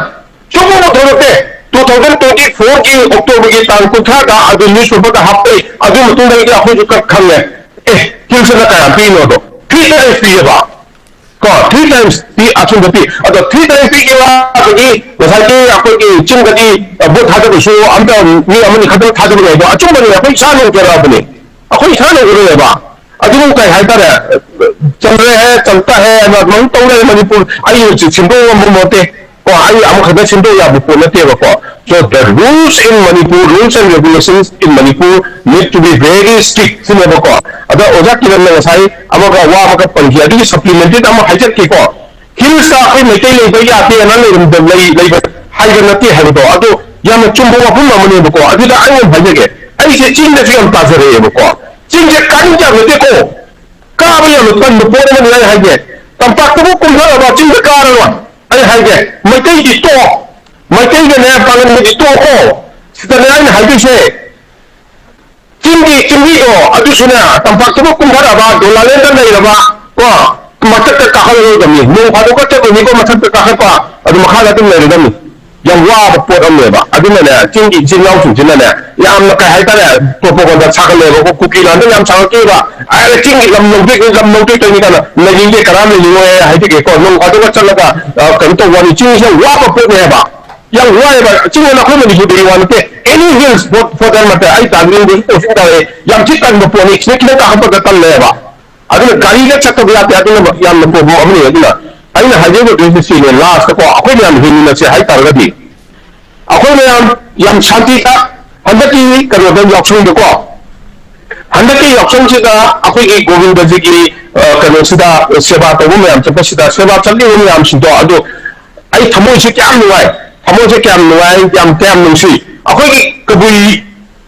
ꯁꯨꯝ ꯄꯨꯊꯣꯔꯛꯇꯦ꯫ Two thousand twenty four ꯒꯤ October ꯒꯤ ꯇꯥꯡ ꯀꯨꯟꯊ꯭ꯔꯥꯗ ꯑꯗꯨ newspaper ꯗ ꯍꯥꯞꯄꯦ꯫ ꯑꯗꯨ ꯃꯇꯨꯡꯗꯒꯤꯗꯤ ꯑꯩꯈꯣꯏꯁꯨ ꯈꯛ ꯈꯪꯉꯦ꯫ ꯑꯦ, ꯍꯤꯜꯁꯅ ꯀꯌꯥꯝ ꯄꯤꯔꯤꯅꯣꯗꯣ꯫ Three times ꯄꯤꯌꯦꯕ꯫ ꯀꯣ, three times ꯄꯤ, ꯑꯆꯨꯝꯕ ꯄꯤ꯫ ꯑꯗꯣ three times ꯄꯤꯈꯤꯕ ꯑꯗꯒꯤ ꯉꯁꯥꯏꯒꯤ ꯑꯩꯈꯣꯏꯒꯤ ꯆꯤꯡꯗꯗꯤ, ꯑ, ꯚꯣꯠ ꯊꯥꯗꯕꯁꯨ ꯑꯝꯇ ꯃꯤ ꯑꯃꯅꯤ ꯈꯛꯇꯪ ꯊꯥꯗꯕꯅꯦ꯫ ꯑꯗꯣ ꯑꯆꯨꯝꯕꯅꯦ, ꯑꯩꯈꯣꯏ ꯏꯁꯥꯅ ꯎꯖꯔꯛꯑꯕꯅꯦ꯫ ꯑꯩꯈꯣꯏ ꯏꯁꯥꯅ ꯎꯔꯛꯑꯦꯕ꯫ ꯑꯗꯨꯕꯨ ꯀꯩ ꯍꯥꯏꯇꯥꯔꯦ, ꯆꯜꯂꯦ ꯍꯥꯏ, ꯆꯜꯇ ꯍꯥꯏ ꯍꯥꯏꯅ ꯑꯗꯨꯃꯥꯏꯅ ꯇꯧ ꯂꯩꯔꯦ ꯃꯅꯤꯄꯨꯔ꯫ ꯑꯩ ꯍꯧꯖꯤꯛ ꯁꯦꯝꯗꯣꯛ ꯉꯝꯕ ꯅꯠꯇꯦ꯫ ꯀꯣ, ꯑꯩ ꯑꯃꯈꯛꯇ ꯁꯦꯝꯗꯣꯛ ꯌꯥꯕ ꯄꯣꯠ ꯅꯠꯇꯦꯕꯀꯣ꯫ So the rules in Manipur, rules and regulations in Manipur need to be very strict ꯁꯤꯅꯦꯕꯀꯣ꯫ ꯑꯗ ꯑꯣꯖꯥ ꯀꯤꯔꯟꯅ ꯉꯁꯥꯏ ꯑꯃꯒ ꯋꯥ ꯑꯃꯒ ꯄꯟꯈꯤ, ꯑꯗꯨꯒꯤ supplemented ꯑꯃ ꯍꯥꯏꯖꯔꯛꯀꯦꯀꯣ꯫ Hills ꯇ ꯑꯩꯈꯣꯏ ꯃꯩꯇꯩ ꯂꯩꯕ ꯌꯥꯗꯦꯅ ꯂꯩꯔꯝꯗ-, ꯂꯩ-, ꯂꯩꯕ ꯍꯥꯏꯕ ꯅꯠꯇꯦ ꯍꯥꯏꯕꯗꯣ꯫ ꯑꯗꯣ ꯌꯥꯝꯅ ꯆꯨꯝꯕ ꯋꯥꯐꯝ ꯑꯃꯅꯦꯕꯀꯣ꯫ ꯑꯗꯨꯗ ꯑꯩ ꯑꯃ ꯍꯥꯏꯖꯒꯦ, ꯑꯩꯁꯦ ꯆꯤꯡꯗꯁꯨ ꯌꯥꯝ ꯇꯥꯖꯔꯛꯑꯦꯕꯀꯣ꯫ ꯆꯤꯡꯁꯦ ꯀꯥꯅꯤꯡꯗꯕ ꯅꯠꯇꯦꯀꯣ, ꯀꯥꯕ ꯌꯥꯝꯅ ꯇꯟꯕ ꯄꯣꯠ ꯑꯃꯅꯤ꯫ ꯑꯩ ꯍꯥꯏꯒꯦ, ꯇꯝꯄꯥꯛꯇꯕꯨ ꯀꯨꯝꯊꯔꯕ ꯆꯤꯡꯗ ꯀꯥꯔꯔꯣꯏ꯫ ꯑꯩ ꯍꯥꯏꯒꯦ, ꯃꯩꯇꯩꯗꯤ ꯇꯣꯛꯑꯣ, ꯃꯩꯇꯩꯒꯅꯦ ꯄꯥꯡꯒꯟꯒꯗꯤ ꯇꯣꯛꯑꯣ꯫ ꯁꯤꯗꯅꯦ ꯑꯩꯅ ꯍꯥꯏꯗꯣꯏꯁꯦ꯫ ꯆꯤꯡꯒꯤ ꯆꯤꯡꯃꯤꯗꯣ ꯑꯗꯨꯁꯨꯅꯦ, ꯇꯝꯄꯥꯛꯇꯕꯨ ꯀꯨꯝꯊꯔꯕ, ꯗꯣꯂꯥꯂꯦꯟꯗ ꯂꯩꯔꯕ, ꯀꯣ, ꯃꯊꯛꯇ ꯀꯥꯈꯠꯂꯔꯣꯏꯗꯕꯅꯤ꯫ ꯅꯣꯡ ꯐꯥꯗꯣꯛꯀ ꯆꯠꯂꯨꯅꯤꯀꯣ ꯃꯊꯛꯇ ꯀꯥꯈꯠꯄ, ꯑꯗꯨ ꯃꯈꯥꯗ ꯑꯗꯨꯝ ꯂꯩꯔꯗꯕꯅꯤ꯫ ꯌꯥꯝ ꯋꯥꯕ ꯄꯣꯠ ꯑꯃꯅꯦꯕ꯫ ꯑꯗꯨꯅꯅꯦ, ꯆꯤꯡꯒꯤ ꯏꯆꯤꯜ ꯏꯅꯥꯎꯁꯤꯡꯁꯤꯅꯅꯦ, ꯌꯥꯝꯅ ꯀꯩ ꯍꯥꯏꯇꯥꯔꯦ, propaganda ꯁꯥꯒꯠꯂꯦꯕꯀꯣ꯫ ꯀꯨꯀꯤ ꯂꯥꯟꯗ ꯌꯥꯝ ꯁꯥꯒꯠꯈꯤꯕ, ꯑꯩꯅ ꯆꯤꯡꯒꯤ ꯂꯝ ꯂꯧꯗꯣꯏ, ꯂꯝ ꯂꯧꯗꯣꯏ ꯇꯧꯅꯤ ꯀꯥꯏꯅ ꯂꯩꯅꯤꯡꯗꯦ, ꯀꯅꯥꯝ ꯂꯩꯅꯤꯡꯉꯣꯏ ꯍꯥꯏꯖꯒꯦꯀꯣ꯫ ꯅꯣꯡ ꯐꯥꯗꯣꯛꯀ ꯆꯠꯂꯒ, ꯑ, ꯀꯩꯅꯣ ꯇꯧꯕ ꯋꯥꯅꯤ꯫ ꯆꯤꯡꯁꯦ ꯌꯥꯝ ꯋꯥꯕ ꯄꯣꯠꯅꯦꯕ, ꯌꯥꯝ ꯋꯥꯏꯑꯦꯕ꯫ ꯆꯤꯡ ꯑꯅ ꯑꯩꯈꯣꯏ ꯃꯅꯤꯄꯨꯔꯗꯒꯤ ꯋꯥ ꯅꯠꯇꯦ, any hills for, for that matter꯫ ꯑꯩ ꯗꯥꯔꯖꯤꯂꯤꯡꯗꯁꯨ posting ꯇꯧꯔꯛꯑꯦ, ꯌꯥꯝ ꯊꯤ ꯇꯟꯕ ꯄꯣꯠꯅꯤ꯫ ꯁꯤꯗ ꯈꯤꯇꯪ ꯀꯥꯈꯠꯄꯗ ꯇꯜꯂꯦꯕ꯫ ꯑꯗꯨꯅ ꯒꯥꯔꯤꯒ ꯆꯠꯇꯕ ꯌꯥꯗꯦ꯫ ꯑꯗꯨꯅ ꯌꯥꯝꯅ ꯄꯣꯝꯕ ꯑꯃꯅꯤ꯫ ꯑꯗꯨꯅ ꯑꯩꯅ ꯍꯥꯏꯖꯕꯗꯨꯁꯨ ꯁꯤꯅꯦ, last ꯀꯣ, ꯑꯩꯈꯣꯏ ꯃꯌꯥꯝ ꯍꯤꯡꯃꯤꯟꯅꯁꯦ ꯍꯥꯏ ꯇꯥꯔꯒꯗꯤ, ꯑꯩꯈꯣꯏ ꯃꯌꯥꯝ ꯌꯥꯝ ꯁꯥꯟꯇꯤꯗ ꯍꯟꯗꯛꯀꯤ ꯀꯩꯅꯣꯗ, ꯌꯥꯎꯁꯪꯗꯀꯣ, ꯍꯟꯗꯛꯀꯤ ꯌꯥꯎꯁꯪꯁꯤꯗ ꯑꯩꯈꯣꯏꯒꯤ ꯒꯣꯕꯤꯟꯗꯖꯤꯒꯤ, ꯑ, ꯀꯩꯅꯣꯁꯤꯗ ꯁꯦꯕꯥ ꯇꯧꯕ ꯃꯌꯥꯝ ꯆꯠꯄꯁꯤꯗ, ꯁꯦꯕꯥ ꯆꯠꯂꯤꯕ ꯃꯌꯥꯝꯁꯤꯡꯗꯣ, ꯑꯗꯨ ꯑꯩ ꯊꯃꯣꯏꯁꯦ ꯀꯌꯥꯝ ꯅꯨꯡꯉꯥꯏ, ꯊꯃꯣꯏꯁꯦ ꯀꯌꯥꯝ ꯅꯨꯡꯉꯥꯏ, ꯌꯥꯝ, ꯀꯌꯥꯝ ꯅꯨꯡꯁꯤ꯫ ꯑꯩꯈꯣꯏꯒꯤ ꯀꯕꯨꯏ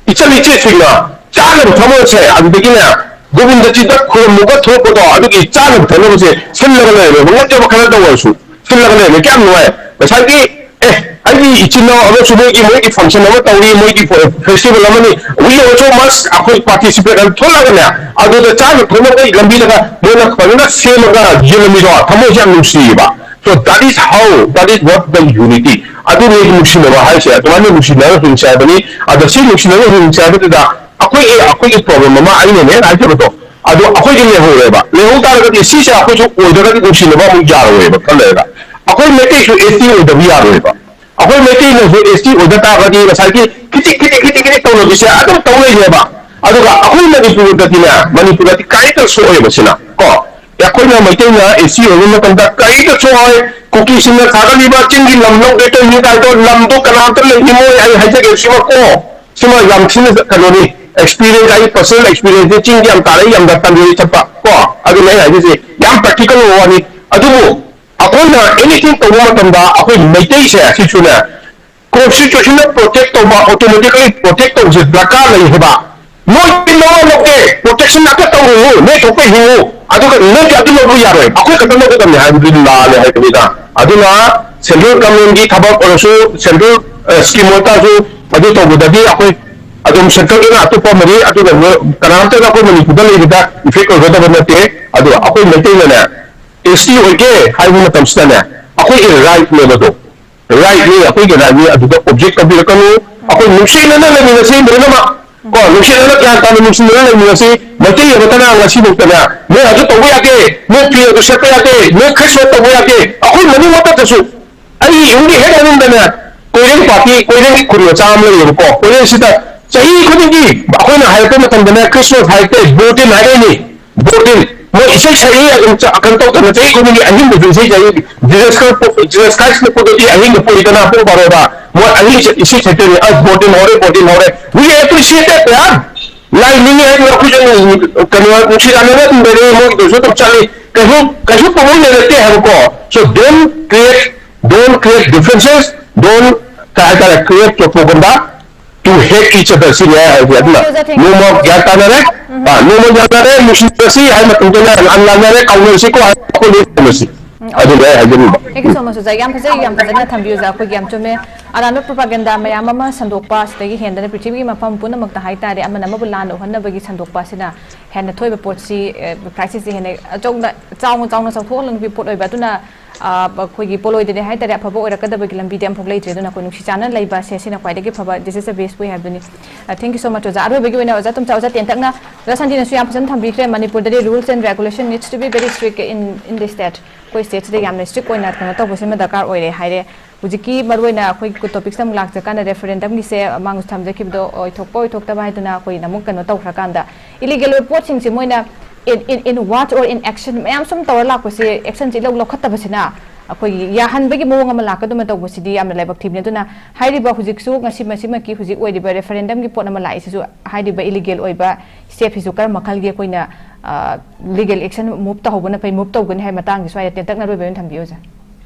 ꯏꯆꯜ ꯏꯆꯦꯁꯤꯡꯅ ꯆꯥꯅꯕ ꯊꯛꯅꯕꯁꯦ, ꯑꯗꯨꯗꯒꯤꯅꯦ ꯒꯣꯕꯤꯟꯗꯖꯤꯗ ꯈꯨꯔꯨꯝꯃꯒ ꯊꯣꯛꯄꯗꯣ, ꯑꯗꯨꯒꯤ ꯆꯥꯅꯕ ꯊꯛꯅꯕꯁꯦ ꯁꯤꯜꯂꯒ ꯂꯩꯔꯦꯕ, ꯉꯝꯖꯕ ꯈꯔꯗ ꯑꯣꯏꯔꯁꯨ꯫ ꯁꯤꯜꯂꯒ ꯂꯩꯔꯦ, ꯀꯌꯥꯝ ꯅꯨꯡꯉꯥꯏ꯫ ꯉꯁꯥꯏꯒꯤ, ꯑꯦ, ꯑꯩꯒꯤ ꯏꯆꯤꯟ ꯏꯅꯥꯎ ꯑꯃꯁꯨ ꯃꯣꯏꯒꯤ, ꯃꯣꯏꯒꯤ function ꯑꯃ ꯇꯧꯔꯤ, ꯃꯣꯏꯒꯤ ꯐꯦ-, festival ꯑꯃꯅꯤ, we also must ꯑꯩꯈꯣꯏ participate ꯑꯗꯨ ꯊꯣꯛꯂꯛꯑꯒꯅꯦ, ꯑꯗꯨꯗ ꯆꯥꯅ ꯊꯛꯅꯕ ꯂꯝꯕꯤꯗꯒ ꯃꯣꯏꯅ ꯐꯖꯅ ꯁꯦꯝꯃꯒ ꯌꯦꯜꯂꯝꯃꯤꯗꯣ, ꯊꯃꯣꯏꯁꯦ ꯌꯥꯝ ꯅꯨꯡꯁꯤꯌꯦꯕ꯫ So that is how, that is what the unity. ꯑꯗꯨꯅꯤ ꯅꯨꯡꯁꯤꯅꯕ ꯍꯥꯏꯁꯦ, ꯑꯗꯨꯃꯥꯏꯅ ꯅꯨꯡꯁꯤꯅꯕ ꯍꯤꯡꯁꯦ ꯍꯥꯏꯕꯅꯤ꯫ ꯑꯗ ꯁꯤ ꯅꯨꯡꯁꯤꯅꯕ ꯍꯤꯡꯁꯦ ꯍꯥꯏꯕꯗꯨꯗ ꯑꯩꯈꯣꯏꯒꯤ, ꯑꯩꯈꯣꯏꯒꯤ problem ꯑꯃ ꯑꯩꯅꯅꯦ ꯍꯥꯏꯖꯕꯗꯣ, ꯑꯗꯣ ꯑꯩꯈꯣꯏꯒꯤ ꯂꯩꯍꯧꯔꯦꯕ꯫ ꯂꯩꯍꯧ ꯇꯥꯔꯒꯗꯤ ꯁꯤꯁꯦ ꯑꯩꯈꯣꯏꯁꯨ ꯑꯣꯏꯗ꯭ꯔꯒꯗꯤ ꯅꯨꯡꯁꯤꯅꯕ ꯑꯃꯨꯛ ꯌꯥꯔꯣꯏꯕ ꯈꯔ ꯂꯩꯔꯒ꯫ ꯑꯩꯈꯣꯏ ꯃꯩꯇꯩꯁꯨ S T ꯑꯣꯏꯗꯕ ꯌꯥꯔꯣꯏꯕ꯫ ꯑꯩꯈꯣꯏ ꯃꯩꯇꯩꯅꯁꯨ S T ꯑꯣꯏꯗ ꯇꯥꯔꯒꯗꯤ ꯉꯁꯥꯏꯒꯤ ꯈꯤꯇꯤꯛ ꯈꯤꯇꯤꯛ ꯈꯤꯇꯤꯛ ꯈꯤꯇꯤꯛ ꯇꯧꯅꯕꯤꯁꯦ ꯑꯗꯨꯝ ꯇꯧ ꯂꯩꯅꯦꯕ꯫ ꯑꯗꯨꯒ ꯑꯩꯈꯣꯏ ꯃꯅꯤꯄꯨꯔꯗꯗꯤꯅꯦ, ꯃꯅꯤꯄꯨꯔꯗꯗꯤ ꯀꯔꯤꯝꯇ ꯁꯣꯛꯑꯣꯏꯕ ꯁꯤꯅ ꯀꯣ꯫ ꯑꯩꯈꯣꯏꯅ ꯃꯩꯇꯩꯅ S T ꯑꯣꯏꯕ ꯃꯇꯝꯗ ꯀꯔꯤꯝꯇ ꯁꯣꯛꯑꯣꯏ꯫ ꯀꯨꯀꯤꯁꯤꯡꯅ ꯁꯥꯒꯠꯂꯤꯕ ꯆꯤꯡꯒꯤ ꯂꯝ ꯂꯧꯒꯦ ꯇꯧꯔꯤꯅꯤ ꯀꯥꯏꯗꯣ, ꯂꯝꯗꯣ ꯀꯅꯥꯝꯇ ꯂꯩꯅꯤꯡꯉꯣꯏ꯫ ꯑꯩ ꯍꯥꯏꯖꯒꯦ ꯁꯤꯃ ꯀꯣ, ꯁꯤꯃ ꯌꯥꯝ ꯊꯤꯅ ꯀꯩꯅꯣꯅꯤ, experience, ꯑꯩ personal experience ꯅꯤ꯫ ꯆꯤꯡꯗꯤ ꯌꯥꯝ ꯇꯥꯔꯛꯏ, ꯌꯥꯝꯅ ꯇꯝꯖꯔꯤ ꯆꯠꯄ ꯀꯣ꯫ ꯑꯗꯨꯅ ꯑꯩ ꯍꯥꯏꯖꯔꯤꯁꯦ ꯌꯥꯝ practical ꯑꯣꯏꯕ ꯋꯥꯅꯤ꯫ ꯑꯗꯨꯕꯨ ꯑꯩꯈꯣꯏꯅ anything ꯇꯧꯕ ꯃꯇꯝꯗ ꯑꯩꯈꯣꯏ ꯃꯩꯇꯩꯁꯦ ꯁꯤꯁꯨꯅꯦ, constitution ꯅ protect ꯇꯧꯕ, automatically protect ꯇꯧꯕꯁꯦ ꯗꯔꯀꯥꯔ ꯂꯩ ꯍꯥꯏꯕ꯫ ꯅꯣꯏꯗꯤ ꯂꯧꯔ ꯂꯧꯒꯦ, protection ꯉꯥꯛꯇ ꯇꯧꯔꯨ, ꯅꯣꯏ ꯊꯣꯛꯄ ꯍꯤꯡꯉꯨ, ꯑꯗꯨꯒ ꯅꯣꯏꯗꯤ ꯑꯗꯨ ꯂꯧꯕ ꯌꯥꯔꯣꯏ, ꯑꯩꯈꯣꯏ ꯈꯛꯇ ꯂꯧꯒꯗꯕꯅꯤ ꯍꯥꯏꯕꯗꯨꯗꯤ ꯂꯥꯜꯂꯦ ꯍꯥꯏꯕꯅꯤꯗ꯫ ꯑꯗꯨꯅ central government ꯀꯤ ꯊꯕꯛ ꯑꯣꯏꯔꯁꯨ, central, ꯑ, scheme ꯑꯣꯏꯇꯥꯔꯁꯨ, ꯑꯗꯨ ꯇꯧꯕꯗꯗꯤ ꯑꯩꯈꯣꯏ ꯑꯗꯨꯝ central ꯗꯅ ꯑꯇꯣꯞꯄ ꯑꯃꯗꯤ, ꯑꯗꯨꯒ ꯀꯅꯥꯝꯇꯅ ꯑꯩꯈꯣꯏ ꯃꯅꯤꯄꯨꯔꯗ ꯂꯩꯕꯗ effect ꯑꯣꯏꯒꯗꯕ ꯅꯠꯇꯦ꯫ ꯑꯗꯨꯒ ꯑꯩꯈꯣꯏ ꯃꯩꯇꯩꯅꯅꯦ, S T ꯑꯣꯏꯒꯦ ꯍꯥꯏꯕ ꯃꯇꯝꯁꯤꯗꯅꯦ, ꯑꯩꯈꯣꯏꯒꯤ right ꯅꯦꯕ ꯑꯗꯣ꯫ Right ꯅꯤ, ꯑꯩꯈꯣꯏꯒꯤ right ꯅꯤ, ꯑꯗꯨꯗ object ꯇꯧꯕꯤꯔꯛꯀꯅꯨ꯫ ꯑꯩꯈꯣꯏ ꯅꯨꯡꯁꯤꯅꯅ ꯂꯩꯃꯤꯟꯅꯁꯤ ꯂꯣꯏꯅꯃꯛ꯫ ꯀꯣ, ꯅꯨꯡꯁꯤꯅꯅ, ꯒ꯭ꯌꯥꯟ ꯇꯥꯅ ꯅꯨꯡꯁꯤꯅꯅ ꯂꯩꯃꯤꯟꯅꯁꯤ꯫ ꯃꯩꯇꯩ ꯑꯃꯠꯇꯅ ꯉꯁꯤꯐꯥꯎꯗꯅꯦ, ꯅꯣꯏ ꯑꯗꯨ ꯇꯧꯕ ꯌꯥꯗꯦ, ꯅꯣꯏ ꯐꯤ ꯑꯗꯨ ꯁꯦꯠꯄ ꯌꯥꯗꯦ, ꯅꯣꯏ Christmas ꯇꯧꯕ ꯌꯥꯗꯦ꯫ ꯑꯩꯈꯣꯏ ꯃꯅꯨꯡ ꯃꯇꯝꯗꯁꯨ ꯑꯩꯒꯤ ꯌꯨꯝꯒꯤ ꯍꯦꯛ ꯃꯅꯨꯡꯗꯅꯦ, ꯀꯣꯏꯔꯦꯡ ꯄꯥꯔꯇꯤ, ꯀꯣꯏꯔꯦꯡꯒꯤ ꯈꯨꯟ ꯃꯆꯥ ꯑꯃ ꯂꯩꯌꯦꯕꯀꯣ꯫ ꯀꯣꯏꯔꯦꯡꯁꯤꯗ ꯆꯍꯤ ꯈꯨꯗꯤꯡꯒꯤ ꯑꯩꯈꯣꯏꯅ ꯍꯥꯏꯔꯛꯄ ꯃꯇꯝꯗꯅꯦ, Christmas ꯍꯥꯏꯔꯛꯇꯦ, ꯕꯣꯔꯗꯤꯟ ꯍꯥꯏꯔꯛꯏꯅꯤ꯫ ꯕꯣꯔꯗꯤꯟ꯫ ꯃꯣꯏ ꯏꯁꯩ ꯁꯛꯏ, ꯑꯗꯨꯝ ꯆ-, ꯀꯩꯅꯣ ꯇꯧꯗꯅ ꯆꯍꯤ ꯈꯨꯗꯤꯡꯒꯤ ꯑꯍꯤꯡꯗꯁꯨ ꯏꯁꯩ ꯁꯛꯏ꯫ Jesus Christ ꯄꯣꯛ-, Jesus Christ ꯄꯣꯛꯄꯗꯗꯤ ꯑꯍꯤꯡꯗ ꯄꯣꯛꯏꯗꯅ ꯄꯨꯡ ꯕꯥꯔꯣꯗ꯫ ꯃꯣꯏ ꯑꯍꯤꯡ ꯏꯁꯩ ꯁꯛꯇꯣꯏꯅꯤ꯫ ꯑꯁ, ꯕꯣꯔꯗꯤꯟ ꯍꯧꯔꯦ, ꯕꯣꯔꯗꯤꯟ ꯍꯧꯔꯦ꯫ We appreciate that, man. ꯂꯥꯏ ꯅꯤꯡꯉꯤ ꯍꯥꯏꯗꯨꯅ ꯑꯩꯈꯣꯏꯁꯨ ꯀꯩꯅꯣ ꯅꯨꯡꯁꯤ ꯆꯥꯟꯅꯅ ꯑꯗꯨꯝ ꯂꯩꯔꯛꯏ, ꯃꯣꯏꯒꯤꯗꯁꯨ ꯑꯗꯨꯝ ꯆꯠꯂꯤ꯫ ꯀꯩꯁꯨ ꯀꯩꯁꯨ ꯄ꯭ꯔꯣꯕ꯭ꯂꯦꯝ ꯂꯩꯔꯛꯇꯦ ꯍꯥꯏꯕꯀꯣ꯫ So don't create, don't create differences, don't, ꯀꯩ ꯍꯥꯏꯇꯥꯔꯦ, create propaganda to hate each other, ꯁꯤꯅꯤ ꯑꯩ ꯍꯥꯏꯁꯦ꯫ ꯑꯗꯨꯅ Okay, ꯑꯣꯖꯥ, thank you. ꯅꯣꯡꯃ ꯒ꯭ꯌꯥꯟ ꯇꯥꯅꯔꯦ, ꯎꯝ꯫ ꯑꯥ, ꯅꯣꯡꯃ ꯒ꯭ꯌꯥꯟ ꯇꯥꯅꯔꯦ, ꯅꯨꯡꯁꯤꯅꯔꯁꯤ ꯍꯥꯏ ꯃꯇꯝꯗꯅ ꯌꯥꯝ ꯂꯥꯟꯅꯔꯦ, ꯀꯥꯎꯅꯔꯁꯤꯀꯣ ꯍꯥꯏ ꯑꯩꯈꯣꯏ ꯂꯣꯏ ꯀꯥꯎꯅꯔꯁꯤ꯫ ꯎꯝ, ꯑꯗꯨꯅ ꯑꯩ ꯍꯥꯏꯖꯅꯤꯡꯕ꯫ Thank you so much, ꯑꯣꯖꯥ꯫ ꯌꯥꯝ ꯐꯖꯩ, ꯌꯥꯝ ꯐꯖꯅ ꯊꯝꯕꯤꯌꯨ, ꯑꯣꯖꯥ꯫ ꯑꯩꯈꯣꯏꯒꯤ ꯌꯥꯝ ꯆꯨꯝꯃꯦ꯫ ꯑꯔꯥꯟꯕ propaganda ꯃꯌꯥꯝ ꯑꯃ ꯁꯟꯗꯣꯛꯄ, ꯁꯤꯗꯒꯤ ꯍꯦꯟꯗꯅ ꯄ꯭ꯔꯤꯊꯤꯕꯤꯒꯤ ꯃꯐꯝ ꯄꯨꯝꯅꯃꯛꯇ ꯍꯥꯏꯇꯥꯔꯦ, ꯑꯃꯅ ꯑꯃꯕꯨ ꯂꯥꯟꯅ ꯎꯍꯟꯅꯕꯒꯤ ꯁꯟꯗꯣꯛꯄ ꯑꯁꯤꯅ ꯍꯦꯟꯅ ꯊꯣꯛꯏꯕ ꯄꯣꯠꯁꯤ, ꯑꯦ, crisis ꯁꯤ ꯍꯦꯟꯅ ꯑꯆꯧꯅ, ꯆꯥꯎꯅ, ꯆꯥꯎꯅ ꯆꯥꯎꯊꯣꯛꯍꯟꯕꯒꯤ ꯄꯣꯠ ꯑꯣꯏꯕ꯫ ꯑꯗꯨꯅ, ꯑ, ꯑꯩꯈꯣꯏꯒꯤ ꯄꯣꯠꯂꯣꯏꯗꯅꯦ ꯍꯥꯏꯇꯥꯔꯦ, ꯑꯐꯕ ꯑꯣꯏꯔꯛꯀꯗꯕꯒꯤ ꯂꯝꯕꯤꯗꯤ ꯑꯃꯐꯥꯎ ꯂꯩꯇ꯭ꯔꯦ꯫ ꯑꯗꯨꯅ ꯑꯩꯈꯣꯏ ꯅꯨꯡꯁꯤ ꯆꯥꯟꯅꯅ ꯂꯩꯕ ꯑꯁꯦ, ꯁꯤꯅ ꯈ꯭ꯋꯥꯏꯗꯒꯤ ꯐꯕ, this is the best way ꯍꯥꯏꯕꯗꯨꯅꯤ꯫ ꯑ, thank you so much, ꯑꯣꯖꯥ꯫ ꯑꯔꯣꯏꯕꯒꯤ ꯑꯣꯏꯅ ꯑꯣꯖꯥ ꯇꯣꯝꯆꯥ, ꯑꯣꯖꯥ ꯇꯦꯟꯇꯛꯅ, ꯑꯣꯖꯥ ꯁꯥꯟꯇꯤꯅꯁꯨ ꯌꯥꯝ ꯐꯖꯅ ꯊꯝꯕꯤꯈ꯭ꯔꯦ, ꯃꯅꯤꯄꯨꯔꯗꯗꯤ rules and regulation needs to be very strict in, in the state꯫ ꯑꯩꯈꯣꯏ stateꯁꯤꯗ ꯌꯥꯝꯅ strict ꯑꯣꯏꯅ ꯀꯩꯅꯣ ꯇꯧꯕꯁꯤꯃ ꯗꯔꯀꯥꯔ ꯑꯣꯏꯔꯦ ꯍꯥꯏꯔꯦ꯫ ꯍꯧꯖꯤꯛꯀꯤ ꯃꯔꯨꯑꯣꯏꯅ ꯑꯩꯈꯣꯏ topicꯁꯤꯗ ꯑꯃꯨꯛ ꯂꯥꯛꯆꯀꯥꯟꯗ referendumꯒꯤꯁꯦ, ꯃꯥꯡꯁꯨ ꯊꯝꯖꯈꯤꯕꯗꯣ ꯑꯣꯏꯊꯣꯛꯄ ꯑꯣꯏꯊꯣꯛꯇꯕ ꯍꯥꯏꯗꯅ ꯑꯩꯈꯣꯏꯅ ꯑꯃꯨꯛ ꯀꯩꯅꯣ ꯇꯧꯈ꯭ꯔꯀꯥꯟꯗ, illegal ꯑꯣꯏꯕ ꯄꯣꯠꯁꯤꯡꯁꯦ ꯃꯣꯏꯅ in, in, in word or in action ꯃꯌꯥꯝ ꯁꯨꯝ ꯇꯧꯔ ꯂꯥꯛꯄꯁꯦ, actionꯁꯦ ꯏꯂꯧ ꯂꯧꯈꯠꯇꯕꯁꯤꯅ ꯑꯩꯈꯣꯏꯒꯤ ꯌꯥꯍꯟꯕꯒꯤ ꯃꯑꯣꯡ ꯑꯃ ꯂꯥꯛꯀꯗꯕ ꯇꯧꯕꯁꯤꯗꯤ ꯌꯥꯝꯅ ꯂꯥꯏꯕꯛ ꯊꯤꯕꯅꯤ꯫ ꯑꯗꯨꯅ ꯍꯥꯏꯔꯤꯕ ꯍꯧꯖꯤꯛꯁꯨ ꯉꯁꯤ ꯃꯁꯤꯃꯛꯀꯤ ꯍꯧꯖꯤꯛ ꯑꯣꯏꯔꯤꯕ referendumꯒꯤ ꯄꯣꯠ ꯑꯃ ꯂꯥꯛꯏꯁꯤꯁꯨ ꯍꯥꯏꯔꯤꯕ illegal ꯑꯣꯏꯕ stepꯁꯤꯁꯨ ꯀꯔꯝꯕ ꯃꯈꯜꯒꯤ ꯑꯩꯈꯣꯏꯅ, ꯑ, legal action move ꯇꯧꯍꯧꯕꯅ ꯐꯩ, move ꯇꯧꯒꯅꯤ ꯍꯥꯏꯕ ꯃꯇꯥꯡꯒꯤ ꯁ꯭ꯋꯥꯏꯗ ꯇꯦꯟꯇꯛꯅ ꯑꯔꯣꯏꯕ ꯑꯣꯏꯅ ꯊꯝꯕꯤꯌꯨ, ꯑꯣꯖꯥ꯫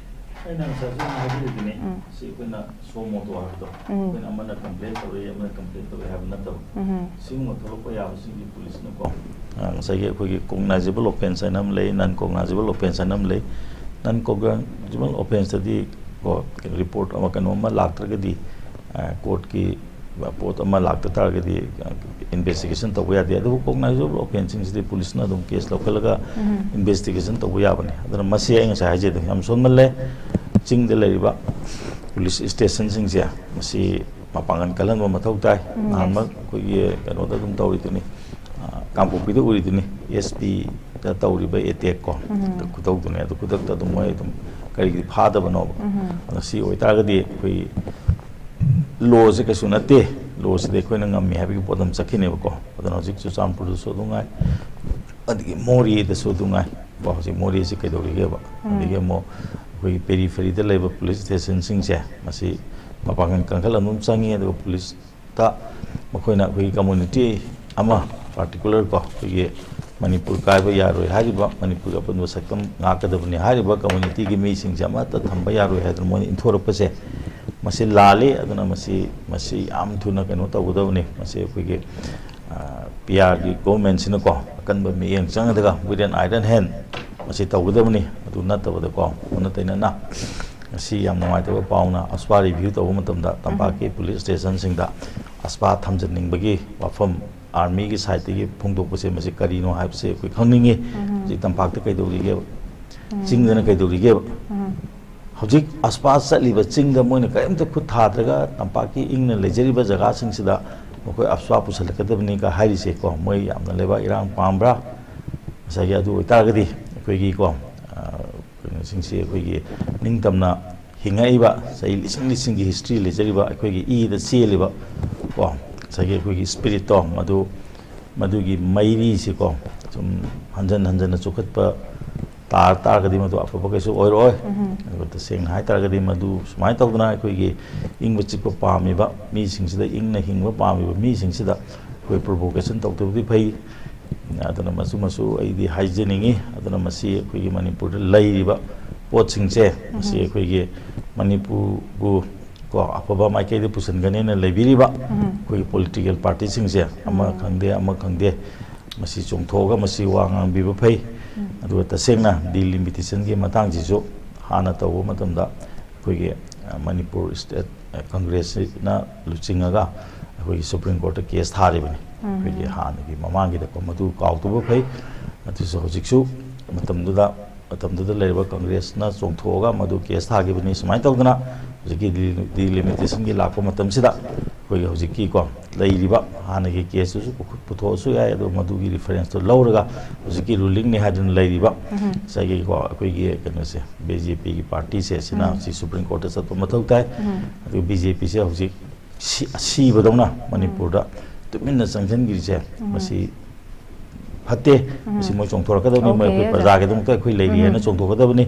ꯑꯩꯅ ꯉꯁꯥꯏꯁꯨ ꯑꯩꯅ ꯍꯥꯏꯖꯔꯤꯗꯨꯅꯤ, ꯎꯝ꯫ ꯁꯤ ꯑꯩꯈꯣꯏꯅ suo motu ꯍꯥꯏꯕꯗꯣ, ꯎꯝ꯫ ꯑꯩꯈꯣꯏꯅ ꯑꯃꯅ complain ꯇꯧꯔꯛꯏ, ꯑꯃꯅ complain ꯇꯧꯔꯛꯏ ꯍꯥꯏꯕ ꯅꯠꯇꯕ꯫ ꯎꯝ꯫ ꯁꯤꯒꯨꯝꯕ ꯊꯣꯛꯂꯛꯄ ꯌꯥꯕꯁꯤꯡꯗꯤ ꯄꯨꯂꯤꯁꯅꯀꯣ, ꯑ, ꯉꯁꯥꯏꯒꯤ ꯑꯩꯈꯣꯏꯒꯤ cognizable offence ꯍꯥꯏꯅ ꯑꯃ ꯂꯩ, non cognizable offence ꯍꯥꯏꯅ ꯑꯃ ꯂꯩ꯫ Non cognizable offenceꯇꯗꯤ ꯀꯣ, report ꯑꯃ, ꯀꯩꯅꯣ ꯑꯃ ꯂꯥꯛꯇ꯭ꯔꯒꯗꯤ, ꯑ, courtꯀꯤ ꯄꯣꯠ ꯑꯃ ꯂꯥꯛꯇ ꯇꯥꯔꯒꯗꯤ, ꯑ, investigation ꯇꯧꯕ ꯌꯥꯗꯦ꯫ ꯑꯗꯨꯕꯨ cognizable offenceꯁꯤꯡꯁꯤꯗꯤ ꯄꯨꯂꯤꯁꯅ ꯑꯗꯨꯝ case ꯂꯧꯈꯠꯂꯒ ꯎꯝ꯫ Investigation ꯇꯧꯕ ꯌꯥꯕꯅꯤ꯫ ꯑꯗꯨꯅ ꯃꯁꯤ ꯑꯩ ꯉꯁꯥꯏ ꯍꯥꯏꯖꯗꯣ ꯌꯥꯝ ꯁꯣꯟꯃꯜꯂꯦ꯫ ꯆꯤꯡꯗ ꯂꯩꯔꯤꯕ police stationꯁꯤꯡꯁꯦ ꯃꯁꯤ ꯃꯄꯥꯡꯒꯜ ꯀꯜꯍꯟꯕ ꯃꯊꯧ ꯇꯥꯏ꯫ ꯎꯝ, yes꯫ ꯅꯍꯥꯟꯃꯛ ꯑꯩꯈꯣꯏꯒꯤ ꯀꯩꯅꯣꯗ ꯑꯗꯨꯝ ꯇꯧꯔꯤꯗꯨꯅꯤ, ꯑ, ꯀꯥꯡꯄꯣꯛꯄꯤꯗ ꯎꯔꯤꯗꯨꯅꯤ, S Pꯗ ꯇꯧꯔꯤꯕ attack ꯀꯣ, ꯎꯝ꯫ ꯈꯨꯇꯧꯗꯨꯅꯤ꯫ ꯑꯗꯨ ꯈꯨꯗꯛꯇ ꯑꯗꯨꯝ ꯃꯣꯏ ꯑꯗꯨꯝ ꯀꯔꯤꯒꯤ ꯐꯥꯗꯕꯅꯣꯕ? ꯎꯝ꯫ ꯑꯗꯣ ꯁꯤ ꯑꯣꯏꯇꯥꯔꯒꯗꯤ ꯑꯩꯈꯣꯏ lawꯁꯦ ꯀꯩꯁꯨ ꯅꯠꯇꯦ, lawꯁꯤꯗꯤ ꯑꯩꯈꯣꯏꯅ ꯉꯝꯃꯤ ꯍꯥꯏꯕꯒꯤ ꯄꯣꯠ ꯑꯃ ꯆꯠꯈꯤꯅꯦꯕꯀꯣ꯫ ꯑꯗꯨꯅ ꯍꯧꯖꯤꯛ ꯆꯨꯔꯆꯥꯟꯄꯨꯔꯗꯁꯨ ꯑꯗꯨ ꯉꯥꯏ, ꯑꯗꯒꯤ ꯃꯣꯔꯦꯗꯁꯨ ꯑꯗꯨ ꯉꯥꯏ ꯀꯣ꯫ ꯍꯧꯖꯤꯛ ꯃꯣꯔꯦꯁꯤ ꯀꯩꯗꯧꯔꯤꯒꯦꯕ? ꯎꯝ꯫ ꯑꯗꯒꯤ ꯑꯃꯨꯛ ꯑꯩꯈꯣꯏꯒꯤ peripheryꯗ ꯂꯩꯕ police stationꯁꯤꯡꯁꯦ, ꯃꯁꯤ ꯃꯄꯥꯡꯒꯜ ꯀꯟꯈꯠꯍꯟꯕ ꯑꯃ ꯆꯪꯉꯤ꯫ ꯑꯗꯨꯒ ꯄꯨꯂꯤꯁꯇ ꯃꯈꯣꯏꯅ ꯑꯩꯈꯣꯏꯒꯤ community ꯑꯃ ꯄꯥꯔꯇꯤꯀꯨꯂꯔ ꯀꯣ, ꯑꯩꯈꯣꯏꯒꯤ ꯃꯅꯤꯄꯨꯔ ꯀꯥꯏꯕ ꯌꯥꯔꯣꯏ ꯍꯥꯏꯔꯤꯕ, ꯃꯅꯤꯄꯨꯔꯒꯤ ꯑꯄꯨꯟꯕ ꯁꯛꯇꯝ ꯉꯥꯛꯀꯗꯕꯅꯤ ꯍꯥꯏꯔꯤꯕ ꯀꯝꯃꯨꯅꯤꯇꯤꯒꯤ ꯃꯤꯁꯤꯡꯁꯦ ꯑꯃꯠꯇ ꯊꯝꯕ ꯌꯥꯔꯣꯏ ꯍꯥꯏꯗꯅ ꯃꯣꯏꯅ ꯏꯟꯊꯣꯔꯛꯄꯁꯦ, ꯃꯁꯤ ꯂꯥꯜꯂꯤ꯫ ꯑꯗꯨꯅ ꯃꯁꯤ, ꯃꯁꯤ ꯌꯥꯝ ꯊꯨꯅ ꯀꯩꯅꯣ ꯇꯧꯒꯗꯕꯅꯤ꯫ ꯃꯁꯤ ꯑꯩꯈꯣꯏꯒꯤ ꯄꯤ ꯑꯥꯔꯒꯤ ꯒꯣꯚꯔꯟꯃꯦꯟꯁꯤꯅꯀꯣ ꯑꯀꯟꯕ ꯃꯤꯠꯌꯦꯡ ꯆꯪꯉꯒ with an iron hand ꯃꯁꯤ ꯇꯧꯒꯗꯕꯅꯤ꯫ ꯑꯗꯨ ꯅꯠꯇꯕꯗꯀꯣ, ꯑꯣꯟꯅ ꯇꯩꯅꯅ ꯉꯁꯤ ꯌꯥꯝ ꯅꯨꯡꯉꯥꯏꯇꯕ ꯄꯥꯎꯅ ꯑꯁꯄꯥ ꯔꯤꯚ꯭ꯌꯨ ꯇꯧꯕ ꯃꯇꯝꯗ ꯇꯝꯄꯥꯛꯀꯤ ꯄꯨꯂꯤꯁ ꯁ꯭ꯇꯦꯁꯟꯁꯤꯡꯗ ꯑꯁꯄꯥ ꯊꯝꯖꯤꯟꯅꯤꯡꯕꯒꯤ ꯋꯥꯐꯝ ꯑꯥꯔꯃꯤꯒꯤ ꯁꯥꯏꯠꯇꯒꯤ ꯐꯣꯡꯗꯣꯛꯄꯁꯦ, ꯃꯁꯤ ꯀꯔꯤꯅꯣ ꯍꯥꯏꯕꯁꯦ ꯑꯩꯈꯣꯏ ꯈꯪꯅꯤꯡꯉꯤ꯫ ꯍꯧꯖꯤꯛ ꯇꯝꯄꯥꯛꯇ ꯀꯩꯗꯧꯔꯤꯒꯦꯕ? ꯆꯤꯡꯗꯅ ꯀꯩꯗꯧꯔꯤꯒꯦꯕ? ꯍꯧꯖꯤꯛ ꯑꯁꯄꯥ ꯆꯠꯂꯤꯕ ꯆꯤꯡꯗ ꯃꯣꯏꯅ ꯀꯔꯤꯝꯇ ꯈꯨꯠ ꯊꯥꯗ꯭ꯔꯒ ꯇꯝꯄꯥꯛꯀꯤ ꯏꯪꯅ ꯂꯩꯖꯔꯤꯕ ꯖꯒꯥꯁꯤꯡꯁꯤꯗ ꯃꯈꯣꯏ ꯑꯁꯄꯥ ꯄꯨꯁꯜꯂꯛꯀꯗꯕꯅꯤꯒ ꯍꯥꯏꯔꯤꯁꯦꯀꯣ, ꯃꯣꯏ ꯌꯥꯝꯅ ꯂꯩꯕꯥꯛ ꯏꯔꯥꯡ ꯄꯥꯝꯕ꯭ꯔꯥ? ꯉꯁꯥꯏꯒꯤ ꯑꯗꯨ ꯑꯣꯏꯇꯥꯔꯒꯗꯤ ꯑꯩꯈꯣꯏꯒꯤꯀꯣ, ꯑ, ꯀꯩꯅꯣꯁꯤꯡꯁꯤ ꯑꯩꯈꯣꯏꯒꯤ ꯅꯤꯡꯇꯝꯅ ꯍꯤꯡꯉꯛꯏꯕ ꯆꯍꯤ ꯂꯤꯁꯤꯡ ꯂꯤꯁꯤꯡꯒꯤ ꯍꯤꯁꯇ꯭ꯔꯤ ꯂꯩꯖꯔꯤꯕ ꯑꯩꯈꯣꯏꯒꯤ ꯏꯗ ꯆꯦꯜꯂꯤꯕ ꯀꯣ, ꯉꯁꯥꯏꯒꯤ ꯑꯩꯈꯣꯏꯒꯤ ꯁ꯭ꯄꯤꯔꯤꯠꯇꯣ ꯃꯗꯨ, ꯃꯗꯨꯒꯤ ꯃꯩꯔꯤꯁꯤꯀꯣ ꯁꯨꯝ ꯍꯟꯖꯟ ꯍꯟꯖꯟꯅ ꯆꯨꯈꯠꯄ ꯇꯥꯔ ꯇꯥꯔꯒꯗꯤ ꯃꯗꯨ ꯑꯐꯕ ꯀꯩꯁꯨ ꯑꯣꯏꯔꯛꯑꯣꯏ꯫ ꯑꯗꯨꯒ ꯇꯁꯦꯡꯅ ꯍꯥꯏꯇꯥꯔꯒꯗꯤ ꯃꯗꯨ ꯁꯨꯃꯥꯏꯅ ꯇꯧꯗꯅ ꯑꯩꯈꯣꯏꯒꯤ ꯏꯪꯕ ꯆꯤꯛꯄ ꯄꯥꯝꯃꯤꯕ ꯃꯤꯁꯤꯡꯁꯤꯗ, ꯏꯪꯅ ꯍꯤꯡꯕ ꯄꯥꯝꯃꯤꯕ ꯃꯤꯁꯤꯡꯁꯤꯗ ꯑꯩꯈꯣꯏ ꯄ꯭ꯔꯣꯚꯣꯀꯦꯁꯟ ꯇꯧꯗꯕꯗꯤ ꯐꯩ꯫ ꯑꯗꯨꯅ ꯃꯆꯨ ꯃꯆꯨ ꯑꯩꯗꯤ ꯍꯥꯏꯖꯅꯤꯡꯉꯤ꯫ ꯑꯗꯨꯅ ꯃꯁꯤ ꯑꯩꯈꯣꯏꯒꯤ ꯃꯅꯤꯄꯨꯔꯗ ꯂꯩꯔꯤꯕ ꯄꯣꯠꯁꯤꯡꯁꯦ, ꯃꯁꯤ ꯑꯩꯈꯣꯏꯒꯤ ꯃꯅꯤꯄꯨꯔꯕꯨ ꯀꯣ ꯑꯐꯕ ꯃꯥꯏꯀꯩꯗ ꯄꯨꯁꯤꯟꯒꯅꯦꯅ ꯂꯩꯕꯤꯔꯤꯕ ꯑꯩꯈꯣꯏꯒꯤ ꯄꯣꯂꯤꯇꯤꯀꯦꯜ ꯄꯥꯔꯇꯤꯁꯤꯡꯁꯦ, ꯑꯃ ꯈꯪꯗꯦ ꯑꯃ ꯈꯪꯗꯦ, ꯃꯁꯤ ꯆꯣꯡꯊꯣꯛꯑꯒ ꯃꯁꯤ ꯋꯥ ꯉꯥꯡꯕꯤꯕ ꯐꯩ꯫ ꯑꯗꯨꯒ ꯇꯁꯦꯡꯅ ꯗꯤꯂꯤꯃꯤꯇꯦꯁꯟꯒꯤ ꯃꯇꯥꯡꯁꯤꯁꯨ ꯍꯥꯟꯅ ꯇꯧꯕ ꯃꯇꯝꯗ ꯑꯩꯈꯣꯏꯒꯤ, ꯑ, ꯃꯅꯤꯄꯨꯔ ꯁ꯭ꯇꯦꯠ, ꯑ, ꯀꯪꯒ꯭ꯔꯦꯁꯁꯤꯅ ꯂꯨꯆꯤꯡꯉꯒ ꯑꯩꯈꯣꯏꯒꯤ ꯁꯨꯄ꯭ꯔꯤꯝ ꯀꯣꯔꯠꯇ ꯀꯦꯁ ꯊꯥꯔꯤꯕꯅꯤ꯫ ꯑꯩꯈꯣꯏꯒꯤ ꯍꯥꯟꯅꯒꯤ ꯃꯃꯥꯡꯒꯤꯗꯀꯣ, ꯃꯗꯨ ꯀꯥꯎꯗꯕ ꯐꯩ꯫ ꯑꯗꯨꯁꯨ ꯍꯧꯖꯤꯛꯁꯨ ꯃꯇꯝꯗꯨꯗ, ꯃꯇꯝꯗꯨꯗ ꯂꯩꯔꯤꯕ ꯀꯪꯒ꯭ꯔꯦꯁꯅ ꯆꯣꯡꯊꯣꯛꯑꯒ ꯃꯗꯨ ꯀꯦꯁ ꯊꯥꯈꯤꯕꯅꯤ꯫ ꯁꯨꯃꯥꯏꯅ ꯇꯧꯗꯅ ꯍꯧꯖꯤꯛꯀꯤ ꯗꯤ-, ꯗꯤꯂꯤꯃꯤꯇꯦꯁꯟꯒꯤ ꯂꯥꯛꯄ ꯃꯇꯝꯁꯤꯗ ꯑꯩꯈꯣꯏꯒꯤ ꯍꯧꯖꯤꯛꯀꯤꯀꯣ ꯂꯩꯔꯤꯕ ꯍꯥꯟꯅꯒꯤ ꯀꯦꯁꯇꯨꯁꯨ ꯄꯨ-, ꯄꯨꯊꯣꯛꯑꯁꯨ ꯌꯥꯏ, ꯑꯗꯣ ꯃꯗꯨꯒꯤ ꯔꯤꯐꯔꯦꯟꯁꯇꯣ ꯂꯧꯔꯒ ꯍꯧꯖꯤꯛꯀꯤ ꯔꯨꯂꯤꯡꯅꯤ ꯍꯥꯏꯗꯨꯅ ꯂꯩꯔꯤꯕ ꯉꯁꯥꯏꯒꯤꯀꯣ ꯑꯩꯈꯣꯏꯒꯤ ꯀꯩꯅꯣꯁꯦ, ꯕꯤ ꯖꯦ ꯄꯤꯒꯤ ꯄꯥꯔꯇꯤꯁꯦ, ꯁꯤꯅ ꯁꯤ ꯁꯨꯄ꯭ꯔꯤꯝ ꯀꯣꯔꯠꯇ ꯆꯠꯄ ꯃꯊꯧ ꯇꯥꯏ꯫ ꯑꯗꯨꯒ ꯕꯤ ꯖꯦ ꯄꯤꯁꯦ ꯍꯧꯖꯤꯛ ꯁꯤ-, ꯑꯁꯤꯕꯗꯧꯅ ꯃꯅꯤꯄꯨꯔꯗ ꯇꯨꯃꯤꯟꯅ ꯆꯪꯁꯤꯟꯈ꯭ꯔꯤꯁꯦ, ꯃꯁꯤ ꯐꯠꯇꯦ꯫ ꯃꯁꯤ ꯃꯣꯏ ꯆꯣꯡꯊꯣꯔꯛꯀꯗꯕꯅꯤ꯫ ꯃꯣꯏ ꯑꯩꯈꯣꯏ ꯄ꯭ꯔꯖꯥꯒꯤꯗꯃꯛꯇ ꯑꯩꯈꯣꯏ ꯂꯩꯔꯤ ꯍꯥꯏꯅ ꯆꯣꯡꯊꯣꯛꯀꯗꯕꯅꯤ꯫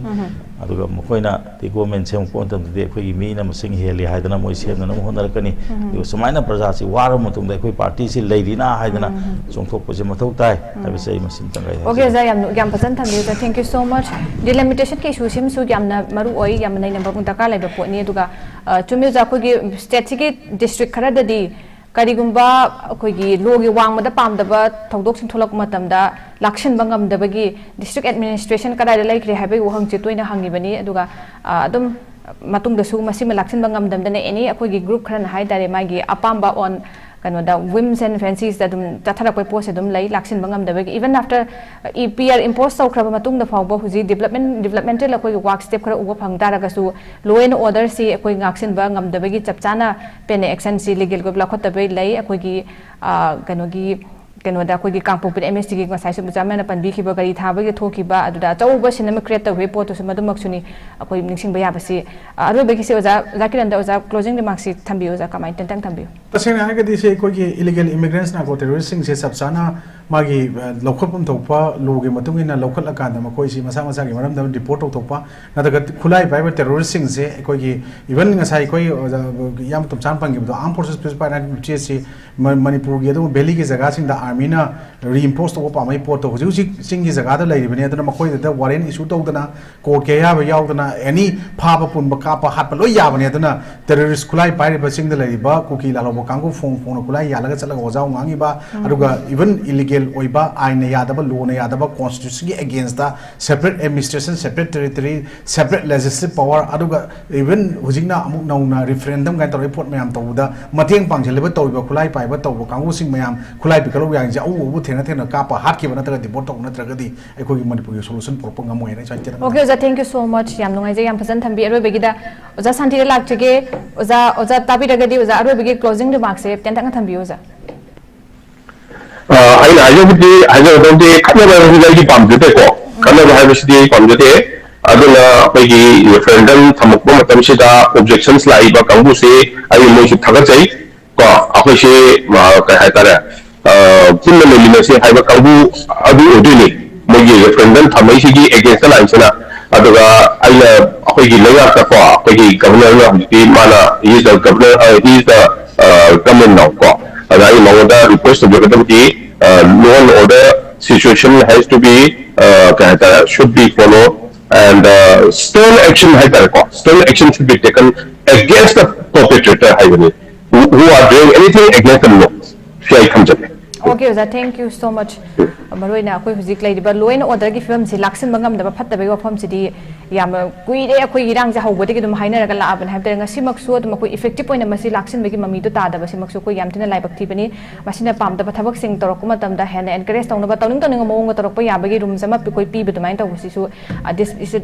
ꯑꯗꯨꯒ ꯃꯈꯣꯏꯅ government ꯁꯦꯝꯃꯛꯄ ꯃꯇꯝꯗꯗꯤ ꯑꯩꯈꯣꯏꯒꯤ ꯃꯤꯅ ꯃꯁꯤꯡ ꯍꯦꯜꯂꯤ ꯍꯥꯏꯗꯅ ꯃꯣꯏ ꯁꯦꯝꯅꯅꯕ ꯍꯣꯠꯅꯔꯛꯀꯅꯤ꯫ ꯑꯗꯨꯒ ꯁꯨꯃꯥꯏꯅ ꯄ꯭ꯔꯖꯥꯁꯤ ꯋꯥꯔꯕ ꯃꯇꯨꯡꯗ ꯑꯩꯈꯣꯏ party ꯁꯤ ꯂꯩꯔꯤꯅꯥ ꯍꯥꯏꯗꯅ ꯆꯣꯡꯊꯣꯛꯄꯁꯤ ꯃꯊꯧ ꯇꯥꯏ ꯍꯥꯏꯕꯁꯤ ꯑꯩ ꯃꯁꯤꯝꯇꯪ ꯑꯩ ꯍꯥꯏꯖꯒꯦ꯫ Okay, ꯑꯣꯖꯥ, ꯌꯥꯝ ꯌꯥꯝ ꯐꯖꯅ ꯊꯝꯕꯤꯌꯨ, ꯑꯣꯖꯥ꯫ Thank you so much. Delimitation ꯀꯤ issue ꯁꯤꯃꯁꯨ ꯌꯥꯝꯅ ꯃꯔꯨ ꯑꯣꯏ, ꯌꯥꯝꯅ ꯅꯩꯅꯕ ꯗꯔꯀꯥꯔ ꯂꯩꯕ ꯄꯣꯠꯅꯤ꯫ ꯑꯗꯨꯒ, ꯑ, ꯆꯨꯝꯃꯤ, ꯑꯣꯖꯥ, ꯑꯩꯈꯣꯏꯒꯤ state ꯁꯤꯒꯤ district ꯈꯔꯗꯗꯤ ꯀꯔꯤꯒꯨꯝꯕ ꯑꯩꯈꯣꯏꯒꯤ law ꯒꯤ ꯋꯥꯡꯃꯗ ꯄꯥꯝꯗꯕ ꯊꯧꯗꯣꯛꯁꯤꯡ ꯊꯣꯛꯂꯛꯄ ꯃꯇꯝꯗ ꯂꯥꯛꯁꯤꯟꯕ ꯉꯝꯗꯕꯒꯤ district administration ꯀꯗꯥꯏꯗ ꯂꯩꯈ꯭ꯔꯦ ꯍꯥꯏꯕꯒꯤ ꯋꯥꯍꯪꯁꯤ ꯇꯣꯏꯅ ꯍꯪꯉꯤꯕꯅꯤ꯫ ꯑꯗꯨꯒ, ꯑ, ꯑꯗꯨꯝ ꯃꯇꯨꯡꯗꯁꯨ ꯃꯁꯤꯃ ꯂꯥꯛꯁꯤꯟꯕ ꯉꯝꯗꯕꯗꯅ any ꯑꯩꯈꯣꯏꯒꯤ group ꯈꯔꯅ ꯍꯥꯏ ꯇꯥꯔꯦ, ꯃꯥꯒꯤ ꯑꯄꯥꯝꯕ on ꯀꯩꯅꯣꯗ whims and fancies ꯇ ꯑꯗꯨꯝ ꯆꯠꯊꯔꯛꯄꯒꯤ ꯄꯣꯠꯁꯦ ꯑꯗꯨꯝ ꯂꯩ, ꯂꯥꯛꯁꯤꯟꯕ ꯉꯝꯗꯕꯒꯤ꯫ Even after E P R impose ꯇꯧꯈ꯭ꯔꯕ ꯃꯇꯨꯡꯗ ꯐꯥꯎꯕ ꯍꯧꯖꯤꯛ development, developmental ꯑꯩꯈꯣꯏꯒꯤ work step ꯈꯔ ꯎꯕ ꯐꯪ ꯇꯥꯔꯒꯁꯨ, law and order ꯁꯤ ꯑꯩꯈꯣꯏ ꯉꯥꯛꯁꯤꯟꯕ ꯉꯝꯗꯕꯒꯤ ꯆꯞ ꯆꯥꯅ ꯄꯦꯟꯅ action ꯁꯤ legal ꯑꯣꯏꯕ ꯂꯧꯈꯠꯇꯕꯩ ꯂꯩ꯫ ꯑꯩꯈꯣꯏꯒꯤ, ꯑ, ꯀꯩꯅꯣꯒꯤ, ꯀꯩꯅꯣꯗ ꯑꯩꯈꯣꯏꯒꯤ ꯀꯥꯡꯄꯣꯛꯄꯤꯗ M S T ꯒꯤ ꯉꯁꯥꯏꯁꯨ ꯑꯣꯖꯥ ꯃꯌꯥꯝꯅ ꯄꯟꯕꯤꯈꯤꯕ ꯒꯥꯔꯤ ꯊꯥꯕꯒꯤ ꯊꯣꯛꯈꯤꯕ, ꯑꯗꯨꯗ ꯑꯆꯧꯕ scene ꯑꯃ create ꯇꯧꯈꯤꯕꯒꯤ ꯄꯣꯠꯇꯨꯁꯨ ꯃꯗꯨꯃꯛꯁꯨꯅꯤ ꯑꯩꯈꯣꯏ ꯅꯤꯡꯁꯤꯡꯕ ꯌꯥꯕꯁꯤ꯫ ꯑ, ꯑꯔꯣꯏꯕꯒꯤꯁꯤ ꯑꯣꯖꯥ, ꯑꯣꯖꯥ ꯀꯤꯔꯟꯗ ꯑꯣꯖꯥ closing remarks ꯁꯤ ꯊꯝꯕꯤꯌꯨ ꯑꯣꯖꯥ, comment ꯇꯪ ꯊꯝꯕꯤꯌꯨ꯫ ꯇꯁꯦꯡꯅ ꯍꯥꯏꯔꯒꯗꯤ ꯁꯤ ꯑꯩꯈꯣꯏꯒꯤ illegal immigrants, narco terrorist ꯁꯤꯡꯁꯦ ꯆꯞ ꯆꯥꯅ ꯃꯥꯒꯤ, ꯑ, ꯂꯧꯈꯠꯐꯝ ꯊꯣꯛꯄ law ꯒꯤ ꯃꯇꯨꯡ ꯏꯟꯅ ꯂꯧꯈꯠꯂꯀꯥꯟꯗ ꯃꯈꯣꯏꯁꯤ ꯃꯁꯥ ꯃꯁꯥꯒꯤ ꯃꯔꯝꯗ ꯑꯗꯨꯝ deport ꯇꯧꯊꯣꯛꯄ, ꯅꯠꯇ꯭ꯔꯒ ꯈꯨꯠꯂꯥꯏ ꯄꯥꯏꯕ terrorist ꯁꯤꯡꯁꯦ ꯑꯩꯈꯣꯏꯒꯤ even ꯉꯁꯥꯏ ꯑꯩꯈꯣꯏ ꯑꯣꯖꯥ ꯏꯌꯥꯝꯕ ꯇꯣꯝꯁꯥꯅ ꯄꯟꯈꯤꯕꯗꯣ Armed Forces Special Party ꯁꯤ ꯃ-, ꯃꯅꯤꯄꯨꯔꯒꯤ ꯑꯗꯨꯒꯨꯝꯕ valley ꯒꯤ ꯖꯒꯥꯁꯤꯡꯗ army ꯅ reinforce ꯇꯧꯕ ꯄꯥꯝꯕꯒꯤ ꯄꯣꯠꯇꯣ ꯍꯧꯖꯤꯛ ꯍꯧꯖꯤꯛ ꯆꯤꯡꯒꯤ ꯖꯒꯥꯗ ꯂꯩꯔꯤꯕꯅꯤ꯫ ꯑꯗꯨꯅ ꯃꯈꯣꯏꯗꯨꯗ warrant issue ꯇꯧꯗꯅ court ꯀꯤ ꯑꯌꯥꯕ ꯌꯥꯎꯗꯅ any ꯐꯥꯕ ꯄꯨꯟꯕ ꯀꯥꯞꯄ ꯍꯥꯠꯄ ꯂꯣꯏ ꯌꯥꯕꯅꯤ꯫ ꯑꯗꯨꯅ terrorist ꯈꯨꯠꯂꯥꯏ ꯄꯥꯏꯔꯤꯕ ꯆꯤꯡꯗ ꯂꯩꯔꯤꯕ ꯀꯨꯀꯤ ꯂꯥꯜꯍꯧꯕ ꯀꯥꯡꯕꯨ ꯐꯣꯡ ꯐꯣꯡꯅ ꯈꯨꯠꯂꯥꯏ ꯌꯥꯜꯂꯒ ꯆꯠꯂꯒ ꯑꯣꯖꯥ ꯉꯥꯡꯉꯤꯕ, ꯑꯗꯨꯒ even illegal ꯑꯣꯏꯕ, ꯑꯥꯏꯟꯅ ꯌꯥꯗꯕ, law ꯅ ꯌꯥꯗꯕ, constitution ꯒꯤ against ꯇ separate administration, separate territory, separate legislative power, ꯑꯗꯨꯒ even ꯍꯧꯖꯤꯛꯅ ꯑꯃꯨꯛ ꯅꯧꯅ referendum ꯀꯥꯏꯅ ꯇꯧꯔꯒ ꯄꯣꯠ ꯃꯌꯥꯝ ꯇꯧꯕꯗ ꯃꯇꯦꯡ ꯄꯥꯡꯁꯤꯜꯂꯤꯕ, ꯇꯧꯔꯤꯕ ꯈꯨꯠꯂꯥꯏ ꯄꯥꯏꯕ ꯇꯧꯕ ꯀꯥꯡꯕꯨꯁꯤꯡ ꯃꯌꯥꯝ, ꯈꯨꯠꯂꯥꯏ ꯄꯤꯈꯠꯂꯨ ꯌꯥꯡꯁꯦ ꯑꯎ ꯑꯎꯕ ꯊꯦꯡꯅ ꯊꯦꯡꯅ ꯀꯥꯞꯄ ꯍꯥꯠꯈꯤꯕ ꯅꯠꯇ꯭ꯔꯒ deport ꯇꯧꯕ ꯅꯠꯇ꯭ꯔꯒꯗꯤ ꯑꯩꯈꯣꯏꯒꯤ ꯃꯅꯤꯄꯨꯔꯒꯤ solution ꯄꯨꯔꯛꯄ ꯉꯝꯃꯣꯏ ꯍꯥꯏꯅ ꯑꯩ ꯁ꯭ꯋꯥꯏꯗ ꯇꯦꯟꯅ Okay, ꯑꯣꯖꯥ, thank you so much. ꯌꯥꯝ ꯅꯨꯡꯉꯥꯏꯖꯩ, ꯌꯥꯝ ꯐꯖꯅ ꯊꯝꯕꯤ꯫ ꯑꯔꯣꯏꯕꯒꯤꯗ ꯑꯣꯖꯥ ꯁꯥꯟꯇꯤꯗ ꯂꯥꯛꯆꯒꯦ꯫ ꯑꯣꯖꯥ, ꯑꯣꯖꯥ ꯇꯥꯕꯤꯔꯒꯗꯤ ꯑꯣꯖꯥ ꯑꯔꯣꯏꯕꯒꯤ closing remarks ꯁꯦ ꯇꯦꯟꯇꯛꯅ ꯊꯝꯕꯤꯌꯨ ꯑꯣꯖꯥ꯫ ꯑ, ꯑꯩꯅ ꯍꯥꯏꯖꯕꯗꯤ, ꯍꯥꯏꯖꯒꯗꯧꯗꯤ ꯈꯠꯅꯕ ꯍꯥꯏꯕꯁꯤꯗꯤ ꯑꯩꯗꯤ ꯄꯥꯝꯖꯗꯦꯀꯣ꯫ ꯈꯠꯅꯕ ꯍꯥꯏꯕꯁꯤꯗꯤ ꯑꯩ ꯄꯥꯝꯖꯗꯦ꯫ ꯑꯗꯨꯅ ꯑꯩꯈꯣꯏꯒꯤ referendum ꯊꯝꯃꯛꯄ ꯃꯇꯝꯁꯤꯗ objections ꯂꯥꯛꯏꯕ ꯀꯥꯡꯕꯨꯁꯤ ꯑꯩ ꯃꯣꯏꯁꯨ ꯊꯥꯒꯠꯆꯩ꯫ ꯀꯣ, ꯑꯩꯈꯣꯏꯁꯤ, ꯑ, ꯀꯩ ꯍꯥꯏꯇꯥꯔꯦ, ꯑ, ꯄꯨꯟꯅ ꯂꯩꯃꯤꯟꯅꯁꯤ ꯍꯥꯏꯕ ꯀꯥꯡꯕꯨ ꯑꯗꯨ ꯑꯣꯏꯗꯣꯏꯅꯤ꯫ ꯃꯣꯏꯒꯤ ꯔꯦꯐꯔꯦꯟꯗꯝ ꯊꯝꯃꯛꯏꯁꯤꯒꯤ ꯑꯦꯒꯦꯟꯁꯇ ꯂꯥꯛꯏꯁꯤꯅ꯫ ꯑꯗꯨꯒ ꯑꯩꯅ ꯑꯩꯈꯣꯏꯒꯤ ꯂꯩꯉꯥꯛꯇꯀꯣ, ꯑꯩꯈꯣꯏꯒꯤ ꯒꯚꯔꯅꯔꯅ ꯍꯧꯖꯤꯛꯇꯤ ꯃꯥꯅ, he is the governor, he is the government now ꯀꯣ꯫ ꯑꯗ ꯑꯩ ꯃꯉꯣꯟꯗ request ꯇꯧꯖꯒꯗꯕꯗꯤ, law and order situation has to be, ꯀꯩ ꯍꯥꯏꯇꯥꯔꯦ, should be follow and stern action ꯍꯥꯏꯇꯥꯔꯦꯀꯣ, stern action should be taken against the perpetrator ꯍꯥꯏꯕꯅꯤ꯫ Who are doing anything against the law, ꯁꯤ ꯑꯩ ꯊꯝꯖꯒꯦ꯫ Okay, ꯑꯣꯖꯥ, thank you so much. ꯃꯔꯨ ꯑꯣꯏꯅ ꯑꯩꯈꯣꯏ ꯍꯧꯖꯤꯛ ꯂꯩꯔꯤꯕ law and orderꯒꯤ ꯐꯤꯕꯝꯁꯤ ꯂꯥꯛꯁꯤꯟꯕ ꯉꯝꯗꯕ ꯐꯠꯇꯕꯒꯤ ꯋꯥꯐꯝꯁꯤꯗꯤ ꯌꯥꯝꯅ ꯀꯨꯏꯔꯦ, ꯑꯩꯈꯣꯏ ꯏꯔꯥꯡꯁꯦ ꯍꯧꯕꯗꯒꯤ ꯑꯗꯨꯝ ꯍꯥꯏꯅꯔꯒ ꯂꯥꯛꯑꯕꯅꯤ꯫ ꯍꯥꯏꯕ ꯇꯥꯔꯦ, ꯉꯁꯤꯃꯛꯁꯨ ꯑꯗꯨꯝ ꯑꯩꯈꯣꯏ effective ꯑꯣꯏꯅ ꯃꯁꯤ ꯂꯥꯛꯁꯤꯟꯕꯒꯤ ꯃꯃꯤꯗꯣ ꯇꯥꯗꯕꯁꯤꯃꯛꯁꯨ ꯑꯩꯈꯣꯏ ꯌꯥꯝ ꯊꯤꯅ ꯂꯥꯏꯕꯛ ꯊꯤꯕꯅꯤ꯫ ꯃꯁꯤꯅ ꯄꯥꯝꯗꯕ ꯊꯕꯛꯁꯤꯡ ꯇꯧꯔꯛꯄ ꯃꯇꯝꯗ ꯍꯦꯟꯅ encourage ꯇꯧꯅꯕ, ꯇꯧꯅꯤꯡ ꯇꯧꯅꯤꯡꯕ ꯃꯑꯣꯡꯗ ꯇꯧꯔꯛꯄ ꯌꯥꯕꯒꯤ roomꯁ ꯑꯃ ꯑꯩꯈꯣꯏ ꯄꯤꯕ ꯑꯗꯨꯃꯥꯏꯅ ꯇꯧꯕꯁꯤꯁꯨ, this is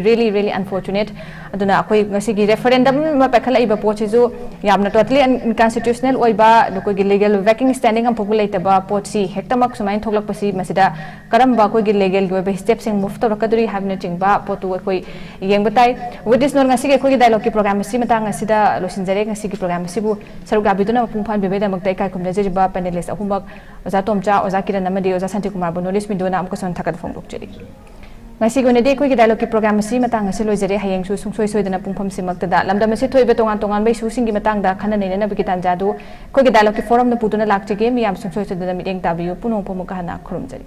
really really unfortunate꯫ ꯑꯗꯨꯅ ꯑꯩꯈꯣꯏ ꯉꯁꯤꯒꯤ referendum ꯑꯃ ꯄꯥꯏꯈꯠꯂꯛꯏꯕ ꯄꯣꯠꯁꯤꯁꯨ ꯌꯥꯝꯅ totally unconstitutional ꯑꯣꯏꯕ, ꯑꯩꯈꯣꯏꯒꯤ legal backing standing ꯑꯃꯐꯥꯎꯕ ꯂꯩꯇꯕ ꯄꯣꯠꯁꯤ ꯍꯦꯛꯇꯃꯛ ꯁꯨꯃꯥꯏꯅ ꯊꯣꯛꯂꯛꯄꯁꯤ, ꯃꯁꯤꯗ ꯀꯔꯝꯕ ꯑꯩꯈꯣꯏꯒꯤ legalꯒꯤ ꯑꯣꯏꯕ stepꯁꯤꯡ move ꯇꯧꯔꯛꯀꯗꯣꯔꯤ ꯍꯥꯏꯕꯅꯆꯤꯡꯕ ꯄꯣꯠꯇꯨ ꯑꯩꯈꯣꯏ ꯌꯦꯡꯕ ꯇꯥꯏ꯫ With this note, ꯉꯁꯤꯒꯤ ꯑꯩꯈꯣꯏꯒꯤ dialogueꯀꯤ program ꯑꯁꯤ ꯃꯇꯥꯡ ꯑꯁꯤꯗ ꯂꯣꯏꯁꯤꯟꯖꯔꯦ꯫ ꯉꯁꯤꯒꯤ program ꯑꯁꯤꯕꯨ ꯁꯔꯨꯛ ꯌꯥꯕꯤꯗꯨꯅ ꯃꯄꯨꯡ ꯐꯥꯍꯟꯕꯤꯕꯒꯤꯗꯃꯛꯇ ꯏꯀꯥꯏ ꯈꯨꯝꯅꯖꯔꯤꯕ panelist ꯑꯍꯨꯝꯃꯛ, ꯑꯣꯖꯥ ꯇꯣꯝꯆꯥ, ꯑꯣꯖꯥ ꯀꯤꯔꯟ ꯑꯃꯗꯤ ꯑꯣꯖꯥ ꯁꯥꯟꯇꯤꯀꯨꯃꯥꯔꯕꯨ knowledge ꯃꯤꯗꯨꯅ ꯑꯃꯨꯛꯀꯁꯨ ꯍꯟꯅ ꯊꯥꯒꯠꯄ ꯐꯣꯡꯗꯣꯛꯆꯔꯤ꯫ ꯉꯁꯤꯒꯤ ꯑꯣꯏꯅꯗꯤ ꯑꯩꯈꯣꯏꯒꯤ dialogueꯀꯤ program ꯑꯁꯤ ꯃꯇꯥꯡ ꯑꯁꯤ ꯂꯣꯏꯖꯔꯦ꯫ ꯍꯌꯦꯡꯁꯨ ꯁꯨꯡꯁꯣꯏ ꯁꯣꯏꯗꯅ ꯄꯨꯡꯐꯝꯁꯤꯃꯛꯇꯗ ꯂꯝꯗꯝ ꯑꯁꯤ ꯊꯣꯛꯏꯕ ꯇꯣꯉꯥꯟ ꯇꯣꯉꯥꯟꯕ issueꯁꯤꯡꯒꯤ ꯃꯇꯥꯡꯗ ꯈꯟꯅ ꯅꯩꯅꯅꯕꯒꯤ ꯇꯥꯟꯖꯥꯗꯨ ꯑꯩꯈꯣꯏꯒꯤ dialogueꯀꯤ forumꯅ ꯄꯨꯗꯨꯅ ꯂꯥꯛꯆꯒꯦ꯫ ꯃꯤꯌꯥꯝ ꯁꯨꯡꯁꯣꯏ ꯁꯣꯏꯗꯅ ꯃꯤꯠꯌꯦꯡ ꯇꯥꯕꯤꯌꯨ꯫ ꯄꯨꯝꯅꯃꯛꯄꯨ ꯑꯃꯨꯛꯀ ꯍꯟꯅ ꯈꯨꯔꯨꯝꯖꯔꯤ꯫